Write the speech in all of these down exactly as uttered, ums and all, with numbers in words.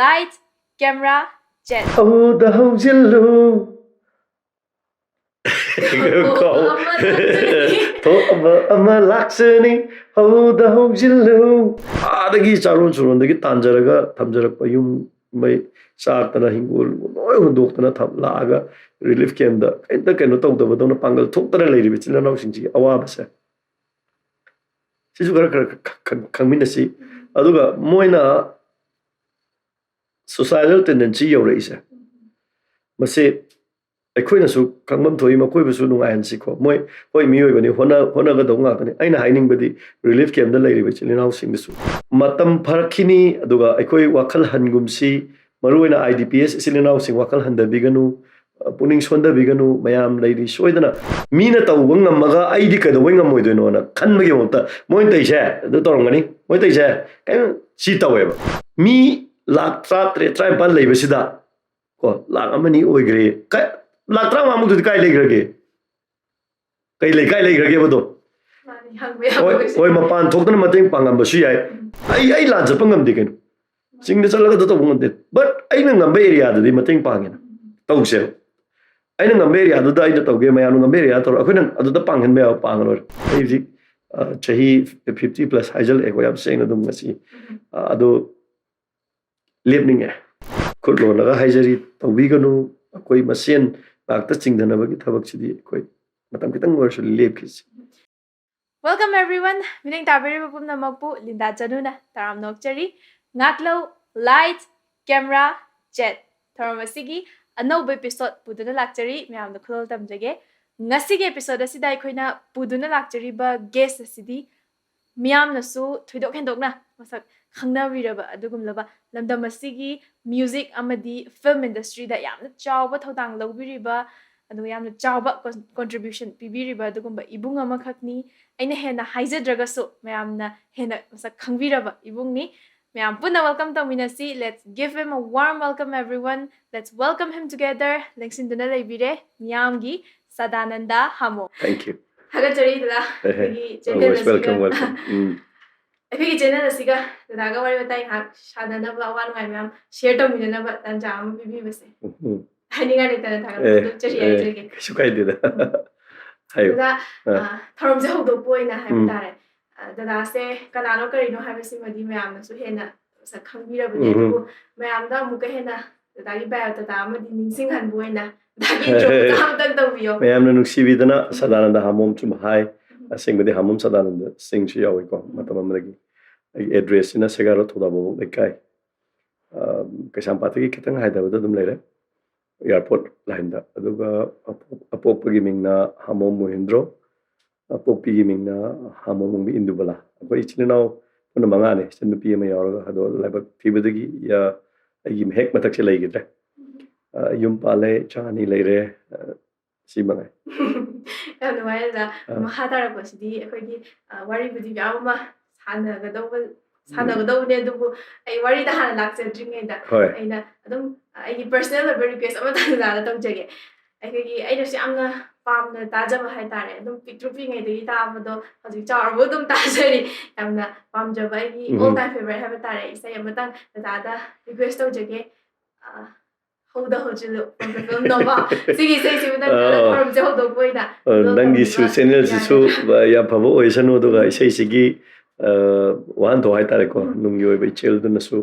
Light, camera, jet. ꯍꯧꯗ ꯍꯧꯖꯤꯜꯂꯨ ꯊꯣꯛꯑꯕ ꯑꯃ ꯂꯥꯛꯆꯅꯤ ꯍꯧꯗ ꯍꯧꯖꯤꯜꯂꯨ ꯑꯥꯗꯒꯤ ꯆꯥꯔꯣꯟ ꯁꯨꯔꯣꯟꯗꯒꯤ ꯇꯥꯟꯖꯔꯒ ꯊꯝꯖꯔꯛꯄ ꯌꯨꯝ ꯃꯩ ꯆꯥꯛꯇꯅ ꯍꯤꯡꯒꯣꯜ ꯂꯣꯏ ꯍꯨꯟꯗꯣꯛꯇꯅ ꯊꯝ ꯂꯥꯛꯑꯒ ꯔꯤꯂꯤꯐ ꯀꯦꯝꯗ ꯀꯩꯝꯇ ꯀꯩꯅꯣ ꯇꯧꯗꯕꯗꯧꯅ ꯄꯥꯡꯒꯜ ꯊꯣꯛꯇꯅ ꯂꯩꯔꯤꯕ ꯏꯆꯤꯜ ꯏꯅꯥꯎꯁꯤꯡꯁꯤꯒꯤ ꯑꯋꯥꯕꯁꯦ ꯁꯤꯁꯨ ꯈꯔ ꯈꯔ ꯈꯪ- ꯈꯪꯃꯤꯟꯅꯁꯤ ꯑꯗꯨꯒ ꯃꯣꯏꯅ suicidal tendency ꯌꯧꯔꯛꯏꯁꯦ ꯃꯁꯤ ꯑꯩꯈꯣꯏꯅꯁꯨ ꯈꯪꯐꯝ ꯊꯣꯛꯏ ꯃꯈꯣꯏꯕꯨꯁꯨ ꯅꯨꯡꯉꯥꯏꯍꯟꯁꯤꯀꯣ ꯃꯣꯏ ꯍꯣꯏ ꯃꯤꯑꯣꯏꯕꯅꯤ ꯍꯣꯠꯅ ꯍꯣꯠꯅꯒꯗꯧꯕ ꯉꯥꯛꯇꯅꯤ ꯑꯩꯅ ꯍꯥꯏꯅꯤꯡꯕꯗꯤ ꯔꯤꯂꯤꯐ ꯀꯦꯝꯗ ꯂꯩꯔꯤꯕ ꯏꯆꯤꯜ ꯏꯅꯥꯎꯁꯤꯡꯗꯁꯨ ꯃꯇꯝ ꯐꯔꯛꯈꯤꯅꯤ ꯑꯗꯨꯒ ꯑꯩꯈꯣꯏ ꯋꯥꯈꯜ ꯍꯟꯒꯨꯝꯁꯤ ꯃꯔꯨꯑꯣꯏꯅ I D P S ꯏꯆꯤꯜ ꯏꯅꯥꯎꯁꯤꯡ ꯋꯥꯈꯜ ꯍꯟꯊꯕꯤꯒꯅꯨ ꯄꯨꯛꯅꯤꯡ ꯁꯣꯟꯊꯕꯤꯒꯅꯨ ꯃꯌꯥꯝ ꯂꯩꯔꯤ ꯁꯣꯏꯗꯅ ꯃꯤꯅ ꯇꯧꯕ ꯉꯝꯃꯒ ꯑꯩꯗꯤ ꯀꯩꯗꯧꯕꯩ ꯉꯝꯃꯣꯏꯗꯣꯏꯅꯣꯅ ꯈꯟꯕꯒꯤ ꯃꯍꯨꯠꯇ ꯃꯣꯏꯅ ꯇꯧꯔꯤꯁꯦ ꯑꯗꯨ ꯇꯧꯔꯝꯒꯅꯤ ꯃꯣꯏꯅ ꯇꯧꯔꯤꯁꯦ ꯀꯩꯅꯣ ꯁꯤ ꯇꯧꯋꯦꯕ ꯃꯤ ꯂꯥꯛ ꯇꯔꯥ ꯇꯔꯦꯠ ꯇꯔꯥꯅꯤꯄꯥꯜ ꯂꯩꯕꯁꯤꯗ ꯀꯣ ꯂꯥꯛ ꯑꯃꯅꯤ ꯑꯣꯏꯈ꯭ꯔꯦ ꯂꯥꯛ ꯇꯔꯥꯃꯉꯥꯃꯨꯛꯇꯨꯗꯤ ꯀꯥꯏ ꯂꯩꯈ꯭ꯔꯒꯦ ꯀꯩ ꯂꯩ ꯀꯥꯏ ꯂꯩꯈ꯭ꯔꯒꯦꯕꯗꯣ ꯍꯣꯏ ꯃꯄꯥꯟ ꯊꯣꯛꯇꯅ ꯃꯇꯦꯡ ꯄꯥꯡꯉꯝꯕꯁꯨ ꯌꯥꯏ ꯑꯩ ꯑꯩ ꯂꯥꯟ ꯆꯠꯄ ꯉꯝꯗꯦ ꯀꯩꯅꯣ ꯆꯤꯡꯗ ꯆꯠꯂꯒ ꯑꯗꯨ ꯇꯧꯕ ꯉꯝꯗꯦ ꯕꯠ ꯑꯩꯅ ꯉꯝꯕ ꯑꯦꯔꯤꯌꯥꯗꯗꯤ ꯃꯇꯦꯡ ꯄꯥꯡꯉꯦꯅ ꯇꯧꯁꯦꯕ ꯑꯩꯅ ꯉꯝꯕ ꯑꯦꯔꯤꯌꯥꯗꯨꯗ ꯑꯩꯅ ꯇꯧꯒꯦ ꯃꯌꯥꯝꯅ ꯉꯝꯕ ꯑꯦꯔꯤꯌꯥ ꯇꯧꯔ ꯑꯩꯈꯣꯏꯅ ꯑꯗꯨꯗ ꯄꯥꯡꯍꯟꯕ ꯌꯥꯕ ꯄꯥꯡꯉ ꯂꯣꯏꯔꯦ ꯑꯩ ꯍꯧꯖꯤꯛ ꯆꯍꯤ fifty plus ꯍꯥꯏꯖꯜꯂꯛꯑꯦꯀꯣ ꯌꯥꯝ ꯁꯦꯡꯅ ꯑꯗꯨꯝ ꯉꯁꯤ ꯑꯗꯣ ꯂꯦꯞꯅꯤꯡꯉꯦ ꯈꯨꯠ ꯂꯣꯜꯂꯒ ꯍꯥꯏꯖꯔꯤ ꯇꯧꯕꯤꯒꯅꯨ ꯑꯩꯈꯣꯏ ꯃꯁꯦꯟ ꯉꯥꯛꯇ ꯆꯤꯡꯊꯅꯕꯒꯤ ꯊꯕꯛꯁꯤꯗꯤ ꯑꯩꯈꯣꯏ ꯃꯇꯝ ꯈꯤꯇꯪ ꯑꯣꯏꯔꯁꯨ ꯂꯦꯞꯈꯤꯁꯤ Welcome everyone. ꯃꯤꯠꯌꯦꯡ ꯇꯥꯕꯤꯔꯤꯕ ꯄꯨꯝꯅꯃꯛꯄꯨ ꯂꯤꯟꯗꯥ ꯆꯅꯨꯅ ꯇꯔꯥꯝꯅ ꯑꯣꯛꯆꯔꯤ. ꯉꯥꯛꯂꯧ, light, camera, jet ꯊꯧꯔꯝ ꯑꯁꯤꯒꯤ ꯑꯅꯧꯕ episode ꯄꯨꯗꯨꯅ ꯂꯥꯛꯆꯔꯤ. ꯃꯌꯥꯝꯗ ꯈꯨꯗꯣꯜ ꯇꯝꯖꯒꯦ. ꯉꯁꯤꯒꯤ episode ꯑꯁꯤꯗ ꯑꯩꯈꯣꯏꯅ ꯄꯨꯗꯨꯅ ꯂꯥꯛꯆꯔꯤꯕ guest ꯑꯁꯤꯗꯤ ꯃꯤꯌꯥꯝꯅꯁꯨ ꯊꯣꯏꯗꯣꯛ ꯍꯦꯟꯗꯣꯛꯅ ꯃꯁꯛ ꯈꯪꯅꯕꯤꯔꯕ ꯑꯗꯨꯒꯨꯝꯂꯕ ꯂꯝꯗꯝ ꯑꯁꯤꯒꯤ music ꯑꯃꯗꯤ film industryꯗ ꯌꯥꯝꯅ ꯆꯥꯎꯕ ꯊꯧꯗꯥꯡ ꯂꯧꯕꯤꯔꯤꯕ ꯑꯗꯨꯒ ꯌꯥꯝꯅ ꯆꯥꯎꯕ con- contribution ꯄꯤꯕꯤꯔꯤꯕ ꯑꯗꯨꯒꯨꯝꯕ ꯏꯕꯨꯡ ꯑꯃꯈꯛꯅꯤ. ꯑꯩꯅ ꯍꯦꯟꯅ ꯍꯥꯏꯖꯗ꯭ꯔꯒꯁꯨ ꯃꯌꯥꯝꯅ ꯍꯦꯟꯅ ꯃꯁꯛ ꯈꯪꯕꯤꯔꯕ ꯏꯕꯨꯡꯅꯤ. ꯃꯌꯥꯝ ꯄꯨꯟꯅ welcome ꯇꯧꯃꯤꯟꯅꯁꯤ. Let's give him a warm welcome everyone. Let's welcome him together. ꯂꯦꯡꯁꯤꯟꯗꯨꯅ ꯂꯩꯕꯤꯔꯦ ꯃꯤꯌꯥꯝꯒꯤ ꯁꯗꯥꯅꯟꯗ ꯍꯥꯃꯣ. Thank you ꯊꯥꯒꯠꯆꯔꯤ ꯗꯗꯥ. ꯑꯩꯈꯣꯏꯒꯤ channel Always welcome ꯑꯁꯤꯒ welcome ꯎꯝ. ꯑꯩꯈꯣꯏꯒꯤ ꯆꯦꯅꯦꯜ ꯑꯁꯤꯒ ꯗꯗꯥꯒ ꯋꯥꯔꯤ ꯋꯥꯇꯥꯏ ꯉꯥꯏꯍꯥꯛ ꯁꯥꯟꯅꯅꯕ, ꯑꯋꯥ ꯅꯨꯡꯉꯥꯏ ꯃꯌꯥꯝ ꯁꯤꯌꯔ ꯇꯧꯃꯤꯟꯅꯅꯕ ꯇꯥꯟꯖꯥ ꯑꯃ ꯄꯤꯕꯤꯕꯁꯦ ꯎꯝ꯫ ꯍꯥꯏꯅꯤꯡꯉꯥꯏ ꯂꯩꯇꯅ ꯊꯥꯒꯠꯄ ꯑꯦ, ꯐꯣꯡꯗꯣꯛꯆꯔꯤ꯫ ꯑꯦ, ꯍꯥꯏꯖꯒꯦ꯫ ꯀꯩꯁꯨ ꯀꯥꯏꯗꯦꯗ꯫ ꯍꯥꯏꯌꯨ꯫ ꯗꯗꯥ, ꯑ꯫ ꯑ, ꯊꯧꯔꯝꯁꯦ ꯍꯧꯗꯣꯛꯄ ꯑꯣꯏꯅ ꯍꯥꯏꯕ ꯎꯝ꯫ ꯇꯥꯔꯦ꯫ ꯑ, ꯗꯗꯥꯁꯦ ꯀꯅꯥꯅꯣ ꯀꯔꯤꯅꯣ ꯍꯥꯏꯕꯁꯤꯃꯗꯤ ꯃꯌꯥꯝꯅꯁꯨ ꯍꯦꯟꯅ ꯁꯛ ꯈꯪꯕꯤꯔꯕꯅꯤ꯫ ꯎꯝ꯫ ꯑꯗꯨꯕꯨ ꯃꯌꯥꯝꯗ ꯑꯃꯨꯛꯀ ꯍꯦꯟꯅ ꯗꯗꯥꯒꯤ ꯕꯥꯏꯑꯣꯗꯥꯇꯥ ꯑꯃꯗꯤ ꯅꯤꯡꯁꯤꯡꯍꯟꯕ ꯑꯣꯏꯅ ꯗꯗꯥꯒꯤ ꯏꯟꯇ꯭ꯔꯣ ꯃꯆꯥ ꯑꯃꯇꯪ ꯇꯧꯕꯤꯌꯣ꯫ ꯃꯌꯥꯝꯅ ꯅꯨꯡꯁꯤꯕꯤꯗꯅ ꯁꯗꯥꯅꯟꯗ ꯍꯥꯃꯣꯝ ꯁꯨꯝ ꯍꯥꯏ꯫ ꯑꯁꯦꯡꯕꯗꯤ ꯍꯥꯃꯣꯝ ꯁꯗꯥꯅꯟꯗ ꯁꯤꯡꯁꯨ ꯌꯥꯎꯏꯀꯣ꯫ ꯃꯇꯝ ꯑꯃꯗꯒꯤ ꯑꯩꯒꯤ ꯑꯦꯗ꯭ꯔꯦꯁꯁꯤꯅ ꯁꯦꯒꯥꯔꯣ ꯊꯧꯗꯥꯕꯣꯕꯣꯛ ꯂꯩꯀꯥꯏ, ꯑ, ꯀꯩꯁꯥꯝꯄꯥꯠꯇꯒꯤ ꯈꯤꯇꯪ ꯍꯥꯏꯊꯕꯗ ꯑꯗꯨꯝ ꯂꯩꯔꯦ, ꯑꯦꯌꯥꯔꯄꯣꯔꯠ ꯂꯥꯏꯟꯗ꯫ ꯑꯗꯨꯒ ꯑꯄꯣꯛ-, ꯑꯄꯣꯛꯄꯒꯤ ꯃꯤꯡꯅ ꯍꯥꯃꯣꯝ ꯃꯣꯍꯦꯟꯗ꯭ꯔꯣ, ꯑꯄꯣꯛꯄꯤꯒꯤ ꯃꯤꯡꯅ ꯍꯥꯃꯣꯝ ꯑꯣꯡꯕꯤ ꯏꯟꯗꯨꯕꯂꯥ꯫ ꯑꯩꯈꯣꯏ ꯏꯆꯤꯟ ꯏꯅꯥꯎ ꯄꯨꯟꯅ ꯃꯉꯥꯅꯤ, ꯏꯆꯟ ꯅꯨꯄꯤ ꯑꯃ ꯌꯥꯎꯔꯒ꯫ ꯑꯗꯣ ꯂꯥꯏꯕꯛ ꯊꯤꯕꯗꯒꯤ, ꯑ, ꯑꯩꯒꯤ ꯍꯦꯛ ꯃꯊꯛꯁꯦ ꯂꯩꯈꯤꯗ꯭ꯔꯦ꯫ ꯑ, ꯌꯨꯝ ꯄꯥꯜꯂꯦ, ꯏꯆꯥ ꯑꯅꯤ ꯂꯩꯔꯦ꯫ ꯑ, ꯁꯤ ꯃꯉꯥꯏ꯫ ꯌꯥꯝ ꯅꯨꯡꯉꯥꯏ ꯗꯗꯥ꯫ ꯑ꯫ ꯃꯈꯥ ꯇꯥꯔꯛꯄꯁꯤꯗꯤ ꯑꯩꯈꯣꯏꯒꯤ, ꯑ, ꯋꯥꯔꯤꯕꯨꯗꯤ ꯃꯌꯥꯝ ꯑꯃ ꯁꯥꯟꯅꯒꯗꯧꯕ, ꯁꯥꯟꯅꯒꯗꯧꯕꯅꯦ, ꯑꯗꯨꯕꯨ ꯑꯩ ꯋꯥꯔꯤꯗ ꯍꯥꯟꯅ ꯂꯥꯛꯆꯗ꯭ꯔꯤꯉꯩꯗ ꯍꯣꯏ꯫ ꯑꯩꯅ ꯑꯗꯨꯝ ꯑꯩꯒꯤ ꯄꯔꯁꯅꯦꯜ ꯑꯣꯏꯕ ꯔꯤꯀ꯭ꯋꯦꯁ ꯑꯃꯇꯪ ꯗꯗꯥꯗ ꯇꯧꯖꯒꯦ꯫ ꯑꯩꯈꯣꯏꯒꯤ ꯑꯩꯅꯁꯨ ꯌꯥꯝꯅ ꯄꯥꯝꯅ ꯇꯥꯖꯕ ꯍꯥꯏꯇꯥꯔꯦ, ꯑꯗꯨꯝ ꯄꯤꯛꯇ꯭ꯔꯨ ꯄꯤꯛꯏꯉꯩꯗꯒꯤ ꯇꯥꯕꯗꯣ ꯍꯧꯖꯤꯛ ꯆꯥꯎꯔꯕꯨ ꯑꯗꯨꯝ ꯇꯥꯖꯔꯤ꯫ ꯌꯥꯝꯅ ꯄꯥꯝꯖꯕ ꯑꯩꯒꯤ ꯎꯝ꯫ ꯑꯣꯜ ꯇꯥꯏꯝ ꯐꯦꯚꯔꯥꯏꯠ ꯍꯥꯏꯕ ꯇꯥꯔꯦ, ꯏꯁꯩ ꯑꯃꯇꯪ ꯗꯗꯥꯗ ꯔꯤꯀ꯭ꯋꯦꯁ ꯇꯧꯖꯒꯦ꯫ ꯑ, ꯍꯧꯗ ꯍꯧꯖꯤꯜꯂꯨ ꯐꯤꯂꯝꯗꯣꯀꯣ꯫ ꯁꯤꯒꯤ ꯏꯁꯩꯁꯤꯕꯨ ꯅꯪ ꯑꯣ꯫ ꯊꯧꯔꯝꯁꯦ ꯍꯧꯗꯣꯛꯄ ꯑꯣꯏꯅ ꯑ, ꯑꯞꯂꯣꯗ ꯅꯪꯒꯤꯁꯨ ꯇꯧꯕꯤꯕ ꯆꯦꯅꯦꯜꯁꯤꯁꯨ ꯌꯥꯒꯗ꯭ꯔꯥ? ꯌꯥꯝ ꯐꯕ ꯑꯣꯏꯁꯅꯨ, ꯑꯗꯨꯒ ꯏꯁꯩꯁꯤꯒꯤ, ꯑ, ꯋꯥꯍꯟꯊꯣꯛ ꯍꯥꯏꯇꯥꯔꯦꯀꯣ, ꯎꯝ꯫ ꯅꯨꯡꯒꯤ ꯑꯣꯏꯕ ꯏꯆꯦꯜꯗꯨꯅꯁꯨ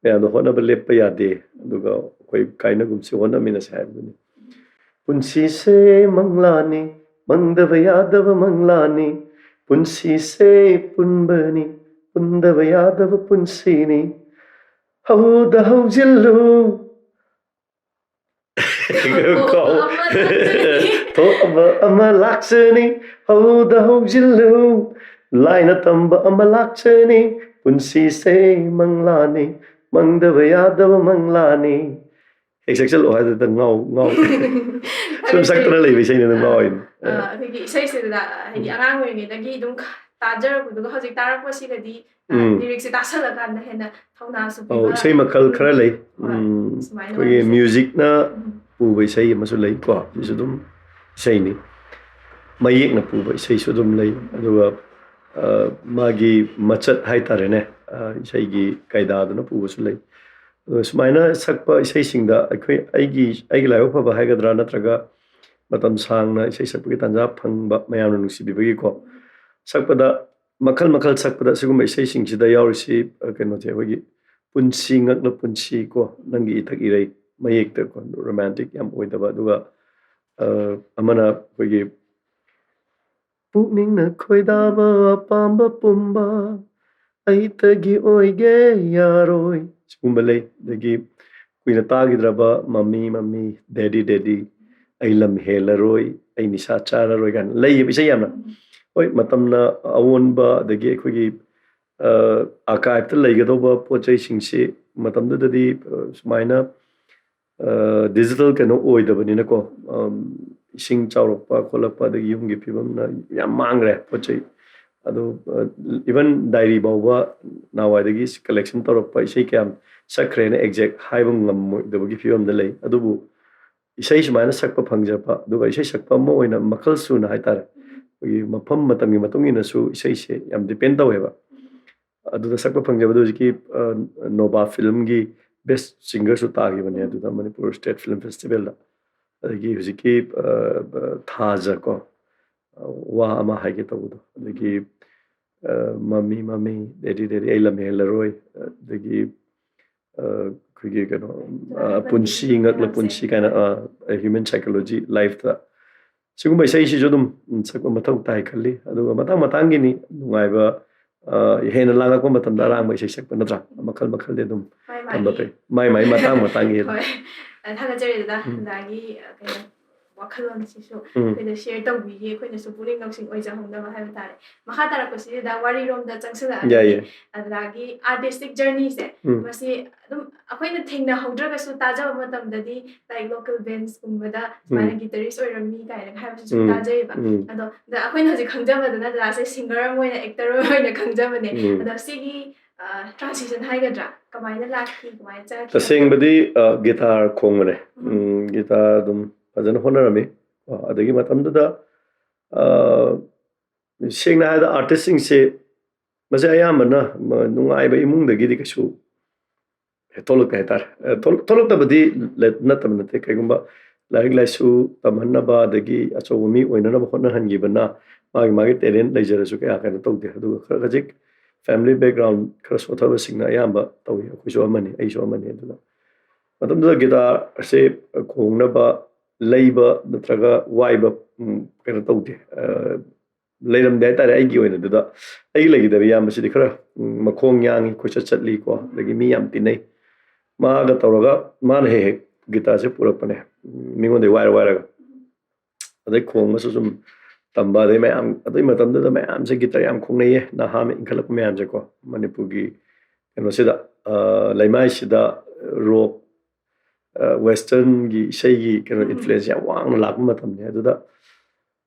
ꯃꯌꯥꯝꯗ ꯍꯣꯠꯅꯕ ꯂꯦꯞꯄ ꯌꯥꯗꯦ, ꯑꯗꯨꯒ ꯑꯩꯈꯣꯏ ꯀꯥꯏꯅꯒꯨꯝꯁꯤ, ꯍꯣꯠꯅꯃꯤꯟꯅꯁꯦ ꯍꯥꯏꯕꯗꯨꯅꯤ꯫ ꯄꯨꯟꯁꯤꯁꯦ ꯃꯪꯂꯥꯅꯤ, ꯃꯪꯗꯕ ꯌꯥꯗꯕ ꯃꯪꯂꯥꯅꯤ, ꯄꯨꯟꯁꯤꯁꯦ ꯄꯨꯟꯕꯅꯤ, ꯄꯨꯟꯗꯕ ꯌꯥꯗꯕ ꯄꯨꯟꯁꯤꯅꯤ, ꯍꯧꯗ ꯍꯧꯖꯤꯜꯂꯨ꯫ ꯀꯥꯎ-, ꯊꯣꯛꯑꯕ ꯑꯃ ꯂꯥꯛꯆꯅꯤ, ꯍꯧꯗ ꯍꯧꯖꯤꯜꯂꯨ, ꯂꯥꯏꯅ ꯇꯝꯕ ꯑꯃ ꯂꯥꯛꯆꯅꯤ, ꯄꯨꯟꯁꯤꯁꯦ ꯃꯪꯂꯥꯅꯤ, ꯃꯪꯗꯕ ꯌꯥꯗꯕ ꯃꯪꯂꯥꯅꯤ꯫ ꯍꯦꯛ ꯁꯛꯆꯜꯂꯣ ꯍꯥꯏꯗꯨꯗ ꯉꯥꯎ-, ꯉꯥꯎ-, ꯁꯨꯝ ꯁꯛꯇꯅ ꯂꯩꯕ ꯏꯁꯩꯅꯤ, ꯑꯗꯨꯝ ꯉꯥꯎꯔꯤꯅꯤ꯫ ꯑ, ꯑꯩꯈꯣꯏꯒꯤ ꯏꯁꯩꯁꯤꯗ ꯍꯥꯏꯗꯤ ꯑꯉꯥꯡ ꯑꯣꯏꯔꯤꯉꯩꯗꯒꯤ ꯑꯗꯨꯝ ꯈ-, ꯇꯥꯖꯔꯛꯄꯗꯨꯒ ꯍꯧꯖꯤꯛ ꯇꯥꯔꯛꯄꯁꯤꯒꯗꯤ, ꯑ, ꯎꯝ꯫ ꯂꯤꯔꯤꯛꯁꯦ ꯇꯥꯁꯜꯂꯀꯥꯟꯗ ꯍꯦꯟꯅ ꯊꯧꯅꯥꯁꯨ ꯑꯧ, ꯄꯤꯕ꯫ ꯏꯁꯩ ꯃꯈꯜ ꯈꯔ ꯂꯩ꯫ ꯍꯣꯏ, ꯎꯝ, ꯁꯨꯃꯥꯏꯅ ꯑꯩꯈꯣꯏꯒꯤ ꯑꯣꯏꯕꯁꯦ꯫ ꯃ꯭ꯌꯨꯖꯤꯛꯅ ꯎꯝ꯫ ꯄꯨꯕ ꯏꯁꯩ ꯑꯃꯁꯨ ꯂꯩꯀꯣ, ꯁꯤꯁꯨ ꯑꯗꯨꯝ ꯏꯁꯩꯅꯤ꯫ ꯃꯌꯦꯛꯅ ꯄꯨꯕ ꯏꯁꯩꯁꯨ ꯑꯗꯨꯝ ꯂꯩ꯫ ꯑꯗꯨꯒ ꯃꯥꯒꯤ ꯃꯆꯠ ꯍꯥꯏꯇꯥꯔꯦꯅꯦ, ꯏꯁꯩꯒꯤ ꯀꯥꯏꯗꯥꯗꯨꯅ ꯄꯨꯕꯁꯨ ꯂꯩ꯫ ꯑꯗꯣ ꯁꯨꯃꯥꯏꯅ ꯁꯛꯄ ꯏꯁꯩꯁꯤꯡꯗ ꯑꯩꯈꯣꯏ, ꯑꯩꯒꯤ, ꯑꯩꯒꯤ ꯂꯥꯏꯕꯛ ꯐꯕ ꯍꯥꯏꯒꯗ꯭ꯔꯥ, ꯅꯠꯇ꯭ꯔꯒ ꯃꯇꯝ ꯁꯥꯡꯅ ꯏꯁꯩ ꯁꯛꯄꯒꯤ ꯇꯥꯟꯖꯥ ꯐꯪꯕ, ꯃꯌꯥꯝꯅ ꯅꯨꯡꯁꯤꯕꯤꯕꯒꯤꯀꯣ, ꯁꯛꯄꯗ, ꯃꯈꯜ ꯃꯈꯜ ꯁꯛꯄꯗ, ꯁꯤꯒꯨꯝꯕ ꯏꯁꯩꯁꯤꯡꯁꯤꯗ ꯌꯥꯎꯔꯤꯁꯤ, ꯀꯩꯅꯣꯁꯦ, ꯑꯩꯈꯣꯏꯒꯤ "ꯄꯨꯟꯁꯤ ꯉꯛꯂ ꯄꯨꯟꯁꯤ" ꯀꯣ, "ꯅꯪꯒꯤ ꯏꯊꯛ ꯏꯔꯩ", ꯃꯌꯦꯛꯇ ꯀꯣ, ꯔꯣꯃꯥꯟꯇꯤꯛ ꯌꯥꯝ ꯑꯣꯏꯗꯕ, ꯑꯗꯨꯒ ꯑꯃꯅ ꯑꯩꯈꯣꯏꯒꯤ "ꯄꯨꯛꯅꯤꯡꯅ ꯈꯣꯏꯗꯥꯕ ꯑꯄꯥꯝꯕ ꯄꯨꯝꯕ ꯑꯩꯇꯒꯤ ꯑꯣꯏꯒꯦ ꯌꯥꯔꯣꯏ", ꯁꯤꯒꯨꯝꯕ ꯂꯩ꯫ ꯑꯗꯒꯤ ꯀꯨꯏꯅ ꯇꯥꯈꯤꯗ꯭ꯔꯕ "ꯃꯃꯤ ꯃꯃꯤ", "ꯗꯦꯗꯤ ꯗꯦꯗꯤ", "ꯑꯩ ꯂꯝ ꯍꯦꯜꯂꯔꯣꯏ", "ꯑꯩ ꯅꯤꯁꯥ ꯆꯥꯔꯔꯣꯏ" ꯀꯥꯏꯅ ꯂꯩꯌꯦꯕ ꯏꯁꯩ ꯌꯥꯝꯅ꯫ ꯍꯣꯏ, ꯃꯇꯝꯅ ꯑꯑꯣꯟꯕ, ꯑꯗꯒꯤ ꯑꯩꯈꯣꯏꯒꯤ ꯑꯥꯔꯀꯥꯏꯞꯇ ꯂꯩꯒꯗꯧꯕ ꯄꯣꯠ ꯆꯩꯁꯤꯡꯁꯤ ꯃꯇꯝꯗꯨꯗꯗꯤ ꯁꯨꯃꯥꯏꯅ ꯗꯤꯖꯤꯇꯦꯜ ꯀꯩꯅꯣ ꯑꯣꯏꯗꯕꯅꯤꯅꯀꯣ, ꯏꯁꯤꯡ ꯆꯥꯎꯔꯛꯄ ꯈꯣꯠꯂꯛꯄ, ꯑꯗꯒꯤ ꯌꯨꯝꯒꯤ ꯐꯤꯕꯝꯅ ꯌꯥꯝ ꯃꯥꯡꯈ꯭ꯔꯦ ꯄꯣꯠ ꯆꯩ꯫ ꯑꯗꯣ ꯏꯚꯟ ꯗꯥꯏꯔꯤ ꯐꯥꯎꯕ ꯅꯍꯥꯟꯋꯥꯏꯗꯒꯤ ꯀꯂꯦꯛꯁꯟ ꯇꯧꯔꯛꯄ ꯏꯁꯩ ꯀꯌꯥꯝ ꯁꯛꯈ꯭ꯔꯦꯅ ꯑꯦꯛꯖꯦꯛ ꯍꯥꯏꯕ ꯉꯝꯃꯣꯏꯗꯕꯒꯤ ꯐꯤꯕꯝꯗ ꯂꯩ꯫ ꯑꯗꯨꯕꯨ ꯏꯁꯩ ꯁꯨꯃꯥꯏꯅ ꯁꯛꯄ ꯐꯪꯖꯕ, ꯑꯗꯨꯒ ꯏꯁꯩ ꯁꯛꯄ ꯑꯃ ꯑꯣꯏꯅ ꯃꯈꯜ ꯁꯨꯅ ꯍꯥꯏꯇꯥꯔꯦ, ꯑꯩꯈꯣꯏꯒꯤ ꯃꯐꯝ ꯃꯇꯝꯒꯤ ꯃꯇꯨꯡ ꯏꯟꯅꯁꯨ ꯏꯁꯩꯁꯦ ꯌꯥꯝ ꯗꯤꯄꯦꯟ ꯇꯧꯋꯦꯕ꯫ ꯑꯗꯨꯗ ꯁꯛꯄ ꯐꯪꯖꯕꯗꯣ ꯍꯧꯖꯤꯛꯀꯤ ꯅꯣꯕꯥ ꯐꯤꯂꯝꯒꯤ ꯕꯦꯁ ꯁꯤꯡꯒꯔꯁꯨ ꯇꯥꯈꯤꯕꯅꯦ ꯑꯗꯨꯗ, ꯃꯅꯤꯄꯨꯔ ꯁ꯭ꯇꯦꯠ ꯐꯤꯂꯝ ꯐꯦꯁꯇꯤꯚꯦꯜꯗ꯫ ꯑꯗꯒꯤ ꯍꯧꯖꯤꯛꯀꯤ ꯊꯥꯖ ꯀꯣ, ꯋꯥ ꯑꯃ ꯍꯥꯏꯒꯦ ꯇꯧꯕꯗꯣ, ꯑꯗꯒꯤ ꯃꯃꯤ ꯃꯃꯤ, ꯗꯦꯗꯤ ꯗꯦꯗꯤ, ꯑꯩ ꯂꯝ ꯍꯦꯜꯂꯔꯣꯏ, ꯑꯗꯒꯤ ꯑꯩꯈꯣꯏꯒꯤ ꯀꯩꯅꯣ, ꯄꯨꯟꯁꯤ ꯉꯛꯂ ꯄꯨꯟꯁꯤ ꯀꯥꯏꯅ, ꯍ꯭ꯌꯨꯃꯦꯟ ꯁꯥꯏꯀꯣꯂꯣꯖꯤ ꯂꯥꯏꯐꯇ꯫ ꯁꯤꯒꯨꯝꯕ ꯏꯁꯩꯁꯤꯁꯨ ꯑꯗꯨꯝ ꯁꯛꯄ ꯃꯊꯧ ꯇꯥꯏ ꯈꯜꯂꯤ꯫ ꯑꯗꯨꯒ ꯃꯇꯥꯡ ꯃꯇꯥꯡꯒꯤꯅꯤ, ꯅꯨꯡꯉꯥꯏꯕ, ꯍꯦꯟꯅ ꯂꯥꯡꯉꯛꯄ ꯃꯇꯝꯗ ꯑꯔꯥꯡꯕ ꯏꯁꯩ ꯁꯛꯄ, ꯅꯠꯇ꯭ꯔꯥ? ꯃꯈꯜ ꯃꯈꯜꯗꯤ ꯑꯗꯨꯝ ꯊꯝꯕ ꯐꯩ꯫ ꯃꯥꯏ ꯃꯥꯏ ꯃꯇꯥꯡ ꯃꯇꯥꯡꯒꯤ꯫ ꯍꯣꯏ꯫ ꯊꯥꯒꯠꯆꯔꯤ ꯗꯗꯥ꯫ ꯎꯝ꯫ ꯗꯗꯥꯒꯤ, ꯑ, ꯀꯩꯅꯣ, ꯋꯥꯈꯜꯂꯣꯟꯁꯤꯁꯨ ꯎꯝ꯫ ꯑꯩꯈꯣꯏꯗ ꯁꯤꯌꯔ ꯇꯧꯕꯤꯈꯤ, ꯑꯩꯈꯣꯏꯅꯁꯨ ꯄꯨꯛꯅꯤꯡ ꯂꯧꯁꯤꯡ ꯑꯣꯏꯖꯍꯧꯅꯕ ꯍꯥꯏꯕ ꯇꯥꯔꯦ꯫ ꯃꯈꯥ ꯇꯥꯔꯛꯄꯁꯤꯗ ꯋꯥꯔꯤꯔꯣꯝꯗ ꯆꯪꯁꯤꯜꯂꯛꯑꯒꯗꯤ, ꯌꯥꯏꯌꯦ꯫ ꯑꯗꯨꯗꯒꯤ ꯑꯥꯔꯇꯤꯁꯇꯤꯛ ꯖꯔꯅꯤꯁꯦ, ꯎꯝ꯫ ꯃꯁꯤ ꯑꯗꯨꯝ ꯑꯩꯈꯣꯏꯅ ꯊꯦꯡꯅꯍꯧꯗ꯭ꯔꯒꯁꯨ, ꯇꯥꯖꯕ ꯃꯇꯝꯗꯗꯤ, ꯂꯥꯏꯛ, ꯂꯣꯀꯦꯜ ꯕꯦꯟꯁꯀꯨꯝꯕꯗ ꯁꯨꯃꯥꯏꯅ ꯎꯝ꯫ ꯒꯤꯇꯔꯤꯁ ꯑꯣꯏꯔꯝꯃꯤ ꯀꯥꯏꯅ ꯍꯥꯏꯕꯁꯤꯁꯨ ꯎꯝ꯫ ꯇꯥꯖꯩꯌꯦꯕ꯫ ꯎꯝ꯫ ꯑꯗꯣ, ꯑꯗ ꯑꯩꯈꯣꯏꯅ ꯍꯧꯖꯤꯛ ꯈꯪꯖꯕꯗꯅ ꯗꯗꯥꯁꯦ ꯁꯤꯡꯒꯔ ꯑꯃ ꯑꯣꯏꯅ, ꯑꯦꯛꯇꯔ ꯑꯃ ꯑꯣꯏꯅ ꯈꯪꯖꯕꯅꯦ꯫ ꯎꯝ꯫ ꯑꯗꯣ ꯁꯤꯒꯤ, ꯑ, ꯇ꯭ꯔꯥꯟꯁꯤꯁꯟ ꯍꯥꯏꯒꯗ꯭ꯔꯥ, ꯀꯃꯥꯏꯅ ꯂꯥꯛꯈꯤ, ꯀꯃꯥꯏꯅ ꯆꯪꯉꯛꯈꯤ? ꯇꯁꯦꯡꯕꯗꯤ, ꯑ, ꯒꯤꯇꯥꯔ ꯈꯣꯡꯕꯅꯦ꯫ ꯎꯝ꯫ ꯎꯝ, ꯒꯤꯇꯥꯔ ꯑꯗꯨꯝ ꯐꯖꯅ ꯍꯣꯠꯅꯔꯝꯃꯤ꯫ ꯑ, ꯑꯗꯒꯤ ꯃꯇꯝꯗꯨꯗ, ꯑ, ꯁꯦꯡꯅ ꯍꯥꯏꯔꯕꯗ ꯑꯥꯔꯇꯤꯁꯁꯤꯡꯁꯦ ꯃꯁꯦ ꯑꯌꯥꯝꯕꯅ ꯅꯨꯡꯉꯥꯏꯕ ꯏꯃꯨꯡꯗꯒꯤꯗꯤ ꯀꯩꯁꯨ ꯊꯣꯛꯂꯛꯇꯦ ꯍꯥꯏꯇꯥꯔꯦ꯫ ꯊꯣꯛꯂꯛꯇꯕꯗꯤ ꯅꯠꯇꯕ ꯅꯠꯇꯦ꯫ ꯀꯩꯒꯨꯝꯕ ꯂꯥꯏꯔꯤꯛ ꯂꯥꯏꯁꯨ ꯇꯝꯍꯟꯅꯕ, ꯑꯗꯒꯤ ꯑꯆꯧꯕ ꯃꯤ ꯑꯣꯏꯅꯅꯕ ꯍꯣꯠꯅꯍꯟꯈꯤꯕꯅ ꯃꯥꯒꯤ ꯃꯥꯒꯤ ꯇꯦꯂꯦꯟ ꯂꯩꯖꯔꯁꯨ ꯀꯌꯥ ꯀꯩꯅꯣ ꯇꯧꯗꯦ꯫ ꯑꯗꯨꯒ ꯈꯔ ꯈꯖꯤꯛ ꯐꯦꯃꯤꯂꯤ ꯕꯦꯛꯒ꯭ꯔꯥꯎꯟ ꯈꯔ ꯁꯣꯠꯊꯕꯁꯤꯡꯅ ꯑꯌꯥꯝꯕ ꯇꯧꯏ꯫ ꯑꯩꯈꯣꯏꯁꯨ ꯑꯃꯅꯤ, ꯑꯩꯁꯨ ꯑꯃꯅꯤ꯫ ꯑꯗꯨꯅ ꯃꯇꯝꯗꯨꯗ ꯒꯤꯇꯥꯔꯁꯦ ꯈꯣꯡꯅꯕ ꯂꯩꯕ ꯅꯠꯇ꯭ꯔꯒ ꯋꯥꯏꯕ ꯀꯩꯅꯣ ꯇꯧꯗꯦ꯫ ꯂꯩꯔꯝꯗꯦ ꯍꯥꯏꯇꯥꯔꯦ꯫ ꯑꯩꯒꯤ ꯑꯣꯏꯅꯗꯨꯗ ꯑꯩꯒꯤ ꯂꯩꯈꯤꯗꯕ ꯏꯌꯥꯝꯕꯁꯤꯗꯤ ꯈꯔ ꯃꯈꯣꯡ ꯌꯥꯡꯉꯤ, ꯀꯣꯏꯆꯠ ꯆꯠꯂꯤꯀꯣ, ꯑꯗꯒꯤ ꯃꯤ ꯌꯥꯝ ꯇꯤꯟꯅꯩ꯫ ꯃꯥꯒ ꯇꯧꯔꯒ ꯃꯥꯅ ꯍꯦꯛ ꯍꯦꯛ ꯒꯤꯇꯥꯔꯁꯦ ꯄꯨꯔꯛꯄꯅꯦ꯫ ꯃꯤꯉꯣꯟꯗꯒꯤ ꯋꯥꯏꯔ ꯋꯥꯏꯔꯒ ꯑꯗꯩ ꯈꯣꯡꯕꯁꯨ ꯁꯨꯝ ꯇꯝꯕ꯫ ꯑꯗꯩ ꯃꯌꯥꯝ ꯑꯗꯨꯒꯤ ꯃꯇꯝꯗꯨꯗ ꯃꯌꯥꯝꯁꯦ ꯒꯤꯇꯥꯔ ꯌꯥꯝ ꯈꯣꯡꯅꯩꯌꯦ, ꯅꯍꯥ ꯑꯃ ꯏꯟꯈꯠꯂꯛꯄ ꯃꯌꯥꯝꯁꯦꯀꯣ꯫ ꯃꯅꯤꯄꯨꯔꯒꯤ ꯀꯩꯅꯣꯁꯤꯗ, ꯂꯩꯃꯥꯏꯁꯤꯗ ꯔꯣꯛ, ꯋꯦꯁꯇꯔꯟꯒꯤ ꯏꯁꯩꯒꯤ ꯀꯩꯅꯣ ꯏꯟꯐ꯭ꯂꯨꯌꯦꯟꯁ ꯌꯥꯝ ꯋꯥꯡꯅ ꯂꯥꯛꯄ ꯃꯇꯝꯅꯤ꯫ ꯑꯗꯨꯗ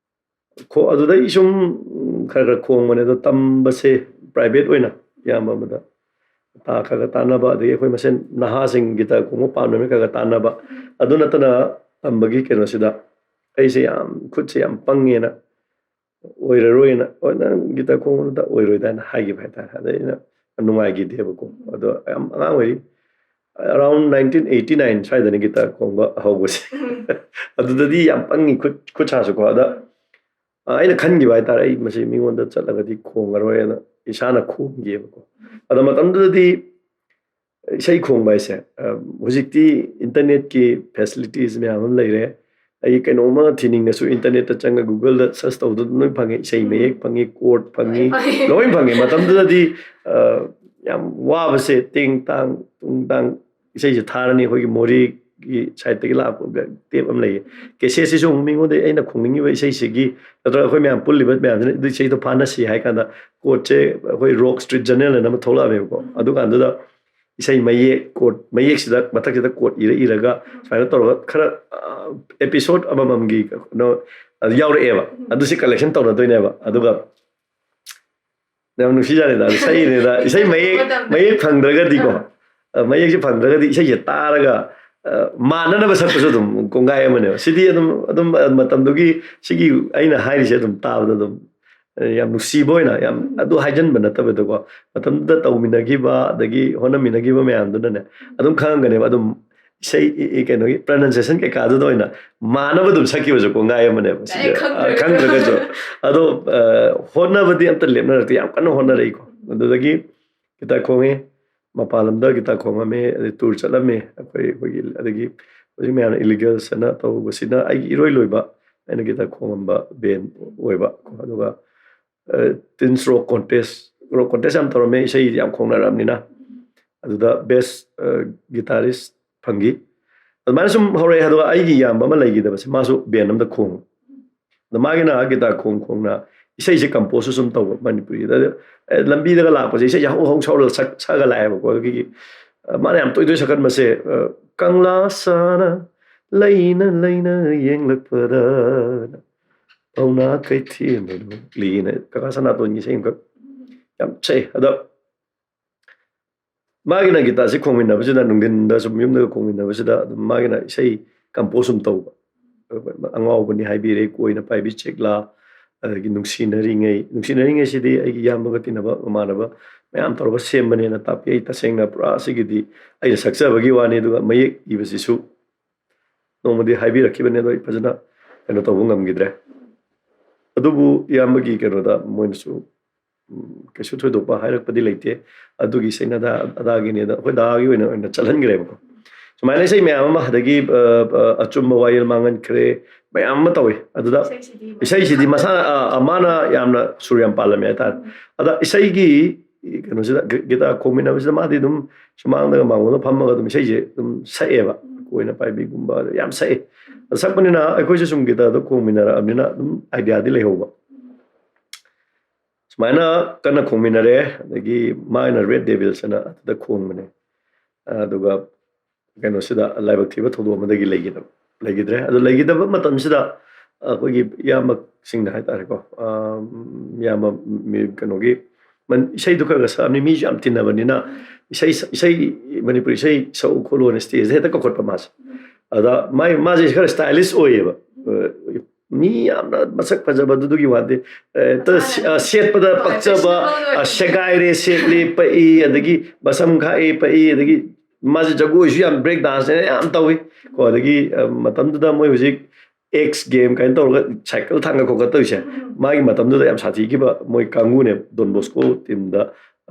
ꯑꯗꯨꯗꯩ ꯁꯨꯝ ꯈꯔ ꯈꯔ ꯈꯣꯡꯕꯅꯦ꯫ ꯑꯗꯣ ꯇꯝꯕꯁꯦ ꯄ꯭ꯔꯥꯏꯚꯦꯠ ꯑꯣꯏꯅ ꯏꯌꯥꯝꯕ ꯑꯃꯗ ꯈꯔ ꯈꯔ ꯇꯥꯟꯅꯕ, ꯑꯗꯒꯤ ꯑꯩꯈꯣꯏ ꯃꯁꯦꯟ ꯅꯍꯥꯁꯤꯡ ꯒꯤꯇꯥꯔ ꯈꯣꯡꯕ ꯄꯥꯝꯂꯕꯅꯤꯅ ꯈꯔ ꯈꯔ ꯇꯥꯟꯅꯕ꯫ ꯑꯗꯨ ꯅꯠꯇꯅ ꯇꯝꯕꯒꯤ ꯀꯩꯅꯣꯁꯤꯗ ꯑꯩꯁꯦ ꯌꯥꯝ, ꯈꯨꯠꯁꯦ ꯌꯥꯝ ꯄꯪꯉꯦꯅ, ꯑꯣꯏꯔꯔꯣꯏꯅ, "ꯍꯣꯏ, ꯅꯪ ꯒꯤꯇꯥꯔ ꯈꯣꯡꯕꯗ ꯑꯣꯏꯔꯣꯏꯗ" ꯍꯥꯏꯅ ꯍꯥꯏꯈꯤꯕ ꯍꯥꯏꯇꯥꯔꯦ꯫ ꯑꯗꯩ ꯑꯩꯅ ꯅꯨꯡꯉꯥꯏꯈꯤꯗꯦꯕꯀꯣ꯫ ꯑꯗꯣ ꯌꯥꯝ ꯑꯉꯥꯡ ꯑꯣꯏꯔꯤ, ꯑꯔꯥꯎꯟ ꯅꯥꯏꯟꯇꯤꯟ ꯑꯩꯠꯇꯤ ꯅꯥꯏꯟ ꯁ꯭ꯋꯥꯏꯗꯅꯤ ꯒꯤꯇꯥꯔ ꯈꯣꯡꯕ ꯍꯧꯕꯁꯦ꯫ ꯑꯗꯨꯗꯗꯤ ꯌꯥꯝ ꯄꯪꯉꯤ, ꯈꯨꯠ ꯈꯨꯠ ꯁꯥꯁꯨꯀꯣ꯫ ꯑꯗ ꯑꯩꯅ ꯈꯟꯈꯤꯕ ꯍꯥꯏꯇꯥꯔꯦ, "ꯑꯩ ꯃꯁꯤ ꯃꯤꯉꯣꯟꯗ ꯆꯠꯂꯒꯗꯤ ꯈꯣꯡꯉꯔꯣꯏꯅ" ꯏꯁꯥꯅ ꯈꯣꯡꯈꯤꯑꯕꯀꯣ꯫ ꯑꯗꯣ ꯃꯇꯝꯗꯨꯗꯗꯤ ꯏꯁꯩ ꯈꯣꯡꯕ ꯍꯥꯏꯁꯦ, ꯍꯧꯖꯤꯛꯇꯤ ꯏꯟꯇꯔꯅꯦꯠꯀꯤ ꯐꯦꯁꯤꯂꯤꯇꯤꯁ ꯃꯌꯥꯝ ꯑꯃ ꯂꯩꯔꯦ꯫ ꯑꯩ ꯀꯩꯅꯣꯝꯃ ꯊꯤꯅꯤꯡꯉꯁꯨ ꯏꯟꯇꯔꯅꯦꯠꯇ ꯆꯪꯉ ꯒꯨꯒꯜꯗ ꯁꯔꯁ ꯇꯧꯗꯅ ꯂꯣꯏ ꯐꯪꯉꯦ꯫ ꯏꯁꯩ ꯃꯌꯦꯛ ꯐꯪꯉꯤ, ꯀꯣꯔꯠ ꯐꯪꯉꯤ, ꯂꯣꯏ ꯐꯪꯉꯦ꯫ ꯃꯇꯝꯗꯨꯗꯗꯤ ꯌꯥꯝ ꯋꯥꯕꯁꯦ, ꯇꯦꯡ ꯇꯥꯡ ꯇꯨꯡ ꯇꯥꯡ ꯏꯁꯩꯁꯦ ꯊꯥꯔꯅꯤ꯫ ꯑꯩꯈꯣꯏꯒꯤ ꯃꯣꯔꯦꯒꯤ ꯁꯥꯏꯠꯇꯒꯤ ꯂꯥꯛꯄ ꯇꯦꯞ ꯑꯃ ꯂꯩꯌꯦ꯫ ꯀꯦꯁꯦꯠꯁꯤꯁꯨ ꯑꯃꯨꯛ ꯃꯤꯉꯣꯟꯗ ꯑꯩꯅ ꯈꯣꯡꯅꯤꯡꯉꯤꯕ ꯏꯁꯩꯁꯤꯒꯤ, ꯅꯠꯇ꯭ꯔꯒ ꯑꯩꯈꯣꯏ ꯃꯌꯥꯝ ꯄꯨꯜꯂꯤꯕ ꯃꯌꯥꯝꯁꯤꯅ ꯑꯗꯨ ꯏꯁꯩꯗꯣ ꯐꯥꯅꯁꯤ ꯍꯥꯏ ꯀꯥꯟꯗ, ꯀꯣꯔꯠꯁꯦ ꯑꯩꯈꯣꯏ ꯔꯣꯛ ꯁ꯭ꯇ꯭ꯔꯤꯠ ꯖꯔꯅꯦꯜ ꯑꯅ ꯑꯃ ꯊꯣꯛꯂꯛꯑꯝꯃꯦꯕꯀꯣ꯫ ꯑꯗꯨꯀꯥꯟꯗꯨꯗ ꯏꯁꯩ ꯃꯌꯦꯛ, ꯀꯣꯔꯠ ꯃꯌꯦꯛꯁꯤꯗ ꯃꯊꯛꯁꯤꯗ ꯀꯣꯔꯠ ꯏꯔ ꯏꯔꯒ ꯁꯨꯃꯥꯏꯅ ꯇꯧꯔꯒ ꯈꯔ ꯑꯦꯄꯤꯁꯣꯠ ꯑꯃꯃꯝꯒꯤ ꯀꯩꯅꯣ ꯌꯥꯎꯔꯛꯑꯦꯕ꯫ ꯑꯗꯨꯁꯤ ꯀꯂꯦꯛꯁꯟ ꯇꯧꯅꯗꯣꯏꯅꯦꯕ꯫ ꯑꯗꯨꯒ ꯌꯥꯝ ꯅꯨꯡꯁꯤꯖꯥꯠꯅꯤꯗ, ꯏꯁꯩꯅꯤꯗ, ꯏꯁꯩ ꯃꯌꯦꯛ ꯃꯌꯦꯛ ꯐꯪꯗ꯭ꯔꯒꯗꯤꯀꯣ, ꯃꯌꯦꯛꯁꯦ ꯐꯪꯗ꯭ꯔꯒꯗꯤ ꯏꯁꯩꯁꯦ ꯇꯥꯔꯒ ꯃꯥꯟꯅꯅꯕ ꯁꯛꯄꯁꯨ ꯑꯗꯨꯝ ꯀꯣꯡꯒꯥꯏ ꯑꯃꯅꯦꯕ꯫ ꯁꯤꯗꯤ ꯑꯗꯨꯝ ꯑꯗꯨꯝ ꯃꯇꯝꯗꯨꯒꯤ ꯁꯤꯒꯤ ꯑꯩꯅ ꯍꯥꯏꯔꯤꯁꯦ ꯑꯗꯨꯝ ꯇꯥꯕꯗ ꯑꯗꯨꯝ ꯌꯥꯝ ꯅꯨꯡꯁꯤꯕ ꯑꯣꯏꯅ, ꯌꯥꯝ ꯑꯗꯨ ꯍꯥꯏꯖꯟꯕ ꯅꯠꯇꯕꯗꯀꯣ, ꯃꯇꯝꯗꯨꯗ ꯇꯧꯃꯤꯟꯅꯈꯤꯕ ꯑꯗꯒꯤ ꯍꯣꯠꯅꯃꯤꯟꯅꯈꯤꯕ ꯃꯌꯥꯝꯗꯨꯅꯅꯦ ꯑꯗꯨꯝ ꯈꯪꯉꯝꯒꯅꯦꯕ꯫ ꯑꯗꯨꯝ ꯏꯁꯩ, ꯏ- ꯏ- ꯀꯩꯅꯣꯒꯤ pronunciation ꯀꯩꯀꯥꯗꯨꯗ ꯑꯣꯏꯅ ꯃꯥꯟꯅꯕ ꯑꯗꯨꯝ ꯁꯛꯈꯤꯕꯁꯦ ꯀꯣꯡꯒꯥꯏ ꯑꯃꯅꯦꯕ꯫ ꯁꯤꯁꯦ, ꯑ, ꯈꯪꯗ꯭ꯔꯒꯁꯨ꯫ ꯑꯗꯣ, ꯑ, ꯍꯣꯠꯅꯕꯗꯤ ꯑꯝꯇ ꯂꯦꯞꯅꯔꯛꯇꯦ, ꯌꯥꯝ ꯀꯟꯅ ꯍꯣꯠꯅꯔꯛꯏꯀꯣ꯫ ꯑꯗꯨꯗꯒꯤ ꯒꯤꯇꯥꯔ ꯈꯣꯡꯉꯦ, ꯃꯄꯥꯟ ꯂꯝꯗ ꯒꯤꯇꯥꯔ ꯈꯣꯡꯉꯝꯃꯦ, ꯑꯗꯩ tour ꯆꯠꯂꯝꯃꯦ ꯑꯩꯈꯣꯏ, ꯑꯩꯈꯣꯏꯒꯤ꯫ ꯑꯗꯒꯤ ꯍꯧꯖꯤꯛ ꯃꯌꯥꯝꯅ illegals ꯍꯥꯏꯅ ꯇꯧꯕꯁꯤꯅ ꯑꯩꯒꯤ ꯏꯔꯣꯏ ꯂꯣꯏꯕ ꯑꯩꯅ ꯒꯤꯇꯥꯔ ꯈꯣꯡꯉꯝꯕ band ꯑꯣꯏꯕ꯫ ꯑꯗꯨꯒ, ꯑ, Teens Rock Contest, Rock Contest ꯌꯥꯝ ꯇꯧꯔꯝꯃꯦ, ꯏꯁꯩ ꯌꯥꯝ ꯈꯣꯡꯅꯔꯛꯑꯕꯅꯤꯅ꯫ ꯑꯗꯨꯗ best, ꯑ, guitarist ꯐꯪꯈꯤ꯫ ꯑꯗꯨꯃꯥꯏꯅ ꯁꯨꯝ ꯍꯧꯔꯛꯑꯦ꯫ ꯑꯗꯨꯒ ꯑꯩꯒꯤ ꯏꯌꯥꯝꯕ ꯑꯃ ꯂꯩꯈꯤꯗꯕꯁꯦ, ꯃꯥꯁꯨ band ꯑꯃꯗ ꯈꯣꯡꯉꯤ꯫ ꯑꯗꯣ ꯃꯥꯒꯤꯅ ꯒꯤꯇꯥꯔ ꯈꯣꯡ ꯈꯣꯡꯅ ꯏꯁꯩꯁꯦ compose ꯁꯨ ꯁꯨꯝ ꯇꯧꯕ ꯃꯅꯤꯄꯨꯔꯤꯗ꯫ ꯑꯗ, ꯑꯦ, ꯂꯝꯕꯤꯗꯒ ꯂꯥꯛꯄꯁꯦ ꯏꯁꯩꯁꯦ ꯍꯧ ꯍꯧ ꯁꯛꯑ ꯁꯛꯑꯒ ꯂꯥꯛꯑꯦꯕꯀꯣ꯫ ꯑꯗꯨꯒꯤ, ꯑ, ꯃꯥꯅ ꯌꯥꯝ ꯇꯣꯏ ꯇꯣꯏ ꯁꯛꯀꯟꯕꯁꯦ, ꯑ, "ꯀꯪꯂꯥ ꯁꯥꯅ ꯂꯩꯅ ꯂꯩꯅ ꯌꯦꯡꯂꯛꯄꯗ ꯄꯥꯎꯅꯥ ꯀꯩꯊꯦꯜ ꯂꯤꯅ", ꯀꯀꯥ ꯁꯅꯥꯇꯣꯟꯒꯤ ꯏꯁꯩ ꯑꯃꯈꯛ ꯌꯥꯝ ꯁꯛꯑꯦ꯫ ꯑꯗꯣ ꯃꯥꯒꯤꯅ ꯒꯤꯇꯥꯔꯁꯤ ꯈꯣꯡꯃꯤꯟꯅꯕꯁꯤꯗ, ꯅꯨꯡꯊꯤꯟꯗ ꯁꯨꯝ ꯌꯨꯝꯗꯒ ꯈꯣꯡꯃꯤꯟꯅꯕꯁꯤꯗ ꯑꯗꯨꯝ ꯃꯥꯒꯤꯅ ꯏꯁꯩ compose ꯁꯨꯝ ꯇꯧꯕ꯫ "ꯑꯉꯥꯎꯕꯅꯤ ꯍꯥꯏꯕꯤꯔꯦ", "ꯀꯣꯏꯅ ꯄꯥꯏꯕꯤ ꯆꯦꯛꯂꯥ", ꯑꯗꯒꯤ "ꯅꯨꯡꯁꯤꯅꯔꯤꯉꯩ"꯫ "ꯅꯨꯡꯁꯤꯅꯔꯤꯉꯩꯁꯤꯗꯤ ꯑꯩꯒꯤ ꯏꯌꯥꯝꯕꯒ ꯇꯤꯟꯅꯕ ꯃꯃꯥꯟꯅꯕ ꯃꯌꯥꯝ ꯇꯧꯔꯒ ꯁꯦꯝꯕꯅꯦꯅ" ꯇꯥꯛꯄꯤ꯫ ꯑꯩ ꯇꯁꯦꯡꯅ ꯄꯨꯔꯥ ꯁꯤꯒꯤꯗꯤ ꯑꯩꯅ ꯁꯛꯆꯕꯒꯤ ꯋꯥꯅꯤ, ꯑꯗꯨꯒ ꯃꯌꯦꯛ ꯏꯕꯁꯤꯁꯨ ꯅꯣꯡꯃꯗꯤ ꯍꯥꯏꯕꯤꯔꯛꯈꯤꯕꯅꯦ, ꯑꯗꯣ ꯑꯩ ꯐꯖꯅ ꯀꯩꯅꯣ ꯇꯧꯕ ꯉꯝꯈꯤꯗ꯭ꯔꯦ꯫ ꯑꯗꯨꯕꯨ ꯏꯌꯥꯝꯕꯒꯤ ꯀꯩꯅꯣꯗ ꯃꯣꯏꯅꯁꯨ, ꯎꯝ, ꯀꯩꯁꯨ ꯊꯣꯏꯗꯣꯛꯄ ꯍꯥꯏꯔꯛꯄꯗꯤ ꯂꯩꯇꯦ꯫ "ꯑꯗꯨꯒꯤ ꯏꯁꯩꯅ ꯑꯗꯥ-, ꯑꯗꯥꯒꯤꯅꯦ", ꯑꯗ ꯑꯩꯈꯣꯏ ꯗꯥꯒꯤ ꯑꯣꯏꯅ, ꯑꯣꯏꯅ ꯆꯠꯍꯟꯈ꯭ꯔꯦꯕꯀꯣ꯫ ꯁꯨꯃꯥꯏꯅ ꯏꯁꯩ ꯃꯌꯥꯝ ꯑꯃ, ꯑꯗꯒꯤ, ꯑ, ꯑ, "ꯑꯆꯨꯝꯕ ꯋꯥꯌꯦꯜ ꯃꯥꯡꯍꯟꯈ꯭ꯔꯦ", ꯃꯌꯥꯝ ꯑꯃ ꯇꯧꯋꯤ꯫ ꯑꯗꯨꯗ ꯏꯁꯩꯁꯤꯗꯤ ꯃꯁꯥ ꯏꯁꯩꯁꯤꯗꯤ ꯃꯁꯥꯅ, ꯑ, ꯑ, ꯃꯥꯅ ꯌꯥꯝꯅ ꯁꯨꯔ ꯌꯥꯝ ꯄꯥꯜꯂꯝꯃꯦ ꯍꯥꯏꯇꯥꯔꯦ꯫ ꯎꯝ꯫ ꯑꯗ ꯏꯁꯩꯒꯤ ꯀꯩꯅꯣꯁꯤꯗ, ꯒꯤ-, ꯒꯤꯇꯥꯔ ꯈꯣꯡꯃꯤꯟꯅꯕꯁꯤꯗ ꯃꯥꯗꯤ ꯑꯗꯨꯝ ꯁꯨꯃꯥꯡꯗꯒ ꯃꯥꯡꯒꯣꯟꯗ ꯐꯝꯃꯒ ꯑꯗꯨꯝ ꯏꯁꯩꯁꯦ ꯑꯗꯨꯝ ꯁꯛꯑꯦꯕ꯫ ꯎꯝ꯫ "ꯀꯣꯏꯅ ꯄꯥꯏꯕꯤꯒꯨꯝꯕ" ꯌꯥꯝ ꯁꯛꯑꯦ꯫ ꯑꯗ ꯁꯛꯄꯅꯤꯅ ꯑꯩꯈꯣꯏꯁꯨ ꯁꯨꯝ ꯒꯤꯇꯥꯔꯗꯣ ꯈꯣꯡꯃꯤꯟꯅꯔꯛꯑꯕꯅꯤꯅ ꯑꯗꯨꯝ idea ꯗꯤ ꯂꯩꯍꯧꯕ꯫ ꯁꯨꯃꯥꯏꯅ ꯀꯟꯅ ꯈꯣꯡꯃꯤꯟꯅꯔꯦ꯫ ꯑꯗꯒꯤ ꯃꯥꯅ Red Devils ꯍꯥꯏꯅ ꯑꯗꯨꯗ ꯈꯣꯡꯕꯅꯦ꯫ ꯑꯗꯨꯒ ꯀꯩꯅꯣꯁꯤꯗ ꯂꯥꯏꯕꯛ ꯊꯤꯕ ꯊꯧꯗꯣꯛ ꯑꯃꯗꯒꯤ ꯂꯩꯈꯤꯗꯕ, ꯂꯩꯈꯤꯗ꯭ꯔꯦ꯫ ꯑꯗꯨ ꯂꯩꯈꯤꯗꯕ ꯃꯇꯝꯁꯤꯗ ꯑꯩꯈꯣꯏꯒꯤ ꯏꯌꯥꯝꯕꯁꯤꯡꯅ ꯍꯥꯏꯇꯥꯔꯦꯀꯣ, ꯑꯝ, ꯏꯌꯥꯝꯕ ꯃꯤ-, ꯀꯩꯅꯣꯒꯤ ꯃꯟ-, ꯏꯁꯩꯗꯣ ꯈꯔ ꯈꯔ ꯁꯛꯑꯕꯅꯤ, ꯃꯤꯁꯨ ꯌꯥꯝ ꯇꯤꯟꯅꯕꯅꯤꯅ ꯏꯁꯩ ꯁ-, ꯏꯁꯩ, ꯃꯅꯤꯄꯨꯔꯤ ꯏꯁꯩ ꯁꯛꯎ ꯈꯣꯠꯂꯨꯅ stage ꯗ ꯍꯦꯛꯇ ꯀꯧꯈꯠꯄ ꯃꯥꯁꯦ꯫ ꯑꯗ ꯃꯥꯏ, ꯃꯥꯁꯦ ꯈꯔ stylish ꯑꯣꯏꯌꯦꯕ꯫ ꯑ, ꯃꯤ ꯌꯥꯝꯅ ꯃꯁꯛ ꯐꯖꯕꯗꯨꯗꯨꯒꯤ ꯋꯥꯗꯤ, ꯑ, ꯍꯦꯛꯇ ꯁꯦ-, ꯑ, ꯁꯦꯠꯄꯗ ꯍꯣꯏ, ꯄꯛꯆꯕ, fashionable ꯑꯣꯏꯕ꯫ ꯑ, ꯁꯦꯒꯥꯏꯔꯦ ꯁꯦꯠꯂꯦ ꯄꯛꯏ, ꯑꯗꯒꯤ ꯃꯁꯝ ꯈꯥꯛꯑꯦ ꯄꯛꯏ, ꯑꯗꯒꯤ ꯃꯥꯁꯦ ꯖꯒꯣꯏꯁꯨ ꯌꯥꯝ, break danceꯅꯦ ꯌꯥꯝ ꯇꯧꯏ꯫ ꯀꯣ, ꯑꯗꯒꯤ, ꯑ, ꯃꯇꯝꯗꯨꯗ ꯃꯣꯏ ꯍꯧꯖꯤꯛ X game ꯀꯥꯏꯅ ꯇꯧꯔꯒ ꯁꯥꯏꯀꯜ ꯊꯥꯡꯒꯠ ꯈꯣꯠꯀꯠ ꯇꯧꯔꯤꯁꯦ, ꯎꯝ꯫ ꯃꯥꯒꯤ ꯃꯇꯝꯗꯨꯗ ꯌꯥꯝ ꯁꯥꯊꯤꯈꯤꯕ ꯃꯣꯏ ꯀꯥꯡꯕꯨꯅꯦ, Don Bosco teamꯗ,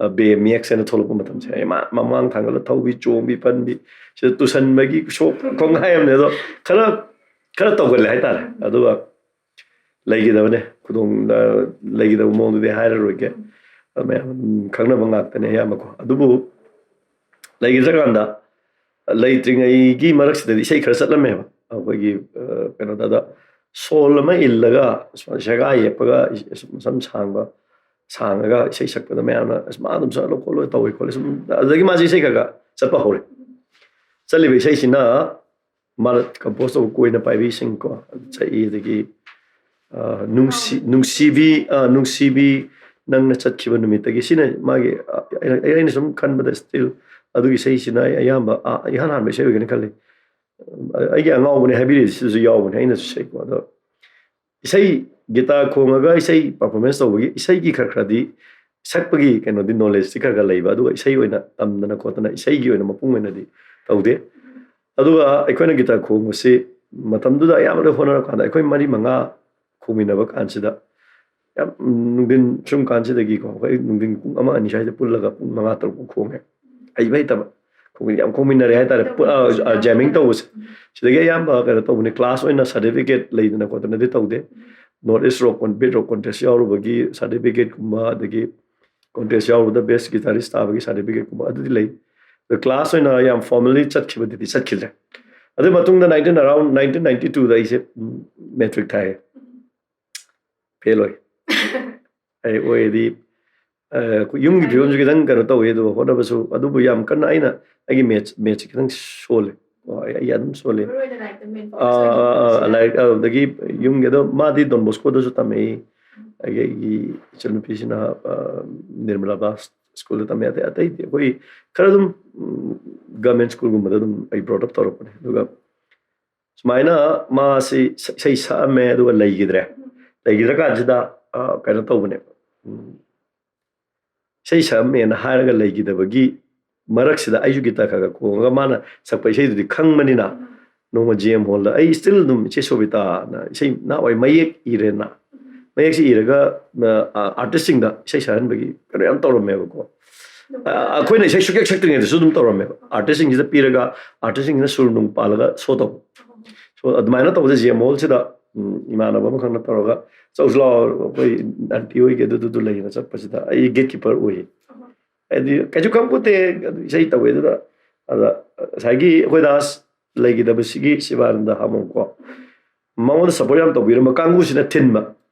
ꯑ, B M X ꯍꯥꯏꯅ ꯊꯣꯛꯂꯛꯄ ꯃꯇꯝꯁꯦ꯫ ꯑꯩ ꯃꯥ-, ꯃꯃꯥꯡ ꯊꯥꯡꯒꯠꯂ ꯊꯧꯕꯤ, ꯆꯣꯡꯕꯤ, ꯄꯟꯕꯤ, ꯁꯤꯗ ꯇꯨꯁꯟꯕꯒꯤ ꯁꯣꯛ ꯈꯣꯡ ꯍꯥꯏ ꯑꯃꯅꯦ꯫ ꯑꯗꯣ ꯈꯔ, ꯈꯔ ꯇꯧꯒꯜꯂꯦ ꯍꯥꯏꯇꯥꯔꯦ꯫ ꯑꯗꯨꯒ ꯂꯩꯈꯤꯗꯕꯅꯦ, ꯈꯨꯗꯣꯡ, ꯑ, ꯂꯩꯈꯤꯗꯕ ꯃꯑꯣꯡꯗꯨꯗꯤ ꯍꯥꯏꯔꯔꯣꯏꯒꯦ꯫ ꯑ, ꯃꯌꯥꯝ, ꯎꯝ, ꯈꯪꯅꯕ ꯉꯥꯛꯇꯅꯦ ꯑꯌꯥꯝꯕꯀꯣ꯫ ꯑꯗꯨꯕꯨ ꯂꯩꯈꯤꯗ꯭ꯔꯀꯥꯟꯗ, ꯂꯩꯇ꯭ꯔꯤꯉꯩꯒꯤ ꯃꯔꯛꯁꯤꯗꯗꯤ ꯏꯁꯩ ꯈꯔ ꯆꯠꯂꯝꯃꯦꯕ꯫ ꯑꯩꯈꯣꯏꯒꯤ, ꯑ, ꯀꯩꯅꯣꯗ, ꯁꯣꯜ ꯑꯃ ꯏꯜꯂꯒ, ꯁꯦꯒꯥꯏ ꯌꯦꯞꯄꯒ, ꯁꯝ ꯁꯥꯡꯕ ꯁꯥꯡꯉꯒ ꯏꯁꯩ ꯁꯛꯄꯗ ꯃꯌꯥꯝꯅ, "ꯑꯁ, ꯃꯥ ꯑꯗꯨꯝ ꯆꯠꯂꯣ ꯈꯣꯠꯂꯣ ꯇꯧꯋꯦ ꯈꯣꯠꯂꯦ", ꯁꯨꯝ꯫ ꯑꯗꯨꯗꯒꯤ ꯃꯥꯁꯦ ꯏꯁꯩ ꯈꯔ ꯈꯔ ꯆꯠꯄ ꯍꯧꯔꯦ꯫ ꯆꯠꯂꯤꯕ ꯏꯁꯩꯁꯤꯅ ꯃꯥꯅ compose ꯇꯧꯕ ꯀꯣꯏꯅ ꯄꯥꯏꯕꯤꯁꯤꯡꯀꯣ, ꯁꯛꯏ, ꯑꯗꯒꯤ, ꯑ, ꯅꯨꯡꯁꯤ-, ꯅꯨꯡꯁꯤꯕꯤ, ꯑ, ꯅꯨꯡꯁꯤꯕꯤ, ꯅꯪꯅ ꯆꯠꯈꯤꯕ ꯅꯨꯃꯤꯠꯇꯒꯤ꯫ ꯁꯤꯅ ꯃꯥꯒꯤ, ꯑ, ꯑꯩꯅ, ꯑꯩꯅ ꯁꯨꯝ ꯈꯟꯕꯗ still ꯑꯗꯨꯒꯤ ꯏꯁꯩꯁꯤꯅ ꯑꯩ ꯑꯌꯥꯝꯕ, ꯑ, ꯏꯍꯥꯟ ꯍꯥꯟꯕ ꯏꯁꯩ ꯑꯣꯏꯒꯅꯤ ꯈꯜꯂꯤ꯫ ꯑꯩꯒꯤ ꯑꯉꯥꯎꯕꯅꯦ ꯍꯥꯏꯕꯤꯔꯤꯁꯤꯁꯨ ꯌꯥꯎꯕꯅꯦ, ꯑꯩꯅꯁꯨ ꯁꯛꯏꯀꯣ꯫ ꯑꯗꯣ ꯏꯁꯩ, guitar ꯈꯣꯡꯉꯒ ꯏꯁꯩ performance ꯇꯧꯕꯒꯤ ꯏꯁꯩꯒꯤ ꯈꯔ ꯈꯔꯗꯤ ꯁꯛꯄꯒꯤ ꯀꯩꯅꯣꯗꯤ, knowledgeꯇꯤ ꯈꯔ ꯈꯔ ꯂꯩꯕ, ꯑꯗꯨꯒ ꯏꯁꯩ ꯑꯣꯏꯅ ꯇꯝꯗꯅ ꯈꯣꯠꯇꯅ ꯏꯁꯩꯒꯤ ꯑꯣꯏꯅ ꯃꯄꯨꯡ ꯑꯣꯏꯅꯗꯤ ꯇꯧꯗꯦ꯫ ꯑꯗꯨꯒ ꯑꯩꯈꯣꯏꯅ guitar ꯈꯣꯡꯕꯁꯤ ꯃꯇꯝꯗꯨꯗ ꯑꯌꯥꯝꯕ ꯂꯣꯏ ꯍꯣꯠꯅꯔꯀꯥꯟꯗ ꯑꯩꯈꯣꯏ ꯃꯔꯤ ꯃꯉꯥ ꯈꯣꯡꯃꯤꯟꯅꯕ ꯀꯥꯟꯁꯤꯗ, ꯌꯥꯝ ꯅꯨꯡꯊꯤꯟ ꯁꯨꯝ ꯀꯥꯟꯁꯤꯗꯒꯤꯀꯣ, ꯑꯩꯈꯣꯏ ꯅꯨꯡꯊꯤꯟ ꯄꯨꯡ ꯑꯃ ꯑꯅꯤ ꯁ꯭ꯋꯥꯏꯗ ꯄꯨꯜꯂꯒ ꯄꯨꯡ ꯃꯉꯥ ꯇꯔꯨꯛ ꯐꯥꯎ ꯈꯣꯡꯉꯦ꯫ ꯍꯩꯕ ꯍꯩꯇꯕ ꯈꯣꯡꯃꯤꯟ-, ꯌꯥꯝ ꯈꯣꯡꯃꯤꯟꯅꯔꯦ ꯍꯥꯏꯇꯥꯔꯦ꯫ ꯄꯨ-, ꯑ, ꯑ, jamming ꯇꯧꯕꯁꯦ꯫ ꯁꯤꯗꯒꯤ ꯑꯌꯥꯝꯕ ꯀꯩꯅꯣ ꯇꯧꯕꯅꯤ, class ꯑꯣꯏꯅ certificate ꯂꯩꯗꯅ ꯈꯣꯠꯇꯅꯗꯤ ꯇꯧꯗꯦ꯫ North East Rock Con-, Beat Rock Contest ꯌꯥꯎꯔꯨꯕꯒꯤ certificateꯀꯨꯝꯕ, ꯑꯗꯒꯤ contest ꯌꯥꯎꯔꯨꯕꯗ best guitarist ꯇꯥꯕꯒꯤ certificateꯀꯨꯝꯕ ꯑꯗꯨꯗꯤ ꯂꯩ꯫ ꯑꯗꯣ class ꯑꯣꯏꯅ ꯌꯥꯝ formally ꯆꯠꯈꯤꯕꯗꯨꯗꯤ ꯆꯠꯈꯤꯗ꯭ꯔꯦ꯫ ꯑꯗꯨ ꯃꯇꯨꯡꯗ nineteen, around nineteen ninety twoꯗ ꯑꯩꯁꯦ, ꯎꯝ, matric ꯊꯥꯏꯌꯦ꯫ Fail ꯑꯣꯏ꯫ ꯑꯩ ꯑꯣꯏꯔꯗꯤ, ꯑ, ꯑꯩꯈꯣꯏ ꯌꯨꯝꯒꯤ ꯐꯤꯕꯝꯁꯨ ꯈꯤꯇꯪ ꯀꯩꯅꯣ ꯇꯧꯋꯤ, ꯑꯗꯨꯒ ꯍꯣꯠꯅꯕꯁꯨ, ꯑꯗꯨꯕꯨ ꯌꯥꯝ ꯀꯟꯅ ꯑꯩꯅ, ꯑꯩꯒꯤ maths, mathsꯁꯦ ꯈꯤꯇꯪ ꯁꯣꯜꯂꯦ꯫ ꯑꯣ, ꯑꯩ, ꯑꯩ ꯑꯗꯨꯝ ꯁꯣꯜꯂꯦ꯫ ꯃꯔꯨ ꯑꯣꯏꯅ ꯂꯥꯏꯔꯤꯛꯇ main focus ꯑꯥ, ꯑꯥ, ꯑꯥ, ꯑꯣꯏꯅ ꯂꯥꯏꯔꯤꯛ, ꯑꯗꯨꯗꯒꯤ ꯌꯨꯝꯒꯤ, ꯑꯗꯣ ꯃꯥꯗꯤ Don Boscoꯗꯁꯨ ꯇꯝꯃꯛꯏ꯫ ꯑꯩꯒꯤ, ꯑꯩꯒꯤ ꯏꯆꯟꯅꯨꯄꯤꯁꯤꯅ, ꯑ, ꯅꯤꯔꯃꯂꯥ ꯕꯥꯁ ꯁ꯭ꯀꯨꯜꯗ ꯇꯝꯃꯦ꯫ ꯑꯇꯩ, ꯑꯇꯩꯗꯤ ꯑꯩꯈꯣꯏ ꯈꯔ ꯑꯗꯨꯝ, ꯎꯝ, government ꯁ꯭ꯀꯨꯜꯒꯨꯝꯕꯗ ꯑꯗꯨꯝ ꯑꯩ brought up ꯇꯧꯔꯛꯄꯅꯦ꯫ ꯑꯗꯨꯒ ꯁꯨꯃꯥꯏꯅ ꯃꯥꯁꯤ ꯏꯁꯩ ꯁꯛꯑꯝꯃꯦ, ꯑꯗꯨꯒ ꯂꯩꯈꯤꯗ꯭ꯔꯦ꯫ ꯂꯩꯈꯤꯗ꯭ꯔꯀꯥꯟꯁꯤꯗ, ꯑ, ꯀꯩꯅꯣ ꯇꯧꯕꯅꯦꯕ, ꯎꯝ, ꯏꯁꯩ ꯁꯛꯑꯝꯃꯦꯅ ꯍꯥꯏꯔꯒ ꯂꯩꯈꯤꯗꯕꯒꯤ ꯃꯔꯛꯁꯤꯗ ꯑꯩꯁꯨ ꯒꯤꯇꯥꯔ ꯈꯔ ꯈꯔ ꯈꯣꯡꯉꯒ, ꯃꯥꯅ ꯁꯛꯄ ꯏꯁꯩꯗꯨꯗꯤ ꯈꯪꯕꯅꯤꯅ, ꯅꯣꯡꯃ ꯖꯤ ꯑꯦꯝ ꯍꯣꯜꯗ ꯑꯩ still ꯑꯗꯨꯝ ꯏꯆꯦ ꯁꯣꯕꯤꯇꯥꯅ ꯏꯁꯩ ꯅꯍꯥꯟꯋꯥꯏ ꯃꯌꯦꯛ ꯏꯔꯦꯅ, ꯃꯌꯦꯛꯁꯤ ꯏꯔꯒ, ꯑ, ꯑꯥꯔꯇꯤꯁꯁꯤꯡꯗ ꯏꯁꯩ ꯁꯛꯍꯟꯕꯒꯤ ꯀꯩꯅꯣ ꯌꯥꯝ ꯇꯧꯔꯝꯃꯦꯕꯀꯣ꯫ ꯑ, ꯑꯩꯈꯣꯏꯅ ꯏꯁꯩ ꯁꯨꯛꯌꯦꯛ ꯁꯛꯇ꯭ꯔꯤꯉꯩꯗꯁꯨ ꯑꯗꯨꯝ ꯇꯧꯔꯝꯃꯦꯕ꯫ ꯑꯥꯔꯇꯤꯁꯁꯤꯡꯁꯤꯗ ꯄꯤꯔꯒ, ꯑꯥꯔꯇꯤꯁꯁꯤꯡꯁꯤꯅ ꯁꯨꯔ ꯅꯨꯡ ꯄꯥꯜꯂꯒ ꯁꯣ ꯇꯧꯕ꯫ ꯁꯣ ꯑꯗꯨꯃꯥꯏꯅ ꯇꯧꯕꯁꯦ ꯖꯤ ꯑꯦꯝ ꯍꯣꯜꯁꯤꯗ, ꯎꯝ, ꯏꯃꯥꯟꯅꯕ ꯑꯃꯈꯛꯅ ꯇꯧꯔꯒ, "ꯆꯧꯁꯤ ꯂꯥꯛꯑꯣ, ꯑꯩꯈꯣꯏ ꯑꯟꯇꯤ ꯍꯣꯏꯒꯤ ꯑꯗꯨꯗꯨꯗꯨ ꯂꯩꯌꯦꯅ" ꯆꯠꯄꯁꯤꯗ ꯑꯩ ꯒꯦꯠ ꯀꯤꯄꯔ ꯑꯣꯏ꯫ ꯍꯥꯏꯗꯤ ꯀꯩꯁꯨ ꯈꯪꯄꯣꯠꯇꯦ, ꯑꯗꯨ ꯏꯁꯩ ꯇꯧꯋꯦ꯫ ꯑꯗꯨꯗ, ꯑꯗ ꯉꯁꯥꯏꯒꯤ ꯑꯩꯈꯣꯏ ꯗꯥꯁ ꯂꯩꯈꯤꯗꯕꯁꯤꯒꯤ ꯁꯤꯕꯥꯅꯟꯗ ꯍꯥꯃꯣꯡꯀꯣ, ꯃꯉꯣꯟꯗ ꯁꯞꯄꯣꯔꯠ ꯌꯥꯝ ꯇꯧꯕꯤꯔꯝꯕ ꯀꯥꯡꯕꯨꯁꯤꯅ ꯊꯤꯟꯕ꯫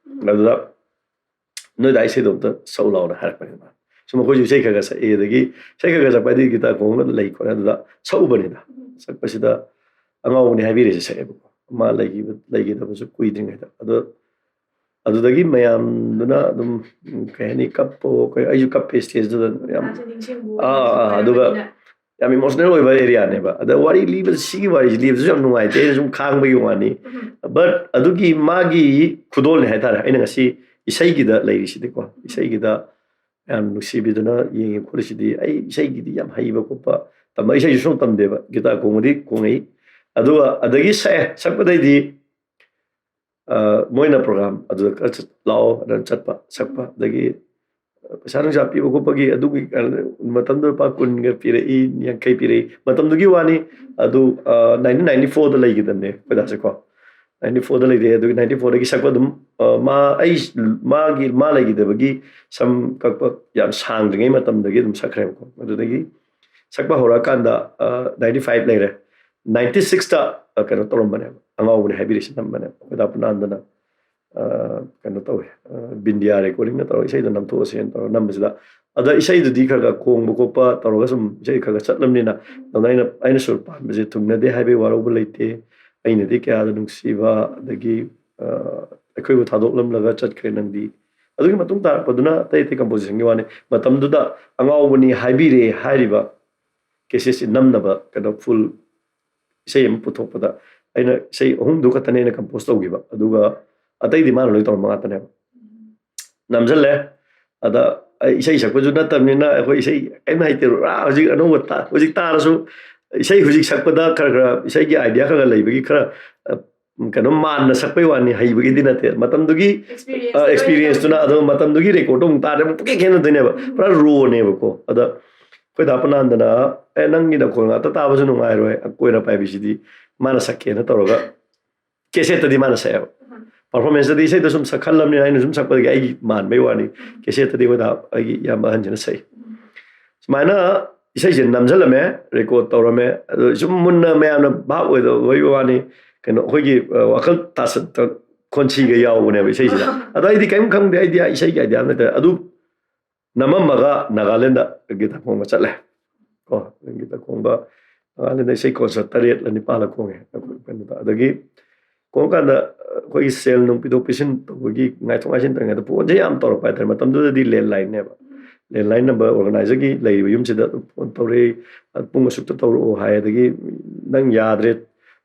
ꯑꯗꯨꯗ "ꯅꯣꯏꯗ ꯏꯁꯩꯗꯣ ꯑꯝꯇ ꯁꯛꯎ ꯂꯥꯛꯑꯣꯅ" ꯍꯥꯏꯔꯛꯄꯅꯦꯕ꯫ ꯁꯨꯝ ꯑꯩꯈꯣꯏꯁꯨ ꯏꯁꯩ ꯈꯔ ꯈꯔ ꯁꯛꯑꯦ, ꯑꯗꯒꯤ ꯏꯁꯩ ꯈꯔ ꯈꯔ ꯁꯛꯄ ꯍꯥꯏꯗꯤ ꯒꯤꯇꯥꯔ ꯈꯣꯡꯉꯒ ꯂꯩ ꯈꯣꯠꯂꯦ꯫ ꯑꯗꯨꯗ ꯁꯛꯎꯕꯅꯤꯗ꯫ ꯁꯛꯄꯁꯤꯗ "ꯑꯉꯥꯎꯕꯅꯤ ꯍꯥꯏꯕꯤꯔꯦꯁꯦ" ꯁꯛꯑꯦꯕꯀꯣ, ꯃꯥ ꯂꯩꯈꯤꯕ, ꯂꯩꯈꯤꯗꯕꯁꯨ ꯀꯨꯏꯗ꯭ꯔꯤꯉꯩꯗ꯫ ꯑꯗꯣ ꯑꯗꯨꯗꯒꯤ ꯃꯌꯥꯝꯗꯨꯅ ꯑꯗꯨꯝ, ꯎꯝ, ꯀꯩ ꯍꯥꯏꯅꯤ, ꯀꯞꯄ, ꯀꯩ, ꯑꯩꯁꯨ ꯀꯞꯄꯦ ꯁ꯭ꯇꯦꯖꯇꯨꯗ ꯌꯥꯝ꯫ ꯃꯥꯁꯦ ꯅꯤꯡꯁꯤꯡꯕ ꯑꯥ, ꯑꯥ, ꯑꯥ, ꯑꯗꯨꯒ ꯑꯣꯏꯕꯅꯤꯅ꯫ ꯌꯥꯝ ꯏꯃꯣꯁꯅꯦꯜ ꯑꯣꯏꯕ ꯑꯦꯔꯤꯌꯥꯅꯦꯕ꯫ ꯑꯗ ꯋꯥꯔꯤ ꯂꯤꯕꯗ, ꯁꯤꯒꯤ ꯋꯥꯔꯤꯁꯤ ꯂꯤꯕꯗꯁꯨ ꯌꯥꯝ ꯅꯨꯡꯉꯥꯏꯇꯦ, ꯑꯩꯅ ꯁꯨꯝ ꯈꯥꯡꯕꯒꯤ ꯋꯥꯅꯤ꯫ ꯎꯝ꯫ But ꯑꯗꯨꯒꯤ ꯃꯥꯒꯤ ꯈꯨꯗꯣꯜꯅꯦ ꯍꯥꯏꯇꯥꯔꯦ, ꯑꯩꯅ ꯉꯁꯤ ꯏꯁꯩꯒꯤꯗ ꯂꯩꯔꯤꯁꯤꯗꯤꯀꯣ, ꯏꯁꯩꯒꯤꯗ ꯌꯥꯝ ꯅꯨꯡꯁꯤꯕꯤꯗꯨꯅ ꯌꯦꯡꯉꯤ ꯈꯣꯠꯂꯤꯁꯤꯗꯤ꯫ ꯑꯩ ꯏꯁꯩꯒꯤꯗꯤ ꯌꯥꯝ ꯍꯩꯕ ꯈꯣꯠꯄ ꯇꯝꯕ, ꯏꯁꯩꯁꯨ ꯁꯨꯝ ꯇꯝꯗꯦꯕ, ꯒꯤꯇꯥꯔ ꯈꯣꯡꯕꯗꯤ ꯈꯣꯡꯉꯛꯏ꯫ ꯑꯗꯨꯒ ꯑꯗꯒꯤ ꯁꯛꯑꯦ, ꯁꯛꯄꯗꯩꯗꯤ, ꯑ, ꯃꯣꯏꯅ ꯄ꯭ꯔꯣꯒ꯭ꯔꯥꯝ ꯑꯗꯨꯗ ꯈꯔ ꯆꯠ-, ꯂꯥꯛꯑꯣ ꯑꯗꯨꯅ ꯆꯠꯄ, ꯁꯛꯄ, ꯑꯗꯒꯤ ꯄꯩꯁꯥ ꯅꯨꯡꯁꯥ ꯄꯤꯕ ꯈꯣꯠꯄꯒꯤ ꯑꯗꯨꯒꯤ ꯀꯩꯅꯣ, ꯃꯇꯝꯗꯨꯗ ꯂꯨꯄꯥ ꯀꯨꯟꯒ ꯄꯤꯔꯛꯏ, ꯌꯥꯡꯈꯩ ꯄꯤꯔꯛꯏ, ꯃꯇꯝꯗꯨꯒꯤ ꯋꯥꯅꯤ꯫ ꯑꯗꯨ, ꯑ, ꯅꯥꯏꯟꯇꯤꯟ ꯅꯥꯏꯟꯇꯤ ꯐꯣꯔꯗ ꯂꯩꯈꯤꯗꯕꯅꯦ ꯑꯩꯈꯣꯏ ꯗꯥꯁꯦꯀꯣ꯫ ꯅꯥꯏꯟꯇꯤ ꯐꯣꯔꯗ ꯂꯩꯔꯦ, ꯑꯗꯨꯒꯤ ꯅꯥꯏꯟꯇꯤ ꯐꯣꯔꯗꯒꯤ ꯁꯛꯄ ꯑꯗꯨꯝ, ꯑ, ꯃꯥ, ꯑꯩ, ꯃꯥꯒꯤ, ꯃꯥ ꯂꯩꯈꯤꯗꯕꯒꯤ ꯁꯝ ꯀꯛꯄ ꯌꯥꯝ ꯁꯥꯡꯗ꯭ꯔꯤꯉꯩ ꯃꯇꯝꯗꯒꯤ ꯑꯗꯨꯝ ꯁꯛꯈ꯭ꯔꯦꯕꯀꯣ꯫ ꯑꯗꯨꯗꯒꯤ ꯁꯛꯄ ꯍꯧꯔꯛꯑꯀꯥꯟꯗ, ꯑ, ꯅꯥꯏꯟꯇꯤ ꯐꯥꯏꯚ ꯂꯩꯔꯦ꯫ ꯅꯥꯏꯟꯇꯤ ꯁꯤꯛꯁꯇ, ꯑ, ꯀꯩꯅꯣ ꯇꯧꯔꯝꯕꯅꯦꯕ, "ꯑꯉꯥꯎꯕꯅꯦ ꯍꯥꯏꯕꯤꯔꯤꯁꯤ" ꯅꯝꯕꯅꯦꯕ꯫ ꯑꯩꯈꯣꯏ ꯗꯥ ꯄꯨꯅꯥꯟꯗꯅ, ꯑ, ꯀꯩꯅꯣ ꯇꯧꯋꯦ, ꯑ, ꯕꯤꯟꯗꯤꯌꯥ ꯔꯦꯀꯣꯔꯗꯤꯡꯅ ꯇꯧꯔꯒ ꯏꯁꯩꯗꯣ ꯅꯝꯊꯣꯛꯑꯁꯦꯅ ꯇꯧꯔꯒ ꯅꯝꯕꯁꯤꯗ, ꯑꯗ ꯏꯁꯩꯗꯨꯗꯤ ꯈꯔ ꯈꯔ ꯈꯣꯡꯕ ꯈꯣꯠꯄ ꯇꯧꯔꯒ ꯁꯨꯝ ꯏꯁꯩ ꯈꯔ ꯈꯔ ꯆꯠꯂꯝꯅꯤꯅ, ꯑꯗ ꯑꯩꯅ, ꯑꯩꯅ ꯁꯨꯔ ꯄꯥꯟꯕꯁꯦ "ꯊꯨꯡꯅꯗꯦ ꯍꯥꯏꯕꯒꯤ ꯋꯥꯔꯧꯕ ꯂꯩꯇꯦ", "ꯑꯩꯅꯗꯤ ꯀꯌꯥꯗ ꯅꯨꯡꯁꯤꯕ", ꯑꯗꯒꯤ, ꯑ, "ꯑꯩꯈꯣꯏꯕꯨ ꯊꯥꯗꯣꯛꯂꯝꯂꯒ ꯆꯠꯈ꯭ꯔꯦ ꯅꯪꯗꯤ", ꯑꯗꯨꯒꯤ ꯃꯇꯨꯡ ꯇꯥꯔꯛꯄꯗꯨꯅ ꯑꯇꯩ ꯑꯇꯩ ꯀꯝꯄꯣꯖꯤꯁꯟꯒꯤ ꯋꯥꯅꯤ꯫ ꯃꯇꯝꯗꯨꯗ "ꯑꯉꯥꯎꯕꯅꯤ ꯍꯥꯏꯕꯤꯔꯦ" ꯍꯥꯏꯔꯤꯕ ꯀꯦꯁꯦꯠꯁꯤ ꯅꯝꯅꯕ ꯀꯩꯅꯣ ꯐꯨꯜ ꯏꯁꯩ ꯑꯃ ꯄꯨꯊꯣꯛꯄꯗ ꯑꯩꯅ ꯏꯁꯩ ꯑꯍꯨꯝꯗꯨ ꯈꯛꯇꯅꯦ ꯑꯩꯅ ꯀꯝꯄꯣꯁ ꯇꯧꯈꯤꯕ, ꯑꯗꯨꯒ ꯑꯇꯩꯗꯤ ꯃꯥꯅ ꯂꯣꯏ ꯇꯧꯔꯝꯕ ꯉꯥꯛꯇꯅꯦꯕ꯫ ꯅꯝꯁꯤꯜꯂꯦ꯫ ꯑꯗ ꯑꯩ ꯏꯁꯩ ꯁꯛꯄꯁꯨ ꯅꯠꯇꯕꯅꯤꯅ ꯑꯩꯈꯣꯏ ꯏꯁꯩ ꯀꯔꯤꯝ ꯍꯩꯇꯦ꯫ ꯄꯨꯔꯥ ꯍꯧꯖꯤꯛ ꯑꯅꯧꯕ ꯇꯥ-, ꯍꯧꯖꯤꯛ ꯇꯥꯔꯁꯨ ꯏꯁꯩ ꯍꯧꯖꯤꯛ ꯁꯛꯄꯗ ꯈꯔ ꯈꯔ ꯏꯁꯩꯒꯤ ꯑꯥꯏꯗꯤꯌꯥ ꯈꯔ ꯈꯔ ꯂꯩꯕꯒꯤ ꯈꯔ, ꯑ, ꯀꯩꯅꯣ ꯃꯥꯟꯅ ꯁꯛꯄꯩ ꯋꯥꯅꯤ, ꯍꯩꯕꯒꯤꯗꯤ ꯅꯠꯇꯦ꯫ ꯃꯇꯝꯗꯨꯒꯤ ꯑꯦꯛꯁꯄꯤꯔꯤꯌꯦꯟꯁꯇꯨꯅ, ꯑꯗꯣ ꯃꯇꯝꯗꯨꯒꯤ ꯔꯦꯀꯣꯔꯗꯇꯣ ꯑꯃꯨꯛ ꯇꯥꯔꯗꯤ ꯑꯃꯨꯛ ꯄꯨꯡꯈꯦꯟ ꯈꯦꯠꯅꯗꯣꯏꯅꯦꯕ꯫ ꯄꯨꯔꯥ ꯔꯣꯅꯦꯕꯀꯣ꯫ ꯑꯗ ꯑꯩꯈꯣꯏ ꯗꯥ ꯄꯅꯥꯟꯗꯅ, "ꯑꯦ, ꯅꯪꯒꯤ ꯅꯈꯣꯟ ꯉꯥꯛꯇ ꯇꯥꯕꯁꯨ ꯅꯨꯡꯉꯥꯏꯔꯣꯏ, ꯀꯣꯏꯔ ꯄꯥꯏꯕꯤꯁꯤꯗꯤ ꯃꯥꯅ ꯁꯛꯀꯦꯅ" ꯇꯧꯔꯒ ꯀꯦꯁꯦꯠꯇꯗꯤ ꯃꯥꯅ ꯁꯛꯑꯦꯕ꯫ ꯄꯔꯐꯣꯔꯃꯦꯟꯁꯇꯗꯤ ꯏꯁꯩꯗꯣ ꯁꯨꯝ ꯁꯛꯍꯜꯂꯝꯅꯤꯅ ꯑꯩꯅ ꯁꯨꯝ ꯁꯛꯄꯗꯒꯤ ꯑꯩꯒꯤ ꯃꯥꯟꯕꯩ ꯋꯥꯅꯤ꯫ ꯀꯦꯁꯦꯠꯇꯗꯤ ꯑꯩꯈꯣꯏ ꯗꯥ, ꯑꯩꯒꯤ ꯏꯌꯥꯝꯕ ꯑꯍꯟꯁꯤꯅ ꯁꯛꯏ꯫ ꯁꯨꯃꯥꯏꯅ ꯏꯁꯩꯁꯦ ꯅꯝꯁꯤꯜꯂꯝꯃꯦ, ꯔꯦꯀꯣꯔꯗ ꯇꯧꯔꯝꯃꯦ꯫ ꯑꯗꯣ ꯁꯨꯝ ꯃꯨꯟꯅ ꯃꯌꯥꯝꯅ ꯚꯥꯞ ꯑꯣꯏꯗꯕꯩ ꯋꯥꯅꯤ, ꯀꯩꯅꯣ, ꯑꯩꯈꯣꯏꯒꯤ, ꯑ, ꯋꯥꯈꯜ ꯇꯥꯁꯟ-, ꯇ-, ꯈꯣꯟꯁꯤꯒ ꯌꯥꯎꯕꯅꯦꯕ ꯏꯁꯩꯁꯤꯗ꯫ ꯑꯗꯣ ꯑꯩꯗꯤ ꯀꯔꯤꯝ ꯈꯪꯗꯦ, ꯑꯩꯗꯤ ꯏꯁꯩꯒꯤ ꯑꯥꯏꯗꯤꯌꯥ ꯑꯃ ꯂꯩꯇꯦ꯫ ꯑꯗꯨ ꯅꯝꯃꯝꯃꯒ ꯅꯥꯒꯥꯂꯦꯟꯗ ꯒꯤꯇꯥ ꯈꯣꯡꯕ ꯆꯠꯂꯦ꯫ ꯀꯣ, ꯒꯤꯇꯥ ꯈꯣꯡꯕ ꯅꯥꯒꯥꯂꯦꯟꯗ ꯏꯁꯩ ꯀꯣꯟꯁꯔꯠ ꯇꯔꯦꯠꯂ ꯅꯤꯄꯥꯜꯂ ꯈꯣꯡꯉꯦ ꯑꯩꯈꯣꯏ ꯀꯩꯅꯣꯗ꯫ ꯑꯗꯒꯤ ꯈꯣꯡꯉꯀꯥꯟꯗ ꯑꯩꯈꯣꯏꯒꯤ ꯁꯦꯜ ꯅꯨꯡ ꯄꯤꯊꯣꯛ ꯄꯤꯁꯤꯟ ꯇꯧꯕꯒꯤ ꯉꯥꯏꯊꯣꯛ ꯉꯥꯏꯁꯤꯟ ꯇꯧꯔꯤꯉꯩꯗ ꯐꯣꯟꯁꯦ ꯌꯥꯝ ꯇꯧꯔꯛꯄ ꯍꯥꯏꯇꯥꯔꯦ꯫ ꯃꯇꯝꯗꯨꯗꯗꯤ ꯂꯦꯟꯂꯥꯏꯟꯅꯦꯕ꯫ ꯂꯦꯟꯂꯥꯏꯟ ꯅꯝꯕꯔ ꯑꯣꯔꯒꯅꯥꯏꯖꯔꯒꯤ ꯂꯩꯔꯤꯕ ꯌꯨꯝꯁꯤꯗ ꯑꯗꯨꯝ ꯐꯣꯟ ꯇꯧꯔꯛꯏ, "ꯄꯨꯡ ꯑꯁꯨꯛꯇ ꯊꯣꯛꯂꯛꯑꯣ" ꯍꯥꯏ, ꯑꯗꯒꯤ "ꯅꯪ ꯌꯥꯗ꯭ꯔꯦ,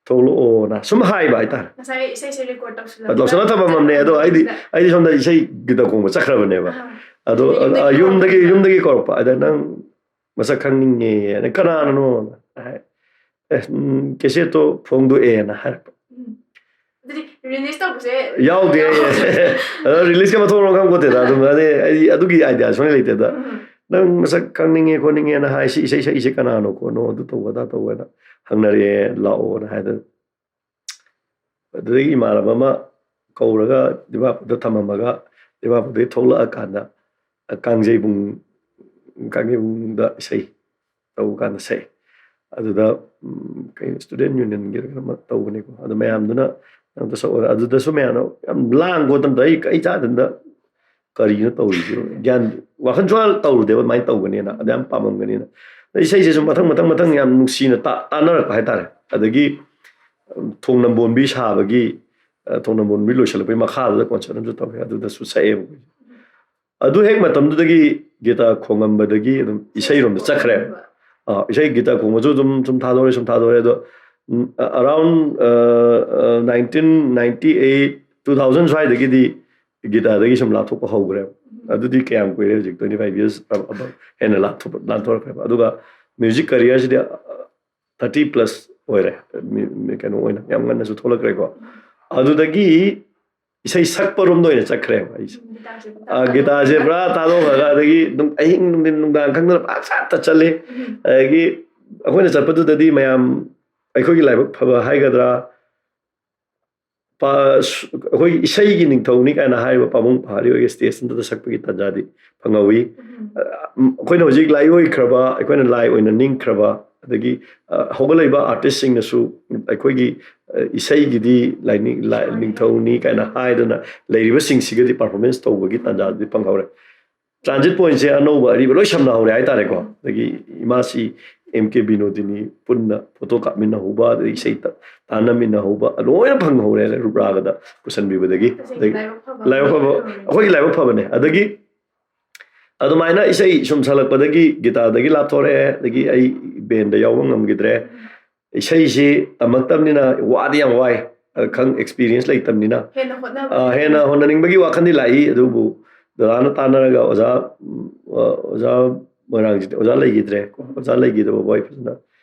ꯊꯣꯛꯂꯛꯑꯣꯅ" ꯁꯨꯝ ꯍꯥꯏꯕ ꯍꯥꯏꯇꯥꯔꯦ꯫ ꯉꯁꯥꯏ ꯏꯁꯩꯁꯦ ꯔꯦꯀꯣꯔꯗ ꯇꯧꯁꯤꯜꯂꯒ ꯇꯧꯁꯜꯂ ꯊꯝꯃꯝꯃꯝꯅꯦ꯫ ꯑꯗꯣ ꯑꯩꯗꯤ, ꯑꯩꯗꯤ ꯁꯣꯝꯗ ꯏꯁꯩ ꯒꯤꯇꯥ ꯈꯣꯡꯕ ꯆꯠꯈ꯭ꯔꯕꯅꯦꯕ꯫ ꯑꯥ꯫ ꯑꯗꯣ, ꯌꯨꯝꯗꯒꯤ ꯑ, ꯌꯨꯝꯗꯒꯤ, ꯀꯧꯔꯛꯄ꯫ ꯌꯨꯝꯗꯒꯤ ꯀꯧꯔꯛꯄ꯫ ꯑꯗ, "ꯅꯪ ꯃꯁꯛ ꯈꯪꯅꯤꯡꯉꯦ" ꯍꯥꯏꯅ, "ꯀꯅꯥꯅꯅꯣ?" ꯍꯥꯏ꯫ "ꯑꯦ, ꯎꯝ, ꯀꯦꯁꯦꯠꯇꯣ ꯐꯣꯡꯗꯣꯛꯑꯦꯅ" ꯍꯥꯏꯔꯛꯄ꯫ ꯎꯝ꯫ ꯑꯗꯨꯗꯤ ꯔꯤꯂꯤꯁ ꯇꯧꯕꯁꯦ ꯌꯥꯎꯗꯦ꯫ ꯌꯥꯎꯗꯦ꯫ ꯑꯗꯣ ꯔꯤꯂꯤꯁꯀ ꯃꯊꯣꯡ ꯃꯔꯝ ꯈꯪꯄꯣꯠꯇꯦꯗ꯫ ꯑꯗꯨꯝ, ꯑꯗꯩ ꯑꯩ ꯑꯗꯨꯒꯤ ꯑꯥꯏꯗꯤꯌꯥ ꯁꯨꯡꯂꯩ ꯂꯩꯇꯦꯗ꯫ ꯎꯝ꯫ "ꯅꯪ ꯃꯁꯛ ꯈꯪꯅꯤꯡꯉꯦ ꯈꯣꯠꯅꯤꯡꯉꯦꯅ ꯍꯥꯏ, ꯁꯤ ꯏꯁꯩ ꯁꯛꯏꯁꯦ ꯀꯅꯥꯅꯣ ꯈꯣꯠꯅꯣ, ꯑꯗꯨ ꯇꯧꯕ ꯑꯗꯥ ꯇꯧꯕ" ꯍꯥꯏꯅ ꯍꯪꯅꯔꯛꯑꯦ, "ꯂꯥꯛꯑꯣꯅ" ꯍꯥꯏꯗꯅ꯫ ꯑꯗꯨꯗꯒꯤ ꯏꯃꯥꯟꯅꯕ ꯑꯃ ꯀꯧꯔꯒ ꯗꯤꯃꯥꯄꯨꯔꯗ ꯊꯝꯃꯝꯃꯒ, ꯗꯤꯃꯥꯄꯨꯔꯗꯒꯤ ꯊꯣꯛꯂꯛꯑꯀꯥꯟꯗ ꯀꯥꯡꯖꯩꯕꯨꯡ, ꯀꯥꯡꯖꯩꯕꯨꯡꯗ ꯏꯁꯩ ꯇꯧꯕ ꯀꯥꯟꯗ ꯁꯛꯑꯦ꯫ ꯑꯗꯨꯗ, ꯎꯝ, ꯀꯩ, ꯁ꯭ꯇꯨꯗꯦꯟ ꯌꯨꯅꯤꯌꯟꯒꯤꯔ ꯀꯩꯅꯣꯝꯃ ꯇꯧꯕꯅꯤꯀꯣ꯫ ꯑꯗꯨ ꯃꯌꯥꯝꯗꯨꯅ ꯑꯝꯇ ꯁꯛꯑꯣ꯫ ꯑꯗꯨꯗꯁꯨ ꯃꯌꯥꯝꯅ ꯌꯥꯝ ꯂꯥꯡꯕ ꯃꯇꯝꯗ ꯑꯩ, ꯑꯩ ꯏꯆꯥꯗꯨꯗ ꯀꯔꯤꯅꯣ ꯇꯧꯔꯤꯁꯤꯕꯣ? ꯒ꯭ꯌꯥꯟ, ꯋꯥꯈꯜ ꯁꯨꯡꯌꯥ ꯇꯧꯔꯨꯗꯦꯕ ꯑꯗꯨꯃꯥꯏꯅ ꯇꯧꯒꯅꯤꯅ, ꯑꯗꯨ ꯌꯥꯝ ꯄꯥꯝꯃꯝꯒꯅꯤꯅ꯫ ꯑꯗ ꯏꯁꯩꯁꯦ ꯁꯨꯝ ꯃꯊꯪ, ꯃꯊꯪ, ꯃꯊꯪ ꯌꯥꯝ ꯅꯨꯡꯁꯤꯅ ꯇꯥ-, ꯇꯥꯟꯅꯔꯛꯄ ꯍꯥꯏꯇꯥꯔꯦ꯫ ꯑꯗꯒꯤ, ꯎꯝ, ꯊꯣꯡ ꯅꯝꯕꯣꯟꯕꯤ ꯁꯥꯕꯒꯤ, ꯑ, ꯊꯣꯡ ꯅꯝꯕꯣꯟꯕꯤ ꯂꯣꯏꯁꯤꯜꯂꯛꯄꯒꯤ ꯃꯈꯥꯗꯨꯗ ꯀꯣꯟꯁꯔꯠ ꯑꯃꯁꯨ ꯇꯧꯋꯦ, ꯑꯗꯨꯗꯁꯨ ꯁꯛꯑꯦꯕ ꯑꯩꯈꯣꯏꯁꯦ꯫ ꯑꯗꯨ ꯍꯦꯛ ꯃꯇꯝꯗꯨꯗꯒꯤ ꯒꯤꯇꯥ ꯈꯣꯡꯉꯝꯕꯗꯒꯤ ꯑꯗꯨꯝ ꯏꯁꯩꯔꯣꯝꯗ ꯆꯠꯈ꯭ꯔꯦ꯫ ꯑꯥ, ꯏꯁꯩ ꯒꯤꯇꯥ ꯈꯣꯡꯕꯁꯨ ꯑꯗꯨꯝ ꯁꯨꯝ ꯊꯥꯗꯣꯔꯦ, ꯁꯨꯝ ꯊꯥꯗꯣꯔꯦ꯫ ꯑꯗꯣ around nineteen ninety eight two thousand ꯁ꯭ꯋꯥꯏꯗꯒꯤꯗꯤ ꯒꯤꯇꯥꯗꯒꯤ ꯁꯨꯝ ꯂꯥꯞꯊꯣꯛꯄ ꯍꯧꯈ꯭ꯔꯦꯕ꯫ ꯑꯗꯨꯗꯤ ꯀꯌꯥꯝ ꯀꯨꯏꯔꯦ ꯍꯧꯖꯤꯛ? Twenty five years ꯍꯦꯟꯅ ꯂꯥꯞꯊꯣꯛ- ꯂꯥꯞꯊꯣꯔꯛꯈ꯭ꯔꯦꯕ꯫ ꯑꯗꯨꯒ ꯃ꯭ꯌꯨꯖꯤꯛ ꯀꯔꯤꯌꯔꯁꯤꯗꯤ ꯊꯥꯔꯇꯤ ꯄ꯭ꯂꯁ ꯑꯣꯏꯔꯦ꯫ ꯃꯤ- ꯃꯤ- ꯀꯩꯅꯣ ꯑꯣꯏꯅ ꯌꯥꯝ ꯉꯟꯅꯁꯨ ꯊꯣꯛꯂꯛꯈ꯭ꯔꯦꯀꯣ꯫ ꯑꯗꯨꯗꯒꯤ ꯏꯁꯩ ꯁꯛꯄꯔꯣꯝꯗ ꯑꯣꯏꯅ ꯆꯠꯈ꯭ꯔꯦꯕ ꯑꯩꯁꯦ꯫ ꯒꯤꯇꯥꯁꯦ ꯄꯨꯔꯥ ꯊꯥꯗꯣꯛꯈ꯭ꯔꯒ, ꯑꯗꯒꯤ ꯑꯗꯨꯝ ꯑꯍꯤꯡ ꯅꯨꯡꯊꯤꯟ ꯅꯨꯡꯗꯥꯡ ꯈꯪꯗꯅ ꯄꯥꯛ ꯆꯠꯇ ꯆꯠꯂꯤ꯫ ꯑꯗꯒꯤ ꯑꯩꯈꯣꯏꯅ ꯆꯠꯄꯗꯨꯗꯗꯤ ꯃꯌꯥꯝ ꯑꯩꯈꯣꯏꯒꯤ ꯂꯥꯏꯕꯛ ꯐꯕ ꯍꯥꯏꯒꯗ꯭ꯔꯥ, ꯄꯥ- ꯁ- ꯑꯩꯈꯣꯏꯒꯤ ꯏꯁꯩꯒꯤ ꯅꯤꯡꯊꯧꯅꯤ ꯀꯥꯏꯅ ꯍꯥꯏꯔꯤꯕ ꯄꯥꯕꯨꯡ ꯄꯍꯥꯔꯤ ꯍꯣꯏꯒꯤ ꯁ꯭ꯇꯦꯖ ꯑꯗꯨꯗ ꯁꯛꯄꯒꯤ ꯇꯥꯟꯖꯥꯗꯤ ꯐꯪꯍꯧꯋꯤ꯫ ꯑ, ꯑꯩꯈꯣꯏꯅ ꯍꯧꯖꯤꯛ ꯂꯥꯏ ꯑꯣꯏꯈ꯭ꯔꯕ, ꯑꯩꯈꯣꯏꯅ ꯂꯥꯏ ꯑꯣꯏꯅ ꯅꯤꯡꯈ꯭ꯔꯕ, ꯑꯗꯒꯤ ꯑ, ꯍꯧꯒꯠꯂꯛꯏꯕ ꯑꯥꯔꯇꯤꯁꯁꯤꯡꯅꯁꯨ ꯑꯩꯈꯣꯏꯒꯤ ꯑ, ꯏꯁꯩꯒꯤꯗꯤ ꯂꯥꯏꯅꯤꯡ- ꯂꯥꯏ- ꯅꯤꯡꯊꯧꯅꯤ ꯀꯥꯏꯅ ꯍꯥꯏꯗꯨꯅ ꯂꯩꯔꯤꯕꯁꯤꯡꯁꯤꯒꯗꯤ ꯄꯔꯐꯣꯔꯃꯦꯟꯁ ꯇꯧꯕꯒꯤ ꯇꯥꯟꯖꯥꯗꯨꯗꯤ ꯐꯪꯍꯧꯔꯦ꯫ ꯇ꯭ꯔꯥꯟꯖꯤꯠ ꯄꯣꯏꯟꯁꯦ ꯑꯅꯧꯕ ꯑꯔꯤꯕ ꯂꯣꯏ ꯁꯝꯅꯍꯧꯔꯦ ꯍꯥꯏꯇꯥꯔꯦꯀꯣ꯫ ꯑꯗꯒꯤ ꯏꯃꯥꯁꯤ ꯑꯦꯝ ꯀꯦ ꯕꯤꯅꯣꯗꯤꯅꯤ ꯄꯨꯟꯅ ꯐꯣꯇꯣ ꯀꯥꯞꯃꯤꯟꯅꯍꯧꯕ, ꯑꯗꯒꯤ ꯏꯁꯩ ꯇ- ꯇꯥꯟꯅꯃꯤꯟꯅꯍꯧꯕ ꯂꯣꯏꯅ ꯐꯪꯍꯧꯔꯦ ꯔꯨꯞꯔꯥꯒꯗ ꯄꯨꯁꯟꯕꯤꯕꯗꯒꯤ꯫ ꯑꯗꯒꯤ ꯂꯥꯏꯕꯛ ꯐꯕ ꯑꯩꯈꯣꯏꯒꯤ ꯂꯥꯏꯕꯛ ꯐꯕꯅꯦ꯫ ꯑꯗꯒꯤ ꯑꯗꯨꯃꯥꯏꯅ ꯏꯁꯩ ꯁꯨꯝ ꯁꯥꯜꯂꯛꯄꯗꯒꯤ ꯒꯤꯇꯥꯔꯗꯒꯤ ꯂꯥꯞꯊꯣꯔꯛꯑꯦ, ꯑꯗꯒꯤ ꯑꯩ ꯕꯦꯟꯗ ꯌꯥꯎꯕ ꯉꯝꯈꯤꯗ꯭ꯔꯦ꯫ ꯏꯁꯩꯁꯤ ꯇꯝꯃꯛꯇꯕꯅꯤꯅ ꯋꯥꯗꯤ ꯌꯥꯝ ꯋꯥꯏ, ꯈꯪ ꯑꯦꯛꯁꯄꯤꯔꯤꯌꯦꯟꯁ ꯂꯩꯇꯕꯅꯤꯅ꯫ ꯍꯦꯟꯅ ꯍꯣꯠꯅꯕ ꯑ, ꯍꯦꯟꯅ ꯍꯣꯠꯅꯅꯤꯡꯕꯒꯤ ꯋꯥꯈꯜꯗꯤ ꯂꯥꯛꯏ, ꯑꯗꯨꯕꯨ ꯗꯗꯥꯅ ꯇꯥꯟꯅꯔꯒ ꯑꯣꯖꯥ ꯎꯝ, ꯑ, ꯑꯣꯖꯥ ꯃꯣꯏꯔꯥꯡꯁꯤꯗꯤ ꯑꯣꯖꯥ ꯂꯩꯈꯤꯗ꯭ꯔꯦ꯫ ꯑꯣꯖꯥ ꯂꯩꯈꯤꯗꯕ ꯍꯣꯏ ꯐꯖꯅ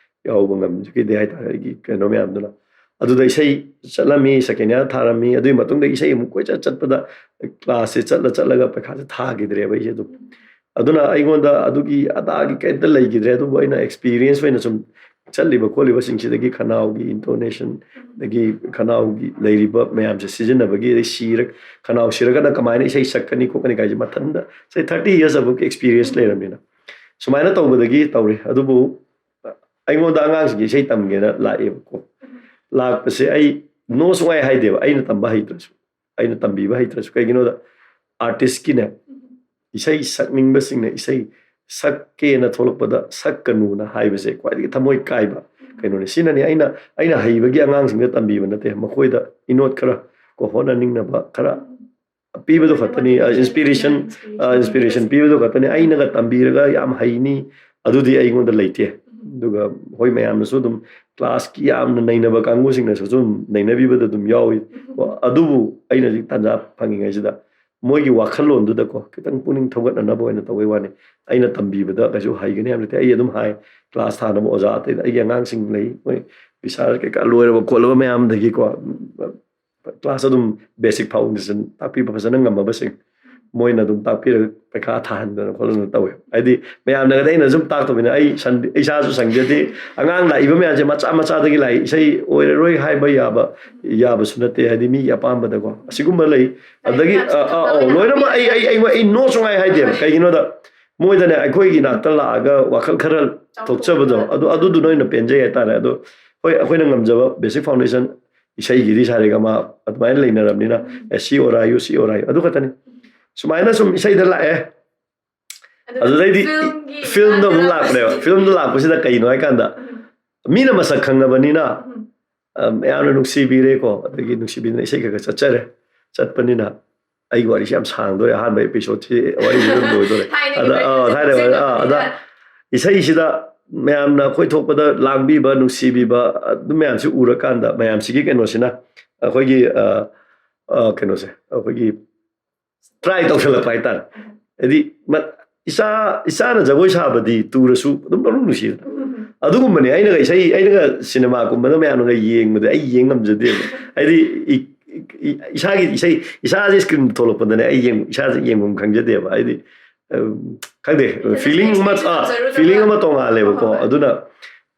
ꯌꯥꯎꯕ ꯉꯝꯖꯈꯤꯗꯦ ꯍꯥꯏꯇꯥꯔꯦ ꯑꯩꯒꯤ ꯀꯩꯅꯣ ꯃꯌꯥꯝꯗꯨꯅ꯫ ꯑꯗꯨꯗ ꯏꯁꯩ ꯆꯠꯂꯝꯃꯤ, ꯁꯦꯀꯦꯟ ꯏꯌꯥꯔ ꯊꯥꯔꯝꯃꯤ꯫ ꯑꯗꯨꯒꯤ ꯃꯇꯨꯡꯗ ꯏꯁꯩ ꯑꯃꯨꯛ ꯀꯣꯏꯆꯠ ꯆꯠꯄꯗ ꯀ꯭ꯂꯥꯁꯁꯦ ꯆꯠꯂ ꯆꯠꯂꯒ ꯄꯩꯈꯥꯁꯦ ꯊꯥꯈꯤꯗ꯭ꯔꯦꯕ ꯑꯩꯁꯦ ꯑꯗꯨꯝ꯫ ꯑꯗꯨꯅ ꯑꯩꯉꯣꯟꯗ ꯑꯗꯨꯒꯤ ꯑꯗꯥꯒꯤ ꯀꯩꯝꯇ ꯂꯩꯈꯤꯗ꯭ꯔꯦ, ꯑꯗꯨꯕꯨ ꯑꯩꯅ ꯑꯦꯛꯁꯄꯤꯔꯤꯌꯦꯟꯁ ꯑꯣꯏꯅ ꯁꯨꯝ ꯆꯠꯂꯤꯕ ꯈꯣꯠꯂꯤꯕꯁꯤꯡꯁꯤꯗꯒꯤ ꯈꯅꯥꯎꯒꯤ ꯏꯟꯇꯣꯅꯦꯁꯟ, ꯑꯗꯒꯤ ꯈꯅꯥꯎꯒꯤ ꯂꯩꯔꯤꯕ ꯃꯌꯥꯝꯁꯦ ꯁꯤꯖꯤꯟꯅꯕꯒꯤ, ꯑꯗꯩ ꯁꯤꯔ ꯈꯅꯥꯎ ꯁꯤꯔꯒꯅ ꯀꯃꯥꯏꯅ ꯏꯁꯩ ꯁꯛꯀꯅꯤ ꯈꯣꯠꯀꯅꯤ ꯀꯥꯏꯁꯦ ꯃꯊꯟꯇ ꯆꯍꯤ ꯊꯥꯔꯇꯤ ꯌꯔꯁ ꯑꯕꯞꯀꯤ ꯑꯦꯛꯁꯄꯤꯔꯤꯌꯦꯟꯁ ꯂꯩꯔꯕꯅꯤꯅ ꯁꯨꯃꯥꯏꯅ ꯇꯧꯕꯗꯒꯤ ꯇꯧꯔꯤ꯫ ꯑꯗꯨꯕꯨ ꯑꯩꯉꯣꯟꯗ ꯑꯉꯥꯡꯁꯤꯡꯒꯤ ꯏꯁꯩ ꯇꯝꯒꯦꯅ ꯂꯥꯛꯑꯦꯕꯀꯣ꯫ ꯂꯥꯛꯄꯁꯦ ꯑꯩ ꯅꯣ ꯁꯨꯡꯍꯥꯏ ꯍꯥꯏꯗꯦꯕ, ꯑꯩꯅ ꯇꯝꯕ ꯍꯩꯇ꯭ꯔꯁꯨ, ꯑꯩꯅ ꯇꯝꯕꯤꯕ ꯍꯩꯇ꯭ꯔꯁꯨ꯫ ꯀꯩꯒꯤꯅꯣꯗ ꯑꯥꯔꯇꯤꯁꯀꯤꯅꯦ, ꯏꯁꯩ ꯁꯛꯅꯤꯡꯕꯁꯤꯡꯅ ꯏꯁꯩ ꯁꯛꯀꯦꯅ ꯊꯣꯛꯂꯛꯄꯗ ꯁꯛꯀꯅꯨꯅ ꯍꯥꯏꯕꯁꯦ ꯈ꯭ꯋꯥꯏꯗꯒꯤ ꯊꯃꯣꯏ ꯀꯥꯏꯕ ꯀꯩꯅꯣꯅꯤ꯫ ꯁꯤꯅꯅꯤ ꯑꯩꯅ, ꯑꯩꯅ ꯍꯩꯕꯒꯤ ꯑꯉꯥꯡꯁꯤꯡꯗ ꯇꯝꯕꯤꯕ ꯅꯠꯇꯦ, ꯃꯈꯣꯏꯗ ꯏꯅꯣꯠ ꯈꯔ ꯀꯣ ꯍꯣꯠꯅꯅꯤꯡꯅꯕ, ꯈꯔ ꯄꯤꯕꯗꯨ ꯈꯛꯇꯅꯤ꯫ ꯏꯟꯁꯄꯤꯔꯦꯁꯟ, ꯏꯟꯁꯄꯤꯔꯦꯁꯟ ꯄꯤꯕꯗꯨ ꯈꯛꯇꯅꯤ꯫ ꯑꯩꯅꯒ ꯇꯝꯕꯤꯔꯒ ꯌꯥꯝ ꯍꯩꯅꯤ, ꯑꯗꯨꯗꯤ ꯑꯩꯉꯣꯟꯗ ꯂꯩꯇꯦ꯫ ꯑꯗꯨꯒ ꯍꯣꯏ, ꯃꯌꯥꯝꯅꯁꯨ ꯑꯗꯨꯝ ꯀ꯭ꯂꯥꯁꯀꯤ ꯌꯥꯝꯅ ꯅꯩꯅꯕ ꯀꯥꯡꯕꯨꯁꯤꯡꯅꯁꯨ ꯑꯗꯨꯝ ꯅꯩꯅꯕꯤꯕꯗ ꯑꯗꯨꯝ ꯌꯥꯎꯏ꯫ ꯑꯗꯨꯕꯨ ꯑꯩꯅ ꯍꯧꯖꯤꯛ ꯇꯥꯟꯖꯥ ꯐꯪꯉꯤꯉꯩꯁꯤꯗ ꯃꯣꯏꯒꯤ ꯋꯥꯈꯜꯂꯣꯟꯗꯨꯗꯀꯣ ꯈꯤꯇꯪ ꯄꯨꯛꯅꯤꯡ ꯊꯧꯒꯠꯅꯅꯕ ꯑꯣꯏꯅ ꯇꯧꯕꯩ ꯋꯥꯅꯤ꯫ ꯑꯩꯅ ꯇꯝꯕꯤꯕꯗ ꯀꯩꯁꯨ ꯍꯩꯒꯅꯤ ꯍꯥꯏꯕ ꯅꯠꯇꯦ꯫ ꯑꯩ ꯑꯗꯨꯝ ꯍꯥꯏ, ꯀ꯭ꯂꯥꯁ ꯊꯥꯅꯕ ꯑꯣꯖꯥ ꯑꯇꯩꯗ, ꯑꯩꯒꯤ ꯑꯉꯥꯡꯁꯤꯡ ꯂꯩ, ꯃꯣꯏ ꯕꯤꯁꯥꯜ ꯀꯩꯀꯥ ꯂꯣꯏꯔꯕ ꯈꯣꯠꯂꯕ ꯃꯌꯥꯝꯗꯒꯤꯀꯣ ꯀ꯭ꯂꯥꯁ ꯑꯗꯨꯝ ꯕꯦꯁꯤꯛ ꯐꯥꯎꯟꯗꯦꯁꯟ ꯇꯥꯛꯄꯤꯕ ꯐꯖꯅ ꯉꯝꯃꯕꯁꯤꯡ ꯃꯣꯏꯅ ꯑꯗꯨꯝ ꯇꯥꯛꯄꯤꯔꯒ ꯄꯩꯈꯥ ꯊꯥꯍꯟꯗꯅ ꯈꯣꯠꯍꯟꯗꯅ ꯇꯧꯋꯦ꯫ ꯍꯥꯏꯗꯤ ꯃꯌꯥꯝꯅꯒꯗꯤ ꯑꯩꯅ ꯁꯨꯝ ꯇꯥꯛꯇꯕꯅꯤꯅ ꯑꯩ ꯁꯟ-, ꯏꯁꯥꯁꯨ ꯁꯪꯖꯗꯦ꯫ ꯑꯉꯥꯡ ꯂꯥꯛꯏꯕ ꯃꯌꯥꯝꯁꯦ ꯃꯆꯥ ꯃꯆꯥꯗꯒꯤ ꯂꯥꯛꯏ, ꯏꯁꯩ ꯑꯣꯏꯔꯔꯣꯏ ꯍꯥꯏꯕ ꯌꯥꯕ, ꯌꯥꯕꯁꯨ ꯅꯠꯇꯦ꯫ ꯍꯥꯏꯗꯤ ꯃꯤꯒꯤ ꯑꯄꯥꯝꯕꯗꯀꯣ ꯑꯁꯤꯒꯨꯝꯕ ꯂꯩ꯫ ꯑꯗꯒꯤ ꯂꯥꯏꯔꯤꯛ ꯑ, ꯑ, ꯑ, ꯇꯝꯕ ꯂꯣꯏꯅꯃꯛ ꯑꯩ, ꯑꯩ, ꯑꯩ, ꯑꯩ ꯅꯣ ꯁꯨꯡꯉꯥꯏ ꯍꯥꯏꯗꯦꯕ꯫ ꯀꯩꯒꯤꯅꯣꯗ ꯃꯣꯏꯗꯅꯦ ꯑꯩꯈꯣꯏꯒꯤ ꯏꯅꯥꯛꯇ ꯂꯥꯛꯑꯒ ꯋꯥꯈꯜ ꯈꯔ ꯊꯣꯛꯆꯕꯗꯣ ꯑꯗꯨ, ꯑꯗꯨꯗꯨꯅ ꯑꯣꯏꯅ ꯄꯦꯟꯖꯩ ꯍꯥꯏꯇꯥꯔꯦ꯫ ꯑꯗꯣ ꯍꯣꯏ, ꯑꯩꯈꯣꯏꯅ ꯉꯝꯖꯕ ꯕꯦꯁꯤꯛ ꯐꯥꯎꯟꯗꯦꯁꯟ ꯏꯁꯩꯒꯤꯗꯤ ꯁꯥꯔꯦꯒꯃꯥ ꯑꯗꯨꯃꯥꯏꯅ ꯂꯩꯅꯔꯕꯅꯤꯅ, ꯑꯦ, ꯁꯤ ꯑꯣꯔꯥꯏꯌꯨ, ꯁꯤ ꯑꯣꯔꯥꯏꯌꯨ, ꯑꯗꯨ ꯈꯛꯇꯅꯤ꯫ ꯁꯨꯃꯥꯏꯅ ꯁꯨꯝ ꯏꯁꯩꯗ ꯂꯥꯛꯑꯦ꯫ ꯑꯗꯨꯗ ꯑꯗꯨꯗꯩꯗꯤ ꯐꯤꯜꯝꯒꯤ ꯐꯤꯜꯝꯗ ꯑꯃꯨꯛ ꯃꯇꯥꯡꯗ ꯂꯥꯛꯄꯅꯦꯕ꯫ ꯐꯤꯜꯝꯗ ꯂꯥꯛꯄꯁꯤꯗ ꯀꯩꯅꯣ ꯍꯥꯏꯀꯥꯟꯗ ꯎꯝ꯫ ꯃꯤꯅ ꯃꯁꯛ ꯈꯪꯉꯕꯅꯤꯅ, ꯎꯝ꯫ ꯑ, ꯃꯌꯥꯝꯅ ꯅꯨꯡꯁꯤꯕꯤꯔꯦꯀꯣ, ꯑꯗꯒꯤ ꯅꯨꯡꯁꯤꯕꯤꯗꯅ ꯏꯁꯩ ꯈꯔ ꯈꯔ ꯆꯠꯆꯔꯦ꯫ ꯆꯠꯄꯅꯤꯅ ꯑꯩꯒꯤ ꯋꯥꯔꯤꯁꯤ ꯌꯥꯝ ꯁꯥꯡꯗꯣꯔꯦ, ꯑꯍꯥꯟꯕ ꯑꯦꯄꯤꯁꯣꯗꯁꯤ ꯋꯥꯔꯤꯁꯤ ꯑꯗꯨꯝ ꯂꯣꯏꯗꯣꯔꯦ꯫ ꯊꯥꯏꯅꯒꯤ ꯑꯗ, ꯑ, ꯃꯇꯝꯗ ꯊꯥꯏꯅ ꯋꯥꯔꯤ, ꯑ, ꯑꯗ ꯁꯦꯝꯅꯕꯅꯤꯅ꯫ ꯏꯁꯩꯁꯤꯗ ꯃꯌꯥꯝꯅ ꯑꯩꯈꯣꯏ ꯊꯣꯛꯄꯗ ꯂꯥꯡꯕꯤꯕ, ꯅꯨꯡꯁꯤꯕꯤꯕ, ꯑꯗꯨ ꯃꯌꯥꯝꯁꯤ ꯎꯔꯀꯥꯟꯗ ꯃꯌꯥꯝꯁꯤꯒꯤ ꯀꯩꯅꯣꯁꯤꯅ ꯑꯩꯈꯣꯏꯒꯤ, ꯑ, ꯑ, ꯀꯩꯅꯣꯁꯦ, ꯑꯩꯈꯣꯏꯒꯤ ꯇ꯭ꯔꯥꯏ ꯇꯧꯁꯜꯂꯛꯄ ꯍꯥꯏꯇꯥꯔꯦ꯫ ꯍꯥꯏꯗꯤ ꯃ-, ꯏꯆꯥ, ꯏꯆꯥꯅ ꯖꯒꯣꯏ ꯁꯥꯕꯗꯤ ꯇꯨꯔꯁꯨ ꯑꯗꯨꯝ ꯄꯪꯅꯨꯡ ꯅꯨꯡꯁꯤꯗꯅ꯫ ꯎꯝ꯫ ꯑꯗꯨꯒꯨꯝꯕꯅꯦ ꯑꯩꯅꯒ ꯏꯁꯩ, ꯑꯩꯅꯒ ꯁꯤꯅꯦꯃꯥꯒꯨꯝꯕꯗ ꯃꯌꯥꯝꯅꯒ ꯌꯦꯡꯕꯗ ꯑꯩ ꯌꯦꯡ ꯉꯝꯖꯗꯦꯕ꯫ ꯍꯥꯏꯗꯤ ꯏ-, ꯏ-, ꯏꯁꯥꯒꯤ ꯏꯁꯩ, ꯏꯁꯥꯁꯦ ꯁ꯭ꯀ꯭ꯔꯤꯟꯗ ꯊꯣꯛꯂꯛꯄꯗꯅꯦ ꯑꯩ ꯌꯦꯡ-, ꯏꯁꯥꯁꯦ ꯌꯦꯡꯐꯝ ꯈꯪꯖꯗꯦꯕ꯫ ꯍꯥꯏꯗꯤ, ꯑꯝ, ꯈꯪꯗꯦ, ꯏꯊꯟꯗ ꯐꯤꯂꯤꯡ ꯑꯃ, ꯑꯦꯛꯁꯄꯤꯔꯤꯌꯦꯟꯁ ꯑꯥ, ꯇꯧꯖꯔꯨꯗꯕ꯫ ꯐꯤꯂꯤꯡ ꯑꯃ ꯇꯣꯉꯥꯜꯂꯦꯕꯀꯣ꯫ ꯍꯣꯏ, ꯍꯣꯏ꯫ ꯑꯗꯨꯅ,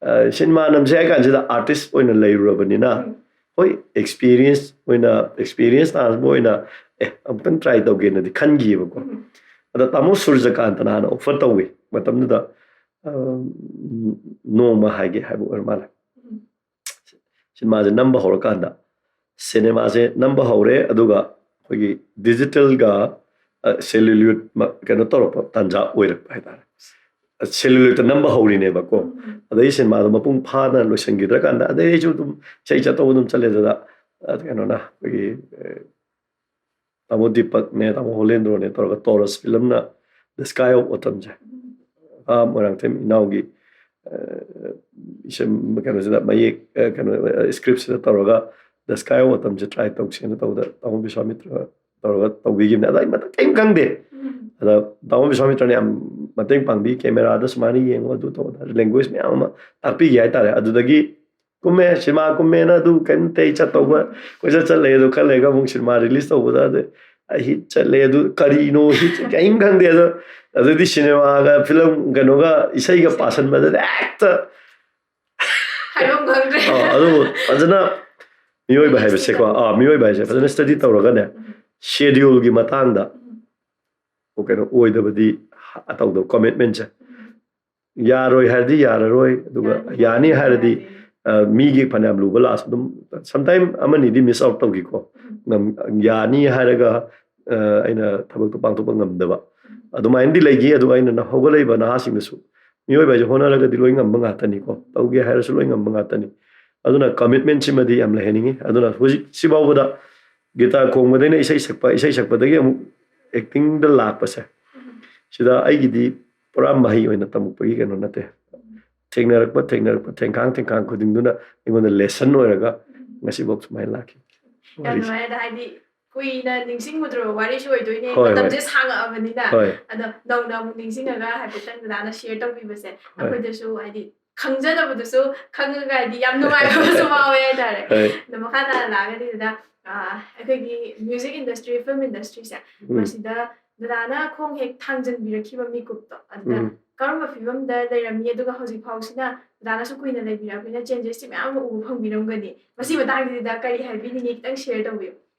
ꯑ, ꯁꯤꯅꯦꯃꯥ ꯅꯝꯁꯦ ꯍꯥꯏ ꯀꯥꯟꯁꯤꯗ ꯑꯥꯔꯇꯤꯁ ꯑꯣꯏꯅ ꯂꯩꯔꯨꯔꯕꯅꯤꯅ, ꯎꯝ꯫ ꯍꯣꯏ, ꯑꯦꯛꯁꯄꯤꯔꯤꯌꯦꯟꯁ ꯑꯣꯏꯅ, ꯑꯦꯛꯁꯄꯤꯔꯤꯌꯦꯟꯁ ꯇꯥꯟꯕ ꯑꯣꯏꯅ, ꯑꯦ, ꯑꯃꯨꯛꯇꯪ ꯇ꯭ꯔꯥꯏ ꯇꯧꯒꯦꯅꯗꯤ ꯈꯟꯈꯤꯕꯀꯣ꯫ ꯎꯝ꯫ ꯑꯗ ꯇꯥꯃꯣ ꯁꯨꯔꯖꯀꯥꯟꯇꯅ ꯍꯥꯟꯅ ꯑꯣꯐꯔ ꯇꯧꯋꯤ ꯃꯇꯝꯗꯨꯗ, ꯑ, ꯅꯣꯡꯃ ꯍꯥꯏꯒꯦ ꯍꯥꯏꯕ ꯑꯣꯏꯔ ꯃꯥꯜꯂꯦ꯫ ꯎꯝ꯫ ꯁꯤꯅꯦꯃꯥꯁꯦ ꯅꯝꯕ ꯍꯧꯔꯀꯥꯟꯗ, ꯁꯤꯅꯦꯃꯥꯁꯦ ꯅꯝꯕ ꯍꯧꯔꯦ, ꯑꯗꯨꯒ ꯑꯩꯈꯣꯏꯒꯤ ꯗꯤꯖꯤꯇꯦꯜꯒ, ꯑ, ꯁꯦꯂꯨꯂꯣꯏꯗ ꯃ-, ꯀꯩꯅꯣ ꯇꯧꯔꯛꯄ ꯇꯥꯟꯖꯥ ꯑꯣꯏꯔꯛꯄ ꯍꯥꯏꯇꯥꯔꯦ꯫ ꯁꯦꯂꯨꯂꯣꯏꯗꯇ ꯅꯝꯕ ꯍꯧꯔꯤꯅꯦꯕꯀꯣ꯫ ꯎꯝ꯫ ꯑꯗꯩ ꯁꯤꯅꯦꯃꯥꯗꯣ ꯃꯄꯨꯡ ꯐꯥꯅ ꯂꯣꯏꯁꯤꯟꯈꯤꯗ꯭ꯔꯀꯥꯟꯗ, ꯑꯗꯩ ꯑꯩꯁꯨ ꯑꯗꯨꯝ ꯏꯁꯩ ꯆꯠꯇꯧꯕ ꯑꯗꯨꯝ ꯆꯠꯂꯦꯗꯅ, ꯑ, ꯀꯩꯅꯣꯅ, ꯑꯩꯈꯣꯏꯒꯤ, ꯑ, ꯇꯥꯃꯣ ꯗꯤꯄꯛꯅꯦ, ꯇꯥꯃꯣ ꯍꯣꯂꯦꯟꯗ꯭ꯔꯣꯅꯦ ꯇꯧꯔꯒ ꯇꯣꯔꯁ ꯐꯤꯂꯝꯅ The Sky of Autumnꯁꯦ, ꯑꯥ, ꯃꯣꯏꯔꯥꯡꯊꯦꯝ ꯏꯅꯥꯎꯒꯤ ꯏꯁꯩ ꯀꯩꯅꯣꯁꯤꯗ ꯃꯌꯦꯛ ꯀꯩꯅꯣ ꯁ꯭ꯀ꯭ꯔꯤꯞꯁꯤꯗ ꯇꯧꯔꯒ ꯗ ꯁ꯭ꯀꯥꯏ ꯑꯣꯐ ꯑꯣꯇꯝꯁꯦ ꯇ꯭ꯔꯥꯏ ꯇꯧꯁꯦꯅ ꯇꯧꯕꯗ ꯇꯥꯃꯣ ꯕꯤꯁ꯭ꯋꯥꯃꯤꯇ꯭ꯔ ꯇꯧꯔꯒ ꯇꯧꯕꯤꯈꯤꯕꯅꯦ꯫ ꯑꯗꯣ ꯑꯩ ꯃꯇꯝ ꯀꯔꯤꯝ ꯈꯪꯗꯦ꯫ ꯑꯗ ꯇꯥꯃꯣ ꯕꯤꯁ꯭ꯋꯥꯃꯤꯇ꯭ꯔꯅ ꯌꯥꯝ ꯃꯇꯦꯡ ꯄꯥꯡꯕꯤ, ꯀꯦꯃꯦꯔꯥꯗ ꯁꯨꯃꯥꯏꯅ ꯌꯦꯡꯉꯣ, ꯑꯗꯨ ꯇꯧꯕ, ꯂꯦꯡꯒ꯭ꯋꯦꯖ ꯃꯌꯥꯝ ꯑꯃ ꯇꯥꯛꯄꯤꯈꯤ ꯍꯥꯏꯇꯥꯔꯦ꯫ ꯑꯗꯨꯗꯒꯤ ꯀꯨꯝꯃꯦ, ꯁꯤꯅꯦꯃꯥ ꯀꯨꯝꯃꯦꯅ ꯑꯗꯨ ꯀꯩꯝꯇ ꯑꯩ ꯆꯠꯇꯧꯕ, ꯀꯣꯏꯆꯠ ꯆꯠꯂꯦ꯫ ꯑꯗꯨ ꯈꯔ ꯂꯩꯔꯒ ꯑꯃꯨꯛ ꯁꯤꯅꯦꯃꯥ ꯔꯤꯂꯤꯁ ꯇꯧꯕꯗ ꯑꯗ ꯑꯩ ꯍꯤꯠ ꯆꯠꯂꯦ꯫ ꯑꯗꯨ ꯀꯔꯤꯅꯣ ꯍꯤꯠ ꯀꯔꯤꯝ ꯈꯪꯗꯦ꯫ ꯑꯗꯣ ꯑꯗꯨꯗꯤ ꯁꯤꯅꯦꯃꯥꯒ ꯐꯤꯂꯝ ꯀꯩꯅꯣꯒ ꯏꯁꯩꯒ ꯄꯥꯁꯟꯕꯗꯗꯤ ꯍꯦꯛꯇ ꯍꯥꯏꯐꯝ ꯈꯪꯗ꯭ꯔꯦ꯫ ꯑꯥ, ꯑꯗꯨꯕꯨ ꯐꯖꯅ ꯃꯤꯑꯣꯏꯕ ꯍꯥꯏꯕꯁꯦꯀꯣ, ꯑꯥ, ꯃꯤꯑꯣꯏꯕ ꯍꯥꯏꯁꯦ ꯐꯖꯅ ꯁ꯭ꯇꯗꯤ ꯇꯧꯔꯒꯅꯦ, ꯁꯦꯗ꯭ꯌꯨꯜꯒꯤ ꯃꯇꯥꯡꯗ ꯀꯩꯅꯣ ꯑꯣꯏꯗꯕꯗꯤ, ꯑꯇꯧꯗꯕ ꯀꯃꯤꯠꯃꯦꯟꯁꯦ꯫ ꯌꯥꯔꯣꯏ ꯍꯥꯏꯔꯗꯤ ꯌꯥꯔꯔꯣꯏ, ꯑꯗꯨꯒ ꯌꯥꯅꯤ ꯍꯥꯏꯔꯗꯤ, ꯑ, ꯃꯤꯒꯤ ꯐꯅꯌꯥꯝ ꯂꯨꯕ ꯂꯥꯛꯑꯁꯨ ꯑꯗꯨꯝ ꯁꯝꯇꯥꯏꯝ ꯑꯃꯅꯤꯗꯤ ꯃꯤꯁ ꯑꯥꯎꯠ ꯇꯧꯈꯤꯀꯣ꯫ ꯉꯝ-, ꯌꯥꯅꯤ ꯍꯥꯏꯔꯒ, ꯑ, ꯑꯩꯅ ꯊꯕꯛꯇꯣ ꯄꯥꯡꯊꯣꯛꯄ ꯉꯝꯗꯕ ꯑꯗꯨꯃꯥꯏꯅꯗꯤ ꯂꯩꯈꯤ꯫ ꯑꯗꯨꯒ ꯑꯩꯅ ꯍꯧꯒꯠꯂꯛꯏꯕ ꯅꯍꯥꯁꯤꯡꯗꯁꯨ, ꯃꯤꯑꯣꯏꯕ ꯍꯥꯏꯁꯦ ꯍꯣꯠꯅꯔꯒꯗꯤ ꯂꯣꯏ ꯉꯝꯕ ꯉꯥꯛꯇꯅꯤꯀꯣ, ꯇꯧꯒꯦ ꯍꯥꯏꯔꯁꯨ ꯂꯣꯏ ꯉꯝꯕ ꯉꯥꯛꯇꯅꯤ꯫ ꯑꯗꯨꯅ ꯀꯃꯤꯠꯃꯦꯟꯁꯤꯃꯗꯤ ꯌꯥꯝ ꯂꯩꯍꯟꯅꯤꯡꯉꯤ꯫ ꯑꯗꯨꯅ ꯍꯧꯖꯤꯛꯁꯤ ꯐꯥꯎꯕꯗ ꯒꯤꯇꯥꯔ ꯈꯣꯡꯕꯗꯩꯅ ꯏꯁꯩ ꯁꯛꯄ, ꯏꯁꯩ ꯁꯛꯄꯗꯒꯤ ꯑꯃꯨꯛ ꯑꯦꯛꯇꯤꯡꯗ ꯂꯥꯛꯄꯁꯦ, ꯁꯤꯗ ꯑꯩꯒꯤꯗꯤ ꯄꯨꯔꯥ ꯃꯍꯩ ꯑꯣꯏꯅ ꯇꯝꯃꯛꯄꯒꯤ ꯀꯩꯅꯣ ꯅꯠꯇꯦ꯫ ꯊꯦꯡꯅꯔꯛꯄ, ꯊꯦꯡꯅꯔꯛꯄ, ꯊꯦꯡꯈꯥꯡ, ꯊꯦꯡꯈꯥꯡ ꯈꯨꯗꯤꯡꯗꯨꯅ ꯑꯩꯉꯣꯟꯗ ꯂꯦꯁꯟ ꯑꯣꯏꯔꯒ ꯉꯁꯤꯐꯥꯎ ꯁꯨꯃꯥꯏꯅ ꯂꯥꯛꯈꯤ꯫ ꯌꯥꯝ ꯅꯨꯡꯉꯥꯏ꯫ ꯑꯗ ꯍꯥꯏꯗꯤ ꯀꯨꯏꯅ ꯅꯤꯡꯁꯤꯡꯉꯨꯗ꯭ꯔꯕ ꯋꯥꯔꯤꯁꯨ ꯑꯣꯏꯗꯣꯏꯅꯦ꯫ ꯍꯣꯏ, ꯍꯣꯏ꯫ ꯃꯇꯝꯁꯦ ꯁꯥꯡꯉꯛꯑꯕꯅꯤꯅ꯫ ꯍꯣꯏ꯫ ꯑꯗꯣ ꯅꯧꯅ ꯑꯃꯨꯛ ꯅꯤꯡꯁꯤꯡꯉꯒ ꯍꯥꯏꯐꯦꯠꯇꯪ ꯗꯗꯥꯅ ꯁꯤꯌꯔ ꯇꯧꯕꯤꯕꯁꯦ ꯍꯣꯏ꯫ ꯑꯩꯈꯣꯏꯗꯁꯨ ꯍꯥꯏꯗꯤ ꯈꯪꯖꯗꯕꯗꯨꯁꯨ ꯈꯪꯉꯒ ꯍꯥꯏꯗꯤ ꯌꯥꯝ ꯅꯨꯡꯉꯥꯏꯕ ꯑꯃꯁꯨ ꯐꯥꯎꯋꯦ ꯍꯥꯏꯇꯥꯔꯦ꯫ ꯍꯣꯏ꯫ ꯑꯗꯣ ꯃꯈꯥ ꯇꯥꯅ ꯂꯥꯛꯑꯒꯗꯤ ꯗꯗꯥ, ꯑ, ꯑꯩꯈꯣꯏꯒꯤ ꯃ꯭ꯌꯨꯖꯤꯛ ꯏꯟꯗꯁꯇ꯭ꯔꯤ, ꯐꯤꯂꯝ ꯏꯟꯗꯁꯇ꯭ꯔꯤꯁꯦ, ꯎꯝ꯫ ꯃꯁꯤꯗ ꯗꯗꯥꯅ ꯈꯣꯡ ꯍꯦꯛ ꯊꯥꯡꯖꯟꯕꯤꯔꯛꯈꯤꯕ ꯃꯤꯀꯨꯞꯇꯣ, ꯑꯗꯨꯗ ꯎꯝ꯫ ꯀꯔꯝꯕ ꯐꯤꯕꯝꯗ ꯂꯩꯔꯝꯃꯤ, ꯑꯗꯨꯒ ꯍꯧꯖꯤꯛ ꯐꯥꯎꯁꯤꯅ ꯗꯗꯥꯅꯁꯨ ꯀꯨꯏꯅ ꯂꯩꯕꯤꯔꯛꯑꯕꯅꯤꯅ ꯆꯦꯟꯖꯦꯁꯇꯤ ꯃꯌꯥꯝ ꯑꯃ ꯎꯕ ꯐꯪꯕꯤꯔꯝꯒꯅꯤ꯫ ꯃꯁꯤ ꯃꯇꯥꯡꯁꯤꯗ ꯀꯔꯤ ꯍꯥꯏꯕꯤꯅꯤꯡꯉꯤ, ꯈꯤꯇꯪ ꯁꯤꯌꯔ ꯇꯧꯕꯤꯌꯨ꯫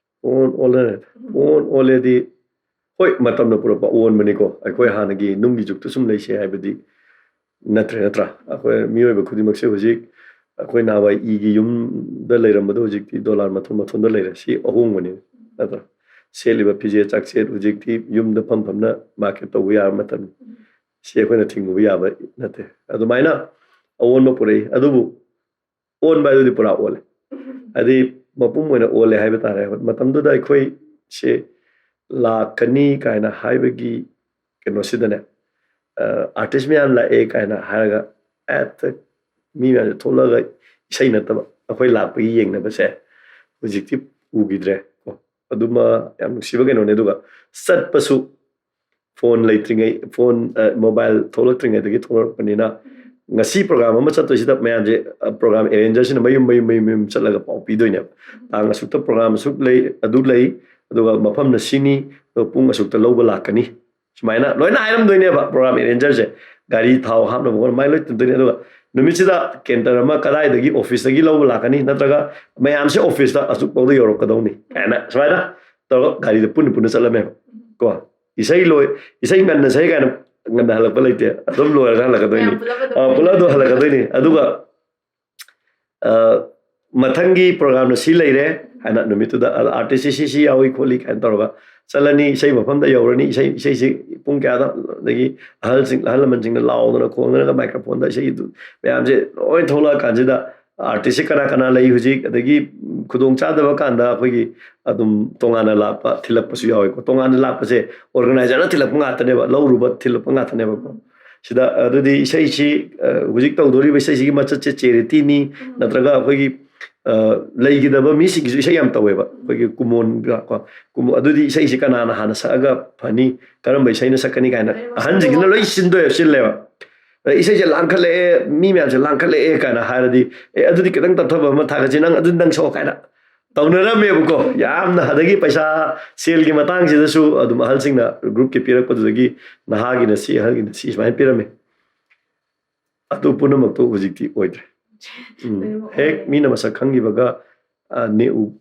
ꯑꯣꯟ ꯑꯣꯜꯂꯦ꯫ ꯎꯝ꯫ ꯑꯣꯟ ꯑꯣꯜꯂꯦꯗꯤ, ꯍꯣꯏ, ꯃꯇꯝꯅ ꯄꯨꯔꯛꯄ ꯑꯑꯣꯟꯕꯅꯤꯀꯣ꯫ ꯑꯩꯈꯣꯏ ꯍꯥꯟꯅꯒꯤ ꯅꯨꯡꯒꯤ ꯖꯨꯛꯇ ꯁꯨꯝ ꯂꯩꯁꯦ ꯍꯥꯏꯕꯗꯤ ꯅꯠꯇ꯭ꯔꯦ, ꯅꯠꯇ꯭ꯔꯥ? ꯑꯩꯈꯣꯏ ꯃꯤꯑꯣꯏꯕ ꯈꯨꯗꯤꯡꯃꯛꯁꯦ ꯍꯧꯖꯤꯛ, ꯑꯩꯈꯣꯏ ꯅꯍꯥꯟꯋꯥꯏ ꯏꯒꯤ ꯌꯨꯝꯗ ꯂꯩꯔꯝꯕꯗꯣ ꯍꯧꯖꯤꯛꯇꯤ ꯗꯣꯂꯥꯔ ꯃꯊꯣꯟ ꯃꯊꯣꯟꯗ ꯂꯩꯔꯦ꯫ ꯁꯤ ꯑꯍꯣꯡꯕꯅꯤ, ꯅꯠꯇ꯭ꯔꯥ? ꯁꯦꯠꯂꯤꯕ ꯐꯤꯖꯦꯠ ꯆꯥꯛꯁꯦꯠ ꯍꯧꯖꯤꯛꯇꯤ ꯌꯨꯝꯗ ꯐꯝ ꯐꯝꯅ ꯃꯥꯔꯀꯦꯠ ꯇꯧꯕ ꯌꯥꯕ ꯃꯇꯝꯅꯤ꯫ ꯁꯤ ꯑꯩꯈꯣꯏꯅ ꯊꯤꯡꯉꯨꯕ ꯌꯥꯕ ꯅꯠꯇꯦ꯫ ꯑꯗꯨꯃꯥꯏꯅ ꯑꯑꯣꯟꯕ ꯄꯨꯔꯛꯏ꯫ ꯑꯗꯨꯕꯨ ꯑꯣꯟꯕ ꯍꯥꯏꯗꯨꯗꯤ ꯄꯨꯔꯥ ꯑꯣꯜꯂꯦ꯫ ꯍꯥꯏꯗꯤ ꯃꯄꯨꯝ ꯑꯣꯏꯅ ꯑꯣꯜꯂꯦ ꯍꯥꯏꯕ ꯇꯥꯔꯦ꯫ ꯃꯇꯝꯗꯨꯗ ꯑꯩꯈꯣꯏꯁꯦ ꯂꯥꯛꯀꯅꯤ ꯀꯥꯏꯅ ꯍꯥꯏꯕꯒꯤ ꯀꯩꯅꯣꯁꯤꯗꯅꯦ, ꯑ, ꯑꯥꯔꯇꯤꯁ ꯃꯌꯥꯝ ꯂꯥꯛꯑꯦ ꯀꯥꯏꯅ ꯍꯥꯏꯔꯒ ꯍꯦꯛꯇ ꯃꯤ ꯃꯌꯥꯝꯁꯦ ꯊꯣꯛꯂꯛꯑꯒ ꯏꯁꯩ ꯅꯠꯇꯕ ꯑꯩꯈꯣꯏ ꯂꯥꯛꯄꯒꯤ ꯌꯦꯡꯅꯕꯁꯦ ꯍꯧꯖꯤꯛꯇꯤ ꯎꯈꯤꯗ꯭ꯔꯦ ꯀꯣ꯫ ꯑꯗꯨꯃ ꯌꯥꯝ ꯅꯨꯡꯁꯤꯕ ꯀꯩꯅꯣꯅꯦ꯫ ꯑꯗꯨꯒ ꯆꯠꯄꯁꯨ ꯐꯣꯟ ꯂꯩꯇ꯭ꯔꯤꯉꯩ, ꯐꯣꯟ, ꯑ, ꯃꯣꯕꯥꯏꯜ ꯊꯣꯛꯂꯛꯇ꯭ꯔꯤꯉꯩꯗꯒꯤ ꯊꯣꯛꯂꯛꯄꯅꯤꯅ, ꯉꯁꯤ ꯄ꯭ꯔꯣꯒ꯭ꯔꯥꯝ ꯑꯃ ꯆꯠꯇꯣꯏꯁꯤꯗ ꯃꯌꯥꯝꯁꯦ, ꯑ, ꯄ꯭ꯔꯣꯒ꯭ꯔꯥꯝ ꯑꯦꯔꯦꯟꯖꯔꯁꯤꯅ ꯃꯌꯨꯝ ꯃꯌꯨꯝ ꯃꯌꯨꯝ ꯃꯌꯨꯝ ꯆꯠꯂꯒ ꯄꯥꯎ ꯄꯤꯗꯣꯏꯅꯦꯕ꯫ ꯇꯥꯡ ꯑꯁꯨꯛꯇ ꯄ꯭ꯔꯣꯒ꯭ꯔꯥꯝ ꯑꯁꯨꯛ ꯂꯩ, ꯑꯗꯨ ꯂꯩ, ꯑꯗꯨꯒ ꯃꯐꯝꯅ ꯁꯤꯅꯤ, ꯑꯗꯨꯒ ꯄꯨꯡ ꯑꯁꯨꯛꯇ ꯂꯧꯕ ꯂꯥꯛꯀꯅꯤ꯫ ꯁꯨꯃꯥꯏꯅ ꯂꯣꯏꯅ ꯍꯥꯏꯔꯝꯗꯣꯏꯅꯦꯕ ꯄ꯭ꯔꯣꯒ꯭ꯔꯥꯝ ꯑꯦꯔꯦꯟꯖꯔꯁꯦ꯫ ꯒꯥꯔꯤ ꯊꯥꯎ ꯍꯥꯞꯅꯕ ꯈꯣꯠꯅꯕ ꯃꯥꯏ ꯂꯣꯏ ꯇꯧꯗꯣꯏꯅꯦ꯫ ꯑꯗꯨꯒ ꯅꯨꯃꯤꯠꯁꯤꯗ ꯀꯦꯟꯇꯔ ꯑꯃ ꯀꯗꯥꯏꯗꯒꯤ ꯑꯣꯐꯤꯁꯇꯒꯤ ꯂꯧꯕ ꯂꯥꯛꯀꯅꯤ, ꯅꯠꯇ꯭ꯔꯒ ꯃꯌꯥꯝꯁꯦ ꯑꯣꯐꯤꯁꯇ ꯑꯁꯨꯛ ꯐꯥꯎꯗ ꯌꯧꯔꯛꯀꯗꯧꯅꯤ ꯀꯥꯏꯅ ꯁꯨꯃꯥꯏꯅ ꯇꯧꯔꯒ ꯒꯥꯔꯤꯗ ꯄꯨꯟꯅ ꯄꯨꯟꯅ ꯆꯠꯂꯝꯃꯦꯕ ꯀꯣ꯫ ꯏꯁꯩ ꯂꯣꯏ, ꯏꯁꯩ ꯉꯟꯅ ꯁꯛꯏ ꯀꯥꯏꯅ ꯉꯟꯅ ꯍꯜꯂꯛꯄ ꯂꯩꯇꯦ, ꯑꯗꯨꯝ ꯂꯣꯏꯔꯒ ꯍꯜꯂꯛꯀꯗꯣꯏꯅꯤ꯫ ꯃꯌꯥꯝ ꯄꯨꯂꯞ ꯑꯗꯨꯝ ꯑ, ꯄꯨꯂꯞ ꯑꯗꯨꯝ ꯍꯜꯂꯛꯀꯗꯣꯏꯅꯤ꯫ ꯑꯗꯨꯒ ꯑ, ꯃꯊꯪꯒꯤ ꯄ꯭ꯔꯣꯒ꯭ꯔꯥꯝꯅ ꯁꯤ ꯂꯩꯔꯦ ꯍꯥꯏꯅ ꯅꯨꯃꯤꯠꯇꯨꯗ ꯑꯥꯔꯇꯤꯁꯁꯤ ꯁꯤ ꯁꯤ ꯌꯥꯎꯏ ꯈꯣꯠꯂꯤ ꯀꯥꯏꯅ ꯇꯧꯔꯒ ꯆꯠꯂꯅꯤ꯫ ꯏꯁꯩ ꯃꯐꯝꯗ ꯌꯧꯔꯅꯤ꯫ ꯏꯁꯩ, ꯏꯁꯩꯁꯤ ꯄꯨꯡ ꯀꯌꯥꯗ, ꯑꯗꯒꯤ ꯑꯍꯜꯁꯤꯡ, ꯑꯍꯜ ꯂꯃꯟꯁꯤꯡꯅ ꯂꯥꯎꯗꯅ ꯈꯣꯡꯗꯅꯒ ꯃꯥꯏꯀ꯭ꯔꯣꯐꯣꯟꯗ ꯏꯁꯩꯗꯨ ꯃꯌꯥꯝꯁꯦ ꯂꯣꯏ ꯊꯣꯛꯂꯛꯑ ꯀꯥꯟꯁꯤꯗ ꯑꯥꯔꯇꯤꯁꯁꯤ ꯀꯅꯥ ꯀꯅꯥ ꯂꯩ ꯍꯧꯖꯤꯛ, ꯑꯗꯒꯤ ꯈꯨꯗꯣꯡ ꯆꯥꯗꯕ ꯀꯥꯟꯗ ꯑꯩꯈꯣꯏꯒꯤ ꯑꯗꯨꯝ ꯇꯣꯉꯥꯟꯅ ꯂꯥꯛꯄ, ꯊꯤꯜꯂꯛꯄꯁꯨ ꯌꯥꯎꯋꯦꯀꯣ꯫ ꯇꯣꯉꯥꯟꯅ ꯂꯥꯛꯄꯁꯦ ꯑꯣꯔꯒꯅꯥꯏꯖꯔꯅ ꯊꯤꯜꯂꯛꯄ ꯉꯥꯛꯇꯅꯦꯕ, ꯂꯧꯔꯨꯕ ꯊꯤꯜꯂꯛꯄ ꯉꯥꯛꯇꯅꯦꯕꯀꯣ꯫ ꯁꯤꯗ ꯑꯗꯨꯗꯤ ꯏꯁꯩꯁꯤ, ꯑ, ꯍꯧꯖꯤꯛ ꯇꯧꯗꯣꯔꯤꯕ ꯏꯁꯩꯁꯤꯒꯤ ꯃꯆꯠꯁꯦ ꯆꯦꯔꯤꯇꯤꯅꯤ, ꯎꯝ꯫ ꯅꯠꯇ꯭ꯔꯒ ꯑꯩꯈꯣꯏꯒꯤ, ꯑ, ꯂꯩꯈꯤꯗꯕ ꯃꯤꯁꯤꯡꯒꯤꯁꯨ ꯏꯁꯩ ꯌꯥꯝ ꯇꯧꯋꯦꯕ꯫ ꯑꯩꯈꯣꯏꯒꯤ ꯀꯨꯃꯣꯟꯒ ꯀꯣ, ꯀꯨꯃꯣꯟ, ꯑꯗꯨꯗꯤ ꯏꯁꯩꯁꯤ ꯀꯅꯥꯅ ꯍꯥꯟꯅ ꯁꯛꯑꯒ ꯐꯅꯤ, ꯀꯔꯝꯕ ꯏꯁꯩꯅ ꯁꯛꯀꯅꯤ ꯀꯥꯏꯅ ꯂꯣꯏꯅꯃꯛ ꯑꯍꯟꯁꯤꯡꯁꯤꯅ ꯂꯣꯏ ꯁꯤꯟꯗꯣꯛꯑꯦꯕ, ꯁꯤꯜꯂꯦꯕ꯫ ꯑꯗ ꯏꯁꯩꯁꯦ ꯂꯥꯡꯈꯠꯂꯛꯑꯦ, ꯃꯤ ꯃꯌꯥꯝꯁꯦ ꯂꯥꯡꯈꯠꯂꯛꯑꯦ ꯀꯥꯏꯅ ꯍꯥꯏꯔꯗꯤ, "ꯑꯦ, ꯑꯗꯨꯗꯤ ꯈꯤꯇꯪ ꯇꯞꯊꯕ ꯑꯃ ꯊꯥꯒꯠꯁꯤ, ꯅꯪ ꯑꯗꯨꯗꯤ ꯅꯪ ꯁꯛꯑꯣ" ꯀꯥꯏꯅ ꯇꯧꯅꯔꯝꯃꯦꯕꯀꯣ꯫ ꯌꯥꯝꯅ ꯑꯗꯒꯤ ꯄꯩꯁꯥ, ꯁꯦꯜꯒꯤ ꯃꯇꯥꯡꯁꯤꯗꯁꯨ ꯑꯗꯨꯝ ꯑꯍꯜꯁꯤꯡꯅ ꯒ꯭ꯔꯨꯞꯀꯤ ꯄꯤꯔꯛꯄꯗꯨꯗꯒꯤ ꯅꯍꯥꯒꯤꯅ ꯁꯤ, ꯑꯍꯜꯒꯤꯅ ꯁꯤ, ꯁꯨꯃꯥꯏꯅ ꯄꯤꯔꯝꯃꯦ꯫ ꯑꯗꯨ ꯄꯨꯝꯅꯃꯛꯇꯨ ꯍꯧꯖꯤꯛꯇꯤ ꯑꯣꯏꯗ꯭ꯔꯦ꯫ ꯎꯝ꯫ ꯂꯣꯏꯅꯃꯛ ꯍꯦꯛ ꯑꯣꯏꯔꯦ꯫ ꯃꯤꯅ ꯃꯁꯛ ꯈꯪꯈꯤꯕꯒ, ꯑ, ꯅꯦꯛꯎ-,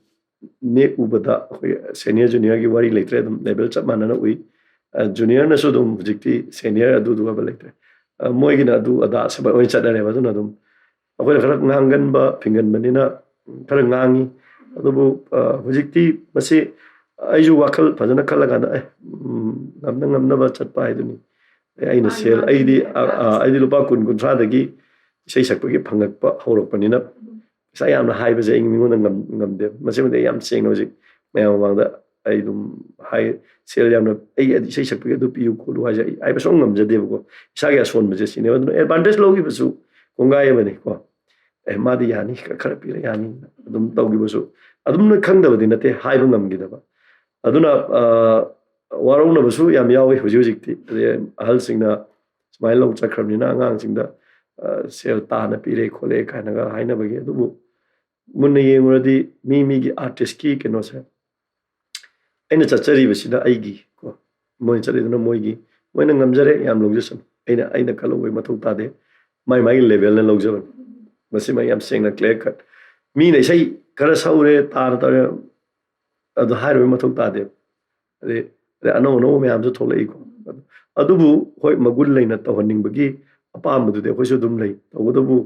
ꯅꯦꯛꯎꯕꯗ ꯑꯩꯈꯣꯏ ꯁꯦꯅꯤꯌꯔ ꯖꯨꯅꯤꯌꯔꯒꯤ ꯋꯥꯔꯤ ꯂꯩꯇ꯭ꯔꯦ, ꯑꯗꯨꯝ ꯂꯦꯚꯦꯜ ꯆꯞ ꯃꯥꯟꯅꯅ ꯎꯏ꯫ ꯑ, ꯖꯨꯅꯤꯌꯔꯅꯁꯨ ꯑꯗꯨꯝ ꯍꯧꯖꯤꯛꯇꯤ ꯁꯦꯅꯤꯌꯔ ꯑꯗꯨꯗꯨ ꯍꯥꯏꯕ ꯂꯩꯇ꯭ꯔꯦ꯫ ꯑ, ꯃꯣꯏꯒꯤꯅ ꯑꯗꯨ ꯑꯗꯥ ꯁꯨꯃꯥꯏꯅ ꯑꯣꯏꯅ ꯆꯠꯅꯔꯦꯕ꯫ ꯑꯗꯨꯅ ꯑꯗꯨꯝ ꯑꯩꯈꯣꯏꯅ ꯈꯔ ꯉꯥꯡꯒꯟꯕ, ꯐꯤꯡꯒꯟꯕꯅꯤꯅ ꯈꯔ ꯉꯥꯡꯉꯤ꯫ ꯑꯗꯨꯕꯨ, ꯑ, ꯍꯧꯖꯤꯛꯇꯤ ꯃꯁꯤ ꯑꯩꯁꯨ ꯋꯥꯈꯜ ꯐꯖꯅ ꯈꯜꯂꯀꯥꯟꯗ, "ꯑꯦ, ꯎꯝ, ꯉꯝꯅ ꯉꯝꯅꯕ ꯆꯠꯄ ꯍꯥꯏꯗꯨꯅꯤ꯫ ꯑꯦ, ꯑꯩꯅ ꯃꯥꯅꯤ, ꯁꯦꯜ, ꯃꯥꯅꯤ, ꯑꯩꯗꯤ, ꯆꯨꯝꯃꯤ꯫ ꯑ, ꯑ, ꯑꯩꯗꯤ ꯂꯨꯄꯥ ꯀꯨꯟ ꯀꯨꯟꯊ꯭ꯔꯥꯗꯒꯤ ꯏꯁꯩ ꯁꯛꯄꯒꯤ ꯐꯪꯉꯛꯄ ꯍꯧꯔꯛꯄꯅꯤꯅ ꯎꯝ꯫ ꯄꯩꯁꯥ ꯌꯥꯝꯅ ꯍꯥꯏꯕꯁꯦ ꯑꯩ ꯃꯤꯉꯣꯟꯗ ꯉꯝ-, ꯉꯝꯗꯦ꯫ ꯃꯁꯤꯃꯗꯤ ꯑꯩ ꯌꯥꯝ ꯁꯦꯡꯅ ꯍꯧꯖꯤꯛ ꯃꯌꯥꯝ ꯃꯃꯥꯡꯗ ꯑꯩ ꯑꯗꯨꯝ ꯍꯥꯏ, ꯁꯦꯜ ꯌꯥꯝꯅ, ꯑꯩ ꯏꯁꯩ ꯁꯛꯄꯒꯤ ꯑꯗꯨ ꯄꯤꯌꯨ ꯈꯣꯠꯂꯨ ꯍꯥꯏꯁꯦ ꯑꯩ ꯍꯥꯏꯕ ꯁꯨꯡꯉꯝ ꯉꯝꯖꯗꯦꯕꯀꯣ꯫ ꯏꯁꯥꯒꯤ ꯑꯁꯣꯟꯕꯁꯦ ꯁꯤꯅꯦꯕ꯫ ꯑꯗꯨꯅ ꯑꯦꯗꯚꯥꯟꯇꯦꯖ ꯂꯧꯈꯤꯕꯁꯨ ꯀꯣꯡꯒꯥꯏ ꯑꯃꯅꯤꯀꯣ꯫ "ꯑꯦ, ꯃꯥꯗꯤ ꯌꯥꯅꯤ, ꯈꯔ ꯄꯤꯔ ꯌꯥꯅꯤ" ꯑꯗꯨꯝ ꯇꯧꯈꯤꯕꯁꯨ, ꯑꯗꯨꯝꯅ ꯈꯪꯗꯕꯗꯤ ꯅꯠꯇꯦ, ꯍꯥꯏꯕ ꯉꯝꯈꯤꯗꯕ꯫ ꯑꯗꯨꯅ ꯋꯥꯔꯧꯅꯕꯁꯨ ꯌꯥꯝ ꯌꯥꯎꯋꯤ ꯍꯧꯖꯤꯛ ꯍꯧꯖꯤꯛꯇꯤ꯫ ꯑꯗꯩ ꯑꯍꯜꯁꯤꯡꯅ ꯁꯨꯃꯥꯏꯅ ꯂꯧ ꯆꯠꯈ꯭ꯔꯕꯅꯤꯅ ꯑꯉꯥꯡꯁꯤꯡꯗ ꯁꯦꯜ ꯇꯥꯅ ꯄꯤꯔꯦ ꯈꯣꯠꯂꯦ ꯀꯥꯏꯅꯒ ꯍꯥꯏꯅꯕꯒꯤ꯫ ꯑꯗꯨꯕꯨ ꯃꯨꯟꯅ ꯌꯦꯡꯉꯨꯔꯗꯤ ꯃꯤ ꯃꯤꯒꯤ ꯑꯥꯔꯇꯤꯁꯀꯤ ꯀꯩꯅꯣꯁꯦ, ꯑꯩꯅ ꯆꯠꯆꯔꯤꯕꯁꯤꯅ ꯑꯩꯒꯤ ꯀꯣ, ꯃꯣꯏꯅ ꯆꯠꯂꯤꯗꯨꯅ ꯃꯣꯏꯒꯤ, ꯃꯣꯏꯅ ꯉꯝꯖꯔꯦ, ꯌꯥꯝ ꯂꯧꯖꯁꯅꯨ, ꯑꯩꯅ, ꯑꯩꯅ ꯀꯜꯂꯧꯕꯒꯤ ꯃꯊꯧ ꯇꯥꯗꯦ, ꯃꯥꯏ ꯃꯥꯒꯤ ꯂꯦꯚꯦꯜꯅ ꯂꯧꯖꯕꯅꯤ꯫ ꯃꯁꯤꯃ ꯌꯥꯝ ꯁꯦꯡꯅ ꯀ꯭ꯂꯤꯌꯥꯔ ꯀꯠ꯫ ꯃꯤꯅ ꯏꯁꯩ ꯈꯔ ꯁꯛꯎꯔꯦ, ꯇꯥꯅ ꯇꯧꯔꯦ, ꯑꯗꯨ ꯍꯥꯏꯔꯨꯕꯒꯤ ꯃꯊꯧ ꯇꯥꯗꯦꯕ꯫ ꯑꯗꯩ ꯑꯗꯩ ꯑꯅꯧ ꯑꯅꯧꯕ ꯃꯌꯥꯝꯁꯨ ꯊꯣꯛꯂꯛꯏꯀꯣ꯫ ꯑꯗꯨꯕꯨ ꯍꯣꯏ, ꯃꯒꯨꯟ ꯂꯩꯅ ꯇꯧꯍꯟꯅꯤꯡꯕꯒꯤ ꯑꯄꯥꯝꯕꯗꯨꯗꯤ ꯑꯩꯈꯣꯏꯁꯨ ꯑꯗꯨꯝ ꯂꯩ꯫ ꯇꯧꯕꯇꯕꯨ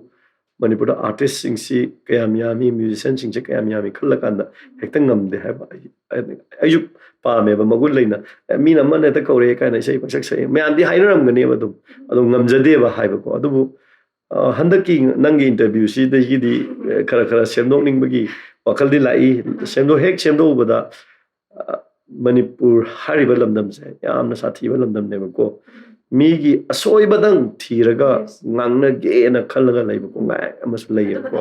ꯃꯅꯤꯄꯨꯔꯗ ꯑꯥꯔꯇꯤꯁꯁꯤꯡꯁꯤ ꯀꯌꯥꯝ ꯌꯥꯝꯃꯤ, ꯃ꯭ꯌꯨꯖꯤꯁꯤꯌꯥꯟꯁꯤꯡꯁꯦ ꯀꯌꯥꯝ ꯌꯥꯝꯃꯤ ꯈꯜꯂꯀꯥꯟꯗ ꯍꯦꯛꯇ ꯉꯝꯗꯦ ꯍꯥꯏꯕ꯫ ꯑꯩ, ꯑꯩ, ꯑꯩꯁꯨ ꯄꯥꯝꯃꯦꯕ ꯃꯒꯨꯟ ꯂꯩꯅ꯫ "ꯑꯦ, ꯃꯤꯅ ꯑꯃꯅ ꯍꯦꯛꯇ ꯀꯧꯔꯛꯑꯦ" ꯀꯥꯏꯅ ꯏꯁꯩ ꯄꯪꯁꯛ ꯁꯛꯑꯦ ꯃꯌꯥꯝꯗꯤ ꯍꯥꯏꯅꯔꯝꯒꯅꯦꯕ ꯑꯗꯨꯝ, ꯑꯗꯣ ꯉꯝꯖꯗꯦꯕ ꯍꯥꯏꯕꯀꯣ꯫ ꯑꯗꯨꯕꯨ ꯑ, ꯍꯟꯗꯛꯀꯤ ꯅꯪꯒꯤ ꯏꯟꯇꯔꯚ꯭ꯌꯨꯁꯤꯗꯒꯤꯗꯤ, ꯑ, ꯈꯔ ꯈꯔ ꯁꯦꯝꯗꯣꯛꯅꯤꯡꯕꯒꯤ ꯋꯥꯈꯜꯗꯤ ꯂꯥꯛꯏ꯫ ꯁꯦꯝꯗꯣꯛ-, ꯍꯦꯛ ꯁꯦꯝꯗꯣꯛꯎꯕꯗ, ꯑ, ꯃꯅꯤꯄꯨꯔ ꯍꯥꯏꯔꯤꯕ ꯂꯝꯗꯝꯁꯦ ꯌꯥꯝꯅ ꯁꯥꯊꯤꯕ ꯂꯝꯗꯝꯅꯦꯕꯀꯣ꯫ ꯃꯤꯒꯤ ꯑꯁꯣꯏꯕꯗꯪ ꯊꯤꯔꯒ ꯉꯥꯡꯅꯒꯦꯅ ꯈꯜꯂꯒ ꯂꯩꯕ ꯀꯣꯡꯒꯥꯏ ꯑꯃꯁꯨ ꯂꯩꯌꯦꯕꯀꯣ꯫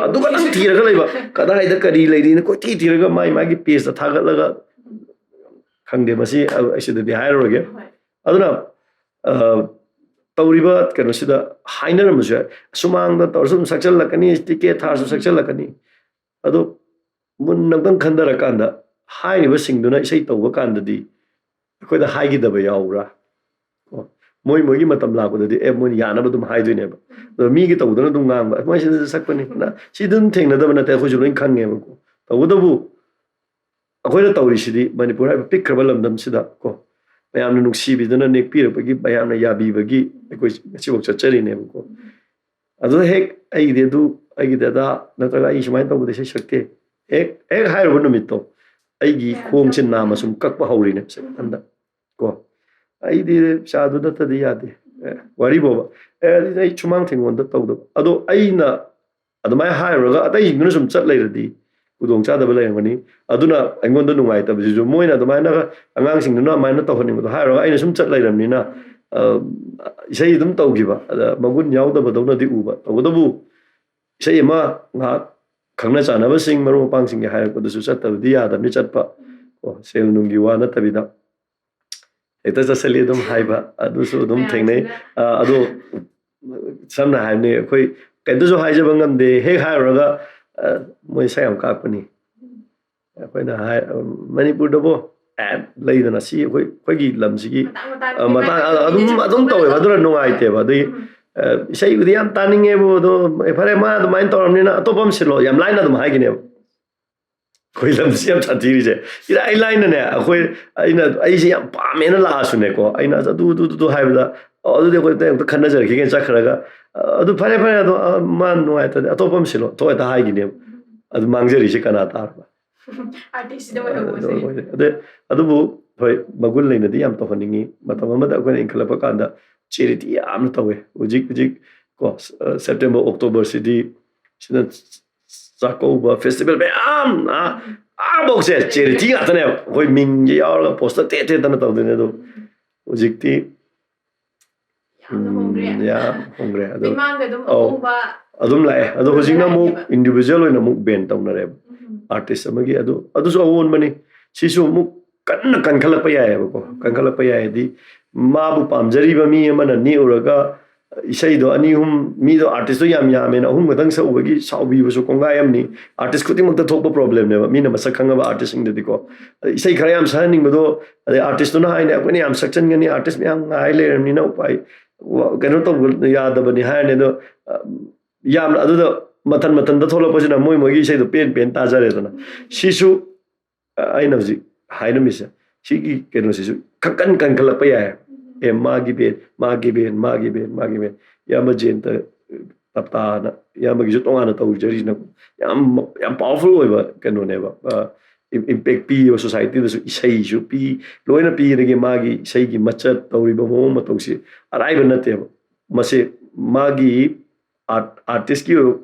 ꯑꯗꯨ ꯈꯛꯇꯪ ꯊꯤꯔꯒ ꯂꯩꯕ, ꯀꯗꯥꯏꯗ ꯀꯔꯤ ꯂꯩꯔꯤꯅ ꯀꯣꯏꯊꯤ ꯊꯤꯔꯒ ꯃꯥꯏ ꯃꯥꯒꯤ ꯄꯦꯖꯇ ꯊꯥꯒꯠꯂꯒ, ꯈꯪꯗꯦ, ꯃꯁꯤ ꯑꯩ ꯁꯤꯗꯗꯤ ꯍꯥꯏꯔꯔꯣꯏꯒꯦ꯫ ꯑꯗꯨꯅ, ꯑ, ꯇꯧꯔꯤꯕ ꯀꯩꯅꯣꯁꯤꯗ ꯍꯥꯏꯅꯔꯝꯕꯁꯨ ꯌꯥꯏ, "ꯁꯨꯃꯥꯡꯗ ꯇꯧꯔꯁꯨ ꯑꯗꯨꯝ ꯁꯛꯆꯜꯂꯛꯀꯅꯤ, ꯇꯤꯀꯦꯠ ꯊꯥꯔꯁꯨ ꯁꯛꯆꯜꯂꯛꯀꯅꯤ"꯫ ꯑꯗꯣ ꯃꯨꯟꯅ ꯑꯝꯇꯪ ꯈꯟꯊꯔꯀꯥꯟꯗ, ꯍꯥꯏꯔꯤꯕꯁꯤꯡꯗꯨꯅ ꯏꯁꯩ ꯇꯧꯕ ꯀꯥꯟꯗꯗꯤ ꯑꯩꯈꯣꯏꯗ ꯍꯥꯏꯈꯤꯗꯕ ꯌꯥꯎꯕ꯭ꯔꯥ? ꯀꯣ, ꯃꯣꯏ ꯃꯣꯏꯒꯤ ꯃꯇꯝ ꯂꯥꯛꯄꯗꯗꯤ, ꯑꯦ, ꯃꯣꯏꯅ ꯌꯥꯅꯕ ꯑꯗꯨꯝ ꯍꯥꯏꯗꯣꯏꯅꯦꯕ꯫ ꯑꯗꯣ ꯃꯤꯒꯤ ꯇꯧꯗꯅ ꯑꯗꯨꯝ ꯉꯥꯡꯕ, "ꯃꯣꯏ ꯁꯤꯗ ꯁꯛꯄꯅꯤ", ꯁꯤ ꯑꯗꯨꯝ ꯊꯦꯡꯅꯗꯕ ꯅꯠꯇꯦ, ꯑꯩꯈꯣꯏꯁꯨ ꯂꯣꯏ ꯈꯪꯉꯦꯕꯀꯣ꯫ ꯇꯧꯕꯇꯕꯨ ꯑꯩꯈꯣꯏꯅ ꯇꯧꯔꯤꯁꯤꯗꯤ ꯃꯅꯤꯄꯨꯔ ꯍꯥꯏꯕ ꯄꯤꯛꯈ꯭ꯔꯕ ꯂꯝꯗꯝꯁꯤꯗ ꯀꯣ, ꯃꯌꯥꯝꯅ ꯅꯨꯡꯁꯤꯕꯤꯗꯨꯅ, ꯅꯦꯛꯄꯤꯔꯛꯄꯒꯤ, ꯃꯌꯥꯝꯅ ꯌꯥꯕꯤꯕꯒꯤ ꯑꯩꯈꯣꯏ ꯉꯁꯤꯐꯥꯎ ꯆꯠꯆꯔꯤꯅꯦꯕꯀꯣ꯫ ꯑꯗꯨꯗ ꯍꯦꯛ "ꯑꯩꯒꯤꯗꯤ ꯑꯗꯨ, ꯑꯩꯒꯤꯗꯤ ꯑꯗꯥ", ꯅꯠꯇ꯭ꯔꯒ "ꯑꯩ ꯁꯨꯃꯥꯏꯅ ꯇꯧꯕꯗ ꯏꯁꯩ ꯁꯛꯇꯦ", ꯍꯦꯛ, ꯍꯦꯛ ꯍꯥꯏꯔꯨꯕ ꯅꯨꯃꯤꯠꯇꯣ, ꯑꯩꯒꯤ ꯈꯣꯡꯁꯦ ꯅꯥꯝꯃ ꯁꯨꯝ ꯀꯛꯄ ꯍꯧꯔꯤꯅꯦ ꯁꯦꯀꯟꯗ ꯀꯣ꯫ "ꯑꯩꯗꯤ ꯄꯩꯁꯥꯗꯨ ꯅꯠꯇꯗꯤ ꯌꯥꯗꯦ", ꯑꯦ, ꯋꯥꯔꯤ ꯐꯥꯎꯕ, "ꯑꯦ, ꯑꯗꯨꯗꯤ ꯑꯩ ꯁꯨꯃꯥꯡ ꯊꯦꯡꯒꯣꯟꯗ ꯇꯧꯗꯕ", ꯑꯗꯣ ꯑꯩꯅ ꯑꯗꯨꯃꯥꯏꯅ ꯍꯥꯏꯔꯨꯔꯒ ꯑꯇꯩꯁꯤꯡꯗꯨꯅ ꯁꯨꯝ ꯆꯠ ꯂꯩꯔꯗꯤ, ꯈꯨꯗꯣꯡ ꯆꯥꯗꯕ ꯂꯩꯔꯝꯒꯅꯤ꯫ ꯑꯗꯨꯅ ꯑꯩꯉꯣꯟꯗ ꯅꯨꯡꯉꯥꯏꯇꯕꯁꯤꯁꯨ ꯃꯣꯏꯅ ꯑꯗꯨꯃꯥꯏꯅ ꯑꯉꯥꯡꯁꯤꯡꯗꯨꯅ ꯑꯗꯨꯃꯥꯏꯅ ꯇꯧꯍꯟꯅꯤꯡꯕꯗꯣ ꯍꯥꯏꯔꯒ ꯑꯩꯅ ꯁꯨꯝ ꯆꯠ ꯂꯩꯔꯕꯅꯤꯅ, ꯑ, ꯏꯁꯩ ꯑꯗꯨꯝ ꯇꯧꯈꯤꯕ꯫ ꯑꯗ ꯃꯒꯨꯟ ꯌꯥꯎꯗꯕꯗꯧꯅꯗꯤ ꯎꯕ꯫ ꯇꯧꯕꯇꯕꯨ ꯏꯁꯩ ꯑꯃ ꯉꯥꯏꯍꯥꯛ ꯈꯪꯅ ꯆꯥꯟꯅꯕꯁꯤꯡ, ꯃꯔꯨꯞ ꯃꯄꯥꯡꯁꯤꯡꯒꯤ ꯍꯥꯏꯔꯛꯄꯗꯁꯨ ꯆꯠꯇꯕꯗꯤ ꯌꯥꯗꯕꯅꯤ ꯆꯠꯄ꯫ ꯀꯣ, ꯁꯦꯜ ꯅꯨꯡꯒꯤ ꯋꯥ ꯅꯠꯇꯕꯤꯗ ꯍꯦꯛꯇ ꯆꯠꯁꯤꯜꯂꯤ ꯑꯗꯨꯝ ꯍꯥꯏꯕ, ꯑꯗꯨꯁꯨ ꯑꯗꯨꯝ ꯊꯦꯡꯅꯩ꯫ ꯃꯌꯥꯝꯁꯤꯅ꯫ ꯑ, ꯑꯗꯣ ꯁꯝꯅ ꯍꯥꯏꯕꯅꯤ, ꯑꯩꯈꯣꯏ ꯀꯩꯝꯇꯁꯨ ꯍꯥꯏꯖꯕ ꯉꯝꯗꯦ꯫ ꯍꯦꯛ ꯍꯥꯏꯔꯨꯔꯒ, ꯑ, "ꯃꯣꯏ ꯏꯁꯩ ꯌꯥꯝ ꯀꯥꯞꯄꯅꯤ"꯫ ꯑꯩꯈꯣꯏꯅ ꯍꯥꯏ, "ꯃꯅꯤꯄꯨꯔꯗꯕꯨ ꯑꯦ, ꯂꯩꯗꯅ ꯁꯤ ꯑꯩꯈꯣꯏ, ꯑꯩꯈꯣꯏꯒꯤ ꯂꯝꯁꯤꯒꯤ, ꯃꯇꯥꯡ ꯃꯇꯥꯡ ꯑ, ꯃꯇꯥꯡ ꯃꯇꯥꯡ ꯑꯗꯨꯝ, ꯃꯇꯥꯡ ꯑꯗꯨꯝ ꯇꯧꯋꯦꯕ꯫ ꯑꯗꯨꯅ ꯅꯨꯡꯉꯥꯏꯇꯦꯕ꯫ ꯑꯗꯨꯒꯤ, ꯎꯝ꯫ ꯑ, "ꯏꯁꯩꯕꯨꯗꯤ ꯌꯥꯝ ꯇꯥꯅꯤꯡꯉꯦꯕꯨ, ꯑꯗꯣ ꯐꯔꯦ, ꯃꯥ ꯑꯗꯨꯃꯥꯏꯅ ꯇꯧꯔꯕꯅꯤꯅ ꯑꯇꯣꯞꯄ ꯑꯃ ꯁꯤꯜꯂꯣ", ꯌꯥꯝ ꯂꯥꯏꯅ ꯑꯗꯨꯝ ꯍꯥꯏꯒꯅꯦꯕ꯫ ꯑꯩꯈꯣꯏ ꯂꯝꯁꯤ ꯌꯥꯝ ꯁꯥꯊꯤꯔꯤꯁꯦ꯫ ꯏꯔꯥꯏ ꯂꯥꯏꯅꯅꯦ, ꯑꯩꯈꯣꯏ, ꯑꯩꯅ, "ꯑꯩꯁꯦ ꯌꯥꯝ ꯄꯥꯝꯃꯦꯅ" ꯂꯥꯛꯑꯁꯨꯅꯦꯀꯣ, ꯑꯩꯅ ꯑꯗꯨ, ꯑꯗꯨ, ꯑꯗꯨ, ꯑꯗꯨ ꯍꯥꯏꯕꯗ, "ꯑꯣ, ꯑꯗꯨꯗꯤ ꯑꯩꯈꯣꯏ ꯑꯝꯇ ꯈꯟꯅꯖꯔꯛꯈꯤꯒꯦꯅ" ꯆꯠꯈ꯭ꯔꯒ, "ꯑ, ꯑꯗꯨ ꯐꯔꯦ, ꯐꯔꯦ, ꯑꯗꯣ, ꯑ, ꯃꯥ ꯅꯨꯡꯉꯥꯏꯇ꯭ꯔꯗꯤ ꯑꯇꯣꯞꯄ ꯑꯃ ꯁꯤꯜꯂꯣ", ꯊꯣꯛ ꯍꯦꯛꯇ ꯍꯥꯏꯈꯤꯅꯦꯕ꯫ ꯑꯗꯨ ꯃꯥꯡꯖꯔꯤꯁꯦ ꯀꯅꯥ ꯇꯥꯔꯕ? ꯑꯥꯔꯇꯤꯁꯁꯤꯗ ꯑꯣꯏꯍꯧꯕꯁꯦ꯫ ꯑꯗꯨ ꯑꯣꯏꯔꯦ꯫ ꯑꯗꯩ ꯑꯗꯨꯕꯨ ꯍꯣꯏ, ꯃꯒꯨꯟ ꯂꯩꯅꯗꯤ ꯌꯥꯝ ꯇꯧꯍꯟꯅꯤꯡꯉꯤ꯫ ꯃꯇꯝ ꯑꯃꯗ ꯑꯩꯈꯣꯏꯅ ꯏꯟꯈꯠꯂꯛꯄ ꯀꯥꯟꯗ ꯆꯦꯔꯤꯇꯤ ꯌꯥꯝꯅ ꯇꯧꯋꯦ꯫ ꯍꯧꯖꯤꯛ, ꯍꯧꯖꯤꯛ ꯀꯣ, ꯁ-, ꯑ, ꯁꯦꯞꯇꯦꯝꯕꯔ, ꯑꯣꯛꯇꯣꯕꯔꯁꯤꯗꯤ ꯁꯤꯗ ꯆꯥꯛꯀꯧꯕ, ꯐꯦꯁꯇꯤꯚꯦꯜ ꯃꯌꯥꯝ, ꯑ, ꯑꯥꯐꯧꯁꯦ ꯆꯦꯔꯤꯇꯤ ꯉꯥꯛꯇꯅꯦꯕ꯫ ꯑꯩꯈꯣꯏ ꯃꯤꯡꯁꯦ ꯌꯥꯎꯔꯒ ꯄꯣꯁꯇꯔ ꯇꯦꯠ ꯊꯦꯠꯇꯅ ꯇꯧꯗꯣꯏꯅꯦ꯫ ꯑꯗꯣ ꯍꯧꯖꯤꯛꯇꯤ ꯌꯥꯝꯅ ꯍꯣꯡꯈ꯭ꯔꯦ꯫ ꯎꯝ, ꯌꯥꯝ ꯍꯣꯡꯈ꯭ꯔꯦ꯫ ꯑꯗꯣ, ꯃꯤꯃꯥꯡꯗ ꯑꯗꯨꯝ ꯑꯧ, ꯑꯍꯣꯡꯕ ꯑꯗꯨꯝ ꯂꯥꯛꯑꯦ꯫ ꯑꯗꯣ ꯍꯧꯖꯤꯛꯅ ꯑꯃꯨꯛ ꯂꯥꯛꯑꯦꯕ꯫ ꯏꯟꯗꯤꯚꯤꯖꯨꯋꯦꯜ ꯑꯣꯏꯅ ꯑꯃꯨꯛ ꯕꯦꯟ ꯇꯧꯅꯔꯦꯕ꯫ ꯎꯝ꯫ ꯑꯥꯔꯇꯤꯁ ꯑꯃꯒꯤ꯫ ꯑꯗꯨ, ꯑꯗꯨꯁꯨ ꯑꯑꯣꯟꯕꯅꯤ꯫ ꯁꯤꯁꯨ ꯑꯃꯨꯛ ꯀꯟꯅ ꯀꯟꯈꯠꯂꯛꯄ ꯌꯥꯏꯑꯕꯀꯣ꯫ ꯎꯝ꯫ ꯀꯟꯈꯠꯂꯛꯄ ꯌꯥꯏ ꯍꯥꯏꯗꯤ, ꯃꯥꯕꯨ ꯄꯥꯝꯖꯔꯤꯕ ꯃꯤ ꯑꯃꯅ ꯅꯦꯛꯎꯔꯒ ꯏꯁꯩꯗꯣ ꯑꯅꯤ ꯑꯍꯨꯝ, ꯃꯤꯗꯣ, ꯑꯥꯔꯇꯤꯁꯇꯣ ꯌꯥꯝ ꯌꯥꯝꯃꯦꯅ ꯑꯍꯨꯝ ꯈꯛꯇꯪ ꯁꯛꯎꯕꯒꯤ ꯁꯥꯎꯕꯤꯕꯁꯨ ꯀꯣꯡꯒꯥꯏ ꯑꯃꯅꯤ꯫ ꯑꯥꯔꯇꯤꯁ ꯈꯨꯗꯤꯡꯃꯛꯇ ꯊꯣꯛꯄ ꯄ꯭ꯔꯣꯕ꯭ꯂꯦꯝꯅꯦꯕ, ꯃꯤꯅ ꯃꯁꯛ ꯈꯪꯉꯕ ꯑꯥꯔꯇꯤꯁꯁꯤꯡꯗꯗꯤꯀꯣ꯫ ꯑꯗꯩ ꯏꯁꯩ ꯈꯔ ꯌꯥꯝ ꯁꯛꯍꯟꯅꯤꯡꯕꯗꯣ, ꯑꯗꯩ ꯑꯥꯔꯇꯤꯁꯇꯨꯅ ꯍꯥꯏꯅꯦ, "ꯑꯩꯈꯣꯏꯅ ꯌꯥꯝ ꯁꯛꯆꯟꯒꯅꯤ, ꯑꯥꯔꯇꯤꯁ ꯃꯌꯥꯝ ꯉꯥꯏ ꯂꯩꯔꯕꯅꯤꯅ ꯎꯄꯥꯏ, ꯋꯥ-, ꯀꯩꯅꯣ ꯇꯧꯕ ꯌꯥꯗꯕꯅꯤ" ꯍꯥꯏꯔꯅꯤ꯫ ꯑꯗꯣ, ꯑ, ꯌꯥꯝꯅ ꯑꯗꯨꯗ ꯃꯊꯟ ꯃꯊꯟꯇ ꯊꯣꯛꯂꯛꯄꯁꯤꯅ ꯃꯣꯏ ꯃꯣꯏꯒꯤ ꯏꯁꯩꯗꯣ ꯄꯦꯟ ꯄꯦꯟ ꯇꯥꯖꯔꯦꯗꯅ꯫ ꯁꯤꯁꯨ, ꯑ, ꯑꯩꯅ ꯍꯧꯖꯤꯛ ꯍꯥꯏꯔꯝꯃꯤꯁꯦ, ꯁꯤꯒꯤ ꯀꯩꯅꯣꯁꯤꯁꯨ ꯈꯪꯀꯟ ꯀꯟꯈꯠꯂꯛꯄ ꯌꯥꯏ꯫ ꯑꯦ, ꯃꯥꯒꯤ ꯕꯦꯟ, ꯃꯥꯒꯤ ꯕꯦꯟ, ꯃꯥꯒꯤ ꯕꯦꯟ, ꯃꯥꯒꯤ ꯕꯦꯟ꯫ ꯏꯌꯥꯝꯕ ꯖꯦꯟꯇ, ꯇꯞꯇꯥꯅ, ꯏꯌꯥꯝꯕꯒꯤꯁꯨ ꯇꯣꯉꯥꯟꯅ ꯇꯧꯖꯔꯤꯁꯤꯅ ꯌꯥꯝ, ꯌꯥꯝ ꯄꯥꯋꯔꯐꯨꯜ ꯑꯣꯏꯕ ꯀꯩꯅꯣꯅꯦꯕ꯫ ꯑ, ꯏꯝ-, ꯏꯝꯄꯦꯛ ꯄꯤꯌꯦꯕ, ꯁꯣꯁꯥꯏꯇꯤꯗꯁꯨ ꯏꯁꯩꯁꯨ ꯄꯤ, ꯂꯣꯏꯅ ꯄꯤ꯫ ꯑꯗꯒꯤ ꯃꯥꯒꯤ ꯏꯁꯩꯒꯤ ꯃꯆꯠ, ꯇꯧꯔꯤꯕ ꯃꯑꯣꯡ ꯃꯇꯧꯁꯤ ꯑꯔꯥꯏꯕ ꯅꯠꯇꯦꯕ꯫ ꯃꯁꯤ ꯃꯥꯒꯤ ꯑꯥꯔꯠ, ꯑꯥꯔꯇꯤꯁꯀꯤ ꯑꯣꯏꯕ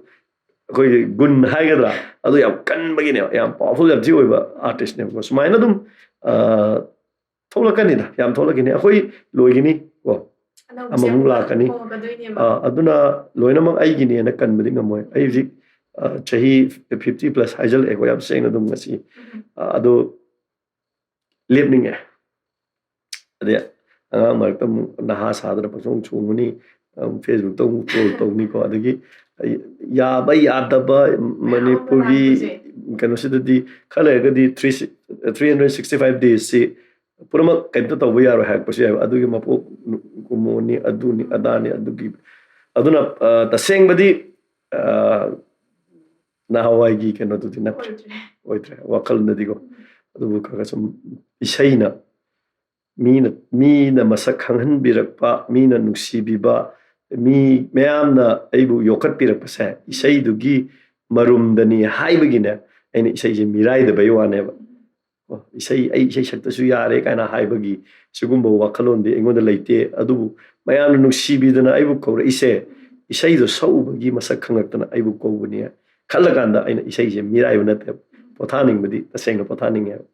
ꯑꯩꯈꯣꯏꯒꯤ ꯒꯨꯟ ꯍꯥꯏꯒꯗ꯭ꯔꯥ, ꯑꯗꯨ ꯌꯥꯝ ꯀꯟꯕꯒꯤꯅꯦꯕ, ꯌꯥꯝ ꯄꯋꯥꯔꯐꯨꯜ ꯌꯥꯝ ꯊꯤ ꯑꯣꯏꯕ ꯑꯥꯔꯇꯤꯁꯅꯦꯕꯀꯣ꯫ ꯁꯨꯃꯥꯏꯅ ꯑꯗꯨꯝ ꯑ, ꯊꯣꯛꯂꯛꯀꯅꯤꯗ, ꯌꯥꯝ ꯊꯣꯛꯂꯛꯈꯤꯅꯤ꯫ ꯑꯩꯈꯣꯏ ꯂꯣꯏꯒꯤꯅꯤ ꯀꯣ, ꯑꯅꯧꯕꯁꯦ ꯑꯃꯃꯨꯛ ꯑꯃꯨꯛ ꯂꯥꯛꯀꯅꯤ꯫ ꯍꯣꯡꯉꯛꯀꯗꯣꯏꯅꯦꯕ꯫ ꯑ, ꯑꯗꯨꯅ ꯂꯣꯏꯅꯃꯛ ꯑꯩꯒꯤꯅꯦꯅ ꯀꯟꯕꯗꯤ ꯉꯝꯃꯣꯏ꯫ ꯑꯩ ꯍꯧꯖꯤꯛ ꯑ, ꯆꯍꯤ ꯐꯤꯐꯇꯤ ꯄ꯭ꯂꯁ ꯍꯥꯏꯖꯜꯂꯛꯑꯦꯀꯣ, ꯌꯥꯝ ꯁꯦꯡꯅ ꯑꯗꯨꯝ ꯉꯁꯤ꯫ ꯎꯝ. ꯑ, ꯑꯗꯣ ꯂꯦꯞꯅꯤꯡꯉꯦ꯫ ꯑꯗꯩ ꯑꯉꯥꯡ ꯃꯔꯛꯇ ꯑꯃꯨꯛ ꯅꯍꯥ ꯁꯥꯗꯅ ꯄꯪꯆꯣꯡ ꯆꯣꯡꯉꯅꯤ, ꯑꯃꯨꯛ ꯐꯦꯁꯕꯨꯛꯇ ꯑꯃꯨꯛ ꯇ꯭ꯔꯣꯜ ꯇꯧꯅꯤꯀꯣ꯫ ꯑꯗꯒꯤ ꯑꯩ ꯌꯥꯕ ꯌꯥꯗꯕ ꯃꯌꯥꯝ ꯑꯃ ꯃꯅꯤꯄꯨꯔꯒꯤ ꯂꯥꯛꯄꯁꯦ꯫ ꯀꯩꯅꯣꯁꯤꯗꯗꯤ ꯈꯔ ꯂꯩꯔꯒꯗꯤ three three hundred sixty five ꯗꯦꯖꯁꯤ ꯄꯨꯝꯅꯃꯛ ꯀꯩꯝꯇ ꯇꯧꯕ ꯌꯥꯔꯣꯏ ꯍꯥꯏꯔꯛꯄꯁꯨ ꯌꯥꯏꯕ꯫ ꯑꯗꯨꯒꯤ ꯃꯄꯣꯛ ꯀꯨꯝꯃꯣꯟꯅꯤ, ꯑꯗꯨꯅꯤ ꯑꯗꯥꯅꯤ, ꯑꯗꯨꯒꯤ ꯑꯗꯨꯅ ꯑ, ꯇꯁꯦꯡꯕꯗꯤ ꯑ, ꯅꯍꯥꯟꯋꯥꯏꯒꯤ ꯀꯩꯅꯣꯗꯨꯗꯤ ꯅꯠꯇ꯭ꯔꯦ, ꯑꯣꯏꯗ꯭ꯔꯦ. ꯑꯣꯏꯗ꯭ꯔꯦ ꯋꯥꯈꯜꯗꯗꯤꯀꯣ꯫ ꯎꯝ. ꯑꯗꯨꯕꯨ ꯈꯔ ꯈꯔ ꯁꯨꯝ ꯏꯁꯩꯅ ꯃꯤꯅ ꯃꯤꯅ ꯃꯁꯛ ꯈꯪꯍꯟꯕꯤꯔꯛꯄ, ꯃꯤꯅ ꯅꯨꯡꯁꯤꯕꯤꯕ, ꯃꯤ ꯃꯌꯥꯝꯅ ꯑꯩꯕꯨ ꯌꯣꯛꯈꯠꯄꯤꯔꯛꯄꯁꯦ ꯏꯁꯩꯗꯨꯒꯤ ꯃꯔꯨꯝꯗꯅꯤ ꯍꯥꯏꯕꯒꯤꯅꯦ ꯑꯩꯅ ꯏꯁꯩꯁꯦ ꯃꯤꯔꯥꯏꯗꯕꯩ ꯋꯥꯅꯦꯕ꯫ ꯀꯣ, ꯏꯁꯩ, ꯑꯩ ꯏꯁꯩ ꯁꯛꯇꯁꯨ ꯌꯥꯔꯦ ꯀꯥꯏꯅ ꯍꯥꯏꯕꯒꯤ ꯁꯤꯒꯨꯝꯕ ꯋꯥꯈꯜꯂꯣꯟꯗꯤ ꯑꯩꯉꯣꯟꯗ ꯂꯩꯇꯦ꯫ ꯑꯗꯨꯕꯨ ꯃꯌꯥꯝꯅ ꯅꯨꯡꯁꯤꯕꯤꯗꯅ ꯑꯩꯕꯨ ꯀꯧꯔꯛꯏꯁꯦ, ꯏꯁꯩꯗꯣ ꯁꯛꯎꯕꯒꯤ ꯃꯁꯛ ꯈꯪꯉꯛꯇꯅ ꯑꯩꯕꯨ ꯀꯧꯕꯅꯤ ꯈꯜꯂꯀꯥꯟꯗ ꯑꯩꯅ ꯏꯁꯩꯁꯦ ꯃꯤꯔꯥꯏꯕ ꯅꯠꯇꯦꯕ꯫ ꯄꯣꯊꯥꯅꯤꯡꯕꯗꯤ ꯇꯁꯦꯡꯅ ꯄꯣꯊꯥꯅꯤꯡꯉꯦꯕ꯫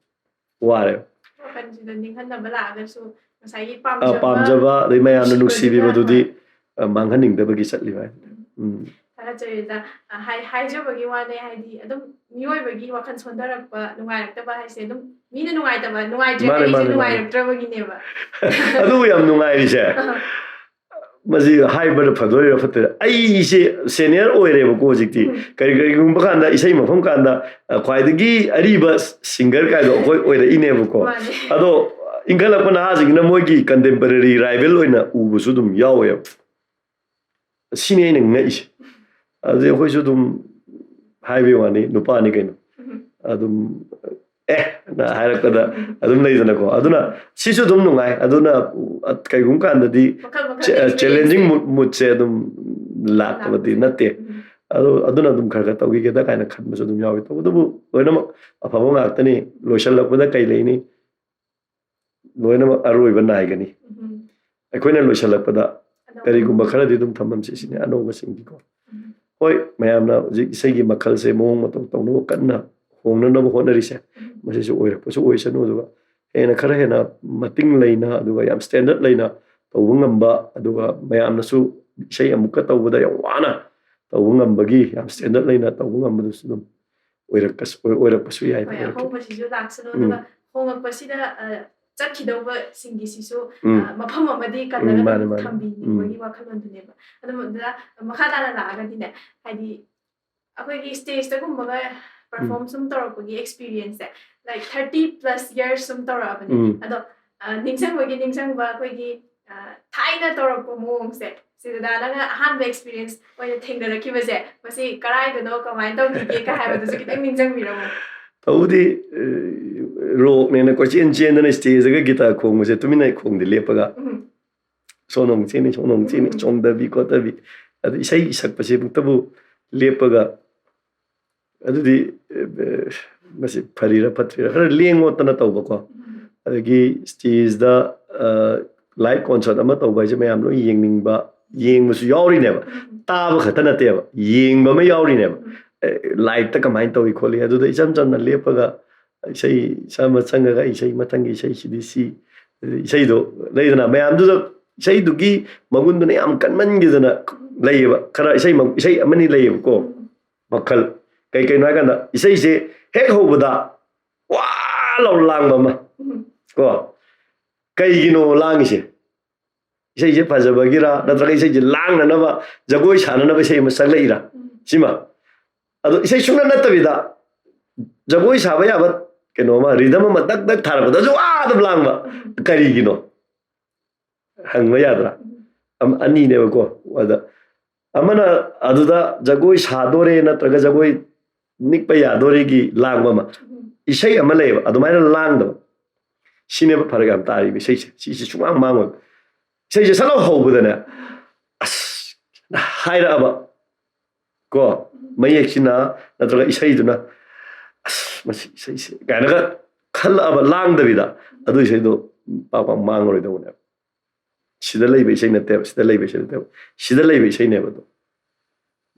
ꯋꯥꯔꯦꯕ꯫ ꯋꯥꯈꯜꯁꯤꯗ ꯅꯤꯡꯍꯟꯅꯕ ꯂꯥꯛꯑꯒꯁꯨ ꯉꯁꯥꯏꯒꯤ ꯑ, ꯄꯥꯝꯖꯕ ꯄꯥꯝꯖꯕ ꯑꯗꯩ ꯃꯌꯥꯝꯅ ꯅꯨꯡꯁꯤꯕꯗꯨꯅ ꯅꯨꯡꯁꯤꯕꯤꯕꯗꯨꯗꯤ ꯍꯣꯏ. ꯑ, ꯃꯥꯡꯍꯟꯅꯤꯡꯗꯕꯒꯤ ꯆꯠꯂꯤꯕ ꯍꯥꯏꯗꯨꯅꯤ꯫ ꯎꯝ. ꯊꯥꯒꯠꯆꯔꯤꯗ, ꯑ, ꯍꯥꯏ-, ꯍꯥꯏꯖꯕꯒꯤ ꯋꯥꯅꯦ, ꯍꯥꯏꯗꯤ ꯑꯗꯨꯝ ꯃꯤꯑꯣꯏꯕꯒꯤ ꯋꯥꯈꯜ ꯁꯣꯟꯊꯔꯛꯄ, ꯅꯨꯡꯉꯥꯏꯔꯛꯇꯕ ꯍꯥꯏꯁꯦ ꯑꯗꯨꯝ ꯃꯤꯅ ꯅꯨꯡꯉꯥꯏꯇꯕ, ꯅꯨꯡꯉꯥꯏꯇ꯭ꯔꯦ ꯃꯥꯅꯦ, ꯍꯥꯏꯔꯤꯁꯦ ꯃꯥꯅꯦ, ꯃꯥꯅꯦ. ꯅꯨꯡꯉꯥꯏꯔꯛꯇ꯭ꯔꯕꯒꯤꯅꯦꯕ. ꯑꯗꯨꯕꯨ ꯌꯥꯝ ꯅꯨꯡꯉꯥꯏꯔꯤꯁꯦ, ꯃꯁꯤ ꯍꯥꯏꯕꯅ ꯐꯗꯣꯏꯔꯥ ꯐꯠꯇꯣꯏꯔꯥ? ꯑꯩꯁꯦ ꯁꯦꯅꯤꯌꯔ ꯑꯣꯏꯔꯦꯕꯀꯣ ꯍꯧꯖꯤꯛꯇꯤ꯫ ꯎꯝ. ꯀꯔꯤ-, ꯀꯔꯤꯒꯨꯝꯕ ꯀꯥꯟꯗ ꯏꯁꯩ ꯃꯐꯝ ꯀꯥꯟꯗ, ꯑ, ꯈ꯭ꯋꯥꯏꯗꯒꯤ ꯑꯔꯤꯕ ꯁꯤꯡꯒꯔ ꯀꯥꯏꯗꯣ ꯑꯩꯈꯣꯏ ꯑꯣꯏꯔꯛꯏꯅꯦꯕꯀꯣ꯫ ꯃꯥꯅꯦ. ꯑꯗꯣ ꯏꯟꯈꯠꯂꯛꯄ ꯅꯍꯥꯁꯤꯡꯁꯤꯅ ꯃꯣꯏꯒꯤ ꯀꯟꯇꯦꯝꯄꯔꯔꯤ ꯔꯥꯏꯚꯦꯜ ꯑꯣꯏꯅ ꯎꯕꯁꯨ ꯑꯗꯨꯝ ꯌꯥꯎꯋꯦꯕ꯫ ꯁꯤꯅꯤ ꯑꯩꯅ ꯉꯛꯏꯁꯦ꯫ ꯑꯗꯨꯗꯤ ꯑꯩꯈꯣꯏꯁꯨ ꯑꯗꯨꯝ ꯍꯥꯏꯕꯩ ꯋꯥꯅꯤ, ꯅꯨꯄꯥꯅꯤ ꯀꯩꯅꯣ꯫ ꯎꯝ. ꯑꯗꯨꯝ, "ꯑꯦ" ꯅ ꯍꯥꯏꯔꯛꯄꯗ ꯑꯗꯨꯝ ꯂꯩꯗꯅꯀꯣ꯫ ꯑꯗꯨꯅ ꯁꯤꯁꯨ ꯑꯗꯨꯝ ꯅꯨꯡꯉꯥꯏ꯫ ꯑꯗꯨꯅ ꯀꯩꯒꯨꯝꯕ ꯀꯥꯟꯗꯗꯤ ꯃꯈꯜ ꯃꯈꯜ ꯆꯦ-, experience ꯆꯦꯂꯦꯟꯖꯤꯡ ꯁꯦ. ꯃꯨꯠ-, ꯃꯨꯠꯁꯦ ꯑꯗꯨꯝ ꯂꯥꯛꯇꯕꯗꯤ ꯂꯥꯛꯄꯁꯦ. ꯅꯠꯇꯦ꯫ ꯎꯝ. ꯑꯗꯨ, ꯑꯗꯨꯅ ꯑꯗꯨꯝ ꯈꯔ ꯈꯔ ꯇꯧꯈꯤꯒꯦꯗ ꯀꯥꯏꯅ ꯈꯟꯕꯁꯨ ꯑꯗꯨꯝ ꯌꯥꯎꯋꯤ꯫ ꯇꯧꯕꯇꯕꯨ ꯂꯣꯏꯅꯃꯛ ꯑꯐꯕ ꯉꯥꯛꯇꯅꯤ꯫ ꯂꯣꯏꯁꯤꯜꯂꯛꯄꯗ ꯀꯩ ꯂꯩꯅꯤ? ꯂꯣꯏꯅꯃꯛ ꯑꯔꯣꯏꯕ ꯅꯥꯏꯒꯅꯤ꯫ ꯎꯝ. ꯑꯩꯈꯣꯏꯅ ꯂꯣꯏꯁꯤꯜꯂꯛꯄꯗ ꯑꯅꯧꯕ. ꯀꯔꯤꯒꯨꯝꯕ ꯈꯔꯗꯤ ꯑꯗꯨꯝ ꯊꯝꯐꯝꯁꯦ ꯁꯤꯅꯤ, ꯑꯅꯧꯕꯁꯤꯡꯒꯤꯀꯣ꯫ ꯎꯝ. ꯍꯣꯏ, ꯃꯌꯥꯝꯅ ꯍꯧꯖꯤꯛ ꯏꯁꯩꯒꯤ ꯃꯈꯜꯁꯦ ꯃꯑꯣꯡ ꯃꯇꯧ ꯇꯧꯅꯕ ꯀꯟꯅ ꯍꯣꯡꯅꯅꯕ ꯍꯣꯠꯅꯔꯤꯁꯦ, ꯃꯁꯤꯁꯨ ꯑꯣꯏꯔꯛꯄꯁꯨ ꯑꯣꯏꯁꯅꯨ꯫ ꯑꯗꯨꯒ ꯍꯦꯟꯅ, ꯈꯔ ꯍꯦꯟꯅ ꯃꯇꯤꯡ ꯂꯩꯅ, ꯑꯗꯨꯒ ꯌꯥꯝ ꯁ꯭ꯇꯦꯟꯗꯔꯠ ꯂꯩꯅ ꯇꯧꯕ ꯉꯝꯕ, ꯑꯗꯨꯒ ꯃꯌꯥꯝꯅꯁꯨ ꯏꯁꯩ ꯑꯃꯨꯛꯀ ꯇꯧꯕꯗ ꯌꯥꯝ ꯋꯥꯅ ꯇꯧꯕ ꯉꯝꯕꯒꯤ, ꯌꯥꯝ ꯁ꯭ꯇꯦꯟꯗꯔꯠ ꯂꯩꯅ ꯇꯧꯕ ꯉꯝꯕꯗꯨꯁꯨ ꯑꯗꯨꯝ ꯑꯣꯏꯔꯛꯄꯁꯨ, ꯑꯣꯏꯔꯛꯄꯁꯨ ꯌꯥꯏ꯫ ꯍꯣꯏ, ꯑꯍꯣꯡꯕꯁꯤꯁꯨ ꯂꯥꯛꯁꯅꯨ꯫ ꯎꯝ꯫ ꯑꯗꯨꯒ ꯍꯣꯡꯉꯛꯄꯁꯤꯗ, ꯑ, ꯆꯠꯈꯤꯗꯧꯕꯁꯤꯡꯒꯤꯁꯤꯁꯨ, ꯎꯝ꯫ ꯑ, ꯃꯐꯝ ꯑꯃꯗꯤ ꯎꯝ, ꯀꯜꯂꯒ ꯃꯥꯅꯦ, ꯑꯗꯨꯝ ꯃꯥꯅꯦ꯫ ꯊꯝꯕꯤꯅꯤꯡꯕꯒꯤ ꯋꯥꯈꯜꯂꯣꯟꯗꯨꯅꯦꯕ꯫ ꯑꯗꯨꯝ ꯑꯗꯨꯗ ꯃꯈꯥ ꯇꯥꯅ ꯂꯥꯛꯑꯒꯗꯤꯅꯦ, ꯍꯥꯏꯗꯤ ꯑꯩꯈꯣꯏꯒꯤ ꯁ꯭ꯇꯦꯖꯇꯒꯨꯝꯕꯒ ꯄꯔꯐꯣꯔꯝ ꯁꯨꯝ ꯇꯧꯔꯛꯄꯒꯤ ꯑꯦꯛꯁꯄꯤꯔꯤꯌꯦꯟꯁꯁꯦ, ꯂꯥꯏꯛ, ꯊꯥꯔꯇꯤ ꯄ꯭ꯂꯁ ꯌꯔꯁ ꯁꯨꯝ ꯇꯧꯔꯛꯑꯕꯅꯦ꯫ ꯎꯝ꯫ ꯑꯗꯣ, ꯑ, ꯅꯤꯡꯁꯤꯡꯕꯒꯤ ꯅꯤꯡꯁꯤꯡꯕ ꯑꯩꯈꯣꯏꯒꯤ, ꯑ, ꯊꯥꯏꯅ ꯇꯧꯔꯛꯄ ꯃꯑꯣꯡꯁꯦ, ꯁꯤꯗ ꯅꯪꯅ ꯑꯍꯥꯟꯕ ꯑꯦꯛꯁꯄꯤꯔꯤꯌꯦꯟꯁ ꯑꯣꯏꯅ ꯊꯦꯡꯅꯔꯛꯈꯤꯕꯁꯦ, ꯃꯁꯤ ꯀꯔꯥꯏꯗꯅꯣ, ꯀꯃꯥꯏꯅ ꯇꯧꯈꯤꯒꯦ ꯀ ꯍꯥꯏꯕꯗꯨꯁꯨ ꯈꯤꯇꯪ ꯅꯤꯡꯁꯤꯡꯕꯤꯔꯝꯃꯣ꯫ ꯇꯧꯕꯗꯤ, ꯑ, ꯔꯣꯛꯅꯦꯅ ꯀꯣꯏꯆꯦꯟ ꯆꯦꯟꯗꯅ ꯁ꯭ꯇꯦꯖꯇꯒ ꯒꯤꯇꯥꯔ ꯈꯣꯡꯕꯁꯦ ꯇꯨꯃꯤꯟꯅ ꯈꯣꯡꯗꯦ, ꯂꯦꯞꯄꯒ꯫ ꯎꯝ꯫ ꯁꯣꯝꯗ ꯑꯃꯨꯛ ꯆꯦꯟꯅꯤ, ꯁꯣꯝꯗ ꯑꯃꯨꯛ ꯆꯦꯟꯅꯤ, ꯎꯝ꯫ ꯆꯣꯡꯗꯕꯤ ꯈꯣꯠꯇꯕꯤ꯫ ꯑꯗꯨ ꯏꯁꯩ ꯁꯛꯄꯁꯤꯕꯨꯛꯇꯕꯨ ꯂꯦꯞꯄꯒ, ꯑꯗꯨꯗꯤ, ꯑ, ꯃꯁꯤ ꯐꯔꯤꯔꯥ ꯐꯠꯇ꯭ꯔꯤꯔꯥ, ꯈꯔ ꯂꯦꯡ ꯑꯣꯠꯇꯅ ꯇꯧꯕꯀꯣ꯫ ꯎꯝ꯫ ꯑꯗꯒꯤ ꯁ꯭ꯇꯦꯖꯇ, ꯑ, ꯂꯥꯏꯚ ꯀꯣꯟꯁꯔꯠ ꯑꯃ ꯇꯧꯕ ꯍꯥꯏꯁꯦ ꯃꯌꯥꯝ ꯂꯣꯏ ꯌꯦꯡꯅꯤꯡꯕ, ꯌꯦꯡꯕꯁꯨ ꯌꯥꯎꯔꯤꯅꯦꯕ꯫ ꯎꯝ꯫ ꯇꯥꯕ ꯈꯛꯇ ꯅꯠꯇꯦꯕ, ꯌꯦꯡꯕ ꯑꯃ ꯌꯥꯎꯔꯤꯅꯦꯕ꯫ ꯎꯝ꯫ ꯑꯦ, ꯂꯥꯏꯞꯇ ꯀꯃꯥꯏꯅ ꯇꯧꯏ ꯈꯣꯠꯂꯤ, ꯑꯗꯨꯗ ꯏꯆꯝ ꯆꯝꯅ ꯂꯦꯞꯄꯒ ꯏꯁꯩ ꯁꯥ-, ꯑꯃ ꯆꯪꯉꯒ ꯏꯁꯩ ꯃꯊꯪꯒꯤ ꯏꯁꯩꯁꯤꯗꯤ ꯁꯤ, ꯏꯁꯩꯗꯣ ꯂꯩꯗꯅ, ꯃꯌꯥꯝꯗꯨꯗ ꯏꯁꯩꯗꯨꯒꯤ ꯃꯒꯨꯟꯗꯨꯅ ꯌꯥꯝ ꯀꯟꯃꯟꯈꯤꯗꯅ ꯂꯩꯌꯦꯕ꯫ ꯈꯔ ꯏꯁꯩ ꯃ-, ꯏꯁꯩ ꯑꯃꯅꯤ ꯂꯩꯌꯦꯕꯀꯣ, ꯃꯈꯜ꯫ ꯀꯩ ꯀꯩꯅꯣ ꯍꯥꯏꯀꯥꯟꯗ, ꯏꯁꯩꯁꯦ ꯍꯦꯛ ꯍꯧꯕꯗ ꯋꯥ ꯂꯥꯎ ꯂꯥꯡꯕ ꯑꯃ, ꯎꯝ꯫ ꯀꯣ꯫ ꯀꯩꯒꯤꯅꯣ ꯂꯥꯡꯉꯤꯁꯦ? ꯏꯁꯩꯁꯦ ꯐꯖꯕꯒꯤꯔ, ꯅꯠꯇ꯭ꯔꯒ ꯏꯁꯩꯁꯦ ꯂꯥꯡꯅꯅꯕ, ꯖꯒꯣꯏ ꯁꯥꯅꯅꯕ ꯏꯁꯩ ꯑꯃ ꯁꯛꯂꯛꯏꯔ? ꯎꯝ꯫ ꯁꯤꯃ꯫ ꯑꯗꯣ ꯏꯁꯩ ꯁꯨꯡꯅꯠ ꯅꯠꯇꯕꯤꯗ ꯖꯒꯣꯏ ꯁꯥꯕ ꯌꯥꯕ ꯀꯩꯅꯣ ꯑꯃ, ꯔꯤꯗꯝ ꯑꯃ ꯗꯛ ꯗꯛ ꯊꯥꯔꯛꯄꯗꯁꯨ ꯑꯥ ꯑꯗꯨꯝ ꯂꯥꯡꯕ꯫ ꯎꯝ꯫ ꯀꯔꯤꯒꯤꯅꯣ? ꯍꯪꯕ ꯌꯥꯗ꯭ꯔꯥ? ꯎꯝ꯫ ꯑꯝ-, ꯑꯅꯤꯅꯦꯕꯀꯣ꯫ ꯑꯗ ꯑꯃꯅ ꯑꯗꯨꯗ ꯖꯒꯣꯏ ꯁꯥꯗꯣꯔꯦ ꯅꯠꯇ꯭ꯔꯒ ꯖꯒꯣꯏ ꯅꯤꯛꯄ ꯌꯥꯗꯣꯔꯦꯒꯤ ꯂꯥꯡꯕ ꯑꯃ꯫ ꯎꯝ꯫ ꯏꯁꯩ ꯑꯃ ꯂꯩꯌꯦꯕ, ꯑꯗꯨꯃꯥꯏꯅ ꯂꯥꯡꯗꯕ꯫ ꯁꯤꯅꯦꯕ ꯐꯔꯛ ꯌꯥꯝ ꯇꯥꯔꯤꯕ ꯏꯁꯩꯁꯦ꯫ ꯁꯤꯁꯦ ꯁꯨꯡꯃꯥꯡ ꯃꯥꯡꯉꯣꯏ꯫ ꯏꯁꯩꯁꯦ ꯁꯠ ꯂꯥꯎ ꯍꯧꯕꯗꯅꯦ, "ꯑꯁ" ꯍꯥꯏꯔꯛꯑꯕ ꯀꯣ, ꯃꯌꯦꯛꯁꯤꯅ ꯅꯠꯇ꯭ꯔꯒ ꯏꯁꯩꯗꯨꯅ, "ꯑꯁ, ꯃꯁꯤ ꯏꯁꯩꯁꯦ" ꯀꯥꯏꯅꯒ ꯈꯜꯂꯛꯑꯕ ꯂꯥꯡꯗꯕꯤꯗ, ꯑꯗꯨ ꯏꯁꯩꯗꯣ ꯄꯥꯛ ꯄꯥꯛ ꯃꯥꯡꯉꯔꯣꯏꯗꯧꯕꯅꯦꯕ꯫ ꯁꯤꯗ ꯂꯩꯕ ꯏꯁꯩ ꯅꯠꯇꯦꯕ, ꯁꯤꯗ ꯂꯩꯕ ꯏꯁꯩ ꯅꯠꯇꯦꯕ, ꯁꯤꯗ ꯂꯩꯕ ꯏꯁꯩꯅꯦꯕ ꯑꯗꯣ꯫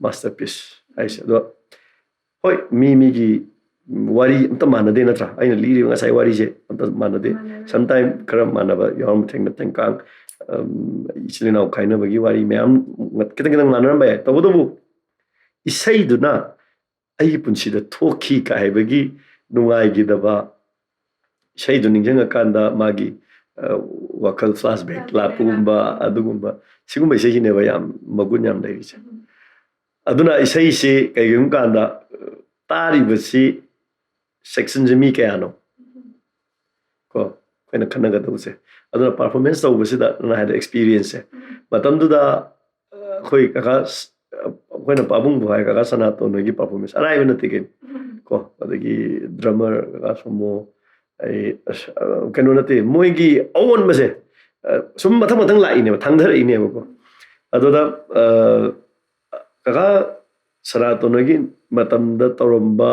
ꯃꯥꯁꯇꯔ ꯄꯤꯁ ꯍꯥꯏꯁꯦ꯫ ꯑꯗꯣ ꯍꯣꯏ, ꯃꯤ ꯃꯤꯒꯤ ꯋꯥꯔꯤ ꯑꯝꯇ ꯃꯥꯟꯅꯗꯦ ꯅꯠꯇ꯭ꯔꯥ? ꯑꯩꯅ ꯂꯤꯔꯤꯕ ꯉꯁꯥꯏ ꯋꯥꯔꯤꯁꯦ ꯑꯝꯇ ꯃꯥꯟꯅꯗꯦ꯫ ꯁꯝꯇꯥꯏꯝ ꯈꯔ ꯃꯥꯟꯅꯕ ꯌꯥꯎꯔꯝꯕ ꯊꯦꯡꯅ ꯊꯦꯡꯀꯥꯡ, ꯏꯆꯤꯜ ꯏꯅꯥꯎ ꯈꯥꯏꯅꯕꯒꯤ ꯋꯥꯔꯤ ꯃꯌꯥꯝ ꯈꯤꯇꯪ ꯈꯤꯇꯪ ꯃꯥꯟꯅꯔꯝꯕ ꯌꯥꯏ꯫ ꯇꯧꯕꯇꯕꯨ ꯏꯁꯩꯗꯨꯅ ꯑꯩꯒꯤ ꯄꯨꯟꯁꯤꯗ ꯊꯣꯛꯈꯤ ꯀꯥꯏ ꯍꯥꯏꯕꯒꯤ ꯅꯨꯡꯉꯥꯏꯈꯤꯗꯕ, ꯏꯁꯩꯗꯨ ꯅꯤꯡꯁꯤꯡꯉꯀꯥꯟꯗ ꯃꯥꯒꯤ ꯋꯥꯈꯜ ꯐ꯭ꯂꯥꯁꯕꯦꯛ ꯂꯥꯛꯄꯒꯨꯝꯕ, ꯑꯗꯨꯒꯨꯝꯕ, ꯁꯤꯒꯨꯝꯕ ꯏꯁꯩꯁꯤꯅꯦꯕ ꯌꯥꯝ ꯃꯒꯨꯟ ꯌꯥꯝ ꯂꯩꯔꯤꯁꯦ꯫ ꯑꯗꯨꯅ ꯏꯁꯩꯁꯤ ꯀꯩꯒꯨꯝꯕ ꯀꯥꯟꯗ ꯇꯥꯔꯤꯕꯁꯤ ꯁꯦꯛꯁꯟꯁꯦ ꯃꯤ ꯀꯌꯥꯅꯣ ꯀꯣ ꯑꯩꯈꯣꯏꯅ ꯈꯟꯅꯒꯗꯧꯕꯁꯦ꯫ ꯑꯗꯨꯅ ꯄꯔꯐꯣꯔꯃꯦꯟꯁ ꯇꯧꯕꯁꯤꯗ ꯅꯪꯅ ꯍꯥꯏꯗ ꯑꯦꯛꯁꯄꯤꯔꯤꯌꯦꯟꯁꯁꯦ, ꯃꯇꯝꯗꯨꯗ ꯑꯩꯈꯣꯏ ꯀꯀꯥ, ꯑꯩꯈꯣꯏꯅ ꯄꯥꯕꯨꯡꯕꯨ ꯍꯥꯏ, ꯀꯀꯥ ꯁꯅꯥꯇꯣꯟ ꯍꯣꯏꯒꯤ ꯄꯔꯐꯣꯔꯃꯦꯟꯁ ꯑꯔꯥꯏꯕ ꯅꯠꯇꯦ ꯀꯩꯅꯣ ꯀꯣ ꯑꯗꯒꯤ ꯗ꯭ꯔꯃꯔ ꯀꯀꯥ ꯁꯣꯃꯣ, ꯑꯩ ꯀꯩꯅꯣ ꯅꯠꯇꯦ, ꯃꯣꯏꯒꯤ ꯑꯑꯣꯟꯕꯁꯦ ꯁꯨꯝ ꯃꯊꯪ ꯃꯊꯪ ꯂꯥꯛꯏꯅꯦꯕ, ꯊꯥꯡꯊꯔꯛꯏꯅꯦꯕꯀꯣ꯫ ꯑꯗꯨꯗ ꯀꯀꯥ ꯁꯅꯥꯇꯣꯟ ꯍꯣꯏꯒꯤ ꯃꯇꯝꯗ ꯇꯧꯔꯝꯕ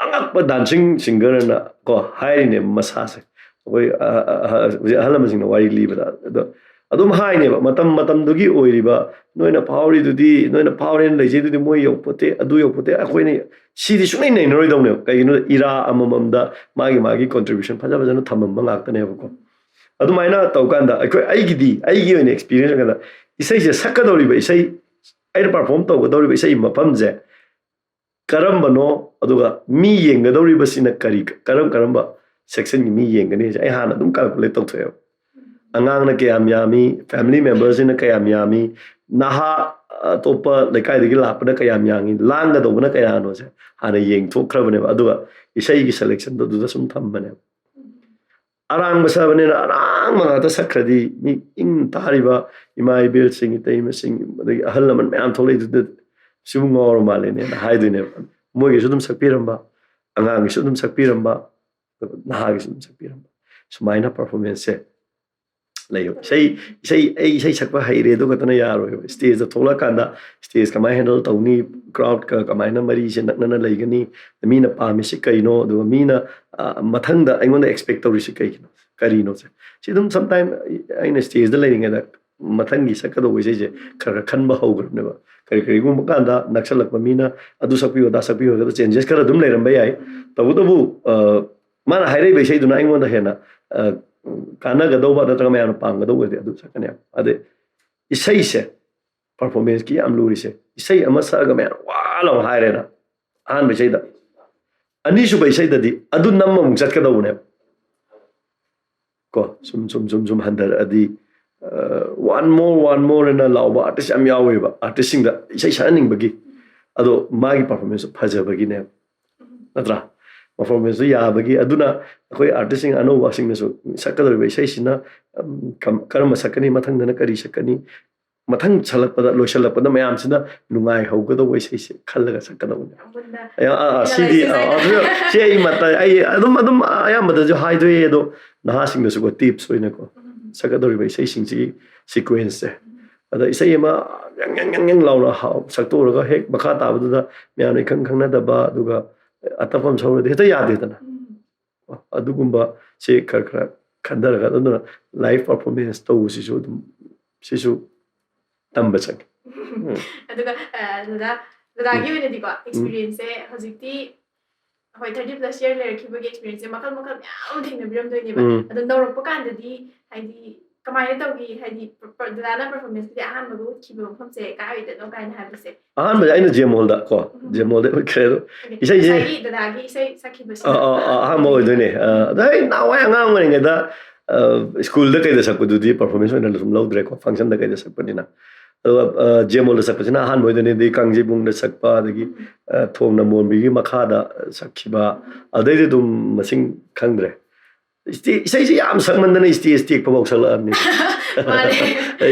ꯑꯉꯛꯄ ꯗꯥꯟꯁꯤꯡ ꯁꯤꯡꯒꯔꯅ ꯀꯣ ꯍꯥꯏꯔꯤꯅꯦ ꯃꯁꯥꯁꯦ꯫ ꯑꯩꯈꯣꯏ ꯍꯧꯖꯤꯛ ꯑꯍꯜ ꯂꯃꯟꯁꯤꯡꯅ ꯋꯥꯔꯤ ꯂꯤꯕꯗ ꯑꯗꯣ ꯑꯗꯨꯝ ꯍꯥꯏꯅꯦꯕ, ꯃꯇꯝ ꯃꯇꯝꯗꯨꯒꯤ ꯑꯣꯏꯔꯤꯕ ꯅꯣꯏꯅ ꯐꯥꯎꯔꯤꯗꯨꯗꯤ, ꯅꯣꯏꯅ ꯐꯥꯎꯔꯦꯅ ꯂꯩꯖꯩꯗꯨꯗꯤ ꯃꯣꯏ ꯌꯧꯄꯣꯠꯇꯦ, ꯑꯗꯨ ꯌꯧꯄꯣꯠꯇꯦ, ꯑꯩꯈꯣꯏꯅ ꯁꯤꯗꯤ ꯁꯨꯡꯅꯩ ꯅꯩꯅꯔꯣꯏꯗꯧꯅꯦꯕ꯫ ꯀꯩꯒꯤꯅꯣꯗ ꯏꯔꯥ ꯑꯃꯃꯝꯗ ꯃꯥꯒꯤ ꯃꯥꯒꯤ ꯀꯣꯟꯇ꯭ꯔꯤꯕ꯭ꯌꯨꯁꯟ ꯐꯖ ꯐꯖꯅ ꯊꯝꯃꯝꯕ ꯉꯥꯛꯇꯅꯦꯕꯀꯣ꯫ ꯑꯗꯨꯃꯥꯏꯅ ꯇꯧꯀꯥꯟꯗ ꯑꯩꯈꯣꯏ, ꯑꯩꯒꯤꯗꯤ, ꯑꯩꯒꯤ ꯑꯣꯏꯅ ꯑꯦꯛꯁꯄꯤꯔꯤꯌꯦꯟꯁ ꯑꯣꯏꯅ ꯏꯁꯩꯁꯦ ꯁꯛꯀꯗꯧꯔꯤꯕ ꯏꯁꯩ, ꯑꯩꯅ ꯄꯔꯐꯣꯔꯝ ꯇꯧꯒꯗꯧꯔꯤꯕ ꯏꯁꯩ ꯃꯐꯝꯁꯦ ꯀꯔꯝꯕꯅꯣ, ꯑꯗꯨꯒ ꯃꯤ ꯌꯦꯡꯒꯗꯧꯔꯤꯕꯁꯤꯅ ꯀꯔꯤ, ꯀꯔꯝ ꯀꯔꯝꯕ ꯁꯦꯛꯁꯟꯒꯤ ꯃꯤ ꯌꯦꯡꯒꯅꯤ ꯍꯥꯏꯁꯦ ꯑꯩ ꯍꯥꯟꯅ ꯑꯗꯨꯝ ꯀꯥꯜꯀꯨꯂꯦꯠ ꯇꯧꯊꯣꯛꯑꯦꯕ꯫ ꯑꯉꯥꯡꯅ ꯀꯌꯥꯝ ꯌꯥꯝꯃꯤ, ꯐꯦꯃꯤꯂꯤ ꯃꯦꯝꯕꯔꯁꯤꯅ ꯀꯌꯥꯝ ꯌꯥꯝꯃꯤ, ꯅꯍꯥ ꯑꯇꯣꯞꯄ ꯂꯩꯀꯥꯏꯗꯒꯤ ꯂꯥꯛꯄꯅ ꯀꯌꯥꯝ ꯌꯥꯝꯃꯤ, ꯂꯥꯡꯒꯗꯧꯕꯅ ꯀꯌꯥꯅꯣꯁꯦ ꯍꯥꯟꯅ ꯌꯦꯡꯊꯣꯛꯈ꯭ꯔꯕꯅꯦꯕ꯫ ꯑꯗꯨꯒ ꯏꯁꯩꯒꯤ ꯁꯦꯂꯦꯛꯁꯟꯗꯣ ꯑꯗꯨꯗ ꯁꯨꯝ ꯊꯝꯕꯅꯦꯕ꯫ ꯑꯔꯥꯡꯕ ꯁꯛꯑꯕꯅꯤꯅ ꯑꯔꯥꯡꯕ ꯉꯥꯛꯇ ꯁꯛꯈ꯭ꯔꯗꯤ ꯃꯤ ꯏꯪ ꯇꯥꯔꯤꯕ ꯏꯃꯥ ꯏꯕꯦꯜꯁꯤꯡ, ꯏꯇꯩꯃꯁꯤꯡ, ꯑꯗꯒꯤ ꯑꯍꯜ ꯂꯃꯟ ꯃꯌꯥꯝ ꯊꯣꯛꯂꯛꯏꯗꯨꯗ "ꯁꯤꯕꯨ ꯉꯥꯎꯔ ꯃꯥꯜꯂꯦꯅꯦꯅ" ꯍꯥꯏꯗꯣꯏꯅꯦꯕ꯫ ꯃꯣꯏꯒꯤꯁꯨ ꯑꯗꯨꯝ ꯁꯛꯄꯤꯔꯝꯕ, ꯑꯉꯥꯡꯒꯤꯁꯨ ꯑꯗꯨꯝ ꯁꯛꯄꯤꯔꯝꯕ, ꯅꯍꯥꯒꯤꯁꯨ ꯑꯗꯨꯝ ꯁꯛꯄꯤꯔꯝꯕ, ꯁꯨꯃꯥꯏꯅ ꯄꯔꯐꯣꯔꯃꯦꯟꯁꯁꯦ ꯂꯩꯌꯦꯕ꯫ ꯏꯁꯩ, ꯏꯁꯩ, ꯑꯩ ꯏꯁꯩ ꯁꯛꯄ ꯍꯩꯔꯦ ꯑꯗꯨ ꯈꯛꯇꯅ ꯌꯥꯔꯣꯏꯕ꯫ ꯁ꯭ꯇꯦꯖꯇ ꯊꯣꯛꯂꯛꯑꯀꯥꯟꯗ ꯁ꯭ꯇꯦꯖ ꯀꯃꯥꯏꯅ ꯍꯦꯟꯗꯜ ꯇꯧꯅꯤ, ꯀ꯭ꯔꯥꯎꯗꯀ ꯀꯃꯥꯏꯅ ꯃꯔꯤꯁꯦ ꯅꯛꯅꯅ ꯂꯩꯒꯅꯤ, ꯃꯤꯅ ꯄꯥꯝꯃꯤꯁꯤ ꯀꯩꯅꯣ, ꯑꯗꯨꯒ ꯃꯤꯅ ꯃꯊꯪꯗ ꯑꯩꯉꯣꯟꯗ ꯑꯦꯛꯁꯄꯦꯛ ꯇꯧꯔꯤꯁꯤ ꯀꯩꯒꯤꯅꯣ, ꯀꯔꯤꯅꯣꯁꯦ꯫ ꯁꯤ ꯑꯗꯨꯝ ꯁꯝꯇꯥꯏꯝ ꯑꯩꯅ ꯁ꯭ꯇꯦꯖꯇ ꯂꯩꯔꯤꯉꯩꯗ ꯃꯊꯪꯒꯤ ꯁꯛꯀꯗꯧꯕ ꯏꯁꯩꯁꯦ ꯈꯔ ꯈꯔ ꯈꯟꯕ ꯍꯧꯈ꯭ꯔꯕꯅꯦꯕ꯫ ꯀꯔꯤ ꯀꯔꯤꯒꯨꯝꯕ ꯀꯥꯟꯗ ꯅꯛꯁꯜꯂꯛꯄ ꯃꯤꯅ ꯑꯗꯨ ꯁꯛꯄꯤꯌꯨ ꯑꯗꯥ ꯁꯛꯄꯤꯌꯨ ꯍꯥꯏꯔꯒꯗ ꯆꯦꯟꯖꯦꯁ ꯈꯔ ꯑꯗꯨꯝ ꯂꯩꯔꯝꯕ ꯌꯥꯏ꯫ ꯇꯧꯕꯇꯕꯨ ꯃꯥꯅ ꯍꯥꯏꯔꯛꯏꯕ ꯏꯁꯩꯗꯨꯅ ꯑꯩꯉꯣꯟꯗ ꯍꯦꯟꯅ ꯀꯥꯟꯅꯒꯗꯧꯕ ꯅꯠꯇ꯭ꯔꯒ ꯃꯌꯥꯝꯅ ꯄꯥꯝꯒꯗꯧꯕꯗꯤ ꯑꯗꯨ ꯁꯛꯀꯅꯦꯕ꯫ ꯑꯗꯩ ꯏꯁꯩꯁꯦ, ꯄꯔꯐꯣꯔꯃꯦꯟꯁꯀꯤ ꯌꯥꯝ ꯂꯨꯔꯤꯁꯦ, ꯏꯁꯩ ꯑꯃ ꯁꯛꯑꯒ ꯃꯌꯥꯝ ꯋꯥ ꯂꯥꯎ ꯍꯥꯏꯔꯦꯅ ꯑꯍꯥꯟꯕ ꯏꯁꯩꯗ, ꯑꯅꯤꯁꯨꯕ ꯏꯁꯩꯗꯗꯤ ꯑꯗꯨ ꯅꯝꯃ ꯑꯃꯨꯛ ꯆꯠꯀꯗꯧꯕꯅꯦꯕ꯫ ꯀꯣ ꯁꯨꯝ ꯁꯨꯝ ꯁꯨꯝ ꯁꯨꯝ ꯍꯟꯊꯔꯛꯑꯗꯤ ꯋꯥꯟ ꯃꯣꯔ ꯋꯥꯟ ꯃꯣꯔ ꯑꯅ ꯂꯥꯎꯕ ꯑꯥꯔꯇꯤꯁ ꯌꯥꯝ ꯌꯥꯎꯋꯦꯕ, ꯑꯥꯔꯇꯤꯁꯁꯤꯡꯗ ꯏꯁꯩ ꯁꯛꯍꯟꯅꯤꯡꯕꯒꯤ꯫ ꯑꯗꯣ ꯃꯥꯒꯤ ꯄꯔꯐꯣꯔꯃꯦꯟꯁꯇꯨ ꯐꯖꯕꯒꯤꯅꯦꯕ, ꯅꯠꯇ꯭ꯔꯥ? ꯄꯔꯐꯣꯔꯃꯦꯟꯁꯇꯨ ꯌꯥꯕꯒꯤ꯫ ꯑꯗꯨꯅ ꯑꯩꯈꯣꯏ ꯑꯥꯔꯇꯤꯁꯁꯤꯡ ꯑꯅꯧꯕꯁꯤꯡꯅꯁꯨ ꯁꯛꯀꯗꯧꯔꯤꯕ ꯏꯁꯩꯁꯤꯅ ꯀꯔꯝꯕ ꯁꯛꯀꯅꯤ, ꯃꯊꯪꯗꯅ ꯀꯔꯤ ꯁꯛꯀꯅꯤ, ꯃꯊꯪ ꯁꯜꯂꯛꯄꯗ, ꯂꯣꯏꯁꯤꯜꯂꯛꯄꯗ ꯃꯌꯥꯝꯁꯤꯅ ꯅꯨꯡꯉꯥꯏꯍꯧꯒꯗꯧꯕ ꯏꯁꯩꯁꯦ ꯈꯜꯂꯒ ꯁꯛꯀꯗꯧꯕꯅꯦ꯫ ꯁꯤꯗꯤ ꯁꯤ ꯑꯩ ꯑꯗꯨꯝ ꯑꯗꯨꯝ ꯑꯌꯥꯝꯕꯗꯁꯨ ꯍꯥꯏꯗꯣꯛꯑꯦ꯫ ꯑꯗꯣ ꯅꯍꯥꯁꯤꯡꯗꯁꯨꯀꯣ ꯇꯤꯞꯁ ꯑꯣꯏꯅꯀꯣ, ꯁꯛꯀꯗꯧꯔꯤꯕ ꯏꯁꯩꯁꯤꯡꯁꯤꯒꯤ ꯁꯤꯀ꯭ꯋꯦꯟꯁꯁꯦ, ꯑꯗ ꯏꯁꯩ ꯑꯃ ꯌꯪ ꯌꯪ ꯌꯪ ꯌꯪ ꯂꯥꯎꯅ ꯁꯛꯇꯣꯛꯎꯔꯒ ꯍꯦꯛ ꯃꯈꯥ ꯇꯥꯕꯗꯨꯗ ꯃꯌꯥꯝꯅ ꯏꯈꯪ ꯈꯪꯅꯗꯕ ꯑꯗꯨꯒ ꯑꯇꯞꯄ ꯑꯃ ꯁꯛꯎꯔꯗꯤ ꯍꯦꯛꯇ ꯌꯥꯗꯦꯗꯅ꯫ ꯑꯗꯨꯒꯨꯝꯕꯁꯦ ꯈꯔ ꯈꯔ ꯈꯟꯊꯔꯒ, ꯑꯗꯨꯅ ꯂꯥꯏꯚ ꯄꯔꯐꯣꯔꯃꯦꯟꯁ ꯇꯧꯕꯁꯤꯁꯨ ꯑꯗꯨꯝ, ꯁꯤꯁꯨ ꯇꯝꯕ ꯆꯪꯉꯤ꯫ ꯑꯗꯨꯒ ꯗꯗꯥ, ꯗꯗꯥꯒꯤ ꯑꯣꯏꯅꯗꯤꯀꯣ ꯑꯦꯛꯁꯄꯤꯔꯤꯌꯦꯟꯁꯁꯦ ꯍꯧꯖꯤꯛꯇꯤ ꯍꯣꯏ, ꯊꯥꯔꯇꯤ ꯄ꯭ꯂꯁ ꯏꯌꯔ ꯂꯩꯔꯛꯈꯤꯕꯒꯤ ꯑꯦꯛꯁꯄꯤꯔꯤꯌꯦꯟꯁꯁꯦ ꯃꯈꯜ ꯃꯈꯜ ꯃꯌꯥꯝ ꯑꯃ ꯊꯦꯡꯅꯕꯤꯔꯝꯗꯣꯏꯅꯦꯕ꯫ ꯑꯗꯣ ꯅꯧꯔꯛꯄ ꯀꯥꯟꯗꯗꯤ ꯍꯥꯏꯗꯤ ꯀꯃꯥꯏꯅ ꯇꯧꯈꯤ? ꯍꯥꯏꯗꯤ ꯗꯗꯥꯅ ꯄꯔꯐꯣꯔꯃꯦꯟꯁꯀꯤꯗꯤ ꯑꯍꯥꯟꯕꯒ ꯎꯠꯈꯤꯕ ꯃꯐꯝꯁꯦ ꯀꯥꯏꯗꯅꯣ ꯀꯥꯏꯅ ꯍꯥꯏꯕꯁꯦ? ꯑꯍꯥꯟꯕꯁꯦ ꯑꯩꯅ ꯖꯦꯝ ꯍꯣꯜꯗ ꯀꯣ, ꯖꯦꯝ ꯍꯣꯜꯗ ꯎꯠꯈ꯭ꯔꯦ꯫ ꯑꯗꯣ ꯏꯁꯩꯁꯦ ꯉꯁꯥꯏꯒꯤ ꯗꯗꯥꯒꯤ ꯏꯁꯩ ꯁꯛꯈꯤꯕꯁꯦ ꯑꯍꯥꯟꯕ ꯑꯣꯏꯗꯣꯏꯅꯦ꯫ ꯑꯗ ꯑꯩ ꯅꯍꯥꯟꯋꯥꯏ ꯑꯉꯥꯡ ꯑꯣꯏꯔꯤꯉꯩꯗ ꯁ꯭ꯀꯨꯜꯗ ꯀꯩꯗ ꯁꯛꯄꯗꯨꯗꯤ ꯄꯔꯐꯣꯔꯃꯦꯟꯁ ꯑꯣꯏꯅ ꯁꯨꯝ ꯂꯧꯗ꯭ꯔꯦꯀꯣ, ꯐꯪꯁꯟꯗ ꯀꯩꯗ ꯁꯛꯄꯅꯤꯅ꯫ ꯑꯗꯨꯒ ꯖꯦꯝ ꯍꯣꯜꯗ ꯁꯛꯄꯁꯤꯅ ꯑꯍꯥꯟꯕ ꯑꯣꯏꯗꯣꯏꯅꯤ꯫ ꯑꯗꯩ ꯀꯥꯡꯖꯩꯕꯨꯡꯗ ꯁꯛꯄ, ꯑꯗꯒꯤ ꯊꯣꯡꯅ ꯃꯣꯟꯕꯤꯒꯤ ꯃꯈꯥꯗ ꯁꯛꯈꯤꯕ, ꯑꯗꯩꯗꯤ ꯑꯗꯨꯝ ꯃꯁꯤꯡ ꯈꯪꯗ꯭ꯔꯦ꯫ ꯏꯁꯩꯁꯦ ꯌꯥꯝ ꯁꯛꯃꯟꯗꯅ ꯏꯁꯇꯦꯖ ꯇꯦꯛꯄ ꯐꯥꯎ ꯁꯛꯂꯛꯑꯕꯅꯤ꯫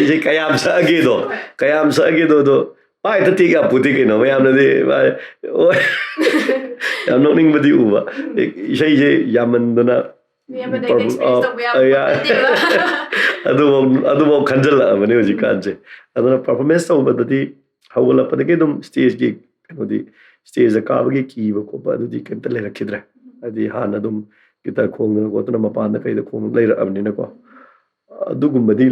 ꯏꯁꯩ ꯀꯌꯥꯝ ꯁꯛꯑꯒꯦꯗꯣ, ꯀꯌꯥꯝ ꯁꯛꯑꯒꯦꯗꯣ, ꯑꯗꯣ ꯄꯥꯏ ꯍꯦꯛꯇ ꯇꯦꯛ ꯌꯥꯄꯣꯠꯇꯦ ꯀꯩꯅꯣ꯫ ꯃꯌꯥꯝꯅꯗꯤ ꯌꯥꯝ ꯅꯣꯛꯅꯤꯡꯕꯗꯤ ꯎꯕ, ꯏꯁꯩꯁꯦ ꯌꯥꯝꯃꯟꯗꯅ ꯑꯗꯨꯐꯥꯎ ꯑꯗꯨꯐꯥꯎ ꯈꯟꯖꯜꯂꯛꯑꯕꯅꯤ ꯍꯧꯖꯤꯛꯀꯥꯟꯁꯦ꯫ ꯑꯗꯨꯅ ꯄꯔꯐꯣꯔꯃꯦꯟꯁ ꯇꯧꯕꯗꯗꯤ ꯍꯧꯒꯠꯂꯛꯄꯗꯒꯤ ꯑꯗꯨꯝ ꯏꯁꯇꯦꯖꯀꯤ ꯀꯩꯅꯣꯗꯤ, ꯏꯁꯇꯦꯖꯇ ꯀꯥꯕꯒꯤ ꯀꯤꯕ ꯈꯣꯠꯄ ꯑꯗꯨꯗꯤ ꯀꯩꯝꯇ ꯂꯩꯔꯛꯈꯤꯗ꯭ꯔꯦ꯫ ꯍꯥꯏꯗꯤ ꯍꯥꯟꯅ ꯑꯗꯨꯝ ꯒꯤꯇꯔ ꯈꯣꯡꯗꯅ ꯈꯣꯠꯇꯅ ꯃꯄꯥꯟꯗ ꯀꯩꯗ ꯈꯣꯡ ꯂꯩꯔꯛꯑꯕꯅꯤꯅꯀꯣ꯫ ꯑꯗꯨꯒꯨꯝꯕꯗꯤ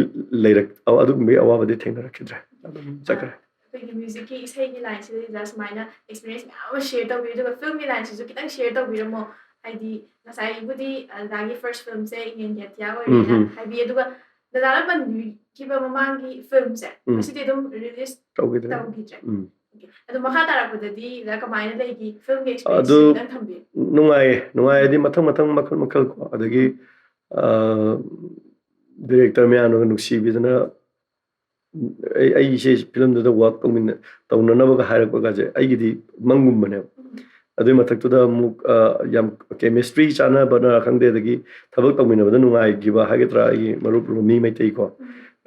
ꯂꯩꯔꯛ ꯑꯗꯨꯒꯨꯝꯕꯒꯤ ꯑꯋꯥꯕꯗꯤ ꯊꯦꯡꯅꯔꯛꯈꯤꯗ꯭ꯔꯦ꯫ ꯑꯗꯨꯝ ꯆꯠꯈ꯭ꯔꯦ꯫ ꯑꯩꯈꯣꯏꯒꯤ ꯃ꯭ꯌꯨꯖꯤꯛꯀꯤ ꯏꯁꯩꯒꯤ ꯂꯥꯏꯟꯁꯤꯗ ꯁꯨꯃꯥꯏꯅ ꯑꯦꯛꯁꯄꯤꯔꯤꯌꯦꯟꯁ ꯃꯌꯥꯝ ꯑꯃ ꯁꯦꯌꯔ ꯇꯧꯕꯤꯔꯦ, ꯑꯗꯨꯒ ꯐꯤꯂꯝꯒꯤ ꯂꯥꯏꯟꯁꯤꯁꯨ ꯈꯤꯇꯪ ꯁꯦꯌꯔ ꯇꯧꯕꯤꯔꯝꯃꯣ꯫ ꯍꯥꯏꯗꯤ ꯉꯁꯥꯏꯕꯨꯗꯤ ꯗꯗꯥꯒꯤ ꯐꯥꯔꯁ ꯐꯤꯂꯝꯁꯦ ꯏꯉꯦꯟꯒꯤ ꯑꯇꯤꯌꯥ ꯑꯣꯏꯔꯦꯅ ꯍꯥꯏꯕꯤ, ꯑꯗꯨꯒ ꯗꯗꯥꯅ ꯄꯟꯕꯤꯈꯤꯕ ꯃꯃꯥꯡꯒꯤ ꯐꯤꯂꯝꯁꯦ ꯃꯁꯤꯗꯤ ꯑꯗꯨꯝ ꯔꯤꯂꯤꯁ ꯇꯧꯈꯤꯗ꯭ꯔꯦ꯫ ꯇꯧꯈꯤꯗ꯭ꯔꯦ꯫ ꯎꯝ꯫ ꯑꯗꯣ ꯃꯈꯥ ꯇꯥꯔꯛꯄꯗꯗꯤ ꯗꯗꯥ ꯀꯃꯥꯏꯅ ꯂꯩꯈꯤ? ꯐꯤꯂꯝꯒꯤ ꯑꯗꯨ ꯑꯦꯛꯁꯄꯤꯔꯤꯌꯦꯟꯁ ꯈꯤꯇꯪ ꯊꯝꯕꯤꯌꯨ꯫ ꯅꯨꯡꯉꯥꯏꯌꯦ, ꯅꯨꯡꯉꯥꯏ ꯍꯥꯏꯗꯤ ꯃꯊꯪ ꯃꯊꯪ ꯃꯈꯜ ꯃꯈꯜ ꯀꯣ, ꯑꯗꯒꯤ ꯗꯤꯔꯦꯛꯇꯔ ꯃꯌꯥꯝꯅꯒ ꯅꯨꯡꯁꯤꯕꯤꯗꯅ ꯑꯩ ꯑꯩꯁꯦ ꯐꯤꯂꯝꯗꯨꯗ ꯋꯥꯛ ꯇꯧꯃꯤꯟꯅ ꯇꯧꯅꯅꯕꯒ ꯍꯥꯏꯔꯛꯄꯒꯁꯦ ꯑꯩꯒꯤꯗꯤ ꯃꯪꯒꯨꯝꯕꯅꯦꯕ꯫ ꯑꯗꯨꯏ ꯃꯊꯛꯇꯨꯗ ꯑꯃꯨꯛ ꯌꯥꯝ ꯀꯦꯃꯤꯁꯇ꯭ꯔꯤ ꯆꯥꯟꯅꯕꯅ ꯈꯪꯗꯦ, ꯑꯗꯒꯤ ꯊꯕꯛ ꯇꯧꯃꯤꯟꯅꯕꯗ ꯅꯨꯡꯉꯥꯏꯈꯤꯕ ꯍꯥꯏꯒꯗ꯭ꯔꯥ, ꯑꯩꯒꯤ ꯃꯔꯨꯞ ꯔꯣꯃꯤ ꯃꯩꯇꯩꯀꯣ,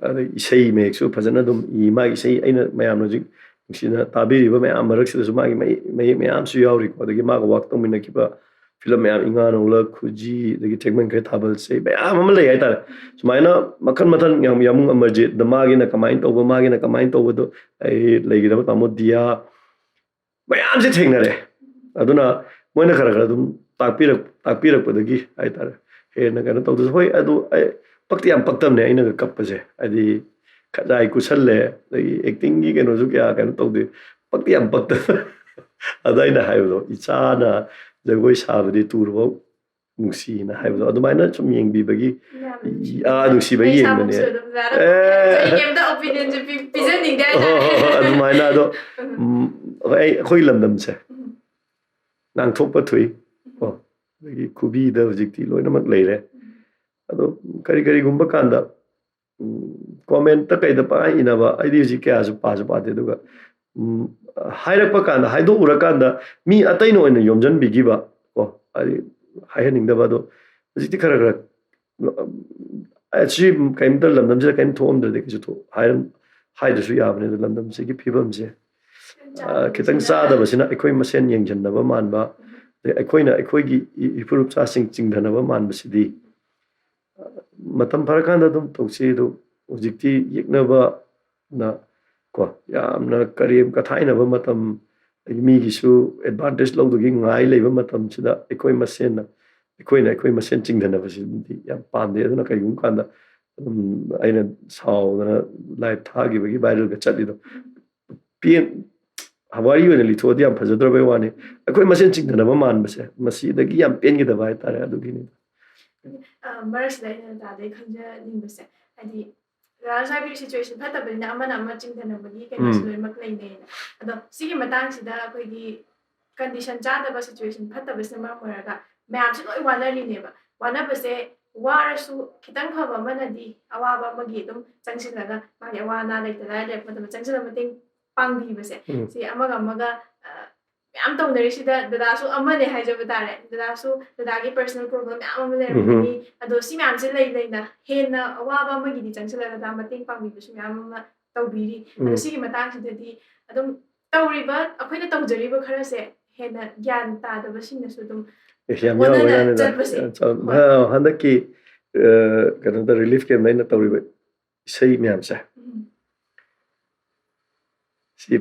ꯑꯗꯩ ꯏꯁꯩ ꯃꯌꯦꯛꯁꯨ ꯐꯖꯅ ꯑꯗꯨꯝ ꯏ, ꯃꯥꯒꯤ ꯏꯁꯩ ꯑꯩꯅ ꯃꯌꯥꯝꯅ ꯍꯧꯖꯤꯛ ꯅꯨꯡꯁꯤꯅ ꯇꯥꯕꯤꯔꯤꯕ ꯃꯌꯥꯝ ꯃꯔꯛꯁꯤꯗꯁꯨ ꯃꯥꯒꯤ ꯃꯌꯦꯛ ꯃꯌꯥꯝꯁꯨ ꯌꯥꯎꯔꯤꯀꯣ꯫ ꯑꯗꯒꯤ ꯃꯥꯒ ꯋꯥꯛ ꯇꯧꯃꯤꯟꯅꯈꯤꯕ ꯐꯤꯂꯝ ꯃꯌꯥꯝ, ꯏꯉꯥ ꯅꯣꯡꯂꯛ, ꯈꯨꯖꯤ, ꯑꯗꯒꯤ ꯊꯦꯡꯃꯟꯈ꯭ꯔꯦ ꯊꯥꯕꯜꯁꯦ, ꯃꯌꯥꯝ ꯑꯃ ꯂꯩ ꯍꯥꯏꯇꯥꯔꯦ꯫ ꯁꯨꯃꯥꯏꯅ ꯃꯈꯜ ꯃꯈꯜ ꯌꯥꯝ, ꯌꯥꯝꯕꯨꯡ ꯑꯃꯔꯖꯤꯠ, ꯃꯥꯒꯤꯅ ꯀꯃꯥꯏꯅ ꯇꯧꯕ, ꯃꯥꯒꯤꯅ ꯀꯃꯥꯏꯅ ꯇꯧꯕꯗꯣ, ꯑꯩ ꯂꯩꯈꯤꯗꯕ ꯇꯥꯃꯣ ꯗꯤꯌꯥ, ꯃꯌꯥꯝꯁꯦ ꯊꯦꯡꯅꯔꯦ꯫ ꯑꯗꯨꯅ ꯃꯣꯏꯅ ꯈꯔ ꯈꯔ ꯑꯗꯨꯝ ꯇꯥꯛꯄꯤꯔꯛ ꯇꯥꯛꯄꯤꯔꯛꯄꯗꯒꯤ ꯍꯥꯏꯇꯥꯔꯦ, ꯍꯦꯟꯅ ꯀꯩꯅꯣ ꯇꯧꯗꯣꯏꯁꯦ꯫ ꯍꯣꯏ, ꯑꯗꯨ ꯑꯩ ꯄꯛꯇꯤ ꯌꯥꯝ ꯄꯛꯇꯕꯅꯦ ꯑꯩꯅꯒ ꯀꯞꯄꯁꯦ, ꯍꯥꯏꯗꯤ ꯈꯖꯥꯏ ꯀꯨꯁꯜꯂꯦ, ꯑꯗꯒꯤ ꯑꯦꯛꯇꯤꯡꯒꯤ ꯀꯩꯅꯣꯁꯨ ꯀꯌꯥ ꯀꯩꯅꯣ ꯇꯧꯗꯦ, ꯄꯛꯇꯤ ꯌꯥꯝ ꯄꯛꯇꯕ꯫ ꯑꯗ ꯑꯩꯅ ꯍꯥꯏꯕꯗꯣ, "ꯏꯆꯥꯅ ꯖꯒꯣꯏ ꯁꯥꯕꯗꯤ ꯇꯨꯔꯕ ꯅꯨꯡꯁꯤꯅ" ꯍꯥꯏꯕꯗꯣ, ꯑꯗꯨꯃꯥꯏꯅꯅ ꯁꯨꯝ ꯌꯦꯡꯕꯤꯕꯒꯤ, ꯑꯥ, ꯅꯨꯡꯁꯤꯕꯒꯤ ꯌꯦꯡꯕꯅꯦ꯫ ꯑꯩ ꯀꯩꯝꯇ ꯑꯣꯄꯤꯅꯤꯌꯟꯁꯦ ꯄꯤꯖꯅꯤꯡꯗꯦ ꯍꯥꯏꯇꯥꯔꯦ꯫ ꯑꯗꯨꯃꯥꯏꯅ꯫ ꯑꯗꯣ ꯑꯩ, ꯑꯩꯈꯣꯏ ꯂꯝꯗꯝꯁꯦ ꯉꯥꯡꯊꯣꯛꯄ ꯊꯨꯏ ꯀꯣ, ꯑꯗꯒꯤ ꯈꯨꯕꯤꯗ ꯍꯧꯖꯤꯛꯇꯤ ꯂꯣꯏꯅꯃꯛ ꯂꯩꯔꯦ꯫ ꯑꯗꯣ ꯀꯔꯤ ꯀꯔꯤꯒꯨꯝꯕ ꯀꯥꯟꯗ ꯀꯣꯃꯦꯟꯇ ꯀꯩꯗ ꯄꯪꯍꯥꯏ ꯏꯅꯕ, ꯑꯩꯗꯤ ꯍꯧꯖꯤꯛ ꯀꯌꯥꯁꯨ ꯄꯥꯁꯨ ꯄꯥꯗꯦ꯫ ꯑꯗꯨꯒ ꯍꯥꯏꯔꯛꯄ ꯀꯥꯟꯗ, ꯍꯥꯏꯗꯣꯛꯎꯔꯀꯥꯟꯗ ꯃꯤ ꯑꯇꯩꯅ ꯑꯣꯏꯅ ꯌꯣꯝꯁꯤꯟꯕꯤꯈꯤꯕ ꯀꯣ, ꯍꯥꯏꯗꯤ ꯍꯥꯏꯍꯟꯅꯤꯡꯗꯕ꯫ ꯑꯗꯣ ꯍꯧꯖꯤꯛꯇꯤ ꯈꯔ ꯈꯔ ꯑꯁꯤ ꯀꯔꯤꯝꯇ ꯂꯝꯗꯝꯁꯤꯗ ꯀꯔꯤꯝ ꯊꯣꯛꯑꯝꯗ꯭ꯔꯗꯤ ꯀꯩꯁꯨ ꯊꯣꯛ-, ꯍꯥꯏꯔꯝ-, ꯍꯥꯏꯗ꯭ꯔꯁꯨ ꯌꯥꯕꯅꯤ꯫ ꯑꯗꯣ ꯂꯝꯗꯝꯁꯤꯒꯤ ꯐꯤꯕꯝꯁꯦ, ꯑ, ꯈꯤꯇꯪ ꯆꯥꯗꯕꯁꯤꯅ ꯑꯩꯈꯣꯏ ꯃꯁꯦꯟ ꯌꯦꯡꯁꯤꯟꯅꯕ ꯃꯥꯟꯕ, ꯑꯗꯩ ꯑꯩꯈꯣꯏꯅ ꯑꯩꯈꯣꯏꯒꯤ ꯏ-, ꯏꯐꯨꯔꯨꯞꯆꯥꯁꯤꯡ ꯆꯤꯡꯊꯅꯕ ꯃꯥꯟꯕꯁꯤꯗꯤ, ꯑ, ꯃꯇꯝ ꯐꯔꯀꯥꯟꯗ ꯑꯗꯨꯝ ꯇꯧꯁꯤ꯫ ꯑꯗꯨ ꯍꯧꯖꯤꯛꯇꯤ ꯌꯦꯛꯅꯕꯅ ꯀꯣ, ꯌꯥꯝꯅ ꯀꯔꯦꯝ ꯀꯊꯥꯏꯅꯕ ꯃꯇꯝ, ꯑꯗꯒꯤ ꯃꯤꯒꯤꯁꯨ ꯑꯦꯗꯚꯥꯟꯇꯦꯖ ꯂꯧꯗꯨꯒꯤ ꯉꯥꯏ ꯂꯩꯕ ꯃꯇꯝꯁꯤꯗ ꯑꯩꯈꯣꯏ ꯃꯁꯦꯟꯅ, ꯑꯩꯈꯣꯏꯅ ꯑꯩꯈꯣꯏ ꯃꯁꯦꯟ ꯆꯤꯡꯊꯅꯕꯁꯤꯗꯤ ꯌꯥꯝ ꯄꯥꯝꯗꯦ꯫ ꯑꯗꯨꯅ ꯀꯔꯤꯒꯨꯝꯕ ꯀꯥꯟꯗ ꯑꯗꯨꯝ ꯑꯩꯅ ꯁꯥꯎꯗꯅ ꯂꯥꯏꯞ ꯊꯥꯈꯤꯕꯒꯤ ꯚꯥꯏꯔꯦꯜꯒ ꯆꯠꯂꯤꯗꯣ꯫ ꯄꯦꯟ ꯋꯥꯔꯤ ꯑꯣꯏꯅ ꯂꯤꯊꯣꯛꯑꯗꯤ ꯌꯥꯝ ꯐꯖꯗ꯭ꯔꯕꯩ ꯋꯥꯅꯤ꯫ ꯑꯩꯈꯣꯏ ꯃꯁꯦꯟ ꯆꯤꯡꯊꯅꯕ ꯃꯥꯟꯕꯁꯦ ꯃꯁꯤꯗꯒꯤ ꯌꯥꯝ ꯄꯦꯟꯈꯤꯗꯕ ꯍꯥꯏꯇꯥꯔꯦ꯫ ꯑꯗꯨꯒꯤꯅꯤ꯫ ꯃꯔꯛꯁꯤꯗ ꯑꯩꯅ ꯗꯥꯗꯩ ꯈꯪꯖꯅꯤꯡꯕꯁꯦ, ꯍꯥꯏꯗꯤ ꯗꯥꯗꯥꯁꯨ ꯍꯥꯏꯕꯤꯔꯤ, ꯁꯤꯆꯨꯋꯦꯁꯟ ꯐꯠꯇꯕꯅꯤꯅ ꯑꯃꯅ ꯑꯃ ꯆꯤꯡꯊꯅꯕꯒꯤ ꯀꯩꯅꯣꯁꯨ ꯎꯝ꯫ ꯂꯣꯏꯅꯃꯛ ꯂꯩꯅꯩꯅ꯫ ꯑꯗꯣ ꯁꯤꯒꯤ ꯃꯇꯥꯡꯁꯤꯗ ꯑꯩꯈꯣꯏꯒꯤ ꯀꯟꯗꯤꯁꯟ ꯆꯥꯗꯕ, ꯁꯤꯆꯨꯋꯦꯁꯟ ꯐꯠꯇꯕꯁꯤꯅ ꯃꯔꯝ ꯑꯣꯏꯔꯒ ꯃꯌꯥꯝꯁꯦ ꯂꯣꯏ ꯋꯥꯅꯔꯤꯅꯦꯕ꯫ ꯋꯥꯅꯕꯁꯦ ꯋꯥꯔꯁꯨ ꯈꯤꯇꯪ ꯐꯕ ꯑꯃꯅꯗꯤ ꯑꯋꯥꯕ ꯑꯃꯒꯤ ꯑꯗꯨꯝ ꯆꯪꯁꯤꯜꯂꯒ ꯃꯥꯒꯤ ꯑꯋꯥ ꯑꯅꯥ ꯂꯩꯇ ꯂꯥꯏꯔ ꯂꯩꯔꯛꯄ ꯃꯇꯝꯗ ꯆꯪꯁꯤꯜꯂꯒ ꯃꯇꯦꯡ ꯄꯥꯡꯕꯤꯕꯁꯦ, ꯎꯝ꯫ ꯁꯤ ꯑꯃꯒ ꯑꯃꯒ, ꯑ, ꯃꯌꯥꯝ ꯇꯧꯅꯔꯤꯁꯤꯗ ꯗꯗꯥꯁꯨ ꯑꯃꯅꯦ ꯍꯥꯏꯖꯕ ꯇꯥꯔꯦ꯫ ꯗꯗꯥꯁꯨ ꯗꯗꯥꯒꯤ ꯄꯔꯁꯅꯦꯜ ꯄ꯭ꯔꯣꯕ꯭ꯂꯦꯝ ꯃꯌꯥꯝ ꯑꯃ ꯂꯩꯔꯝꯒꯅꯤ꯫ ꯑꯗꯣ ꯁꯤ ꯃꯌꯥꯝꯁꯦ ꯂꯩ ꯂꯩꯅ ꯍꯦꯟꯅ ꯑꯋꯥꯕ ꯑꯃꯒꯤꯗꯤ ꯆꯪꯁꯤꯜꯂꯒ ꯗꯗꯥ ꯃꯇꯦꯡ ꯄꯥꯡꯕꯤꯕꯁꯨ ꯃꯌꯥꯝ ꯑꯃ ꯇꯧꯕꯤꯔꯤ꯫ ꯑꯗꯣ ꯎꯝ꯫ ꯁꯤꯒꯤ ꯃꯇꯥꯡꯁꯤꯗꯗꯤ ꯑꯗꯨꯝ ꯇꯧꯔꯤꯕ, ꯑꯩꯈꯣꯏꯅ ꯇꯧꯖꯔꯤꯕ ꯈꯔꯁꯦ ꯍꯦꯟꯅ ꯒ꯭ꯌꯥꯟ ꯇꯥꯗꯕꯁꯤꯡꯅꯁꯨ ꯑꯗꯨꯝ ꯑꯦ, ꯌꯥꯝ ꯋꯥꯅꯅ ꯌꯥꯎꯕꯖꯥꯠꯅꯤꯗ꯫ ꯆꯠꯄꯁꯦ꯫ ꯌꯥꯝ ꯆꯥꯎ-, ꯍꯣꯏ꯫ ꯍ-, ꯍꯟꯗꯛꯀꯤ, ꯑ, ꯀꯩꯅꯣꯗ, ꯔꯤꯂꯤꯐ ꯀꯦꯝꯗ ꯑꯩꯅ ꯇꯧꯔꯤꯕ ꯏꯁꯩ ꯃꯌꯥꯝꯁꯦ, ꯎꯝ꯫ ꯁꯤ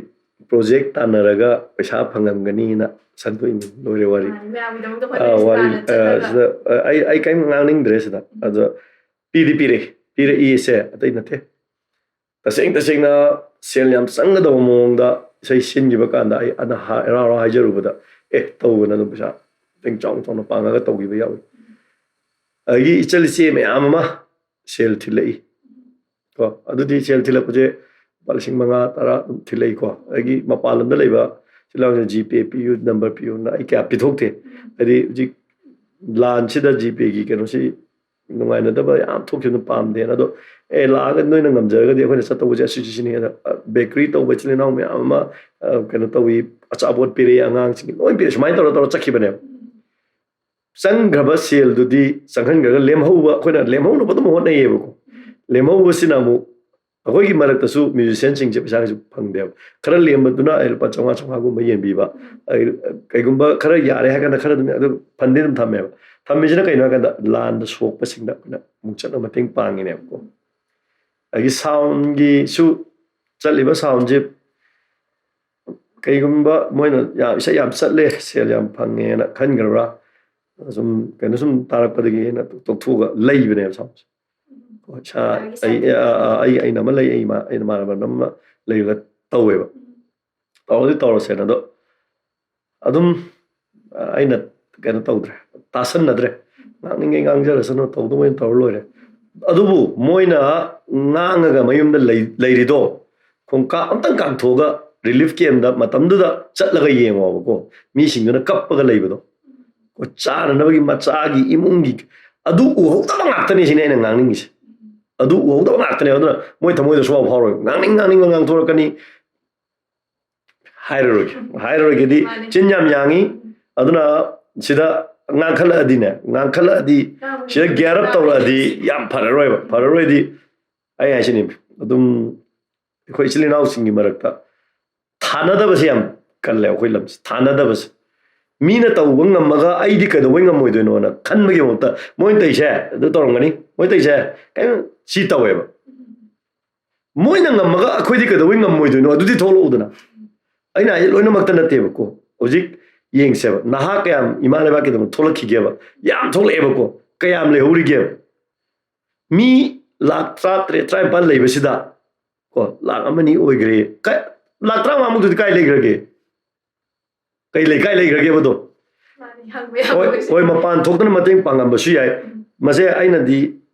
ꯄ꯭ꯔꯣꯖꯦꯛ ꯇꯥꯟꯅꯔꯒ ꯄꯩꯁꯥ ꯐꯪꯉꯝꯒꯅꯤꯅ ꯁꯟꯗꯣꯛꯏꯅꯤ꯫ ꯂꯣꯏꯔꯦ ꯋꯥꯔꯤ꯫ ꯃꯥꯅꯤ, ꯃꯌꯥꯝꯒꯤꯗꯃꯛꯇ ꯑ, ꯍꯣꯠꯅꯔꯤꯁꯤ ꯋꯥꯔꯤ, ꯇꯥꯟꯅ ꯑ, ꯆꯠꯂꯒ꯫ ꯁꯤꯗ, ꯑ, ꯑꯩ, ꯑꯩ ꯀꯔꯤꯝ ꯉꯥꯡꯅꯤꯡꯗ꯭ꯔꯦ ꯁꯤꯗ꯫ ꯎꯝ꯫ ꯑꯗꯣ ꯄꯤꯗꯤ ꯄꯤꯔꯛꯏ, ꯄꯤꯔꯛꯏꯁꯦ ꯑꯇꯩ ꯅꯠꯇꯦ꯫ ꯇꯁꯦꯡ ꯇꯁꯦꯡꯅ ꯁꯦꯜ ꯌꯥꯝ ꯆꯪꯒꯗꯕ ꯃꯑꯣꯡꯗ ꯏꯁꯩ ꯁꯤꯟꯈꯤꯕ ꯀꯥꯟꯗ ꯑꯩ ꯑꯅ ꯍꯥ-, ꯍꯔꯥꯎ ꯍꯔꯥꯎ ꯍꯥꯏꯖꯔꯨꯕꯗ, "ꯑꯦ, ꯇꯧꯕꯅ ꯑꯗꯨꯝ ꯄꯩꯁꯥ ꯃꯇꯦꯡ ꯆꯥꯎꯅ ꯆꯥꯎꯅ ꯄꯥꯡꯉꯒ ꯇꯧꯈꯤꯕ ꯌꯥꯎꯏ"꯫ ꯑꯗꯒꯤ ꯏꯆꯜ ꯏꯆꯦ ꯃꯌꯥꯝ ꯑꯃ ꯁꯦꯜ ꯊꯤꯜꯂꯛꯏ꯫ ꯀꯣ, ꯑꯗꯨꯗꯤ ꯁꯦꯜ ꯊꯤꯜꯂꯛꯄꯁꯦ ꯂꯨꯄꯥ ꯂꯤꯁꯤꯡ ꯃꯉꯥ, ꯇꯔꯥ ꯑꯗꯨꯝ ꯊꯤꯜꯂꯛꯏꯀꯣ꯫ ꯑꯗꯒꯤ ꯃꯄꯥꯟ ꯂꯝꯗ ꯂꯩꯕ ꯏꯆꯤꯜ ꯏꯅꯥꯎꯁꯤꯡ ꯖꯤꯄꯦ ꯄꯤꯌꯨ, ꯅꯝꯕꯔ ꯄꯤꯌꯨꯅ ꯑꯩ ꯀꯌꯥ ꯄꯤꯊꯣꯛꯇꯦ꯫ ꯍꯥꯏꯗꯤ ꯍꯧꯖꯤꯛ ꯂꯥꯟꯁꯤꯗ ꯖꯤꯄꯦꯒꯤ ꯀꯩꯅꯣꯁꯤ ꯅꯨꯡꯉꯥꯏꯅꯗꯕ ꯌꯥꯝ ꯊꯣꯛꯈꯤꯕꯅ ꯄꯥꯝꯗꯦꯅ꯫ ꯑꯗꯣ, "ꯑꯦ, ꯂꯥꯛꯑꯒ ꯅꯣꯏꯅ ꯉꯝꯖꯔꯒꯗꯤ ꯑꯩꯈꯣꯏꯅ ꯆꯠꯇꯧꯕꯁꯦ ꯑꯁꯤꯁꯤ ꯁꯤꯅꯤ", ꯑꯗ, ꯑ, ꯕꯦꯀꯔꯤ ꯇꯧꯕ ꯏꯆꯤꯜ ꯏꯅꯥꯎ ꯃꯌꯥꯝ ꯑꯃ, ꯑ, ꯀꯩꯅꯣ ꯇꯧꯏ, ꯑꯆꯥꯄꯣꯠ ꯄꯤꯔꯛꯏ ꯑꯉꯥꯡꯁꯤꯡꯒꯤ, ꯂꯣꯏ ꯄꯤꯔꯛꯏ, ꯁꯨꯃꯥꯏꯅ ꯇꯧꯔ ꯇꯧꯔ ꯆꯠꯈꯤꯕꯅꯦꯕ꯫ ꯆꯪꯈ꯭ꯔꯕ ꯁꯦꯜꯗꯨꯗꯤ ꯆꯪꯍꯟꯈ꯭ꯔꯒ ꯂꯦꯝꯍꯧꯕ, ꯑꯩꯈꯣꯏꯅ ꯂꯦꯝꯍꯧꯅꯕ ꯑꯗꯨꯝ ꯍꯣꯠꯅꯩꯌꯦꯕꯀꯣ꯫ ꯂꯦꯝꯍꯧꯕꯁꯤꯅ ꯑꯃꯨꯛ ꯑꯩꯈꯣꯏꯒꯤ ꯃꯔꯛꯇꯁꯨ ꯃ꯭ꯌꯨꯖꯤꯁꯤꯌꯥꯟꯁꯤꯡꯁꯦ ꯄꯩꯁꯥ ꯀꯩꯁꯨ ꯐꯪꯗꯦꯕ꯫ ꯈꯔ ꯂꯦꯝꯕꯗꯨꯅ ꯑꯩ ꯂꯨꯄꯥ ꯆꯥꯝꯃꯉꯥ, ꯆꯥꯝꯃꯉꯥꯒꯨꯝꯕ ꯌꯦꯟꯕꯤꯕ꯫ ꯑꯩ ꯀꯩꯒꯨꯝꯕ ꯈꯔ ꯌꯥꯔꯦ ꯍꯥꯏ ꯀꯥꯟꯗ ꯈꯔ ꯑꯗꯨꯝ, ꯑꯗꯨ ꯐꯟꯗꯤ ꯑꯗꯨꯝ ꯊꯝꯃꯦꯕ꯫ ꯊꯝꯃꯤꯁꯤꯅ ꯀꯩꯅꯣ ꯍꯥꯏ ꯀꯥꯟꯗ ꯂꯥꯟꯗ ꯁꯣꯛꯄꯁꯤꯡꯗ ꯑꯩꯈꯣꯏꯅ ꯑꯃꯨꯛ ꯆꯠꯅ ꯃꯇꯦꯡ ꯄꯥꯡꯉꯤꯅꯦꯕꯀꯣ꯫ ꯑꯗꯒꯤ ꯁꯥꯎꯟꯒꯤꯁꯨ ꯆꯠꯂꯤꯕ ꯁꯥꯎꯟꯁꯦ ꯀꯩꯒꯨꯝꯕ ꯃꯣꯏꯅ ꯌꯥꯝ, ꯏꯁꯩ ꯌꯥꯝ ꯆꯠꯂꯦ, ꯁꯦꯜ ꯌꯥꯝ ꯐꯪꯉꯦꯅ ꯈꯟꯈ꯭ꯔꯕ꯭ꯔꯥ? ꯁꯨꯝ ꯀꯩꯅꯣ ꯁꯨꯝ ꯇꯥꯔꯛꯄꯗꯒꯤ ꯑꯩꯅ ꯇꯣꯛꯊꯣꯛꯑꯒ ꯂꯩꯕꯅꯦꯕ ꯁꯥꯎꯟꯁꯦ꯫ ꯏꯁꯥ ꯑꯩ ꯑ, ꯑ, ꯑꯩ ꯑꯩꯅ ꯑꯃ ꯂꯩ, ꯑꯩ ꯏꯃꯥ ꯑꯩꯅ ꯏꯃꯥꯟꯅꯕ ꯑꯃ ꯂꯩꯔꯒ ꯇꯧꯋꯦꯕ꯫ ꯇꯧꯔꯗꯤ ꯇꯧꯔꯁꯦꯅ ꯑꯗꯣ ꯑꯗꯨꯝ, ꯑ, ꯑꯩꯅ ꯀꯩꯅꯣ ꯇꯧꯗ꯭ꯔꯦ, ꯇꯥꯁꯟꯅꯗ꯭ꯔꯦ꯫ ꯉꯥꯡꯅꯤꯡꯉꯩ ꯉꯥꯡꯖꯔꯁꯅꯨ, ꯇꯧꯗꯧꯕ ꯑꯣꯏꯅ ꯇꯧꯔ ꯂꯣꯏꯔꯦ꯫ ꯑꯗꯨꯕꯨ ꯃꯣꯏꯅ ꯉꯥꯡꯉꯒ ꯃꯌꯨꯝꯗ ꯂꯩ ꯂꯩꯔꯤꯗꯣ, ꯈꯣꯡꯀꯥꯞ ꯑꯝꯇꯪ ꯀꯥꯟꯊꯣꯛꯑꯒ ꯔꯤꯂꯤꯐ ꯀꯦꯝꯗ ꯃꯇꯝꯗꯨꯗ ꯆꯠꯂꯒ ꯌꯦꯡꯉꯣꯕꯀꯣ, ꯃꯤꯁꯤꯡꯗꯨꯅ ꯀꯞꯄꯒ ꯂꯩꯕꯗꯣ꯫ ꯆꯥꯅꯅꯕꯒꯤ ꯃꯆꯥꯒꯤ ꯏꯃꯨꯡꯒꯤ ꯑꯗꯨ ꯎꯍꯧꯗꯕ ꯉꯥꯛꯇꯅꯦ ꯁꯤꯅꯦ ꯑꯩꯅ ꯉꯥꯡꯅꯤꯡꯉꯤꯁꯦ꯫ ꯑꯗꯨ ꯎꯍꯧꯗꯕ ꯉꯥꯛꯇꯅꯦ꯫ ꯑꯗꯨꯅ ꯃꯣꯏ ꯊꯃꯣꯏꯗ ꯁꯨꯡꯐꯥꯎ ꯐꯥꯎꯔꯣꯏ꯫ ꯉꯥꯡꯅꯤꯡ ꯉꯥꯡꯅꯤꯡꯕ ꯉꯥꯡꯊꯣꯔꯛꯀꯅꯤ꯫ ꯍꯥꯏꯔꯔꯣꯏꯒꯦ, ꯍꯥꯏꯔꯔꯣꯏꯒꯦꯗꯤ꯫ ꯃꯥꯅꯦ꯫ ꯆꯤꯟ ꯌꯥꯝ ꯌꯥꯡꯉꯤ꯫ ꯑꯗꯨꯅ ꯁꯤꯗ ꯉꯥꯡꯈꯠꯂꯛꯑꯗꯤꯅꯦ, ꯉꯥꯡꯈꯠꯂꯛꯑꯗꯤ, ꯉꯥꯡꯕꯗꯤ ꯁꯤꯗ ꯒ꯭ꯌꯥꯔ ꯑꯞ ꯇꯧꯔꯛꯑꯗꯤ ꯌꯥꯝ ꯐꯔꯔꯣꯏꯕ꯫ ꯐꯔꯔꯣꯏꯗꯤ ꯑꯩ ꯍꯥꯏꯁꯤꯅꯤ, ꯑꯗꯨꯝ ꯑꯩꯈꯣꯏ ꯏꯆꯤꯜ ꯏꯅꯥꯎꯁꯤꯡꯒꯤ ꯃꯔꯛꯇ ꯊꯥꯅꯗꯕꯁꯦ ꯌꯥꯝ ꯀꯜꯂꯦ ꯑꯩꯈꯣꯏ ꯂꯝꯁꯦ꯫ ꯊꯥꯅꯗꯕꯁꯦ, ꯃꯤꯅ ꯇꯧꯕ ꯉꯝꯃꯒ ꯑꯩꯗꯤ ꯀꯩꯗꯧꯕꯩ ꯉꯝꯃꯣꯏꯗꯣꯏꯅꯣꯅ ꯈꯟꯕꯒꯤ ꯃꯍꯨꯠꯇ, "ꯃꯣꯏꯅ ꯇꯧꯔꯤꯁꯦ ꯑꯗꯨ ꯇꯧꯔꯝꯒꯅꯤ, ꯃꯣꯏꯅ ꯇꯧꯔꯤꯁꯦ ꯀꯩꯅꯣ ꯁꯤ ꯇꯧꯋꯦꯕ꯫ ꯃꯣꯏꯅ ꯉꯝꯃꯒ ꯑꯩꯈꯣꯏꯗꯤ ꯀꯩꯗꯧꯕꯩ ꯉꯝꯃꯣꯏꯗꯣꯏꯅꯣ? ꯑꯗꯨꯗꯤ ꯊꯣꯛꯂꯛꯎꯗꯅ"꯫ ꯑꯩꯅ ꯍꯥꯏꯁꯦ ꯂꯣꯏꯅꯃꯛꯇ ꯅꯠꯇꯦꯕꯀꯣ꯫ ꯍꯧꯖꯤꯛ ꯌꯦꯡꯁꯦꯕ, ꯅꯍꯥ ꯀꯌꯥꯝ ꯏꯃꯥ ꯂꯩꯕꯥꯛꯀꯤꯗꯃꯛ ꯊꯣꯛꯂꯛꯈꯤꯒꯦꯕ? ꯌꯥꯝ ꯊꯣꯛꯂꯛꯑꯦꯕꯀꯣ꯫ ꯀꯌꯥꯝ ꯂꯩꯍꯧꯔꯤꯒꯦꯕ? ꯃꯤ ꯂꯥꯈ ꯇꯔꯥꯇꯔꯦꯠ, ꯇꯔꯥꯅꯤꯄꯥꯜ ꯂꯩꯕꯁꯤꯗ ꯀꯣ, ꯂꯥꯈ ꯑꯃ ꯑꯅꯤ ꯑꯣꯏꯈ꯭ꯔꯦ꯫ ꯀ-, ꯂꯥꯈ ꯇꯔꯥꯃꯉꯥꯃꯨꯛꯇꯨꯗꯤ ꯀꯥꯏ ꯂꯩꯈ꯭ꯔꯒꯦ? ꯀꯩ ꯂꯩ, ꯀꯥꯏ ꯂꯩꯈ꯭ꯔꯒꯦꯕꯗꯣ? ꯃꯥꯅꯤ, ꯍꯪꯕ ꯌꯥꯕ ꯍꯣꯏ, ꯑꯣꯏꯁꯦ꯫ ꯍꯣꯏ, ꯃꯄꯥꯟ ꯊꯣꯛꯇꯅ ꯃꯇꯦꯡ ꯄꯥꯡꯉꯝꯕꯁꯨ ꯌꯥꯏ꯫ ꯎꯝ꯫ ꯃꯁꯦ ꯑꯩꯅꯗꯤ,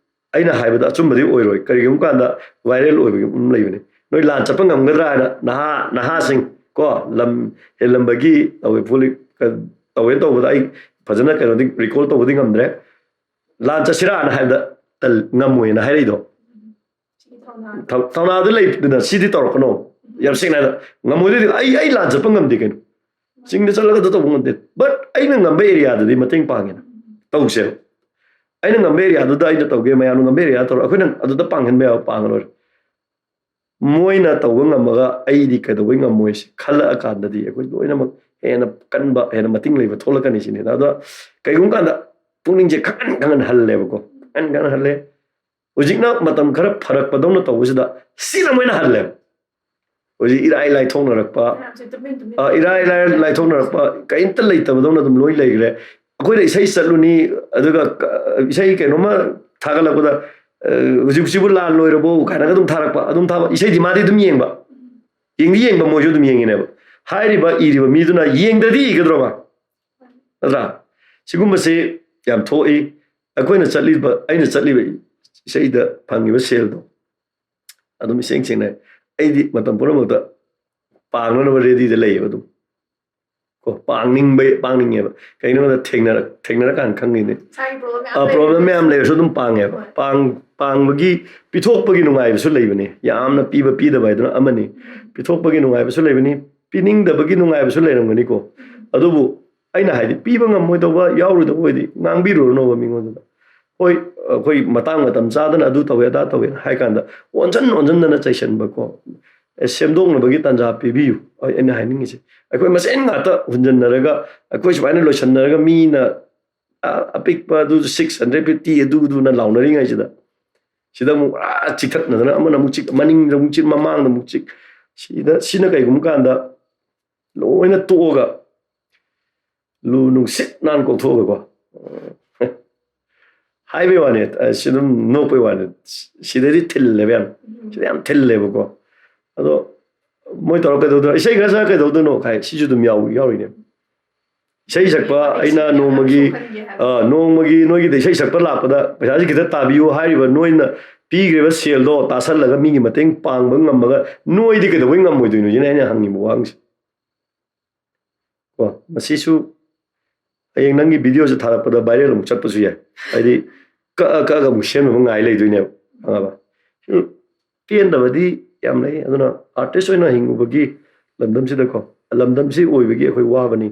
ꯑꯩꯅ ꯍꯥꯏꯕꯗ ꯑꯆꯨꯝꯕꯗꯤ ꯑꯣꯏꯔꯣꯏ꯫ ꯀꯔꯤꯒꯨꯝꯕ ꯀꯥꯟꯗ ꯚꯥꯏꯔꯦꯜ ꯑꯣꯏꯕꯒꯤ ꯑꯃ ꯂꯩꯕꯅꯤ꯫ ꯅꯣꯏ ꯂꯥꯟ ꯆꯠꯄ ꯉꯝꯒꯗ꯭ꯔꯥ ꯍꯥꯏꯅ ꯅꯍꯥ, ꯅꯍꯥꯁꯤꯡ ꯀꯣ, ꯂꯝ ꯍꯦꯜꯂꯝꯕꯒꯤ ꯇꯧꯋꯦ ꯐꯨꯂꯤ-, ꯀ-, ꯇꯧꯋꯦ ꯇꯧꯕꯗ ꯑꯩ ꯐꯖꯅ ꯀꯩꯅꯣꯗꯤ ꯔꯤꯀꯣꯜ ꯇꯧꯕꯗꯤ ꯉꯝꯗ꯭ꯔꯦ꯫ ꯂꯥꯟ ꯆꯠꯁꯤꯔꯥꯅ ꯍꯥꯏꯕꯗ ꯇꯜ-, ꯉꯝꯃꯣꯏꯅ ꯍꯥꯏꯔꯛꯏꯗꯣ꯫ ꯁꯤꯒꯤ ꯊꯧꯅꯥ꯫ ꯊꯧ-, ꯊꯧꯅꯥꯗꯨ ꯂꯩꯇꯅ ꯁꯤꯗꯤ ꯇꯧꯔꯛꯀꯅꯣ꯫ ꯌꯥꯝ ꯁꯦꯡꯅ ꯍꯥꯏꯗ ꯉꯝꯃꯣꯏꯗꯣꯏꯗꯤ ꯑꯩ, ꯑꯩ ꯂꯥꯟ ꯆꯠꯄ ꯉꯝꯗꯦ ꯀꯩꯅꯣ꯫ ꯆꯤꯡꯗ ꯆꯠꯂꯒ ꯑꯗꯨ ꯇꯧꯕ ꯉꯝꯗꯦ꯫ But ꯑꯩꯅ ꯉꯝꯕ ꯑꯦꯔꯤꯌꯥꯗꯨꯗꯤ ꯃꯇꯦꯡ ꯄꯥꯡꯉꯦꯅ ꯇꯧꯁꯦꯕ꯫ ꯑꯩꯅ ꯉꯝꯕ ꯑꯦꯔꯤꯌꯥꯗꯨꯗ ꯑꯩꯅ ꯇꯧꯒꯦ, ꯃꯌꯥꯝꯅ ꯉꯝꯕ ꯑꯦꯔꯤꯌꯥ ꯇꯧꯔ ꯑꯩꯈꯣꯏꯅ ꯑꯗꯨꯗ ꯄꯥꯡꯍꯟꯕ ꯌꯥꯕ ꯄꯥꯡꯉ ꯂꯣꯏꯔꯦ꯫ ꯃꯣꯏꯅ ꯇꯧꯕ ꯉꯝꯃꯒ ꯑꯩꯗꯤ ꯀꯩꯗꯧꯕꯩ ꯉꯝꯃꯣꯏ ꯁꯤ ꯈꯜꯂꯛꯑꯀꯥꯟꯗꯗꯤ ꯑꯩꯈꯣꯏ ꯂꯣꯏꯅꯃꯛ ꯍꯦꯟꯅ ꯀꯟꯕ, ꯍꯦꯟꯅ ꯃꯇꯤꯡ ꯂꯩꯕ ꯊꯣꯛꯂꯛꯀꯅꯤ ꯁꯤꯅꯤ꯫ ꯑꯗꯣ ꯀꯩꯒꯨꯝꯕ ꯀꯥꯟꯗ ꯄꯨꯛꯅꯤꯡꯁꯦ ꯈꯪꯍꯟ ꯈꯪꯍꯟ ꯍꯜꯂꯦꯕꯀꯣ꯫ ꯈꯪꯍꯟ ꯈꯪꯍꯟ ꯍꯜꯂꯦ꯫ ꯍꯧꯖꯤꯛꯅ ꯃꯇꯝ ꯈꯔ ꯐꯔꯛꯄꯗꯧꯅ ꯇꯧꯕꯁꯤꯗ ꯁꯤꯅ ꯃꯣꯏꯅ ꯍꯜꯂꯦꯕ꯫ ꯍꯧꯖꯤꯛ ꯏꯔꯥꯏ ꯂꯥꯏꯊꯣꯛꯅꯔꯛꯄ, ꯃꯌꯥꯝꯁꯦ ꯇꯨꯃꯤꯟ ꯇꯨꯃꯤꯟ ꯑ, ꯏꯔꯥꯏ ꯂꯥꯏ ꯂꯥꯏꯊꯣꯛꯅꯔꯛꯄ, ꯀꯔꯤꯝꯇ ꯂꯩꯇꯕꯗꯧꯅ ꯑꯗꯨꯝ ꯂꯣꯏ ꯂꯩꯈ꯭ꯔꯦ꯫ ꯑꯩꯈꯣꯏꯅ ꯏꯁꯩ ꯆꯠꯂꯨꯅꯤ, ꯑꯗꯨꯒ ꯀ-, ꯏꯁꯩ ꯀꯩꯅꯣꯝꯃ ꯊꯥꯒꯠꯂꯛꯄꯗ, "ꯍꯧꯖꯤꯛꯁꯤꯕꯨ ꯂꯥꯟ ꯂꯣꯏꯔꯕꯣ?" ꯀꯥꯏꯅꯒ ꯑꯗꯨꯝ ꯊꯥꯔꯛꯄ, ꯑꯗꯨꯝ ꯊꯥꯕ꯫ ꯏꯁꯩꯗꯤ ꯃꯥꯗꯤ ꯑꯗꯨꯝ ꯌꯦꯡꯕ, ꯌꯦꯡꯗꯤ ꯌꯦꯡꯕ, ꯃꯣꯏꯁꯨ ꯑꯗꯨꯝ ꯌꯦꯡꯉꯤꯅꯦꯕ꯫ ꯍꯥꯏꯔꯤꯕ ꯏꯔꯤꯕ ꯃꯤꯗꯨꯅ ꯌꯦꯡꯗ꯭ꯔꯗꯤ ꯏꯒꯗ꯭ꯔꯣ ꯃꯥ? ꯅꯠꯇ꯭ꯔꯥ? ꯁꯤꯒꯨꯝꯕꯁꯤ ꯌꯥꯝ ꯊꯣꯛꯏ꯫ ꯑꯩꯈꯣꯏꯅ ꯆꯠꯂꯤꯕ, ꯑꯩꯅ ꯆꯠꯂꯤꯕ ꯏꯁꯩꯗ ꯐꯪꯉꯤꯕ ꯁꯦꯜꯗꯣ ꯑꯗꯨꯝ ꯏꯁꯦꯡ ꯁꯦꯡꯅ, ꯑꯩꯗꯤ ꯃꯇꯝ ꯄꯨꯝꯅꯃꯛꯇ ꯄꯥꯡꯅꯅꯕ ꯔꯦꯗꯤꯗ ꯂꯩꯌꯦꯕ ꯑꯗꯨꯝ꯫ ꯀꯣ, ꯄꯥꯡꯅꯤꯡꯕ, ꯄꯥꯡꯅꯤꯡꯉꯦꯕ꯫ ꯀꯩꯒꯤꯅꯣ ꯍꯥꯏꯕꯗ ꯊꯦꯡꯅꯔ-, ꯊꯦꯡꯅꯔꯀꯥꯟꯗ ꯈꯪꯉꯤꯅꯦ꯫ ꯏꯁꯥꯒꯤ ꯄ꯭ꯔꯣꯕ꯭ꯂꯦꯝ ꯃꯌꯥꯝ ꯑ, ꯄ꯭ꯔꯣꯕ꯭ꯂꯦꯝ ꯂꯩꯔꯁꯨ꯫ ꯃꯌꯥꯝ ꯂꯩꯔꯁꯨ ꯑꯗꯨꯝ ꯄꯥꯡꯉꯦꯕ꯫ ꯍꯣꯏ꯫ ꯄꯥꯡ-, ꯄꯥꯡꯕꯒꯤ, ꯄꯤꯊꯣꯛꯄꯒꯤ ꯅꯨꯡꯉꯥꯏꯕꯁꯨ ꯂꯩꯕꯅꯤ꯫ ꯌꯥꯝꯅ ꯄꯤꯕ ꯄꯤꯗꯕ ꯍꯥꯏꯗꯨꯅ ꯑꯃꯅꯤ꯫ ꯎꯝ꯫ ꯄꯤꯊꯣꯛꯄꯒꯤ ꯅꯨꯡꯉꯥꯏꯕꯁꯨ ꯂꯩꯕꯅꯤ, ꯄꯤꯅꯤꯡꯗꯕꯒꯤ ꯅꯨꯡꯉꯥꯏꯕꯁꯨ ꯂꯩꯔꯝꯒꯅꯤꯀꯣ꯫ ꯎꯝ꯫ ꯑꯗꯨꯕꯨ ꯑꯩꯅ ꯍꯥꯏꯗꯤ, ꯄꯤꯕ ꯉꯝꯃꯣꯏꯗꯧꯕ ꯌꯥꯎꯔꯣꯏꯗꯧꯕ ꯑꯣꯏꯗꯤ ꯉꯥꯡꯕꯤꯔꯨꯔꯅꯣꯕ ꯃꯤꯉꯣꯟꯗꯨꯗ꯫ ꯍꯣꯏ, ꯑꯩꯈꯣꯏ ꯃꯇꯥꯡ ꯃꯇꯝ ꯆꯥꯗꯅ ꯑꯗꯨ ꯇꯧꯋꯦ, ꯑꯗꯥ ꯇꯧꯋꯦ ꯍꯥꯏ ꯀꯥꯟꯗ ꯑꯣꯟꯁꯤꯟ ꯑꯣꯟꯁꯤꯟꯗꯅ ꯆꯩꯁꯟꯕꯀꯣ, ꯑꯦ, ꯁꯦꯝꯗꯣꯛꯅꯕꯒꯤ ꯇꯥꯟꯖꯥ ꯄꯤꯕꯤꯌꯨ꯫ ꯑꯩ-, ꯑꯩꯅ ꯍꯥꯏꯅꯤꯡꯉꯤꯁꯦ, ꯑꯩꯈꯣꯏ ꯃꯁꯦꯟ ꯉꯥꯛꯇ ꯍꯨꯟꯖꯟꯅꯔꯒ, ꯑꯩꯈꯣꯏ ꯁꯨꯃꯥꯏꯅ ꯂꯣꯏꯁꯟꯅꯔꯒ, ꯃꯤꯅ, ꯑ, ꯑꯄꯤꯛꯄ ꯑꯗꯨ six hundred fifty ꯑꯗꯨꯗꯨꯅ ꯂꯥꯎꯅꯔꯤꯉꯩꯁꯤꯗ, ꯁꯤꯗ ꯑꯃꯨꯛ, ꯑꯥ, ꯆꯤꯛꯊꯠꯅꯗꯅ, ꯑꯃꯅ ꯑꯃꯨꯛ ꯆꯤꯛ, ꯃꯅꯤꯡꯗ ꯑꯃꯨꯛ ꯆꯤꯛ, ꯃꯃꯥꯡꯗ ꯑꯃꯨꯛ ꯆꯤꯛ, ꯁꯤꯗ, ꯁꯤꯅ ꯀꯩꯒꯨꯝꯕ ꯀꯥꯟꯗ ꯂꯣꯏꯅ ꯇꯣꯛꯑꯒ, ꯂꯨ ꯅꯨꯡꯁꯤꯠ ꯅꯥꯟ ꯀꯣꯛꯊꯣꯛꯑꯒꯀꯣ꯫ ꯍꯥꯏꯕꯩ ꯋꯥꯅꯦ, ꯑ, ꯁꯤ ꯑꯗꯨꯝ ꯅꯣꯛꯄꯩ ꯋꯥꯅꯦ꯫ ꯁꯤꯗꯗꯤ ꯊꯤꯜꯂꯦꯕ ꯌꯥꯝ꯫ ꯎꯝ꯫ ꯁꯤꯗ ꯌꯥꯝ ꯊꯤꯜꯂꯦꯕꯀꯣ꯫ ꯑꯗꯣ ꯃꯣꯏ ꯇꯧꯔ ꯀꯩꯗꯧꯗꯣꯏꯅꯣ? ꯏꯁꯩ ꯈꯔ ꯁꯛꯑ ꯀꯩꯗꯧꯗꯣꯏꯅꯣ? ꯍꯥꯏ, ꯁꯤꯁꯨ ꯑꯗꯨꯝ ꯌꯥꯎ-, ꯌꯥꯎꯔꯤꯅꯦ꯫ ꯏꯁꯩ ꯁꯛꯄ, ꯑꯩꯅ ꯅꯣꯡꯃꯒꯤ, ꯁꯣꯛꯍꯟꯒꯦ ꯍꯥꯏꯕ꯫ ꯑ, ꯅꯣꯡꯃꯒꯤ ꯅꯣꯏꯒꯤꯗ ꯏꯁꯩ ꯁꯛꯄ ꯂꯥꯛꯄꯗ ꯄꯩꯁꯥꯁꯤ ꯈꯤꯇ ꯇꯥꯕꯤꯌꯨ ꯍꯥꯏꯔꯤꯕ ꯅꯣꯏꯅ ꯄꯤꯈ꯭ꯔꯤꯕ ꯁꯦꯜꯗꯣ ꯇꯥꯁꯜꯂꯒ ꯃꯤꯒꯤ ꯃꯇꯦꯡ ꯄꯥꯡꯕ ꯉꯝꯃꯒ ꯅꯣꯏꯗꯤ ꯀꯩꯗꯧꯕꯩ ꯉꯝꯃꯣꯏꯗꯣꯏꯅꯣ ꯁꯤꯅ ꯑꯩꯅ ꯍꯪꯅꯤꯡꯕ ꯋꯥꯍꯪꯁꯦ꯫ ꯀꯣ, ꯃꯁꯤꯁꯨ ꯍꯌꯦꯡ ꯅꯪꯒꯤ ꯚꯤꯗꯤꯑꯣꯁꯦ ꯊꯥꯔꯛꯄꯗ ꯚꯥꯏꯔꯦꯜ ꯑꯃꯨꯛ ꯆꯠꯄꯁꯨ ꯌꯥꯏ꯫ ꯍꯥꯏꯗꯤ ꯀꯛꯑ ꯀꯛꯑꯒ ꯑꯃꯨꯛ ꯁꯦꯝꯅꯕ ꯉꯥꯏ ꯂꯩꯗꯣꯏꯅꯦꯕ, ꯈꯪꯉꯕ? ꯁꯤ ꯄꯦꯟꯗꯕꯗꯤ ꯌꯥꯝ ꯂꯩ꯫ ꯑꯗꯨꯅ ꯑꯥꯔꯇꯤꯁ ꯑꯣꯏꯅ ꯍꯤꯡꯉꯨꯕꯒꯤ ꯂꯝꯗꯝꯁꯤꯗꯀꯣ, ꯂꯝꯗꯝꯁꯤ ꯑꯣꯏꯕꯒꯤ ꯑꯩꯈꯣꯏ ꯋꯥꯕꯅꯤ꯫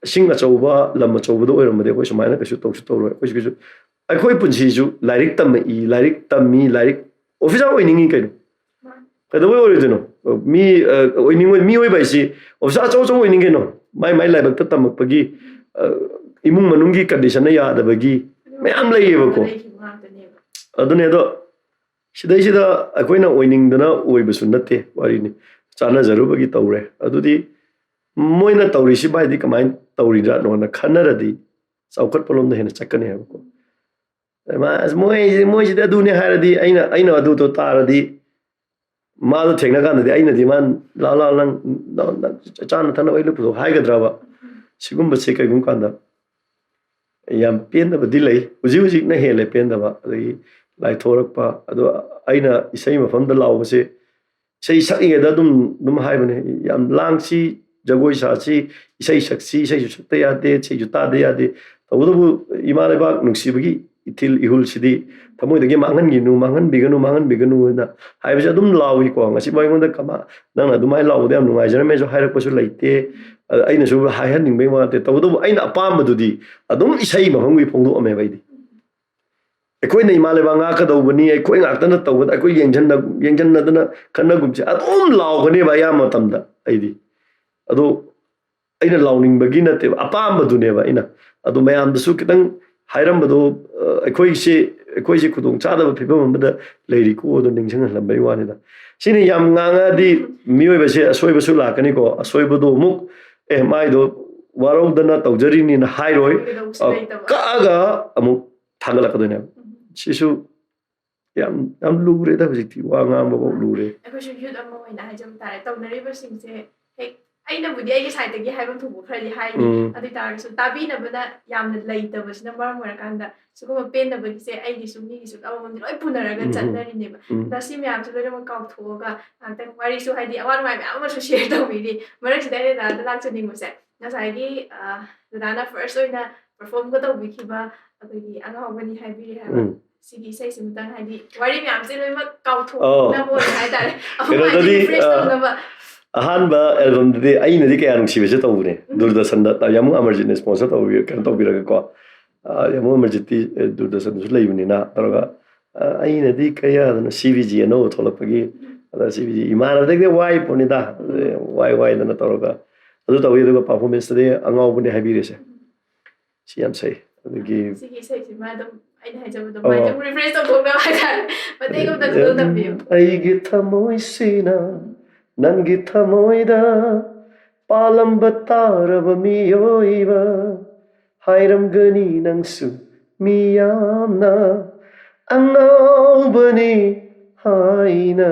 ꯏꯁꯤꯡ ꯑꯆꯧꯕ, ꯂꯝ ꯑꯆꯧꯕꯗ ꯑꯣꯏꯔꯝꯃꯗꯤ ꯑꯩꯈꯣꯏ ꯁꯨꯃꯥꯏꯅ ꯀꯩꯁꯨ ꯇꯧꯁꯨ ꯇꯧꯔꯣꯏ꯫ ꯑꯩꯈꯣꯏꯁꯨ ꯀꯩꯁꯨ, ꯑꯩꯈꯣꯏ ꯄꯨꯟꯁꯤꯁꯨ ꯂꯥꯏꯔꯤꯛ ꯇꯝꯃꯛꯏ, ꯂꯥꯏꯔꯤꯛ ꯇꯝꯃꯤ, ꯂꯥꯏꯔꯤꯛ, ꯑꯣꯐꯤꯁꯥꯔ ꯑꯣꯏꯅꯤꯡꯉꯤ ꯀꯩꯅꯣ꯫ ꯀꯩꯗꯧꯕꯩ ꯑꯣꯏꯔꯣꯏꯗꯣꯏꯅꯣ? ꯃꯤ, ꯑ, ꯑꯣꯏꯅꯤꯡꯉꯣꯏ-, ꯃꯤꯑꯣꯏꯕ ꯍꯥꯏꯁꯤ ꯑꯣꯐꯤꯁꯥꯔ ꯑꯆꯧ ꯑꯆꯧꯕ ꯑꯣꯏꯅꯤꯡ ꯀꯩꯅꯣ꯫ ꯃꯥꯏ ꯃꯥꯏ ꯂꯥꯏꯕꯛꯇ ꯇꯝꯃꯛꯄꯒꯤ, ꯑ, ꯏꯃꯨꯡ ꯃꯅꯨꯡꯒꯤ ꯀꯟꯗꯤꯁꯟꯅ ꯌꯥꯗꯕꯒꯤ ꯃꯌꯥꯝ ꯂꯩꯌꯦꯕꯀꯣ꯫ ꯂꯩꯈꯤꯕ ꯉꯥꯛꯇꯅꯦꯕ꯫ ꯑꯗꯨꯅꯦ, ꯑꯗꯣ ꯁꯤꯗꯩꯁꯤꯗ ꯑꯩꯈꯣꯏꯅ ꯑꯣꯏꯅꯤꯡꯗꯅ ꯑꯣꯏꯕꯁꯨ ꯅꯠꯇꯦ, ꯋꯥꯔꯤꯅꯤ꯫ ꯆꯥꯟꯅꯖꯔꯨꯕꯒꯤ ꯇꯧꯔꯦ꯫ ꯑꯗꯨꯗꯤ ꯃꯣꯏꯅ ꯇꯧꯔꯤꯁꯤ ꯚꯥꯏꯗꯤ ꯀꯃꯥꯏꯅ ꯇꯧꯔꯤꯖꯥꯠꯅꯣꯅ ꯈꯟꯅꯔꯗꯤ ꯆꯥꯎꯈꯠꯄ ꯂꯣꯝꯗ ꯍꯦꯟꯅ ꯆꯠꯀꯅꯤ ꯍꯥꯏꯕꯀꯣ꯫ ꯑꯗ ꯃꯥ, "ꯑꯁ, ꯃꯣꯏ ꯃꯣꯏꯁꯤꯗꯤ ꯑꯗꯨꯅꯦ" ꯍꯥꯏꯔꯗꯤ, ꯑꯩꯅ ꯑꯩꯅ ꯑꯗꯨꯗꯣ ꯇꯥꯔꯗꯤ, ꯃꯥꯗꯣ ꯊꯦꯡꯅ ꯀꯥꯟꯗꯗꯤ ꯑꯩꯅꯗꯤ, "ꯃꯥ ꯂꯥꯛꯑꯣ ꯂꯥꯛꯑꯣ, ꯅꯪ ꯅꯪ ꯆꯥꯅ ꯊꯛꯅꯕ ꯑꯩ ꯂꯣꯏ ꯄꯨꯊꯣꯛ" ꯍꯥꯏꯒꯗ꯭ꯔꯕ? ꯁꯤꯒꯨꯝꯕꯁꯦ ꯀꯩꯒꯨꯝꯕ ꯀꯥꯟꯗ ꯌꯥꯝ ꯄꯦꯟꯗꯕꯗꯤ ꯂꯩ꯫ ꯍꯧꯖꯤꯛ ꯍꯧꯖꯤꯛꯅ ꯍꯦꯜꯂꯦ ꯄꯦꯟꯗꯕ꯫ ꯑꯗꯒꯤ ꯂꯥꯏꯊꯣꯔꯛꯄ꯫ ꯑꯗꯣ ꯑꯩꯅ ꯏꯁꯩ ꯃꯐꯝꯗ ꯂꯥꯎꯕꯁꯦ, ꯏꯁꯩ ꯁꯛꯏꯉꯩꯗ ꯑꯗꯨꯝ ꯑꯗꯨꯝ ꯍꯥꯏꯕꯅꯦ, "ꯌꯥꯝ ꯂꯥꯡꯁꯤ, ꯖꯒꯣꯏ ꯁꯥꯁꯤ, ꯏꯁꯩ ꯁꯛꯁꯤ, ꯏꯁꯩꯁꯨ ꯁꯛꯇ ꯌꯥꯗꯦ, ꯏꯁꯩꯁꯨ ꯇꯥꯗ ꯌꯥꯗꯦ꯫ ꯇꯧꯕꯇꯕꯨ ꯏꯃꯥ ꯂꯩꯕꯥꯛ ꯅꯨꯡꯁꯤꯕꯒꯤ ꯏꯊꯤꯜ ꯏꯍꯨꯜꯁꯤꯗꯤ ꯊꯃꯣꯏꯗꯒꯤ ꯃꯥꯡꯍꯟꯈꯤꯅꯨ, ꯃꯥꯡꯍꯟꯕꯤꯒꯅꯨ, ꯃꯥꯡꯍꯟꯕꯤꯒꯅꯨ" ꯍꯥꯏꯅ ꯍꯥꯏꯕꯁꯦ ꯑꯗꯨꯝ ꯂꯥꯎꯏꯀꯣ꯫ ꯉꯁꯤꯐꯥꯎ ꯑꯩꯉꯣꯟꯗ ꯀꯃ-, "ꯅꯪꯅ ꯑꯗꯨꯃꯥꯏꯅ ꯂꯥꯎꯕꯗ ꯌꯥꯝ ꯅꯨꯡꯉꯥꯏꯖꯔꯝꯃꯦꯁꯨ" ꯍꯥꯏꯔꯛꯄꯁꯨ ꯂꯩꯇꯦ꯫ ꯑꯗ ꯑꯩꯅꯁꯨ ꯍꯥꯏꯍꯟꯅꯤꯡꯕꯩ ꯋꯥ ꯅꯠꯇꯦ, ꯇꯧꯕꯇꯕꯨ ꯑꯩꯅ ꯑꯄꯥꯝꯕꯗꯨꯗꯤ ꯑꯗꯨꯝ ꯏꯁꯩ ꯃꯐꯝꯒꯤ ꯐꯣꯡꯗꯣꯛꯑꯝꯃꯦꯕ ꯑꯩꯗꯤ꯫ ꯑꯩꯈꯣꯏꯅ ꯏꯃꯥ ꯂꯩꯕꯥꯛ ꯉꯥꯛꯀꯗꯧꯕꯅꯤ, ꯑꯩꯈꯣꯏ ꯉꯥꯛꯇꯅ ꯇꯧꯕꯗ, ꯑꯩꯈꯣꯏ ꯌꯦꯡꯁꯤꯟꯅ-, ꯌꯦꯡꯁꯤꯟꯅꯗꯅ ꯈꯟꯅꯒꯨꯝꯁꯦ ꯑꯗꯨꯝ ꯂꯥꯎꯒꯅꯦꯕ ꯑꯌꯥꯝꯕ ꯃꯇꯝꯗ ꯑꯩꯗꯤ꯫ ꯑꯗꯣ ꯑꯩꯅ ꯂꯥꯎꯅꯤꯡꯕꯒꯤ ꯅꯠꯇꯦꯕ, ꯑꯄꯥꯝꯕꯗꯨꯅꯦꯕ ꯑꯩꯅ꯫ ꯑꯗꯣ ꯃꯌꯥꯝꯗꯁꯨ ꯈꯤꯇꯪ ꯍꯥꯏꯔꯝꯕꯗꯣ, ꯑ, ꯑꯩꯈꯣꯏꯁꯦ, ꯑꯩꯈꯣꯏꯁꯦ ꯈꯨꯗꯣꯡ ꯆꯥꯗꯕ ꯐꯤꯕꯝ ꯑꯃꯗ ꯂꯩꯔꯤꯀꯣ ꯑꯗꯣ ꯅꯤꯡꯁꯤꯡꯍꯜꯂꯝꯕꯒꯤ ꯋꯥꯅꯤꯗ꯫ ꯁꯤꯅ ꯌꯥꯝ ꯉꯥꯡꯉꯛꯑꯗꯤ ꯃꯤꯑꯣꯏꯕꯁꯦ ꯑꯁꯣꯏꯕꯁꯨ ꯂꯥꯛꯀꯅꯤꯀꯣ꯫ ꯑꯁꯣꯏꯕꯗꯣ ꯑꯃꯨꯛ, "ꯑꯦ, ꯃꯥꯏꯗꯣ ꯋꯥꯔꯧꯗꯅ ꯇꯧꯖꯔꯤꯅꯤꯅ" ꯍꯥꯏꯔꯣꯏ꯫ ꯑꯣꯏꯒꯗꯧꯕꯁꯨ ꯑ, ꯂꯩꯇꯕ꯫ ꯀꯛꯑꯒ ꯑꯃꯨꯛ ꯊꯥꯡꯒꯠꯂꯛꯀꯗꯣꯏꯅꯦꯕ꯫ ꯎꯝ꯫ ꯁꯤꯁꯨ ꯌꯥꯝ, ꯌꯥꯝ ꯂꯨꯔꯦꯗ ꯍꯧꯖꯤꯛꯇꯤ, ꯋꯥ ꯉꯥꯡꯕꯐꯥꯎ ꯂꯨꯔꯦ꯫ ꯑꯩꯈꯣꯏꯁꯨ ꯌꯨꯠ ꯑꯃ ꯑꯣꯏꯅ ꯍꯥꯏꯖꯕ ꯇꯥꯔꯦ, ꯇꯧꯅꯔꯤꯕꯁꯤꯡꯁꯦ ꯍꯦꯛ, ꯑꯩꯅꯕꯨꯗꯤ ꯑꯩꯒꯤ ꯁꯥꯏꯠꯇꯒꯤ ꯍꯥꯏꯐꯝ ꯊꯣꯛꯄ ꯈꯔꯗꯤ ꯍꯥꯏꯅꯤ, ꯎꯝ꯫ ꯑꯗꯨ ꯑꯣꯏ ꯇꯥꯔꯒꯁꯨ ꯇꯥꯕꯤꯅꯕꯅ ꯌꯥꯝꯅ ꯂꯩꯇꯕꯁꯤꯅ ꯃꯔꯝ ꯑꯣꯏꯔꯀꯥꯟꯗ ꯁꯤꯒꯨꯝꯕ ꯄꯦꯟꯗꯕꯒꯤꯁꯦ ꯑꯩꯒꯤꯁꯨ ꯃꯤꯒꯤꯁꯨ ꯑꯃꯃꯝꯗꯤ ꯂꯣꯏ ꯄꯨꯅꯔꯒ ꯎꯝ꯫ ꯆꯠꯅꯔꯤꯅꯦꯕ꯫ ꯎꯝ꯫ ꯑꯗ ꯁꯤ ꯃꯌꯥꯝꯁꯦ ꯂꯣꯏꯅꯃꯛ ꯀꯥꯎꯊꯣꯛꯑꯒ ꯉꯥꯛꯇꯪ ꯋꯥꯔꯤꯁꯨ, ꯍꯥꯏꯗꯤ, ꯑꯋꯥ ꯅꯨꯡꯉꯥꯏ ꯃꯌꯥꯝ ꯑꯃꯁꯨ ꯁꯤꯌꯔ ꯇꯧꯕꯤꯔꯤ꯫ ꯃꯔꯛꯁꯤꯗ ꯑꯩꯅ ꯗꯥꯗ ꯂꯥꯛꯆꯅꯤꯡꯕꯁꯦ, ꯉꯁꯥꯏꯒꯤ, ꯑ, ꯗꯗꯥꯅ ꯐꯥꯔꯁ ꯑꯣꯏꯅ ꯄꯔꯐꯣꯝꯒ ꯇꯧꯕꯤꯈꯤꯕ ꯑꯩꯈꯣꯏꯒꯤ "ꯑꯉꯥꯎꯕꯅꯤ ꯍꯥꯏꯕꯤꯔꯦ" ꯍꯥꯏꯕ, ꯎꯝ꯫ ꯁꯤꯒꯤ ꯏꯁꯩꯁꯤꯃꯇꯪ, ꯍꯥꯏꯗꯤ, ꯋꯥꯔꯤ ꯃꯌꯥꯝꯁꯦ ꯂꯣꯏꯅꯃꯛ ꯑꯧ꯫ ꯀꯥꯎꯊꯣꯛꯅꯕ ꯑꯣꯏꯅ ꯍꯥꯏꯇꯥꯔꯦ, ꯑꯃꯨꯛ ꯍꯥꯏꯗꯤ ꯀꯩꯅꯣꯗꯗꯤ, ꯔꯤꯐ꯭ꯔꯦꯁ ꯑ, ꯇꯧꯅꯕ꯫ ꯑꯍꯥꯟꯕ ꯑꯦꯜꯕꯝꯗꯗꯤ ꯑꯩꯅꯗꯤ ꯀꯌꯥ ꯅꯨꯡꯁꯤꯕꯁꯦ ꯇꯧꯕꯅꯦ꯫ ꯎꯝ꯫ ꯗꯨꯔꯗꯔꯁꯟꯗ, ꯌꯥꯃꯨꯡ ꯑꯃꯔꯖꯤꯠꯅ ꯁ꯭ꯄꯣꯟꯁꯔ ꯇꯧꯕꯤ-, ꯀꯩꯅꯣ ꯇꯧꯕꯤꯔꯒꯀꯣ꯫ ꯑ, ꯌꯥꯃꯨꯡ ꯑꯃꯔꯖꯤꯠꯇꯤ, ꯑ, ꯗꯨꯔꯗꯔꯁꯟꯗꯁꯨ ꯂꯩꯕꯅꯤꯅ ꯇꯧꯔꯒ, ꯑ, ꯑꯩꯅꯗꯤ ꯀꯌꯥꯗꯅꯣ ꯁꯤ ꯕꯤ ꯖꯤ ꯑꯅꯧꯕ ꯊꯣꯛꯂꯛꯄꯒꯤ, ꯑꯗ ꯁꯤ ꯕꯤ ꯖꯤ ꯏꯃꯥꯟꯅꯕꯗꯒꯤ ꯋꯥꯏ ꯄꯣꯠꯅꯤꯗ, ꯑ, ꯋꯥꯏ ꯋꯥꯏꯗꯅ ꯇꯧꯔꯒ ꯑꯗꯨ ꯇꯧꯋꯤ꯫ ꯑꯗꯨꯒ ꯄꯔꯐꯣꯔꯃꯦꯟꯁꯇꯗꯤ "ꯑꯉꯥꯎꯕꯅꯤ ꯍꯥꯏꯕꯤꯔꯦꯁꯦ", ꯁꯤ ꯌꯥꯝ ꯁꯩ꯫ ꯑꯗꯒꯤ ꯁꯤꯒꯤ ꯏꯁꯩꯁꯤꯃ ꯑꯗꯨꯝ ꯑꯩꯅ ꯍꯥꯏꯖꯕꯗꯣ ꯑꯣ꯫ ꯑꯗꯨꯃꯥꯏꯅ ꯑꯗꯨꯝ ꯔꯤꯐ꯭ꯔꯦꯁ ꯇꯧꯊꯣꯛꯅꯕ ꯍꯥꯏꯇꯥꯔꯦ, ꯃꯇꯦꯛ ꯑꯃꯇꯪ ꯎꯝ, ꯇꯝꯕꯤꯌꯨ꯫ "ꯑꯩꯒꯤ ꯊꯃꯣꯏꯁꯤꯅ ꯅꯪꯒꯤ ꯊꯃꯣꯏꯗ ꯄꯥꯜꯂꯝꯕ ꯇꯥꯔꯕ ꯃꯤꯑꯣꯏꯕ ꯍꯥꯏꯔꯝꯒꯅꯤ ꯅꯪꯁꯨ ꯃꯤꯌꯥꯝꯅ ꯑꯉꯥꯎꯕꯅꯤ ꯍꯥꯏꯅ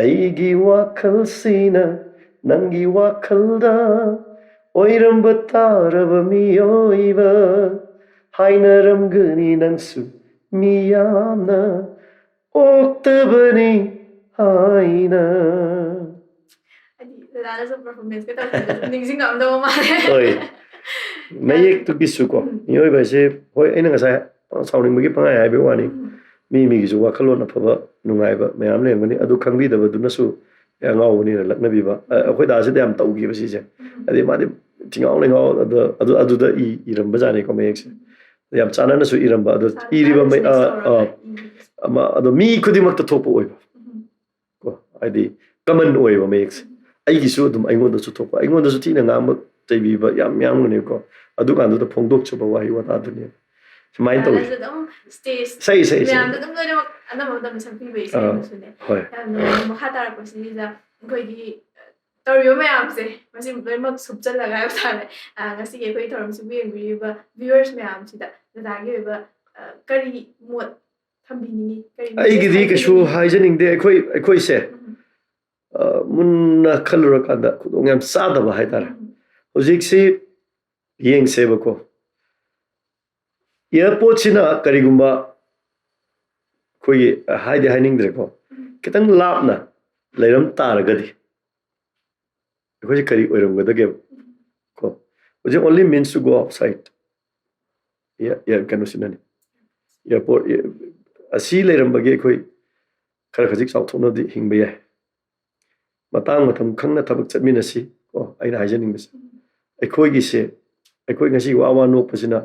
ꯑꯩꯒꯤ ꯋꯥꯈꯜꯁꯤꯅ ꯅꯪꯒꯤ ꯋꯥꯈꯜꯗ ꯑꯣꯏꯔꯝꯕ ꯇꯥꯔꯕ ꯃꯤꯑꯣꯏꯕ ꯍꯥꯏꯅꯔꯝꯒꯅꯤ ꯅꯪꯁꯨ ꯃꯤꯌꯥꯝꯅ ꯑꯣꯛꯇꯕꯅꯤ ꯍꯥꯏꯅ꯫ ꯍꯥꯏꯗꯤ ꯗꯗꯥꯅꯁꯨ ꯄꯔꯐꯣꯔꯃꯦꯟꯁꯀ ꯇꯧꯕꯗ ꯁꯨꯝ ꯅꯤꯡꯁꯤꯡꯉꯛꯑꯝꯗꯧꯕ ꯃꯥꯜꯂꯦ꯫ ꯍꯣꯏ, ꯃꯌꯦꯛꯇꯨꯒꯤꯁꯨ ꯀꯣ, ꯎꯝ꯫ ꯃꯤꯑꯣꯏꯕ ꯍꯥꯏꯁꯦ, ꯍꯣꯏ, ꯑꯩꯅ ꯉꯁꯥꯏ ꯁꯥꯎꯅꯤꯡꯕꯒꯤ ꯄꯉꯥꯏ ꯍꯥꯏꯕꯒꯤ ꯋꯥꯅꯤ꯫ ꯎꯝ꯫ ꯃꯤ ꯃꯤꯒꯤꯁꯨ ꯋꯥꯈꯜꯂꯣꯟ ꯑꯐꯕ ꯅꯨꯡꯉꯥꯏꯕ ꯃꯌꯥꯝ ꯂꯩꯔꯝꯒꯅꯤ, ꯑꯗꯨ ꯈꯪꯕꯤꯗꯕꯗꯨꯅꯁꯨ ꯑꯉꯥꯎꯕꯅꯤꯅ ꯂꯛꯅꯕꯤꯕ꯫ ꯑ, ꯑꯩꯈꯣꯏ ꯗꯥꯁꯤꯗ ꯌꯥꯝ ꯇꯧꯈꯤꯕ ꯁꯤꯁꯦ꯫ ꯎꯝ꯫ ꯍꯥꯏꯗꯤ ꯃꯥꯗꯤ ꯊꯤꯉꯥꯎ ꯂꯩꯉꯥꯎ ꯑꯗ-, ꯑꯗꯨ-, ꯑꯗꯨꯗ ꯏ-, ꯏꯔꯝꯕ ꯖꯥꯠꯅꯤꯀꯣ ꯃꯌꯦꯛꯁꯦ꯫ ꯌꯥꯝ ꯆꯥꯟꯅꯅꯁꯨ ꯏꯔꯝꯕ, ꯑꯗꯣ ꯆꯥꯟꯅꯅ ꯏꯔꯤꯕ ꯃꯩ-, ꯑ, ꯁꯦꯟꯁ ꯇꯧꯔꯒ ꯑ, ꯏꯕꯤꯕꯁꯦ꯫ ꯑꯃ, ꯑꯗꯣ ꯃꯤ ꯈꯨꯗꯤꯡꯃꯛꯇ ꯊꯣꯛꯄ ꯑꯣꯏꯕ꯫ ꯎꯝ꯫ ꯀꯣ, ꯍꯥꯏꯗꯤ ꯀꯃꯟ ꯑꯣꯏꯕ ꯃꯌꯦꯛꯁꯦ꯫ ꯑꯩꯒꯤꯁꯨ ꯑꯗꯨꯝ ꯑꯩꯉꯣꯟꯗꯁꯨ ꯊꯣꯛꯄ, ꯑꯩꯉꯣꯟꯗꯁꯨ ꯊꯤꯅ ꯉꯥꯡꯕ ꯆꯩꯕꯤꯕ ꯌꯥꯝ ꯌꯥꯝꯒꯅꯦꯕꯀꯣ꯫ ꯑꯗꯨꯀꯥꯟꯗꯨꯗ ꯐꯣꯡꯗꯣꯛꯆꯕ ꯋꯥꯍꯩ ꯋꯥꯇꯥꯗꯨꯅꯦ꯫ ꯁꯨꯃꯥꯏꯅ ꯇꯧꯋꯤ꯫ ꯗꯗꯥꯅꯁꯨ ꯑꯗꯨꯝ ꯁ꯭ꯇꯦꯖ ꯁꯛꯏ, ꯁꯛꯏ, ꯁꯛꯏ꯫ ꯃꯌꯥꯝꯗ ꯑꯗꯨꯝ ꯂꯣꯏꯅꯃꯛ ꯑꯅꯝꯕ ꯃꯇꯝꯗ ꯁꯛꯄꯤꯕ ꯑꯥ, ꯏꯁꯩꯗꯨꯁꯨꯅꯦ꯫ ꯍꯣꯏ꯫ ꯌꯥꯝ ꯅꯨꯡꯉꯥꯏ꯫ ꯃꯈꯥ ꯇꯥꯔꯛꯄꯁꯤꯗ ꯑꯩꯈꯣꯏꯒꯤ, ꯑ, ꯇꯧꯔꯤꯕ ꯃꯌꯥꯝꯁꯦ ꯃꯁꯤ ꯂꯣꯏꯅꯃꯛ ꯁꯨꯞꯆꯜꯂꯒ ꯍꯥꯏꯕ ꯇꯥꯔꯦ꯫ ꯑ, ꯉꯁꯤꯒꯤ ꯑꯩꯈꯣꯏ ꯊꯧꯔꯝꯁꯤꯕꯨ ꯌꯦꯡꯕꯤꯔꯤꯕ viewers ꯃꯌꯥꯝꯁꯤꯗ ꯗꯗꯥꯒꯤ ꯑꯣꯏꯕ, ꯑ, ꯀꯔꯤ ꯃꯣꯠ ꯊꯝꯕꯤꯅꯤꯡꯉꯤ? ꯀꯔꯤ message ꯑꯩꯒꯤꯗꯤ ꯀꯩꯁꯨ ꯍꯥꯏꯕꯤꯅꯤꯡꯉꯤ? ꯍꯥꯏꯖꯅꯤꯡꯗꯦ꯫ ꯑꯩꯈꯣꯏ, ꯑꯩꯈꯣꯏꯁꯦ, ꯎꯝ꯫ ꯑ, ꯃꯨꯟꯅ ꯈꯜꯂꯨꯔꯀꯥꯟꯗ ꯈꯨꯗꯣꯡ ꯌꯥꯝ ꯆꯥꯗꯕ ꯍꯥꯏꯇꯥꯔꯦ꯫ ꯎꯝ꯫ ꯍꯧꯖꯤꯛꯁꯤ ꯌꯦꯡꯁꯦꯕꯀꯣ꯫ Airportꯁꯤꯅ ꯀꯔꯤꯒꯨꯝꯕ ꯑꯩꯈꯣꯏꯒꯤ, ꯍꯥꯏꯗꯤ ꯍꯥꯏꯅꯤꯡꯗ꯭ꯔꯦꯀꯣ, ꯎꯝ꯫ ꯈꯤꯇꯪ ꯂꯥꯞꯅ ꯂꯩꯔꯝ ꯇꯥꯔꯒꯗꯤ ꯑꯩꯈꯣꯏꯁꯦ ꯀꯔꯤ ꯑꯣꯏꯔꯝꯒꯗꯒꯦꯕ? ꯀꯣ, ꯍꯧꯖꯤꯛ only means to go outside꯫ A-, A-, ꯀꯩꯅꯣꯁꯤꯅꯅꯤ꯫ Airport, ꯑꯦ-, ꯑꯁꯤ ꯂꯩꯔꯝꯕꯒꯤ ꯑꯩꯈꯣꯏ ꯈꯔ ꯈꯖꯤꯛ ꯆꯥꯎꯊꯣꯛꯅꯕꯗꯤ ꯍꯤꯡꯕ ꯌꯥꯏ꯫ ꯃꯇꯥꯡ ꯃꯇꯝ ꯈꯪꯅ ꯊꯕꯛ ꯆꯠꯃꯤꯟꯅꯁꯤ꯫ ꯀꯣ, ꯑꯩꯅ ꯍꯥꯏꯖꯅꯤꯡꯕꯁꯦ, ꯑꯩꯈꯣꯏꯒꯤꯁꯦ, ꯑꯩꯈꯣꯏ ꯉꯁꯤ ꯋꯥ ꯋꯥ ꯅꯣꯛꯄꯁꯤꯅ,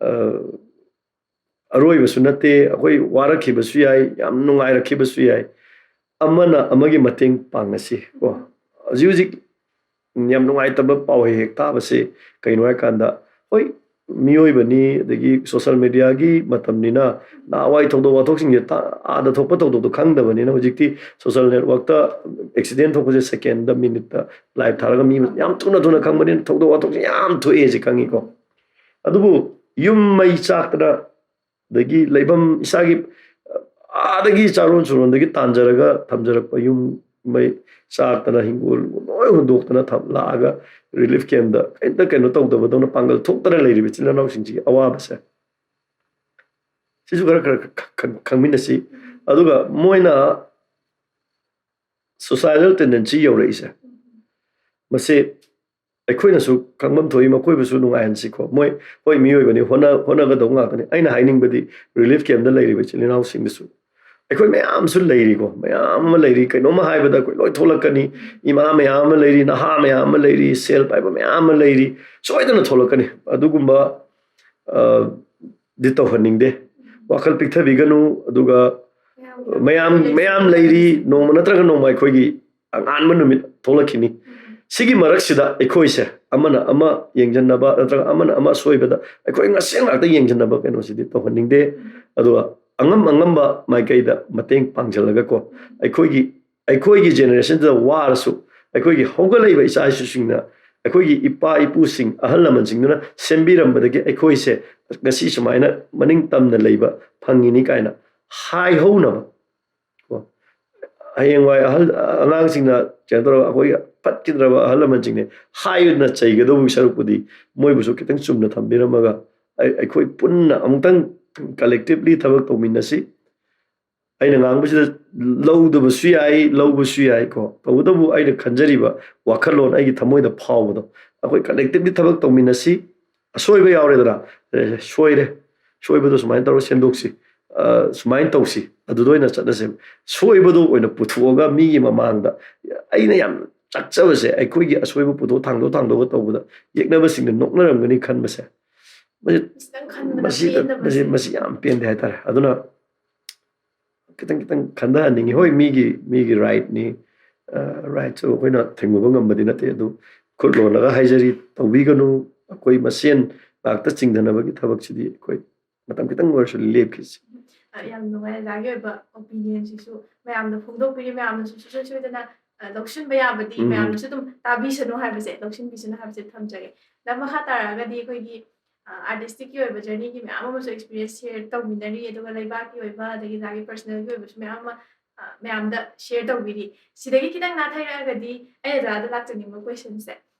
ꯑ, ꯑꯔꯣꯏꯕꯁꯨ ꯅꯠꯇꯦ꯫ ꯑꯩꯈꯣꯏ ꯋꯥꯔꯛꯈꯤꯕꯁꯨ ꯌꯥꯏ, ꯌꯥꯝ ꯅꯨꯡꯉꯥꯏꯔꯛꯈꯤꯕꯁꯨ ꯌꯥꯏ꯫ ꯑꯃꯅ ꯑꯃꯒꯤ ꯃꯇꯦꯡ ꯄꯥꯡꯅꯁꯤ꯫ ꯀꯣ, ꯍꯧꯖꯤꯛ ꯍꯧꯖꯤꯛ ꯌꯥꯝ ꯅꯨꯡꯉꯥꯏꯇꯕ ꯄꯥꯎ ꯍꯦꯛ ꯍꯦꯛ ꯇꯥꯕꯁꯦ ꯀꯩꯅꯣ ꯍꯥꯏꯀꯥꯟꯗ, ꯍꯣꯏ, ꯃꯤꯑꯣꯏꯕꯅꯤ, ꯑꯗꯒꯤ social mediaꯒꯤ ꯃꯇꯝꯅꯤꯅ ꯅꯍꯥꯟꯋꯥꯏ ꯊꯧꯗꯣꯛ ꯋꯥꯊꯣꯛꯁꯤꯡꯁꯦ ꯇꯥ-, ꯑꯥꯗ ꯊꯣꯛꯄ ꯊꯧꯗꯣꯛꯇꯣ ꯈꯪꯗꯕꯅꯤꯅ ꯍꯧꯖꯤꯛꯇꯤ social networkꯇ accident ꯊꯣꯛꯄꯁꯦ secondꯗ, minuteꯇ live ꯊꯥꯔꯒ ꯃꯤ ꯌꯥꯝ ꯊꯨꯅ ꯊꯨꯅ ꯈꯪꯕꯅꯤꯅ ꯊꯧꯗꯣꯛ ꯋꯥꯊꯣꯛꯁꯦ ꯌꯥꯝ ꯊꯣꯛꯑꯦꯁꯦ ꯈꯪꯉꯤꯀꯣ꯫ ꯑꯗꯨꯕꯨ ꯌꯨꯝ ꯃꯩ ꯆꯥꯛꯇꯅ, ꯑꯗꯒꯤ ꯂꯩꯐꯝ ꯏꯁꯥꯒꯤ, ꯑꯥꯗꯒꯤ ꯆꯥꯔꯣꯟ ꯁꯨꯔꯣꯟꯗꯒꯤ ꯇꯥꯟꯖꯔꯒ ꯊꯝꯖꯔꯛꯄ ꯌꯨꯝ ꯃꯩ ꯆꯥꯛꯇꯅ, ꯍꯤꯡꯒꯣꯜ ꯂꯣꯏ ꯍꯨꯟꯗꯣꯛꯇꯅ ꯊꯝ-, ꯂꯥꯛꯑꯒ ꯔꯤꯂꯤꯐ ꯀꯦꯝꯗ ꯀꯩꯝꯇ ꯀꯩꯅꯣ ꯇꯧꯗꯕꯗꯧꯅ ꯄꯥꯡꯒꯜ ꯊꯣꯛꯇꯅ ꯂꯩꯔꯤꯕ ꯏꯆꯤꯜ ꯏꯅꯥꯎꯁꯤꯡꯁꯤꯒꯤ ꯑꯋꯥꯕꯁꯦ, ꯁꯤꯁꯨ ꯈꯔ ꯈꯔ ꯈ-, ꯈ-, ꯈꯪꯃꯤꯟꯅꯁꯤ꯫ ꯑꯗꯨꯒ ꯃꯣꯏꯅ ꯁꯨꯁꯥꯏꯗꯦꯜ ꯇꯦꯟꯗꯦꯟꯁꯤ ꯌꯧꯔꯛꯏꯁꯦ, ꯃꯁꯤ ꯑꯩꯈꯣꯏꯅꯁꯨ ꯈꯪꯐꯝ ꯊꯣꯛꯏ, ꯃꯈꯣꯏꯕꯨꯁꯨ ꯅꯨꯡꯉꯥꯏꯍꯟꯁꯤꯀꯣ꯫ ꯃꯣꯏ, ꯍꯣꯏ, ꯃꯤꯑꯣꯏꯕꯅꯤ, ꯍꯣꯠꯅ-, ꯍꯣꯠꯅꯒꯗꯧ ꯉꯥꯛꯇꯅꯤ꯫ ꯑꯩꯅ ꯍꯥꯏꯅꯤꯡꯕꯗꯤ ꯔꯤꯂꯤꯐ ꯀꯦꯝꯗ ꯂꯩꯔꯤꯕ ꯏꯆꯤꯜ ꯏꯅꯥꯎꯁꯤꯡꯗꯁꯨ, ꯑꯩꯈꯣꯏ ꯃꯌꯥꯝꯁꯨ ꯂꯩꯔꯤꯀꯣ, ꯃꯌꯥꯝ ꯑꯃ ꯂꯩꯔꯤ꯫ ꯀꯩꯅꯣꯝꯃ ꯍꯥꯏꯕꯗ ꯑꯩꯈꯣꯏ ꯂꯣꯏ ꯊꯣꯛꯂꯛꯀꯅꯤ꯫ ꯏꯃꯥ ꯃꯌꯥꯝ ꯑꯃ ꯂꯩꯔꯤ, ꯅꯍꯥ ꯃꯌꯥꯝ ꯑꯃ ꯂꯩꯔꯤ, ꯁꯦꯜ ꯄꯥꯏꯕ ꯃꯌꯥꯝ ꯑꯃ ꯂꯩꯔꯤ, ꯁꯣꯏꯗꯅ ꯊꯣꯛꯂꯛꯀꯅꯤ꯫ ꯑꯗꯨꯒꯨꯝꯕ, ꯑ, ꯗꯤ ꯇꯧꯍꯟꯅꯤꯡꯗꯦ꯫ ꯋꯥꯈꯜ ꯄꯤꯛꯊꯕꯤꯒꯅꯨ, ꯑꯗꯨꯒ ꯃꯌꯥꯝ, ꯃꯌꯥꯝ ꯂꯩꯔꯤ, ꯅꯣꯡꯃ ꯅꯠꯇ꯭ꯔꯒ ꯅꯣꯡꯃ ꯑꯩꯈꯣꯏꯒꯤ ꯑꯉꯥꯟꯕ ꯅꯨꯃꯤꯠ ꯊꯣꯛꯂꯛꯈꯤꯅꯤ꯫ ꯁꯤꯒꯤ ꯃꯔꯛꯁꯤꯗ ꯑꯩꯈꯣꯏꯁꯦ ꯑꯃꯅ ꯑꯃ ꯌꯦꯡꯁꯤꯟꯅꯕ ꯅꯠꯇ꯭ꯔꯒ ꯑꯃꯅ ꯑꯃ ꯑꯁꯣꯏꯕꯗ ꯑꯩꯈꯣꯏ ꯃꯁꯦꯟ ꯉꯥꯛꯇ ꯌꯦꯡꯁꯤꯟꯅꯕ ꯀꯩꯅꯣꯁꯤꯗꯤ ꯇꯧꯍꯟꯅꯤꯡꯗꯦ꯫ ꯑꯗꯨꯒ ꯑꯉꯝ ꯑꯉꯝꯕ ꯃꯥꯏꯀꯩꯗ ꯃꯇꯦꯡ ꯄꯥꯡꯁꯤꯜꯂꯒꯀꯣ, ꯑꯩꯈꯣꯏꯒꯤ, ꯑꯩꯈꯣꯏꯒꯤ ꯖꯦꯅꯦꯔꯦꯁꯟꯁꯤꯗ ꯋꯥꯔꯁꯨ, ꯑꯩꯈꯣꯏꯒꯤ ꯍꯧꯒꯠꯂꯛꯏꯕ ꯏꯆꯥ ꯏꯁꯨꯁꯤꯡꯅ, ꯑꯩꯈꯣꯏꯒꯤ ꯏꯄꯥ ꯏꯄꯨꯁꯤꯡ, ꯑꯍꯜ ꯂꯃꯟꯁꯤꯡꯗꯨꯅ ꯁꯦꯝꯕꯤꯔꯝꯕꯗꯒꯤ ꯑꯩꯈꯣꯏꯁꯦ ꯉꯁꯤ ꯁꯨꯃꯥꯏꯅ ꯃꯅꯤꯡ ꯇꯝꯅ ꯂꯩꯕ ꯐꯪꯉꯤꯅꯤ ꯀꯥꯏꯅ ꯍꯥꯏꯍꯧꯅꯕ ꯀꯣ꯫ ꯍꯌꯦꯡꯋꯥꯏ ꯑꯍꯜ, ꯑꯉꯥꯡꯁꯤꯡꯅ ꯀꯩꯅꯣ ꯇꯧꯔꯒ ꯑꯩꯈꯣꯏꯒꯤ ꯐꯠꯈꯤꯗ꯭ꯔꯕ ꯑꯍꯜ ꯂꯃꯟꯁꯤꯡꯅꯦ ꯍꯥꯏꯗꯅ ꯆꯩꯒꯗꯧꯕꯒꯤ ꯁꯔꯨꯛꯄꯨꯗꯤ, ꯃꯣꯏꯕꯨꯁꯨ ꯈꯤꯇꯪ ꯆꯨꯝꯅ ꯊꯝꯕꯤꯔꯝꯃꯒ ꯑꯩ-, ꯑꯩꯈꯣꯏ ꯄꯨꯟꯅ ꯑꯃꯨꯛꯇꯪ ꯀꯂꯦꯛꯇꯤꯞꯂꯤ ꯊꯕꯛ ꯇꯧꯃꯤꯟꯅꯁꯤ꯫ ꯑꯩꯅ ꯉꯥꯡꯕꯁꯤꯗ ꯂꯧꯗꯕꯁꯨ ꯌꯥꯏ, ꯂꯧꯕꯁꯨ ꯌꯥꯏꯀꯣ꯫ ꯇꯧꯕꯇꯕꯨ ꯑꯩꯅ ꯈꯟꯖꯔꯤꯕ ꯋꯥꯈꯜꯂꯣꯟ, ꯑꯩꯒꯤ ꯊꯃꯣꯏꯗ ꯐꯥꯎꯕꯗꯣ, ꯑꯩꯈꯣꯏ ꯀꯂꯦꯛꯇꯤꯞꯂꯤ ꯊꯕꯛ ꯇꯧꯃꯤꯟꯅꯁꯤ꯫ ꯑꯁꯣꯏꯕ ꯌꯥꯎꯔꯦꯗꯅ, ꯑꯦ, ꯁꯣꯏꯔꯦ, ꯁꯣꯏꯕꯗꯣ ꯁꯨꯃꯥꯏꯅ ꯇꯧꯔ ꯁꯦꯝꯗꯣꯛꯁꯤ, ꯑ, ꯁꯨꯃꯥꯏꯅ ꯇꯧꯁꯤ, ꯑꯗꯨꯗ ꯑꯣꯏꯅ ꯆꯠꯅꯁꯦꯕ꯫ ꯁꯣꯏꯕꯗꯣ ꯑꯣꯏꯅ ꯄꯨꯊꯣꯛꯑꯒ ꯃꯤꯒꯤ ꯃꯃꯥꯡꯗ, ꯑꯩꯅ ꯌꯥꯝ ꯆꯥꯛꯆꯕꯁꯦ, ꯑꯩꯈꯣꯏꯒꯤ ꯑꯁꯣꯏꯕ ꯄꯨꯊꯣꯛ ꯊꯥꯡꯗꯣꯛ ꯊꯥꯡꯗꯣꯛꯑꯒ ꯇꯧꯕꯗ ꯌꯦꯛꯅꯕꯁꯤꯡꯅ ꯅꯣꯛꯅꯔꯝꯒꯅꯤ ꯈꯟꯕꯁꯦ, ꯃꯁꯤ, ꯈꯤꯇꯪ ꯈꯟꯕꯗ ꯃꯁꯤ, ꯄꯦꯟꯗꯕꯁꯦ꯫ ꯃꯁꯤ, ꯃꯁꯤ ꯌꯥꯝ ꯄꯦꯟꯗꯦ ꯍꯥꯏꯇꯥꯔꯦ꯫ ꯑꯗꯨꯅ ꯈꯤꯇꯪ ꯈꯤꯇꯪ ꯈꯟꯊꯍꯟꯅꯤꯡꯉꯤ꯫ ꯍꯣꯏ, ꯃꯤꯒꯤ, ꯃꯤꯒꯤ ꯔꯥꯏꯠꯅꯤ, ꯑ, ꯔꯥꯏꯠꯁꯨ ꯑꯩꯈꯣꯏꯅ ꯊꯤꯡꯉꯨꯕ ꯉꯝꯕꯗꯤ ꯅꯠꯇꯦ꯫ ꯑꯗꯨ ꯈꯨꯠ ꯂꯣꯜꯂꯒ ꯍꯥꯏꯖꯔꯤ, ꯇꯧꯕꯤꯒꯅꯨ꯫ ꯑꯩꯈꯣꯏ ꯃꯁꯦꯟ ꯉꯥꯛꯇ ꯆꯤꯡꯊꯅꯕꯒꯤ ꯊꯕꯛꯁꯤꯗꯤ ꯑꯩꯈꯣꯏ ꯃꯇꯝ ꯈꯤꯇꯪ ꯑꯣꯏꯔꯁꯨ ꯂꯦꯞꯈꯤꯁꯤ꯫ ꯑ, ꯌꯥꯝ ꯅꯨꯡꯉꯥꯏ ꯑꯣꯖꯥꯒꯤ ꯑꯣꯏꯕ ꯑꯣꯄꯤꯅꯤꯌꯟꯁꯤꯁꯨ ꯃꯌꯥꯝꯗ ꯐꯣꯡꯗꯣꯛꯄꯤꯔꯤ꯫ ꯃꯌꯥꯝꯅꯁꯨ ꯁꯨꯡꯁꯣꯏ ꯁꯣꯏꯗꯅ, ꯑ, ꯂꯧꯁꯤꯟꯕ ꯌꯥꯕꯗꯤ ꯎꯝ꯫ ꯃꯌꯥꯝꯅꯁꯨ ꯑꯗꯨꯝ ꯇꯥꯕꯤꯁꯅꯨ ꯍꯥꯏꯕꯁꯦ, ꯂꯧꯁꯤꯟꯕꯤꯁꯅꯨ ꯍꯥꯏꯕꯁꯦ ꯊꯝꯖꯒꯦ꯫ ꯑꯗ ꯃꯈꯥ ꯇꯥꯔꯛꯑꯒꯗꯤ ꯑꯩꯈꯣꯏꯒꯤ ꯑꯥꯔꯇꯤꯁꯇꯤꯛꯀꯤ ꯑꯣꯏꯕ ꯖꯔꯅꯤꯒꯤ ꯃꯌꯥꯝ ꯑꯃꯁꯨ ꯑꯦꯛꯁꯄꯤꯔꯤꯌꯦꯟꯁ ꯁꯤꯌꯔ ꯇꯧꯃꯤꯟꯅꯔꯤ, ꯑꯗꯨꯒ ꯂꯩꯕꯥꯛꯀꯤ ꯑꯣꯏꯕ ꯑꯗꯒꯤ ꯏꯁꯥꯒꯤ ꯄꯔꯁꯅꯦꯜꯒꯤ ꯑꯣꯏꯕꯁꯨ ꯃꯌꯥꯝ ꯑꯃ ꯑ, ꯃꯌꯥꯝꯗ ꯁꯤꯌꯔ ꯇꯧꯕꯤꯔꯤ꯫ ꯁꯤꯗꯒꯤ ꯈꯤꯇꯪ ꯅꯥꯊꯩꯔꯛꯑꯒꯗꯤ ꯑꯩꯅ ꯗꯗꯥꯗ ꯂꯥꯛꯆꯅꯤꯡꯕ ꯀꯣꯏꯁꯟꯁꯦ,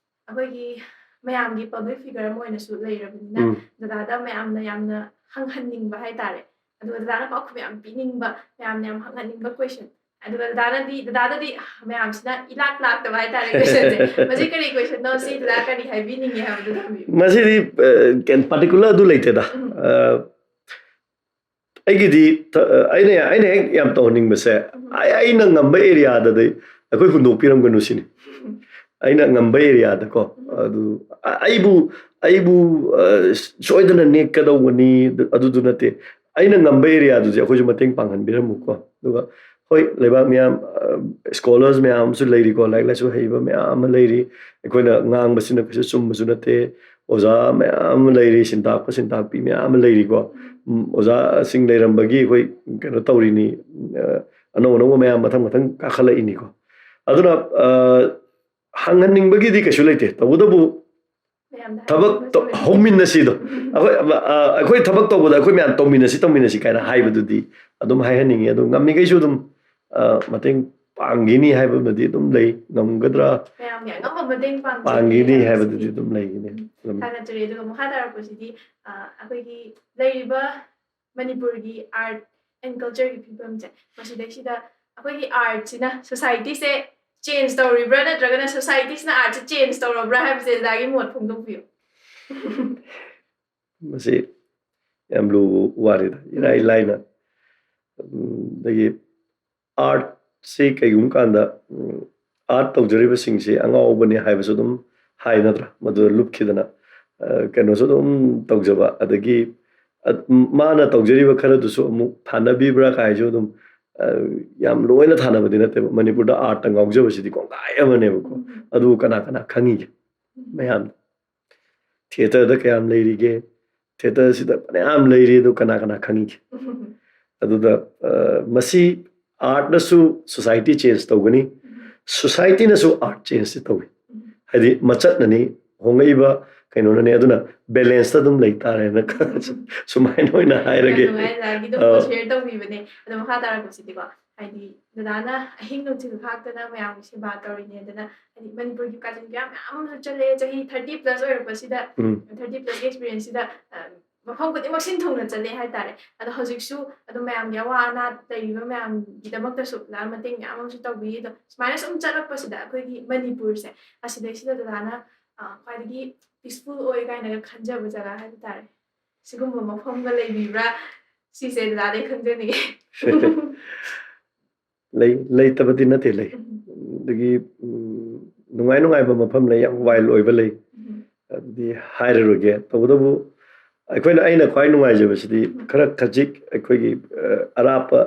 ꯑꯩꯈꯣꯏꯒꯤ ꯃꯌꯥꯝꯒꯤ ꯄꯕ꯭ꯂꯤꯛ ꯐꯤꯒꯔ ꯑꯃ ꯑꯣꯏꯅꯁꯨ ꯂꯩꯔꯕꯅꯤꯅ, ꯎꯝ꯫ ꯗꯗꯥꯗ ꯃꯌꯥꯝꯅ ꯌꯥꯝꯅ ꯍꯪꯍꯟꯅꯤꯡꯕ ꯍꯥꯏꯇꯥꯔꯦ, ꯑꯗꯨꯒ ꯗꯗꯥꯅ ꯄꯥꯎꯈꯨꯝ ꯌꯥꯝ ꯄꯤꯅꯤꯡꯕ, ꯃꯌꯥꯝꯅ ꯌꯥꯝ ꯍꯪꯍꯟꯅꯤꯡꯕ ꯀꯣꯏꯁꯟ, ꯑꯗꯨꯒ ꯗꯗꯥꯅꯗꯤ, ꯗꯗꯥꯗꯗꯤ ꯃꯌꯥꯝꯁꯤꯅ ꯏꯂꯥꯛ ꯂꯥꯛꯇꯕ ꯍꯥꯏꯇꯥꯔꯦ ꯀꯣꯏꯁꯟꯁꯦ꯫ ꯃꯁꯤ ꯀꯔꯤ ꯀꯣꯏꯁꯟꯅꯣ, ꯁꯤ ꯗꯗꯥ ꯀꯔꯤ ꯍꯥꯏꯕꯤꯅꯤꯡꯉꯤ ꯍꯥꯏꯕꯗꯨ ꯊꯝꯕꯤꯌꯨ꯫ ꯃꯁꯤꯗꯤ ꯄꯥꯔꯇꯤꯀꯨꯂꯔ ꯑꯗꯨ ꯂꯩꯇꯦꯗ꯫ ꯎꯝ꯫ ꯑ, ꯑꯩꯒꯤꯗꯤ ꯊ- ꯑꯩꯅ ꯑꯩꯅ ꯍꯦꯛ ꯌꯥꯝ ꯇꯧꯍꯟꯅꯤꯡꯕꯁꯦ, ꯎꯝ꯫ ꯑꯩ- ꯑꯩꯅ ꯉꯝꯕ ꯑꯦꯔꯤꯌꯥꯗꯗꯤ ꯑꯩꯈꯣꯏ ꯍꯨꯟꯗꯣꯛꯄꯤꯔꯝꯒꯅꯨ ꯁꯤꯅꯤ꯫ ꯑꯩꯅ ꯉꯝꯕ ꯑꯦꯔꯤꯌꯥꯗꯀꯣ, ꯑꯗꯨ ꯑ- ꯑꯩꯕꯨ ꯑꯩꯕꯨ ꯑ, ꯁꯣꯏꯗꯅ ꯅꯦꯛꯀꯗꯧꯕꯅꯤ, ꯑꯗꯨ- ꯑꯗꯨꯗꯨ ꯅꯠꯇꯦ꯫ ꯑꯩꯅ ꯉꯝꯕ ꯑꯦꯔꯤꯌꯥꯗꯨꯗꯤ ꯑꯩꯈꯣꯏꯁꯨ ꯃꯇꯦꯡ ꯄꯥꯡꯍꯟꯕꯤꯔꯝꯃꯨꯀꯣ꯫ ꯑꯗꯨꯒ ꯍꯣꯏ, ꯂꯩꯕꯥꯛ ꯃꯌꯥꯝ, ꯁ꯭ꯀꯣꯂꯔꯁ ꯃꯌꯥꯝ ꯑꯃꯁꯨ ꯂꯩꯔꯤꯀꯣ, ꯂꯥꯏꯔꯤꯛ ꯂꯥꯏꯁꯨ ꯍꯩꯕ ꯃꯌꯥꯝ ꯑꯃ ꯂꯩꯔꯤ꯫ ꯑꯩꯈꯣꯏꯅ ꯉꯥꯡꯕꯁꯤꯅ ꯀꯩꯁꯨ ꯆꯨꯝꯕꯁꯨ ꯅꯠꯇꯦ꯫ ꯑꯣꯖꯥ ꯃꯌꯥꯝ ꯑꯃ ꯂꯩꯔꯤ, ꯁꯤꯟꯇꯥꯛꯄ ꯁꯤꯟꯇꯥꯛꯄꯤ ꯃꯌꯥꯝ ꯑꯃ ꯂꯩꯔꯤꯀꯣ꯫ ꯎꯝ, ꯑꯣꯖꯥꯁꯤꯡ ꯂꯩꯔꯝꯕꯒꯤ ꯑꯩꯈꯣꯏ ꯀꯩꯅꯣ ꯇꯧꯔꯤꯅꯤ, ꯑ, ꯑꯅꯧ ꯑꯅꯧꯕ ꯃꯌꯥꯝ ꯃꯊꯪ ꯃꯊꯪ ꯀꯥꯈꯠꯂꯛꯏꯅꯤꯀꯣ꯫ ꯑꯗꯨꯅ ꯑ, ꯍꯪꯍꯟꯅꯤꯡꯕꯒꯤꯗꯤ ꯀꯩꯁꯨ ꯂꯩꯇꯦ, ꯇꯧꯕꯇꯕꯨ ꯃꯌꯥꯝꯗ ꯊꯕꯛ ꯍꯥꯏꯕꯤꯌꯨ꯫ ꯇꯧ- ꯍꯧꯃꯤꯟꯅꯁꯤꯗꯣ꯫ ꯑꯩꯈꯣꯏ ꯑ, ꯑ, ꯑꯩꯈꯣꯏ ꯊꯕꯛ ꯇꯧꯕꯗ ꯑꯩꯈꯣꯏ ꯃꯌꯥꯝ ꯇꯧꯃꯤꯟꯅꯁꯤ ꯇꯧꯃꯤꯟꯅꯁꯤ ꯀꯥꯏꯅ ꯍꯥꯏꯕꯗꯨꯗꯤ ꯑꯗꯨꯝ ꯍꯥꯏꯍꯟꯅꯤꯡꯉꯤ꯫ ꯑꯗꯨ ꯉꯝꯃꯤꯈꯩꯁꯨ ꯑꯗꯨꯝ ꯑ, ꯃꯇꯦꯡ ꯄꯥꯡꯈꯤꯅꯤ ꯍꯥꯏꯕꯃꯗꯤ ꯑꯗꯨꯝ ꯂꯩ꯫ ꯉꯝꯒꯗ꯭ꯔꯥ? ꯃꯌꯥꯝꯒꯤ ꯑꯉꯝꯕ ꯃꯇꯦꯡ ꯄꯥꯡꯖꯒꯦ ꯄꯥꯡꯈꯤꯅꯤ ꯍꯥꯏꯕꯁꯤꯗꯤ꯫ ꯍꯥꯏꯕꯗꯨꯗꯤ ꯑꯗꯨꯝ ꯂꯩꯒꯅꯤ꯫ ꯎꯝ, ꯑꯗꯨꯝ ꯊꯥꯒꯠꯆꯔꯤ꯫ ꯑꯗꯨꯒ ꯃꯈꯥ ꯇꯥꯔꯛꯄꯁꯤꯗꯤ, ꯑ, ꯑꯩꯈꯣꯏꯒꯤ ꯂꯩꯔꯤꯕ ꯃꯅꯤꯄꯨꯔꯒꯤ ꯑꯥꯔꯠ ꯑꯦꯟ ꯀꯜꯆꯔꯒꯤ ꯐꯤꯕꯝꯁꯦ, ꯃꯁꯤꯗꯩꯁꯤꯗ ꯑꯩꯈꯣꯏꯒꯤ ꯑꯥꯔꯠꯁꯤꯅ ꯁꯣꯁꯥꯏꯇꯤꯁꯦ ꯆꯦꯟꯖ ꯇꯧꯔꯤꯕ꯭ꯔꯥ, ꯅꯠꯇ꯭ꯔꯒꯅ ꯁꯣꯁꯥꯏꯇꯤꯁꯤꯅ ꯑꯥꯔꯠꯁꯦ ꯆꯦꯟꯖ ꯇꯧꯔꯕ꯭ꯔꯥ ꯍꯥꯏꯕꯁꯦ ꯗꯗꯥꯒꯤ ꯃꯣꯠ ꯐꯣꯡꯗꯣꯛꯄꯤꯌꯨ꯫ ꯃꯁꯤ ꯌꯥꯝ ꯂꯨꯕ ꯋꯥꯔꯤꯗ, ꯏꯔꯥꯏ ꯂꯥꯏꯅ꯫ ꯎꯝ, ꯑꯗꯒꯤ ꯑꯥꯔꯠꯁꯤ ꯀꯩꯒꯨꯝꯕ ꯀꯥꯟꯗ, ꯎꯝ, ꯑꯥꯔꯠ ꯇꯧꯖꯔꯤꯕꯁꯤꯡꯁꯤ ꯑꯉꯥꯎꯕꯅꯤ ꯍꯥꯏꯕꯁꯨ ꯑꯗꯨꯝ ꯍꯥꯏ ꯅꯠꯇ꯭ꯔꯥ? ꯃꯗꯨꯗ ꯂꯨꯞꯈꯤꯗꯅ, ꯑ, ꯀꯩꯅꯣꯁꯨ ꯑꯗꯨꯝ ꯇꯧꯖꯕ, ꯑꯗꯒꯤ, ꯑ, ꯃꯥꯅ ꯇꯧꯖꯔꯤꯕ ꯈꯔꯗꯨꯁꯨ ꯑꯃꯨꯛ ꯊꯥꯅꯕꯤꯕ꯭ꯔꯥ ꯀꯥꯏꯁꯨ ꯑꯗꯨꯝ, ꯑ, ꯌꯥꯝ ꯂꯣꯏꯅ ꯊꯥꯅꯕꯗꯤ ꯅꯠꯇꯦꯕ꯫ ꯃꯅꯤꯄꯨꯔꯗ ꯑꯥꯔꯠꯇ ꯉꯥꯎꯖꯕꯁꯤꯗꯤ ꯀꯣꯡꯒꯥꯏ ꯑꯃꯅꯦꯕꯀꯣ꯫ ꯑꯗꯨꯕꯨ ꯀꯅꯥ ꯀꯅꯥ ꯈꯪꯉꯤꯒꯦ ꯃꯌꯥꯝ? ꯊꯤꯌꯦꯇꯔꯗ ꯀꯌꯥꯝ ꯂꯩꯔꯤꯒꯦ? ꯊꯤꯌꯦꯇꯔꯁꯤꯗ ꯐꯅꯌꯥꯝ ꯂꯩꯔꯤ, ꯑꯗꯨ ꯀꯅꯥ ꯀꯅꯥ ꯈꯪꯉꯤꯒꯦ? ꯑꯗꯨꯗ, ꯑ, ꯃꯁꯤ ꯑꯥꯔꯠꯅꯁꯨ ꯁꯣꯁꯥꯏꯇꯤ ꯆꯦꯟꯖ ꯇꯧꯒꯅꯤ, ꯁꯣꯁꯥꯏꯇꯤꯅꯁꯨ ꯑꯥꯔꯠ ꯆꯦꯟꯖꯇꯤ ꯇꯧꯏ꯫ ꯍꯥꯏꯗꯤ ꯃꯆꯠꯅꯅꯤ, ꯍꯣꯡꯂꯛꯏꯕ ꯀꯩꯅꯣꯅꯅꯦ꯫ ꯑꯗꯨꯅ ꯕꯦꯂꯦꯟꯁꯇ ꯑꯗꯨꯝ ꯂꯩꯇꯥꯔꯦꯅ ꯁꯨꯃꯥꯏꯅ ꯑꯣꯏꯅ ꯍꯥꯏꯔꯒꯦ꯫ ꯌꯥꯝ ꯅꯨꯡꯉꯥꯏ, ꯗꯗꯥꯒꯤ ꯑꯗꯨꯝ ꯑꯥ꯫ ꯁꯤꯌꯔ ꯇꯧꯕꯤꯕꯅꯦ꯫ ꯑꯗꯣ ꯃꯈꯥ ꯇꯥꯔꯛꯄꯁꯤꯗꯤꯀꯣ, ꯍꯥꯏꯗꯤ ꯗꯗꯥꯅ ꯑꯍꯤꯡ ꯅꯨꯡꯊꯤꯜ ꯈꯥꯛꯇꯅ ꯃꯌꯥꯝꯒꯤ ꯁꯦꯕꯥ ꯇꯧꯔꯤꯅꯦꯗꯅ, ꯍꯥꯏꯗꯤ ꯃꯅꯤꯄꯨꯔꯒꯤ ꯀꯥꯆꯤꯟ ꯀꯣꯌꯥ ꯃꯌꯥꯝ ꯑꯃꯁꯨ ꯆꯠꯂꯦ, ꯆꯍꯤ ꯊꯥꯔꯇꯤ ꯄ꯭ꯂꯁ ꯑꯣꯏꯔꯛꯄꯁꯤꯗ, ꯎꯝ꯫ ꯊꯥꯔꯇꯤ ꯄ꯭ꯂꯁꯀꯤ ꯑꯦꯛꯁꯄꯤꯔꯤꯌꯦꯟꯁꯁꯤꯗ, ꯑ, ꯃꯐꯝ ꯈꯨꯗꯤꯡꯃꯛ ꯁꯤꯟ ꯊꯨꯡꯅ ꯆꯠꯂꯦ ꯍꯥꯏꯇꯥꯔꯦ꯫ ꯑꯗꯣ ꯍꯧꯖꯤꯛꯁꯨ ꯑꯗꯨꯝ ꯃꯌꯥꯝꯒꯤ ꯑꯋꯥ ꯑꯅꯥ ꯂꯩꯔꯤꯕ ꯃꯌꯥꯝꯒꯤꯗꯃꯛꯇꯁꯨ ꯗꯗꯥ ꯃꯇꯦꯡ ꯃꯌꯥꯝ ꯑꯃꯁꯨ ꯇꯧꯕꯤ꯫ ꯑꯗꯣ ꯁꯨꯃꯥꯏꯅ ꯁꯨꯝ ꯆꯠꯂꯛꯄꯁꯤꯗ ꯑꯩꯈꯣꯏꯒꯤ ꯃꯅꯤꯄꯨꯔꯁꯦ, ꯑꯁꯤꯗꯩꯁꯤꯗ ꯗꯗꯥꯅ, ꯑ, ꯈ꯭ꯋꯥꯏꯗꯒꯤ ꯄꯤꯁꯐꯨꯜ ꯑꯣꯏ ꯀꯥꯏꯅꯒ ꯈꯟꯖꯕ ꯖꯒꯥ ꯍꯥꯏꯕ ꯇꯥꯔꯦ, ꯁꯤꯒꯨꯝꯕ ꯃꯐꯝꯒ ꯂꯩꯕꯤꯕ꯭ꯔꯥ? ꯁꯤꯁꯦ ꯗꯗꯥꯗꯩ ꯈꯪꯖꯅꯤꯡꯉꯦ꯫ ꯂꯩ, ꯂꯩꯇꯕꯗꯤ ꯅꯠꯇꯦ, ꯂꯩ꯫ ꯎꯝ꯫ ꯑꯗꯒꯤ, ꯎꯝ, ꯅꯨꯡꯉꯥꯏ ꯅꯨꯡꯉꯥꯏꯕ ꯃꯐꯝ ꯂꯩ, ꯌꯥꯝ ꯋꯥꯏꯜ ꯑꯣꯏꯕ ꯂꯩ꯫ ꯎꯝ꯫ ꯑꯗꯨꯗꯤ ꯍꯥꯏꯔꯔꯣꯏꯒꯦ꯫ ꯇꯧꯕꯇꯕꯨ ꯑꯩꯈꯣꯏꯅ, ꯑꯩꯅ ꯈ꯭ꯋꯥꯏ ꯅꯨꯡꯉꯥꯏꯖꯕꯁꯤꯗꯤ ꯎꯝ꯫ ꯈꯔ ꯈꯖꯤꯛ ꯑꯩꯈꯣꯏꯒꯤ, ꯑ, ꯑꯔꯥꯞꯄ,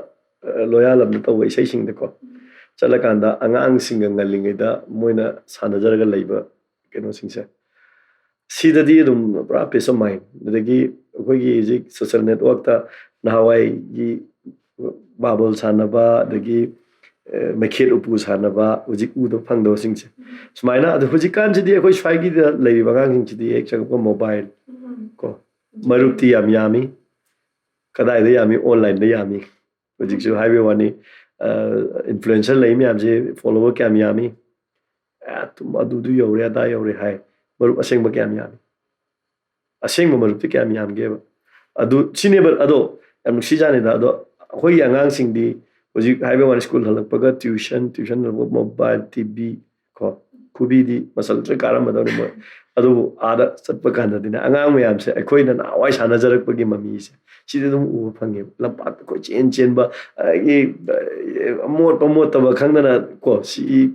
ꯑ, ꯂꯣꯌꯥꯂꯝꯗ ꯇꯧꯕ ꯏꯁꯩꯁꯤꯡꯗꯀꯣ, ꯎꯝ꯫ ꯆꯠꯂꯀꯥꯟꯗ ꯑꯉꯥꯡꯁꯤꯡꯒ ꯉꯜꯂꯤꯉꯩꯗ ꯃꯣꯏꯅ ꯁꯥꯟꯅꯖꯔꯒ ꯂꯩꯕ ꯀꯩꯅꯣꯁꯤꯡꯁꯦ, ꯁꯤꯗꯗꯤ ꯑꯗꯨꯝ ꯄꯨꯔꯥ peace of mind꯫ ꯑꯗꯒꯤ ꯑꯩꯈꯣꯏꯒꯤ ꯍꯧꯖꯤꯛ ꯁꯣꯁꯦꯜ ꯅꯦꯠꯋꯥꯔꯛꯇ ꯅꯍꯥꯟꯋꯥꯏꯒꯤ ꯃꯥꯔꯕꯜ ꯁꯥꯟꯅꯕ, ꯑꯗꯒꯤ, ꯑ, ꯃꯩꯈꯦꯠ ꯎꯄꯨ ꯁꯥꯟꯅꯕ, ꯍꯧꯖꯤꯛ ꯎꯗꯕ ꯐꯪꯗꯕꯁꯤꯡꯁꯦ꯫ ꯁꯨꯃꯥꯏꯅ, ꯑꯗꯣ ꯍꯧꯖꯤꯛꯀꯥꯟꯁꯤꯗꯤ ꯑꯩꯈꯣꯏ ꯁ꯭ꯋꯥꯏꯒꯤꯗ ꯂꯩꯔꯤꯕ ꯑꯉꯥꯡꯁꯤꯡꯁꯤꯗꯤ ꯍꯦꯛ ꯆꯪꯉꯛꯄ ꯃꯣꯕꯥꯏꯜ ꯎꯝ꯫ ꯀꯣ, ꯃꯔꯨꯞꯇꯤ ꯌꯥꯝ ꯌꯥꯝꯃꯤ꯫ ꯀꯗꯥꯏꯗ ꯌꯥꯝꯃꯤ? ꯑꯣꯟꯂꯥꯏꯟꯗ ꯌꯥꯝꯃꯤ꯫ ꯍꯧꯖꯤꯛꯁꯨ ꯍꯥꯏꯕꯩ ꯋꯥꯅꯤ, ꯑ, ꯏꯟꯐ꯭ꯂꯨꯑꯦꯟꯁꯔ ꯂꯩ ꯃꯌꯥꯝꯁꯦ, ꯐꯣꯂꯣꯋꯔ ꯀꯌꯥꯝ ꯌꯥꯝꯃꯤ? ꯑꯦ, ꯑꯗꯨ, ꯑꯗꯨꯗꯨ ꯌꯧꯔꯦ, ꯑꯗꯥ ꯌꯧꯔꯦ ꯍꯥꯏ꯫ ꯃꯔꯨꯞ ꯑꯁꯦꯡꯕ ꯀꯌꯥꯝ ꯌꯥꯝꯃꯤ? ꯑꯁꯦꯡꯕ ꯃꯔꯨꯞꯇꯤ ꯀꯌꯥꯝ ꯌꯥꯝꯒꯦꯕ? ꯑꯗꯨ ꯁꯤꯅꯦꯕ꯫ ꯑꯗꯣ ꯌꯥꯝ ꯅꯨꯡꯁꯤꯖꯥꯠꯅꯤꯗ꯫ ꯑꯗꯣ ꯑꯩꯈꯣꯏꯒꯤ ꯑꯉꯥꯡꯁꯤꯡꯗꯤ ꯍꯧꯖꯤꯛ ꯍꯥꯏꯕꯩ ꯋꯥꯅꯤ, ꯁ꯭ꯀꯨꯜ ꯍꯜꯂꯛꯄꯒ ꯇ꯭ꯌꯨꯁꯟ, ꯇ꯭ꯌꯨꯁꯟ ꯍꯜꯂꯛꯄ ꯃꯣꯕꯥꯏꯜ, ꯇꯤ ꯚꯤ ꯀꯣ, ꯈꯨꯕꯤꯗꯤ ꯃꯁꯜ ꯂꯣꯏ ꯀꯥꯔꯝꯃꯗꯧꯅꯤ ꯃꯣꯏ꯫ ꯑꯗꯨꯕꯨ ꯑꯥꯗ ꯆꯠꯄ ꯀꯥꯟꯗꯗꯤꯅꯦ, ꯑꯉꯥꯡ ꯃꯌꯥꯝꯁꯦ ꯑꯩꯈꯣꯏꯅ ꯅꯍꯥꯟꯋꯥꯏ ꯁꯥꯟꯅꯖꯔꯛꯄꯒꯤ ꯃꯃꯤꯁꯦ ꯁꯤꯗꯤ ꯑꯗꯨꯝ ꯎꯕ ꯐꯪꯉꯦꯕ꯫ ꯂꯝꯄꯥꯛꯇ ꯀꯣꯏꯆꯦꯟ ꯆꯦꯟꯕ, ꯑꯗꯒꯤ, ꯑ, ꯑꯃꯣꯠꯄ ꯃꯣꯠꯇꯕ ꯈꯪꯗꯅ ꯀꯣ, ꯁꯤ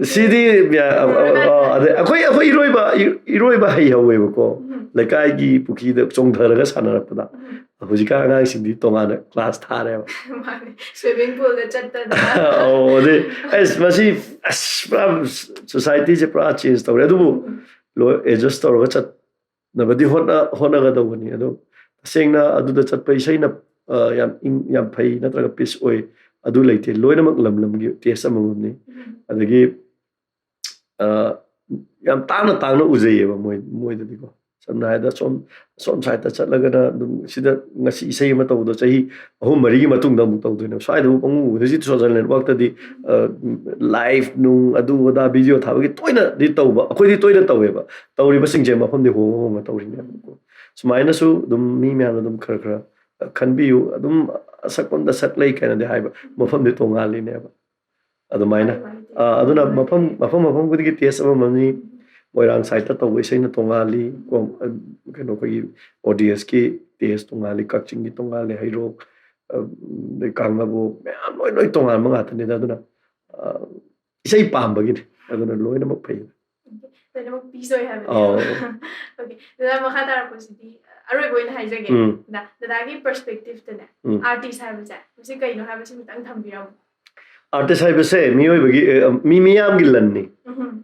ꯁꯤꯗꯤ, ꯑ, ꯑ, ꯑ, ꯑꯗꯩ ꯑꯩꯈꯣꯏ, ꯑꯩꯈꯣꯏ ꯏꯔꯣꯏꯕ, ꯏ-, ꯏꯔꯣꯏꯕ ꯍꯩꯍꯧꯋꯦꯕꯀꯣ꯫ ꯎꯝ꯫ ꯂꯩꯀꯥꯏꯒꯤ ꯄꯨꯈ꯭ꯔꯤꯗ ꯆꯣꯡꯊꯔꯒ ꯁꯥꯟꯅꯔꯛꯄꯗ꯫ ꯎꯝ꯫ ꯍꯧꯖꯤꯛꯀꯥꯟ ꯑꯉꯥꯡꯁꯤꯡꯗꯤ ꯇꯣꯉꯥꯟꯅ ꯀ꯭ꯂꯥꯁ ꯊꯥꯔꯦꯕ꯫ ꯃꯥꯅꯦ꯫ ꯁ꯭ꯋꯤꯃꯤꯡ ꯄꯨꯜꯗ ꯆꯠꯇꯅ꯫ ꯑꯧ, ꯑꯗꯩ, ꯑꯁ, ꯃꯁꯤ, ꯑꯁ, ꯄꯨꯔꯥ ꯁꯣꯁꯥꯏꯇꯤꯁꯦ ꯄꯨꯔꯥ ꯆꯦꯟꯖ ꯇꯧꯔꯦ꯫ ꯑꯗꯨꯕꯨ ꯎꯝ꯫ ꯂꯣꯏ ꯑꯦꯗꯖꯁ ꯇꯧꯔꯒ ꯆꯠꯅꯕꯗꯤ ꯍꯣꯠꯅ-, ꯍꯣꯠꯅꯒꯗꯧꯕꯅꯤ꯫ ꯑꯗꯣ ꯇꯁꯦꯡꯅ ꯑꯗꯨꯗ ꯆꯠꯄ ꯏꯁꯩꯅ, ꯑ, ꯌꯥꯝ ꯏꯪ, ꯌꯥꯝ ꯐꯩ ꯅꯠꯇ꯭ꯔꯒ ꯄꯤꯁ ꯑꯣꯏ, ꯑꯗꯨ ꯂꯩꯇꯦ꯫ ꯂꯣꯏꯅꯃꯛ ꯂꯝ ꯂꯝꯒꯤ ꯇꯦꯁ ꯑꯃꯃꯝꯅꯤ꯫ ꯎꯝ꯫ ꯑꯗꯒꯤ, ꯑ, ꯌꯥꯝ ꯇꯥꯡꯅ ꯇꯥꯡꯅ ꯎꯖꯩꯌꯦꯕ ꯃꯣꯏ ꯃꯣꯏꯗꯗꯤꯀꯣ꯫ ꯁꯝꯅ ꯍꯥꯏꯔꯕꯗ ꯁꯣꯝ ꯁꯣꯝ ꯁꯥꯏꯠꯇ ꯆꯠꯂꯒꯅ ꯑꯗꯨꯝ ꯁꯤꯗ ꯉꯁꯤ ꯏꯁꯩ ꯑꯃ ꯇꯧꯕꯗꯣ ꯆꯍꯤ ꯑꯍꯨꯝ ꯃꯔꯤꯒꯤ ꯃꯇꯨꯡꯗ ꯑꯃꯨꯛ ꯇꯧꯗꯣꯏꯅꯦꯕ꯫ ꯁ꯭ꯋꯥꯏꯗꯕꯨ ꯄꯪꯎ ꯎꯕꯗ ꯍꯧꯖꯤꯛ ꯁꯣꯁꯦꯜ ꯅꯦꯠꯋꯥꯛꯇꯗꯤ ꯂꯥꯏꯐ ꯅꯨꯡ ꯑꯗꯨ ꯑꯗꯥ ꯚꯤꯗꯤꯑꯣ ꯊꯥꯕꯒꯤ ꯇꯣꯏꯅꯗꯤ ꯇꯧꯕ, ꯑꯩꯈꯣꯏꯗꯤ ꯇꯣꯏꯅ ꯇꯧꯋꯦꯕ꯫ ꯇꯧꯔꯤꯕꯁꯤꯡꯁꯦ ꯃꯐꯝꯗꯤ ꯍꯣꯡꯉ ꯍꯣꯡꯉ ꯇꯧꯔꯤꯅꯦꯕꯀꯣ꯫ ꯁꯨꯃꯥꯏꯅꯁꯨ ꯑꯗꯨꯝ ꯃꯤ ꯃꯌꯥꯝꯅ ꯑꯗꯨꯝ ꯈꯔ ꯈꯔ ꯈꯟꯕꯤꯌꯨ꯫ ꯑꯗꯨꯝ ꯑꯁꯛꯄꯝꯗ ꯁꯛ ꯂꯩ ꯀꯥꯏꯅꯗꯤ ꯍꯥꯏꯕ, ꯃꯐꯝꯗꯤ ꯇꯣꯉꯥꯜꯂꯤꯅꯦꯕ꯫ ꯑꯗꯨꯃꯥꯏꯅ ꯑꯥ, ꯑꯗꯨꯅ ꯃꯐꯝ ꯃꯐꯝ ꯃꯐꯝ ꯈꯨꯗꯤꯡꯒꯤ ꯇꯦꯁ ꯑꯃꯃꯝꯅꯤ꯫ ꯃꯣꯏꯔꯥꯡ ꯁꯥꯏꯠꯇ ꯇꯧꯕ ꯏꯁꯩꯅ ꯇꯣꯉꯥꯜꯂꯤ꯫ ꯀꯣ-, ꯀꯩꯅꯣ, ꯑꯩꯈꯣꯏꯒꯤ ꯑꯣꯗꯤꯌꯟꯁꯀꯤ ꯇꯦꯁ ꯇꯣꯉꯥꯜꯂꯤ꯫ ꯀꯛꯆꯤꯡꯒꯤ ꯇꯣꯉꯥꯜꯂꯤ꯫ ꯍꯩꯔꯣꯛ, ꯑ, ꯑꯗꯩ ꯀꯥꯡꯉꯕꯣꯛ, ꯃꯌꯥꯝ ꯂꯣꯏ ꯂꯣꯏ ꯇꯣꯉꯥꯟꯕ ꯉꯥꯛꯇꯅꯤꯗ꯫ ꯑꯗꯨꯅ, ꯑ, ꯏꯁꯩ ꯄꯥꯝꯕꯒꯤꯅꯤ꯫ ꯑꯗꯨꯅ ꯂꯣꯏꯅꯃꯛ ꯐꯩ꯫ ꯂꯣꯏꯅꯃꯛ ꯄꯤꯁ ꯑꯣꯏ ꯍꯥꯏꯕꯅꯦ꯫ ꯑꯧ꯫ ꯑꯣꯀꯦ, ꯑꯗꯨꯅ ꯃꯈꯥ ꯇꯥꯔꯛꯄꯁꯤꯗꯤ ꯑꯔꯣꯏꯕ ꯑꯣꯏꯅ ꯍꯥꯏꯖꯒꯦ꯫ ꯎꯝ꯫ ꯗ-, ꯗꯗꯥꯒꯤ ꯄꯔꯁꯄꯦꯛꯇꯤꯞꯇꯅꯦ, ꯎꯝ꯫ ꯑꯥꯔꯇꯤꯁ ꯍꯥꯏꯕꯁꯦ ꯍꯧꯖꯤꯛ ꯀꯩꯅꯣ ꯍꯥꯏꯕꯁꯤ ꯈꯤꯇꯪ ꯊꯝꯕꯤꯔꯝꯃꯨ꯫ ꯑꯥꯔꯇꯤꯁ ꯍꯥꯏꯕꯁꯦ ꯃꯤꯑꯣꯏꯕꯒꯤ, ꯑ, ꯃꯤ ꯃꯤꯌꯥꯝꯒꯤ ꯂꯟꯅꯤ꯫ ꯎꯝ꯫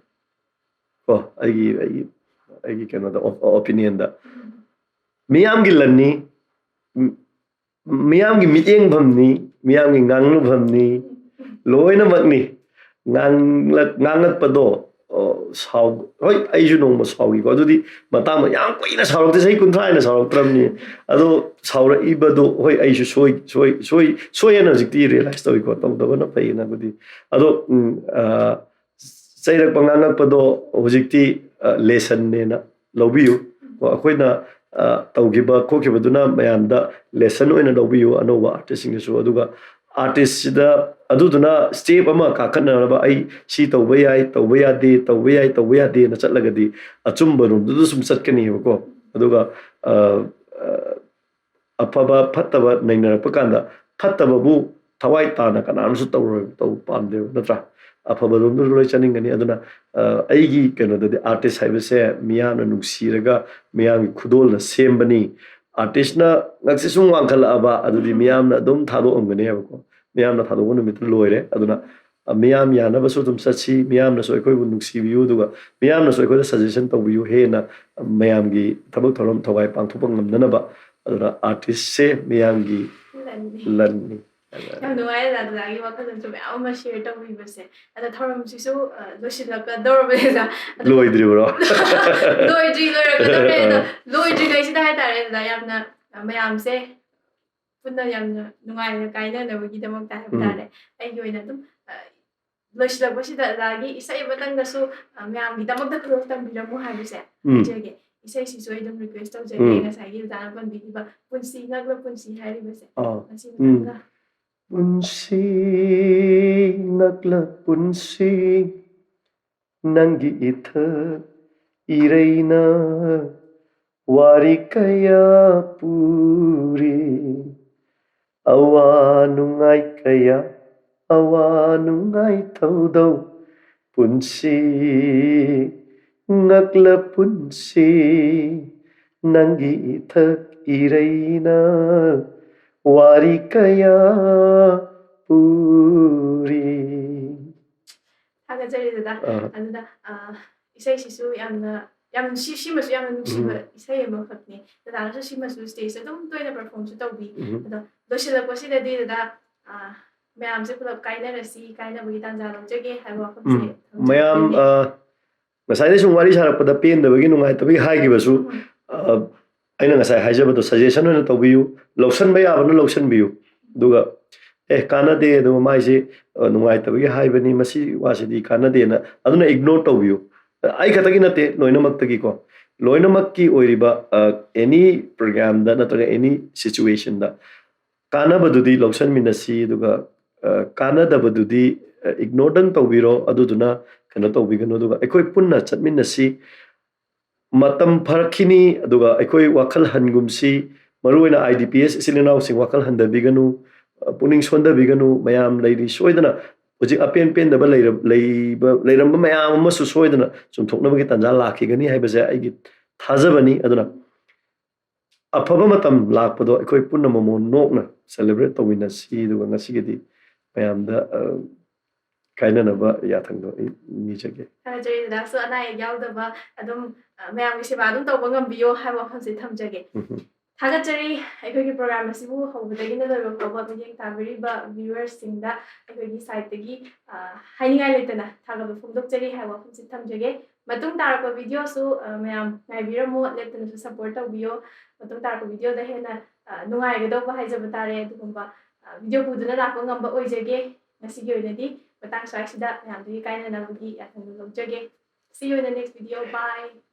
ꯀꯣ, ꯑꯩꯒꯤ, ꯑꯩꯒꯤ, ꯑꯩꯒꯤ ꯀꯩꯅꯣꯗ, ꯑꯣ-, ꯑꯣꯄꯤꯅꯤꯌꯟꯗ꯫ ꯎꯝ꯫ ꯃꯤꯌꯥꯝꯒꯤ ꯂꯟꯅꯤ, ꯃꯤ-, ꯃꯤꯌꯥꯝꯒꯤ ꯃꯤꯠꯌꯦꯡꯐꯝꯅꯤ, ꯃꯤꯌꯥꯝꯒꯤ ꯉꯥꯡꯅꯐꯝꯅꯤ, ꯂꯣꯏꯅꯃꯛꯅꯤ꯫ ꯉꯥꯡꯂꯛ-, ꯉꯥꯡꯂꯛꯄꯗꯣ, ꯑꯣ, ꯁꯥꯎ-, ꯍꯣꯏ, ꯑꯩꯁꯨ ꯅꯣꯡꯃ ꯁꯥꯎꯈꯤꯀꯣ꯫ ꯑꯗꯨꯗꯤ ꯃꯇꯥꯡꯗꯣ ꯌꯥꯝ ꯀꯨꯏꯅ ꯁꯥꯎꯔꯛꯇꯦ, ꯆꯍꯤ ꯀꯨꯟꯊ꯭ꯔꯥ ꯍꯦꯟꯅ ꯁꯥꯎꯔꯛꯇ꯭ꯔꯕꯅꯤ꯫ ꯑꯗꯣ ꯁꯥꯎꯔꯛꯏꯕꯗꯣ, ꯍꯣꯏ, ꯑꯩꯁꯨ ꯁꯣꯏ-, ꯁꯣꯏ-, ꯁꯣꯏ-, ꯁꯣꯏ ꯍꯥꯏꯅ ꯍꯧꯖꯤꯛꯇꯤ ꯔꯤꯌꯦꯂꯥꯏꯁ ꯇꯧꯏꯀꯣ, ꯇꯧꯗꯕꯅ ꯐꯩꯌꯦꯅꯕꯨꯗꯤ꯫ ꯑꯗꯣ, ꯎꯝ, ꯑ, ꯆꯩꯔꯛꯄ ꯉꯥꯡꯉꯛꯄꯗꯣ ꯍꯧꯖꯤꯛꯇꯤ, ꯑ, ꯂꯦꯁꯟꯅꯦꯅ ꯂꯧꯕꯤꯌꯨ꯫ ꯀꯣ, ꯑꯩꯈꯣꯏꯅ, ꯑ, ꯇꯧꯈꯤꯕ ꯈꯣꯠꯈꯤꯕꯗꯨꯅ ꯃꯌꯥꯝꯗ ꯂꯦꯁꯟ ꯑꯣꯏꯅ ꯂꯧꯕꯤꯌꯨ, ꯑꯅꯧꯕ ꯑꯥꯔꯇꯤꯁꯁꯤꯡꯗꯁꯨ꯫ ꯑꯗꯨꯒ ꯑꯥꯔꯇꯤꯁꯁꯤꯗ ꯑꯗꯨꯗꯨꯅ ꯁ꯭ꯇꯦꯞ ꯑꯃ ꯀꯥꯈꯠꯅꯅꯕ ꯑꯩ ꯁꯤ ꯇꯧꯕ ꯌꯥꯏ, ꯇꯧꯕ ꯌꯥꯗꯦ, ꯇꯧꯕ ꯌꯥꯏ, ꯇꯧꯕ ꯌꯥꯗꯦꯅ ꯆꯠꯂꯒꯗꯤ ꯑꯆꯨꯝꯕ ꯔꯣꯝꯗꯨꯗ ꯁꯨꯝ ꯆꯠꯀꯅꯤꯕꯀꯣ꯫ ꯑꯗꯨꯒ, ꯑ, ꯑ, ꯑꯐꯕ ꯐꯠꯇꯕ ꯅꯩꯅꯔꯛꯄ ꯀꯥꯟꯗ ꯐꯠꯇꯕꯕꯨ ꯊꯋꯥꯏ ꯇꯥꯅ ꯀꯅꯥꯝꯁꯨ ꯇꯧꯔꯣꯏ, ꯇꯧ ꯄꯥꯝꯗꯦꯕ, ꯅꯠꯇ꯭ꯔꯥ? ꯑꯐꯕꯔꯣꯝꯗꯁꯨ ꯂꯣꯏ ꯆꯠꯅꯤꯡꯒꯅꯤ꯫ ꯑꯗꯨꯅ, ꯑ, ꯑꯩꯒꯤ ꯀꯩꯅꯣꯗꯗꯤ ꯑꯥꯔꯇꯤꯁ ꯍꯥꯏꯕꯁꯦ ꯃꯤꯌꯥꯝꯅ ꯅꯨꯡꯁꯤꯔꯒ ꯃꯤꯌꯥꯝꯒꯤ ꯈꯨꯗꯣꯜꯅ ꯁꯦꯝꯕꯅꯤ꯫ ꯑꯥꯔꯇꯤꯁꯅ ꯉꯛꯁꯦ ꯁꯨꯝ ꯋꯥꯡꯈꯠꯂꯛꯑꯕ, ꯑꯗꯨꯗꯤ ꯃꯤꯌꯥꯝꯅ ꯑꯗꯨꯝ ꯊꯥꯗꯣꯛꯑꯝꯒꯅꯦꯕꯀꯣ꯫ ꯃꯤꯌꯥꯝꯅ ꯊꯥꯗꯣꯛꯄ ꯅꯨꯃꯤꯠꯇꯨ ꯂꯣꯏꯔꯦ꯫ ꯑꯗꯨꯅ, ꯑ, ꯃꯤꯌꯥꯝ ꯌꯥꯅꯕꯁꯨ ꯑꯗꯨꯝ ꯆꯠꯁꯤ, ꯃꯤꯌꯥꯝꯅꯁꯨ ꯑꯩꯈꯣꯏꯕꯨ ꯅꯨꯡꯁꯤꯕꯤꯌꯨ, ꯑꯗꯨꯒ ꯃꯤꯌꯥꯝꯅꯁꯨ ꯑꯩꯈꯣꯏꯗ ꯁꯖꯦꯁꯟ ꯇꯧꯕꯤꯌꯨ, ꯍꯦꯟꯅ ꯃꯌꯥꯝꯒꯤ ꯊꯕꯛ ꯊꯧꯔꯝ ꯊꯧꯒꯥꯏ ꯄꯥꯡꯊꯣꯛꯄ ꯉꯝꯅꯅꯕ꯫ ꯑꯗꯨꯅ ꯑꯥꯔꯇꯤꯁꯁꯦ ꯃꯤꯌꯥꯝꯒꯤ ꯂꯟꯅꯤ꯫ ꯂꯟꯅꯤ꯫ ꯌꯥꯝ ꯅꯨꯡꯉꯥꯏꯔꯦ ꯗꯥꯗꯥꯒꯤ ꯋꯥꯈꯜꯂꯣꯟꯁꯨ ꯃꯌꯥꯝ ꯑꯃ ꯁꯤꯌꯔ ꯇꯧꯕꯤꯕꯁꯦ꯫ ꯑꯗꯣ ꯊꯧꯔꯝꯁꯤꯁꯨ ꯑ, ꯂꯣꯏꯁꯤꯜꯂꯛꯀꯗꯧꯔꯕꯅꯤꯅ, ꯑꯗꯣ ꯂꯣꯏꯗ꯭ꯔꯤꯕ꯭ꯔꯣ? ꯂꯣꯏꯗ꯭ꯔꯤ, ꯂꯣꯏꯔꯛꯀꯗꯧꯔꯦ꯫ ꯑꯗꯣ ꯂꯣꯏꯗ꯭ꯔꯤꯉꯩꯁꯤꯗ ꯍꯥꯏꯇꯥꯔꯦ ꯗꯥꯗꯥ, ꯌꯥꯝꯅ ꯑ, ꯃꯌꯥꯝꯁꯦ ꯄꯨꯟꯅ ꯌꯥꯝꯅ ꯅꯨꯡꯉꯥꯏꯅ ꯀꯥꯏꯅꯅꯕꯒꯤꯗꯃꯛꯇ ꯍꯥꯏꯕ ꯎꯝ. ꯇꯥꯔꯦ, ꯑꯩꯒꯤ ꯑꯣꯏꯅ ꯑꯗꯨꯝ ꯑ, ꯂꯣꯏꯁꯤꯜꯂꯛꯄꯁꯤꯗ ꯗꯥꯗꯥꯒꯤ ꯏꯁꯩ ꯑꯃꯇꯪꯒꯁꯨ ꯑ, ꯃꯌꯥꯝꯒꯤꯗꯃꯛꯇ ꯈꯨꯗꯣꯜ ꯇꯝꯕꯤꯔꯝꯃꯨ ꯍꯥꯏꯕꯁꯦ ꯎꯝ. ꯍꯥꯏꯖꯒꯦ꯫ ꯏꯁꯩꯁꯤꯁꯨ ꯑꯩ ꯑꯗꯨꯝ ꯔꯤꯀ꯭ꯋꯦꯁ ꯇꯧꯖꯒꯦ, ꯎꯝ. ꯉꯁꯥꯏꯒꯤ ꯗꯥꯗꯥꯅ ꯄꯟꯕꯤꯈꯤꯕ ꯄꯨꯟꯁꯤ ꯉꯛꯂ ꯄꯨꯟꯁꯤ ꯍꯥꯏꯔꯤꯕꯁꯦ, ꯑꯥ. ꯃꯁꯤ ꯎꯝ. ꯃꯇꯥꯡꯗ꯫ ꯄꯨꯟꯁꯤ ꯉꯛꯂ ꯄꯨꯟꯁꯤ ꯅꯪꯒꯤ ꯏꯊꯛ ꯏꯔꯩꯅ ꯋꯥꯔꯤ ꯀꯌꯥ ꯄꯨꯔꯤ꯫ ꯑꯋꯥ ꯅꯨꯡꯉꯥꯏ ꯀꯌꯥ, ꯑꯋꯥ ꯅꯨꯡꯉꯥꯏ ꯊꯧꯗꯧ ꯄꯨꯟꯁꯤ ꯉꯛꯂ ꯄꯨꯟꯁꯤ ꯅꯪꯒꯤ ꯏꯊꯛ ꯏꯔꯩꯅ ꯋꯥꯔꯤ ꯀꯌꯥ ꯄꯨꯔꯤ꯫ ꯊꯥꯒꯠꯆꯔꯤ ꯗꯥꯗꯥ꯫ ꯑꯥ. ꯑꯗꯨꯗ ꯑ, ꯏꯁꯩꯁꯤꯁꯨ ꯌꯥꯝꯅ ꯌꯥꯝ ꯅꯨꯡꯁꯤ, ꯁꯤꯃꯁꯨ ꯌꯥꯝꯅ ꯅꯨꯡꯁꯤꯕ ꯎꯝ. ꯏꯁꯩ ꯑꯃꯈꯛꯅꯤ꯫ ꯗꯥꯗꯥꯅꯁꯨ ꯁꯤꯃꯁꯨ ꯁ꯭ꯇꯦꯖꯇ ꯑꯗꯨꯝ ꯇꯣꯏꯅ ꯄꯔꯐꯣꯔꯝꯁꯨ ꯇꯧꯕꯤ꯫ ꯎꯝ. ꯑꯗꯣ ꯂꯣꯏꯁꯤꯜꯂꯛꯄꯁꯤꯗꯗꯤ ꯗꯥꯗꯥ, ꯑ, ꯃꯌꯥꯝꯁꯦ ꯄꯨꯂꯞ ꯀꯥꯏꯅꯔꯁꯤ, ꯀꯥꯏꯅꯕꯒꯤ ꯇꯥꯟꯖꯥ ꯂꯧꯖꯒꯦ ꯍꯥꯏꯕ ꯋꯥꯐꯝꯁꯦ ꯎꯝ. ꯊꯝꯖꯒꯦ꯫ ꯃꯌꯥꯝ ꯑ, ꯉꯁꯥꯏꯗꯩ ꯁꯨꯝ ꯋꯥꯔꯤ ꯁꯥꯔꯛꯄꯗ ꯄꯦꯟꯗꯕꯒꯤ, ꯅꯨꯡꯉꯥꯏꯇꯕꯒꯤ ꯍꯥꯏꯈꯤꯕꯁꯨ, ꯎꯝ. ꯑ, ꯑꯩꯅ ꯉꯁꯥꯏ ꯍꯥꯏꯖꯕꯗꯣ ꯁꯖꯦꯁꯟ ꯑꯣꯏꯅ ꯇꯧꯕꯤꯌꯨ, ꯂꯧꯁꯟꯕ ꯌꯥꯕꯅ ꯂꯧꯁꯟꯕꯤꯌꯨ, ꯑꯗꯨꯒ ꯑꯦ ꯀꯥꯟꯅꯗꯦ, ꯑꯗꯨꯒ ꯃꯥꯏꯁꯦ ꯑ, ꯅꯨꯡꯉꯥꯏꯇꯕꯒꯤ ꯍꯥꯏꯕꯅꯤ, ꯃꯁꯤ ꯋꯥꯁꯤꯗꯤ ꯀꯥꯟꯅꯗꯦꯅ ꯑꯗꯨꯅ ꯏꯒꯅꯣꯔ ꯇꯧꯕꯤꯌꯨ꯫ ꯑꯩ ꯈꯛꯇꯒꯤ ꯅꯠꯇꯦ, ꯂꯣꯏꯅꯃꯛꯇꯒꯤꯀꯣ, ꯂꯣꯏꯅꯃꯛꯀꯤ ꯑꯣꯏꯔꯤꯕ ꯑꯦꯅꯤ ꯄ꯭ꯔꯣꯒ꯭ꯔꯥꯝꯗ ꯅꯠꯇ꯭ꯔꯒ ꯑꯦꯅꯤ ꯁꯤꯆꯨꯋꯦꯁꯟꯗ ꯀꯥꯟꯅꯕꯗꯨꯗꯤ ꯂꯧꯁꯟꯃꯤꯟꯅꯁꯤ, ꯑꯗꯨꯒ ꯑ, ꯀꯥꯟꯅꯗꯕꯗꯨꯗꯤ ꯏꯒꯅꯣꯔꯗꯪ ꯇꯧꯕꯤꯔꯣ꯫ ꯑꯗꯨꯗꯨꯅ ꯀꯩꯅꯣ ꯇꯧꯕꯤꯒꯅꯨ, ꯑꯗꯨꯒ ꯑꯩꯈꯣꯏ ꯄꯨꯟꯅ ꯆꯠꯃꯤꯟꯅꯁꯤ꯫ ꯃꯇꯝ ꯐꯔꯛꯈꯤꯅꯤ, ꯑꯗꯨꯒ ꯑꯩꯈꯣꯏ ꯋꯥꯈꯜ ꯍꯟꯒꯨꯝꯁꯤ꯫ ꯃꯔꯨꯑꯣꯏꯅ ꯑꯥꯏ ꯗꯤ ꯄꯤ ꯑꯦꯁ ꯏꯆꯤꯜ ꯏꯅꯥꯎꯁꯤꯡ ꯋꯥꯈꯜ ꯍꯟꯊꯕꯤꯒꯅꯨ, ꯑ, ꯄꯨꯛꯅꯤꯡ ꯁꯣꯟꯊꯕꯤꯒꯅꯨ꯫ ꯃꯌꯥꯝ ꯂꯩꯔꯤ, ꯁꯣꯏꯗꯅ ꯍꯧꯖꯤꯛ ꯑꯄꯦꯟ ꯄꯦꯟꯗꯕ ꯂꯩꯔ-, ꯂꯩꯕ, ꯂꯩꯔꯝꯕ ꯃꯌꯥꯝ ꯑꯃꯁꯨ ꯁꯣꯏꯗꯅ ꯆꯨꯝꯊꯣꯛꯅꯕꯒꯤ ꯇꯥꯟꯖꯥ ꯂꯥꯛꯈꯤꯒꯅꯤ ꯍꯥꯏꯕꯁꯦ ꯑꯩꯒꯤ ꯊꯥꯖꯕꯅꯤ꯫ ꯑꯗꯨꯅ ꯑꯐꯕ ꯃꯇꯝ ꯂꯥꯛꯄꯗꯣ ꯑꯩꯈꯣꯏ ꯄꯨꯟꯅ ꯃꯃꯣꯟ ꯅꯣꯛꯅ ꯁꯦꯂꯦꯕ꯭ꯔꯦꯠ ꯇꯧꯃꯤꯟꯅꯁꯤ, ꯑꯗꯨꯒ ꯉꯁꯤꯒꯤꯗꯤ ꯃꯌꯥꯝꯗ, ꯑ, ꯀꯥꯏꯅꯅꯕ ꯌꯥꯊꯪꯗꯣ ꯑꯩ ꯅꯤꯖꯒꯦ꯫ ꯊꯥꯒꯠꯆꯔꯤ ꯗꯥꯗꯥꯁꯨ ꯑꯅꯥ ꯑꯌꯦꯛ ꯌꯥꯎꯗꯕ ꯑꯗꯨꯝ, ꯑ, ꯃꯌꯥꯝꯒꯤ ꯁꯦꯕꯥ ꯑꯗꯨꯝ ꯇꯧꯕ ꯉꯝꯕꯤꯌꯣ ꯍꯥꯏꯕ ꯋꯥꯐꯝꯁꯦ ꯊꯝꯖꯒꯦ꯫ ꯎꯝ. ꯊꯥꯒꯠꯆꯔꯤ꯫ ꯑꯩꯈꯣꯏꯒꯤ program ꯑꯁꯤꯕꯨ ꯍꯧꯕꯗꯒꯤꯅ ꯂꯣꯏꯕ ꯐꯥꯎꯕ ꯃꯤꯠꯌꯦꯡ ꯇꯥꯕꯤꯔꯤꯕ viewersꯁꯤꯡꯗ ꯑꯩꯈꯣꯏꯒꯤ sideꯇꯒꯤ, ꯑ, ꯍꯥꯏꯅꯤꯡꯉꯥꯏ ꯂꯩꯇꯅ ꯊꯥꯒꯠꯄ ꯐꯣꯡꯗꯣꯛꯆꯔꯤ ꯍꯥꯏꯕ ꯋꯥꯐꯝꯁꯤ ꯊꯝꯖꯒꯦ꯫ ꯃꯇꯨꯡ ꯇꯥꯔꯛꯄ videoꯁꯨ, ꯑ, ꯃꯌꯥꯝ ꯉꯥꯏꯕꯤꯔꯝꯃꯣ, ꯂꯦꯞꯇꯅꯁꯨ support ꯇꯧꯕꯤꯌꯣ꯫ ꯃꯇꯨꯡ ꯇꯥꯔꯛꯄ videoꯗ ꯍꯦꯟꯅ, ꯑ, ꯅꯨꯡꯉꯥꯏꯒꯗꯧꯕ ꯍꯥꯏꯖꯕ ꯇꯥꯔꯦ꯫ ꯑꯗꯨꯒꯨꯝꯕ, ꯑ, video ꯄꯨꯗꯨꯅ ꯂꯥꯛꯄ ꯉꯝꯕ ꯑꯣꯏꯖꯒꯦ꯫ ꯉꯁꯤꯒꯤ ꯑꯣꯏꯅꯗꯤ ꯃꯇꯥꯡ ꯁ꯭ꯋꯥꯏꯁꯤꯗ ꯃꯌꯥꯝꯗꯒꯤ ꯀꯥꯏꯅꯅꯕꯒꯤ ꯌꯥꯊꯪꯗꯨ ꯂꯧꯖꯒꯦ꯫ See you in the next video. Bye.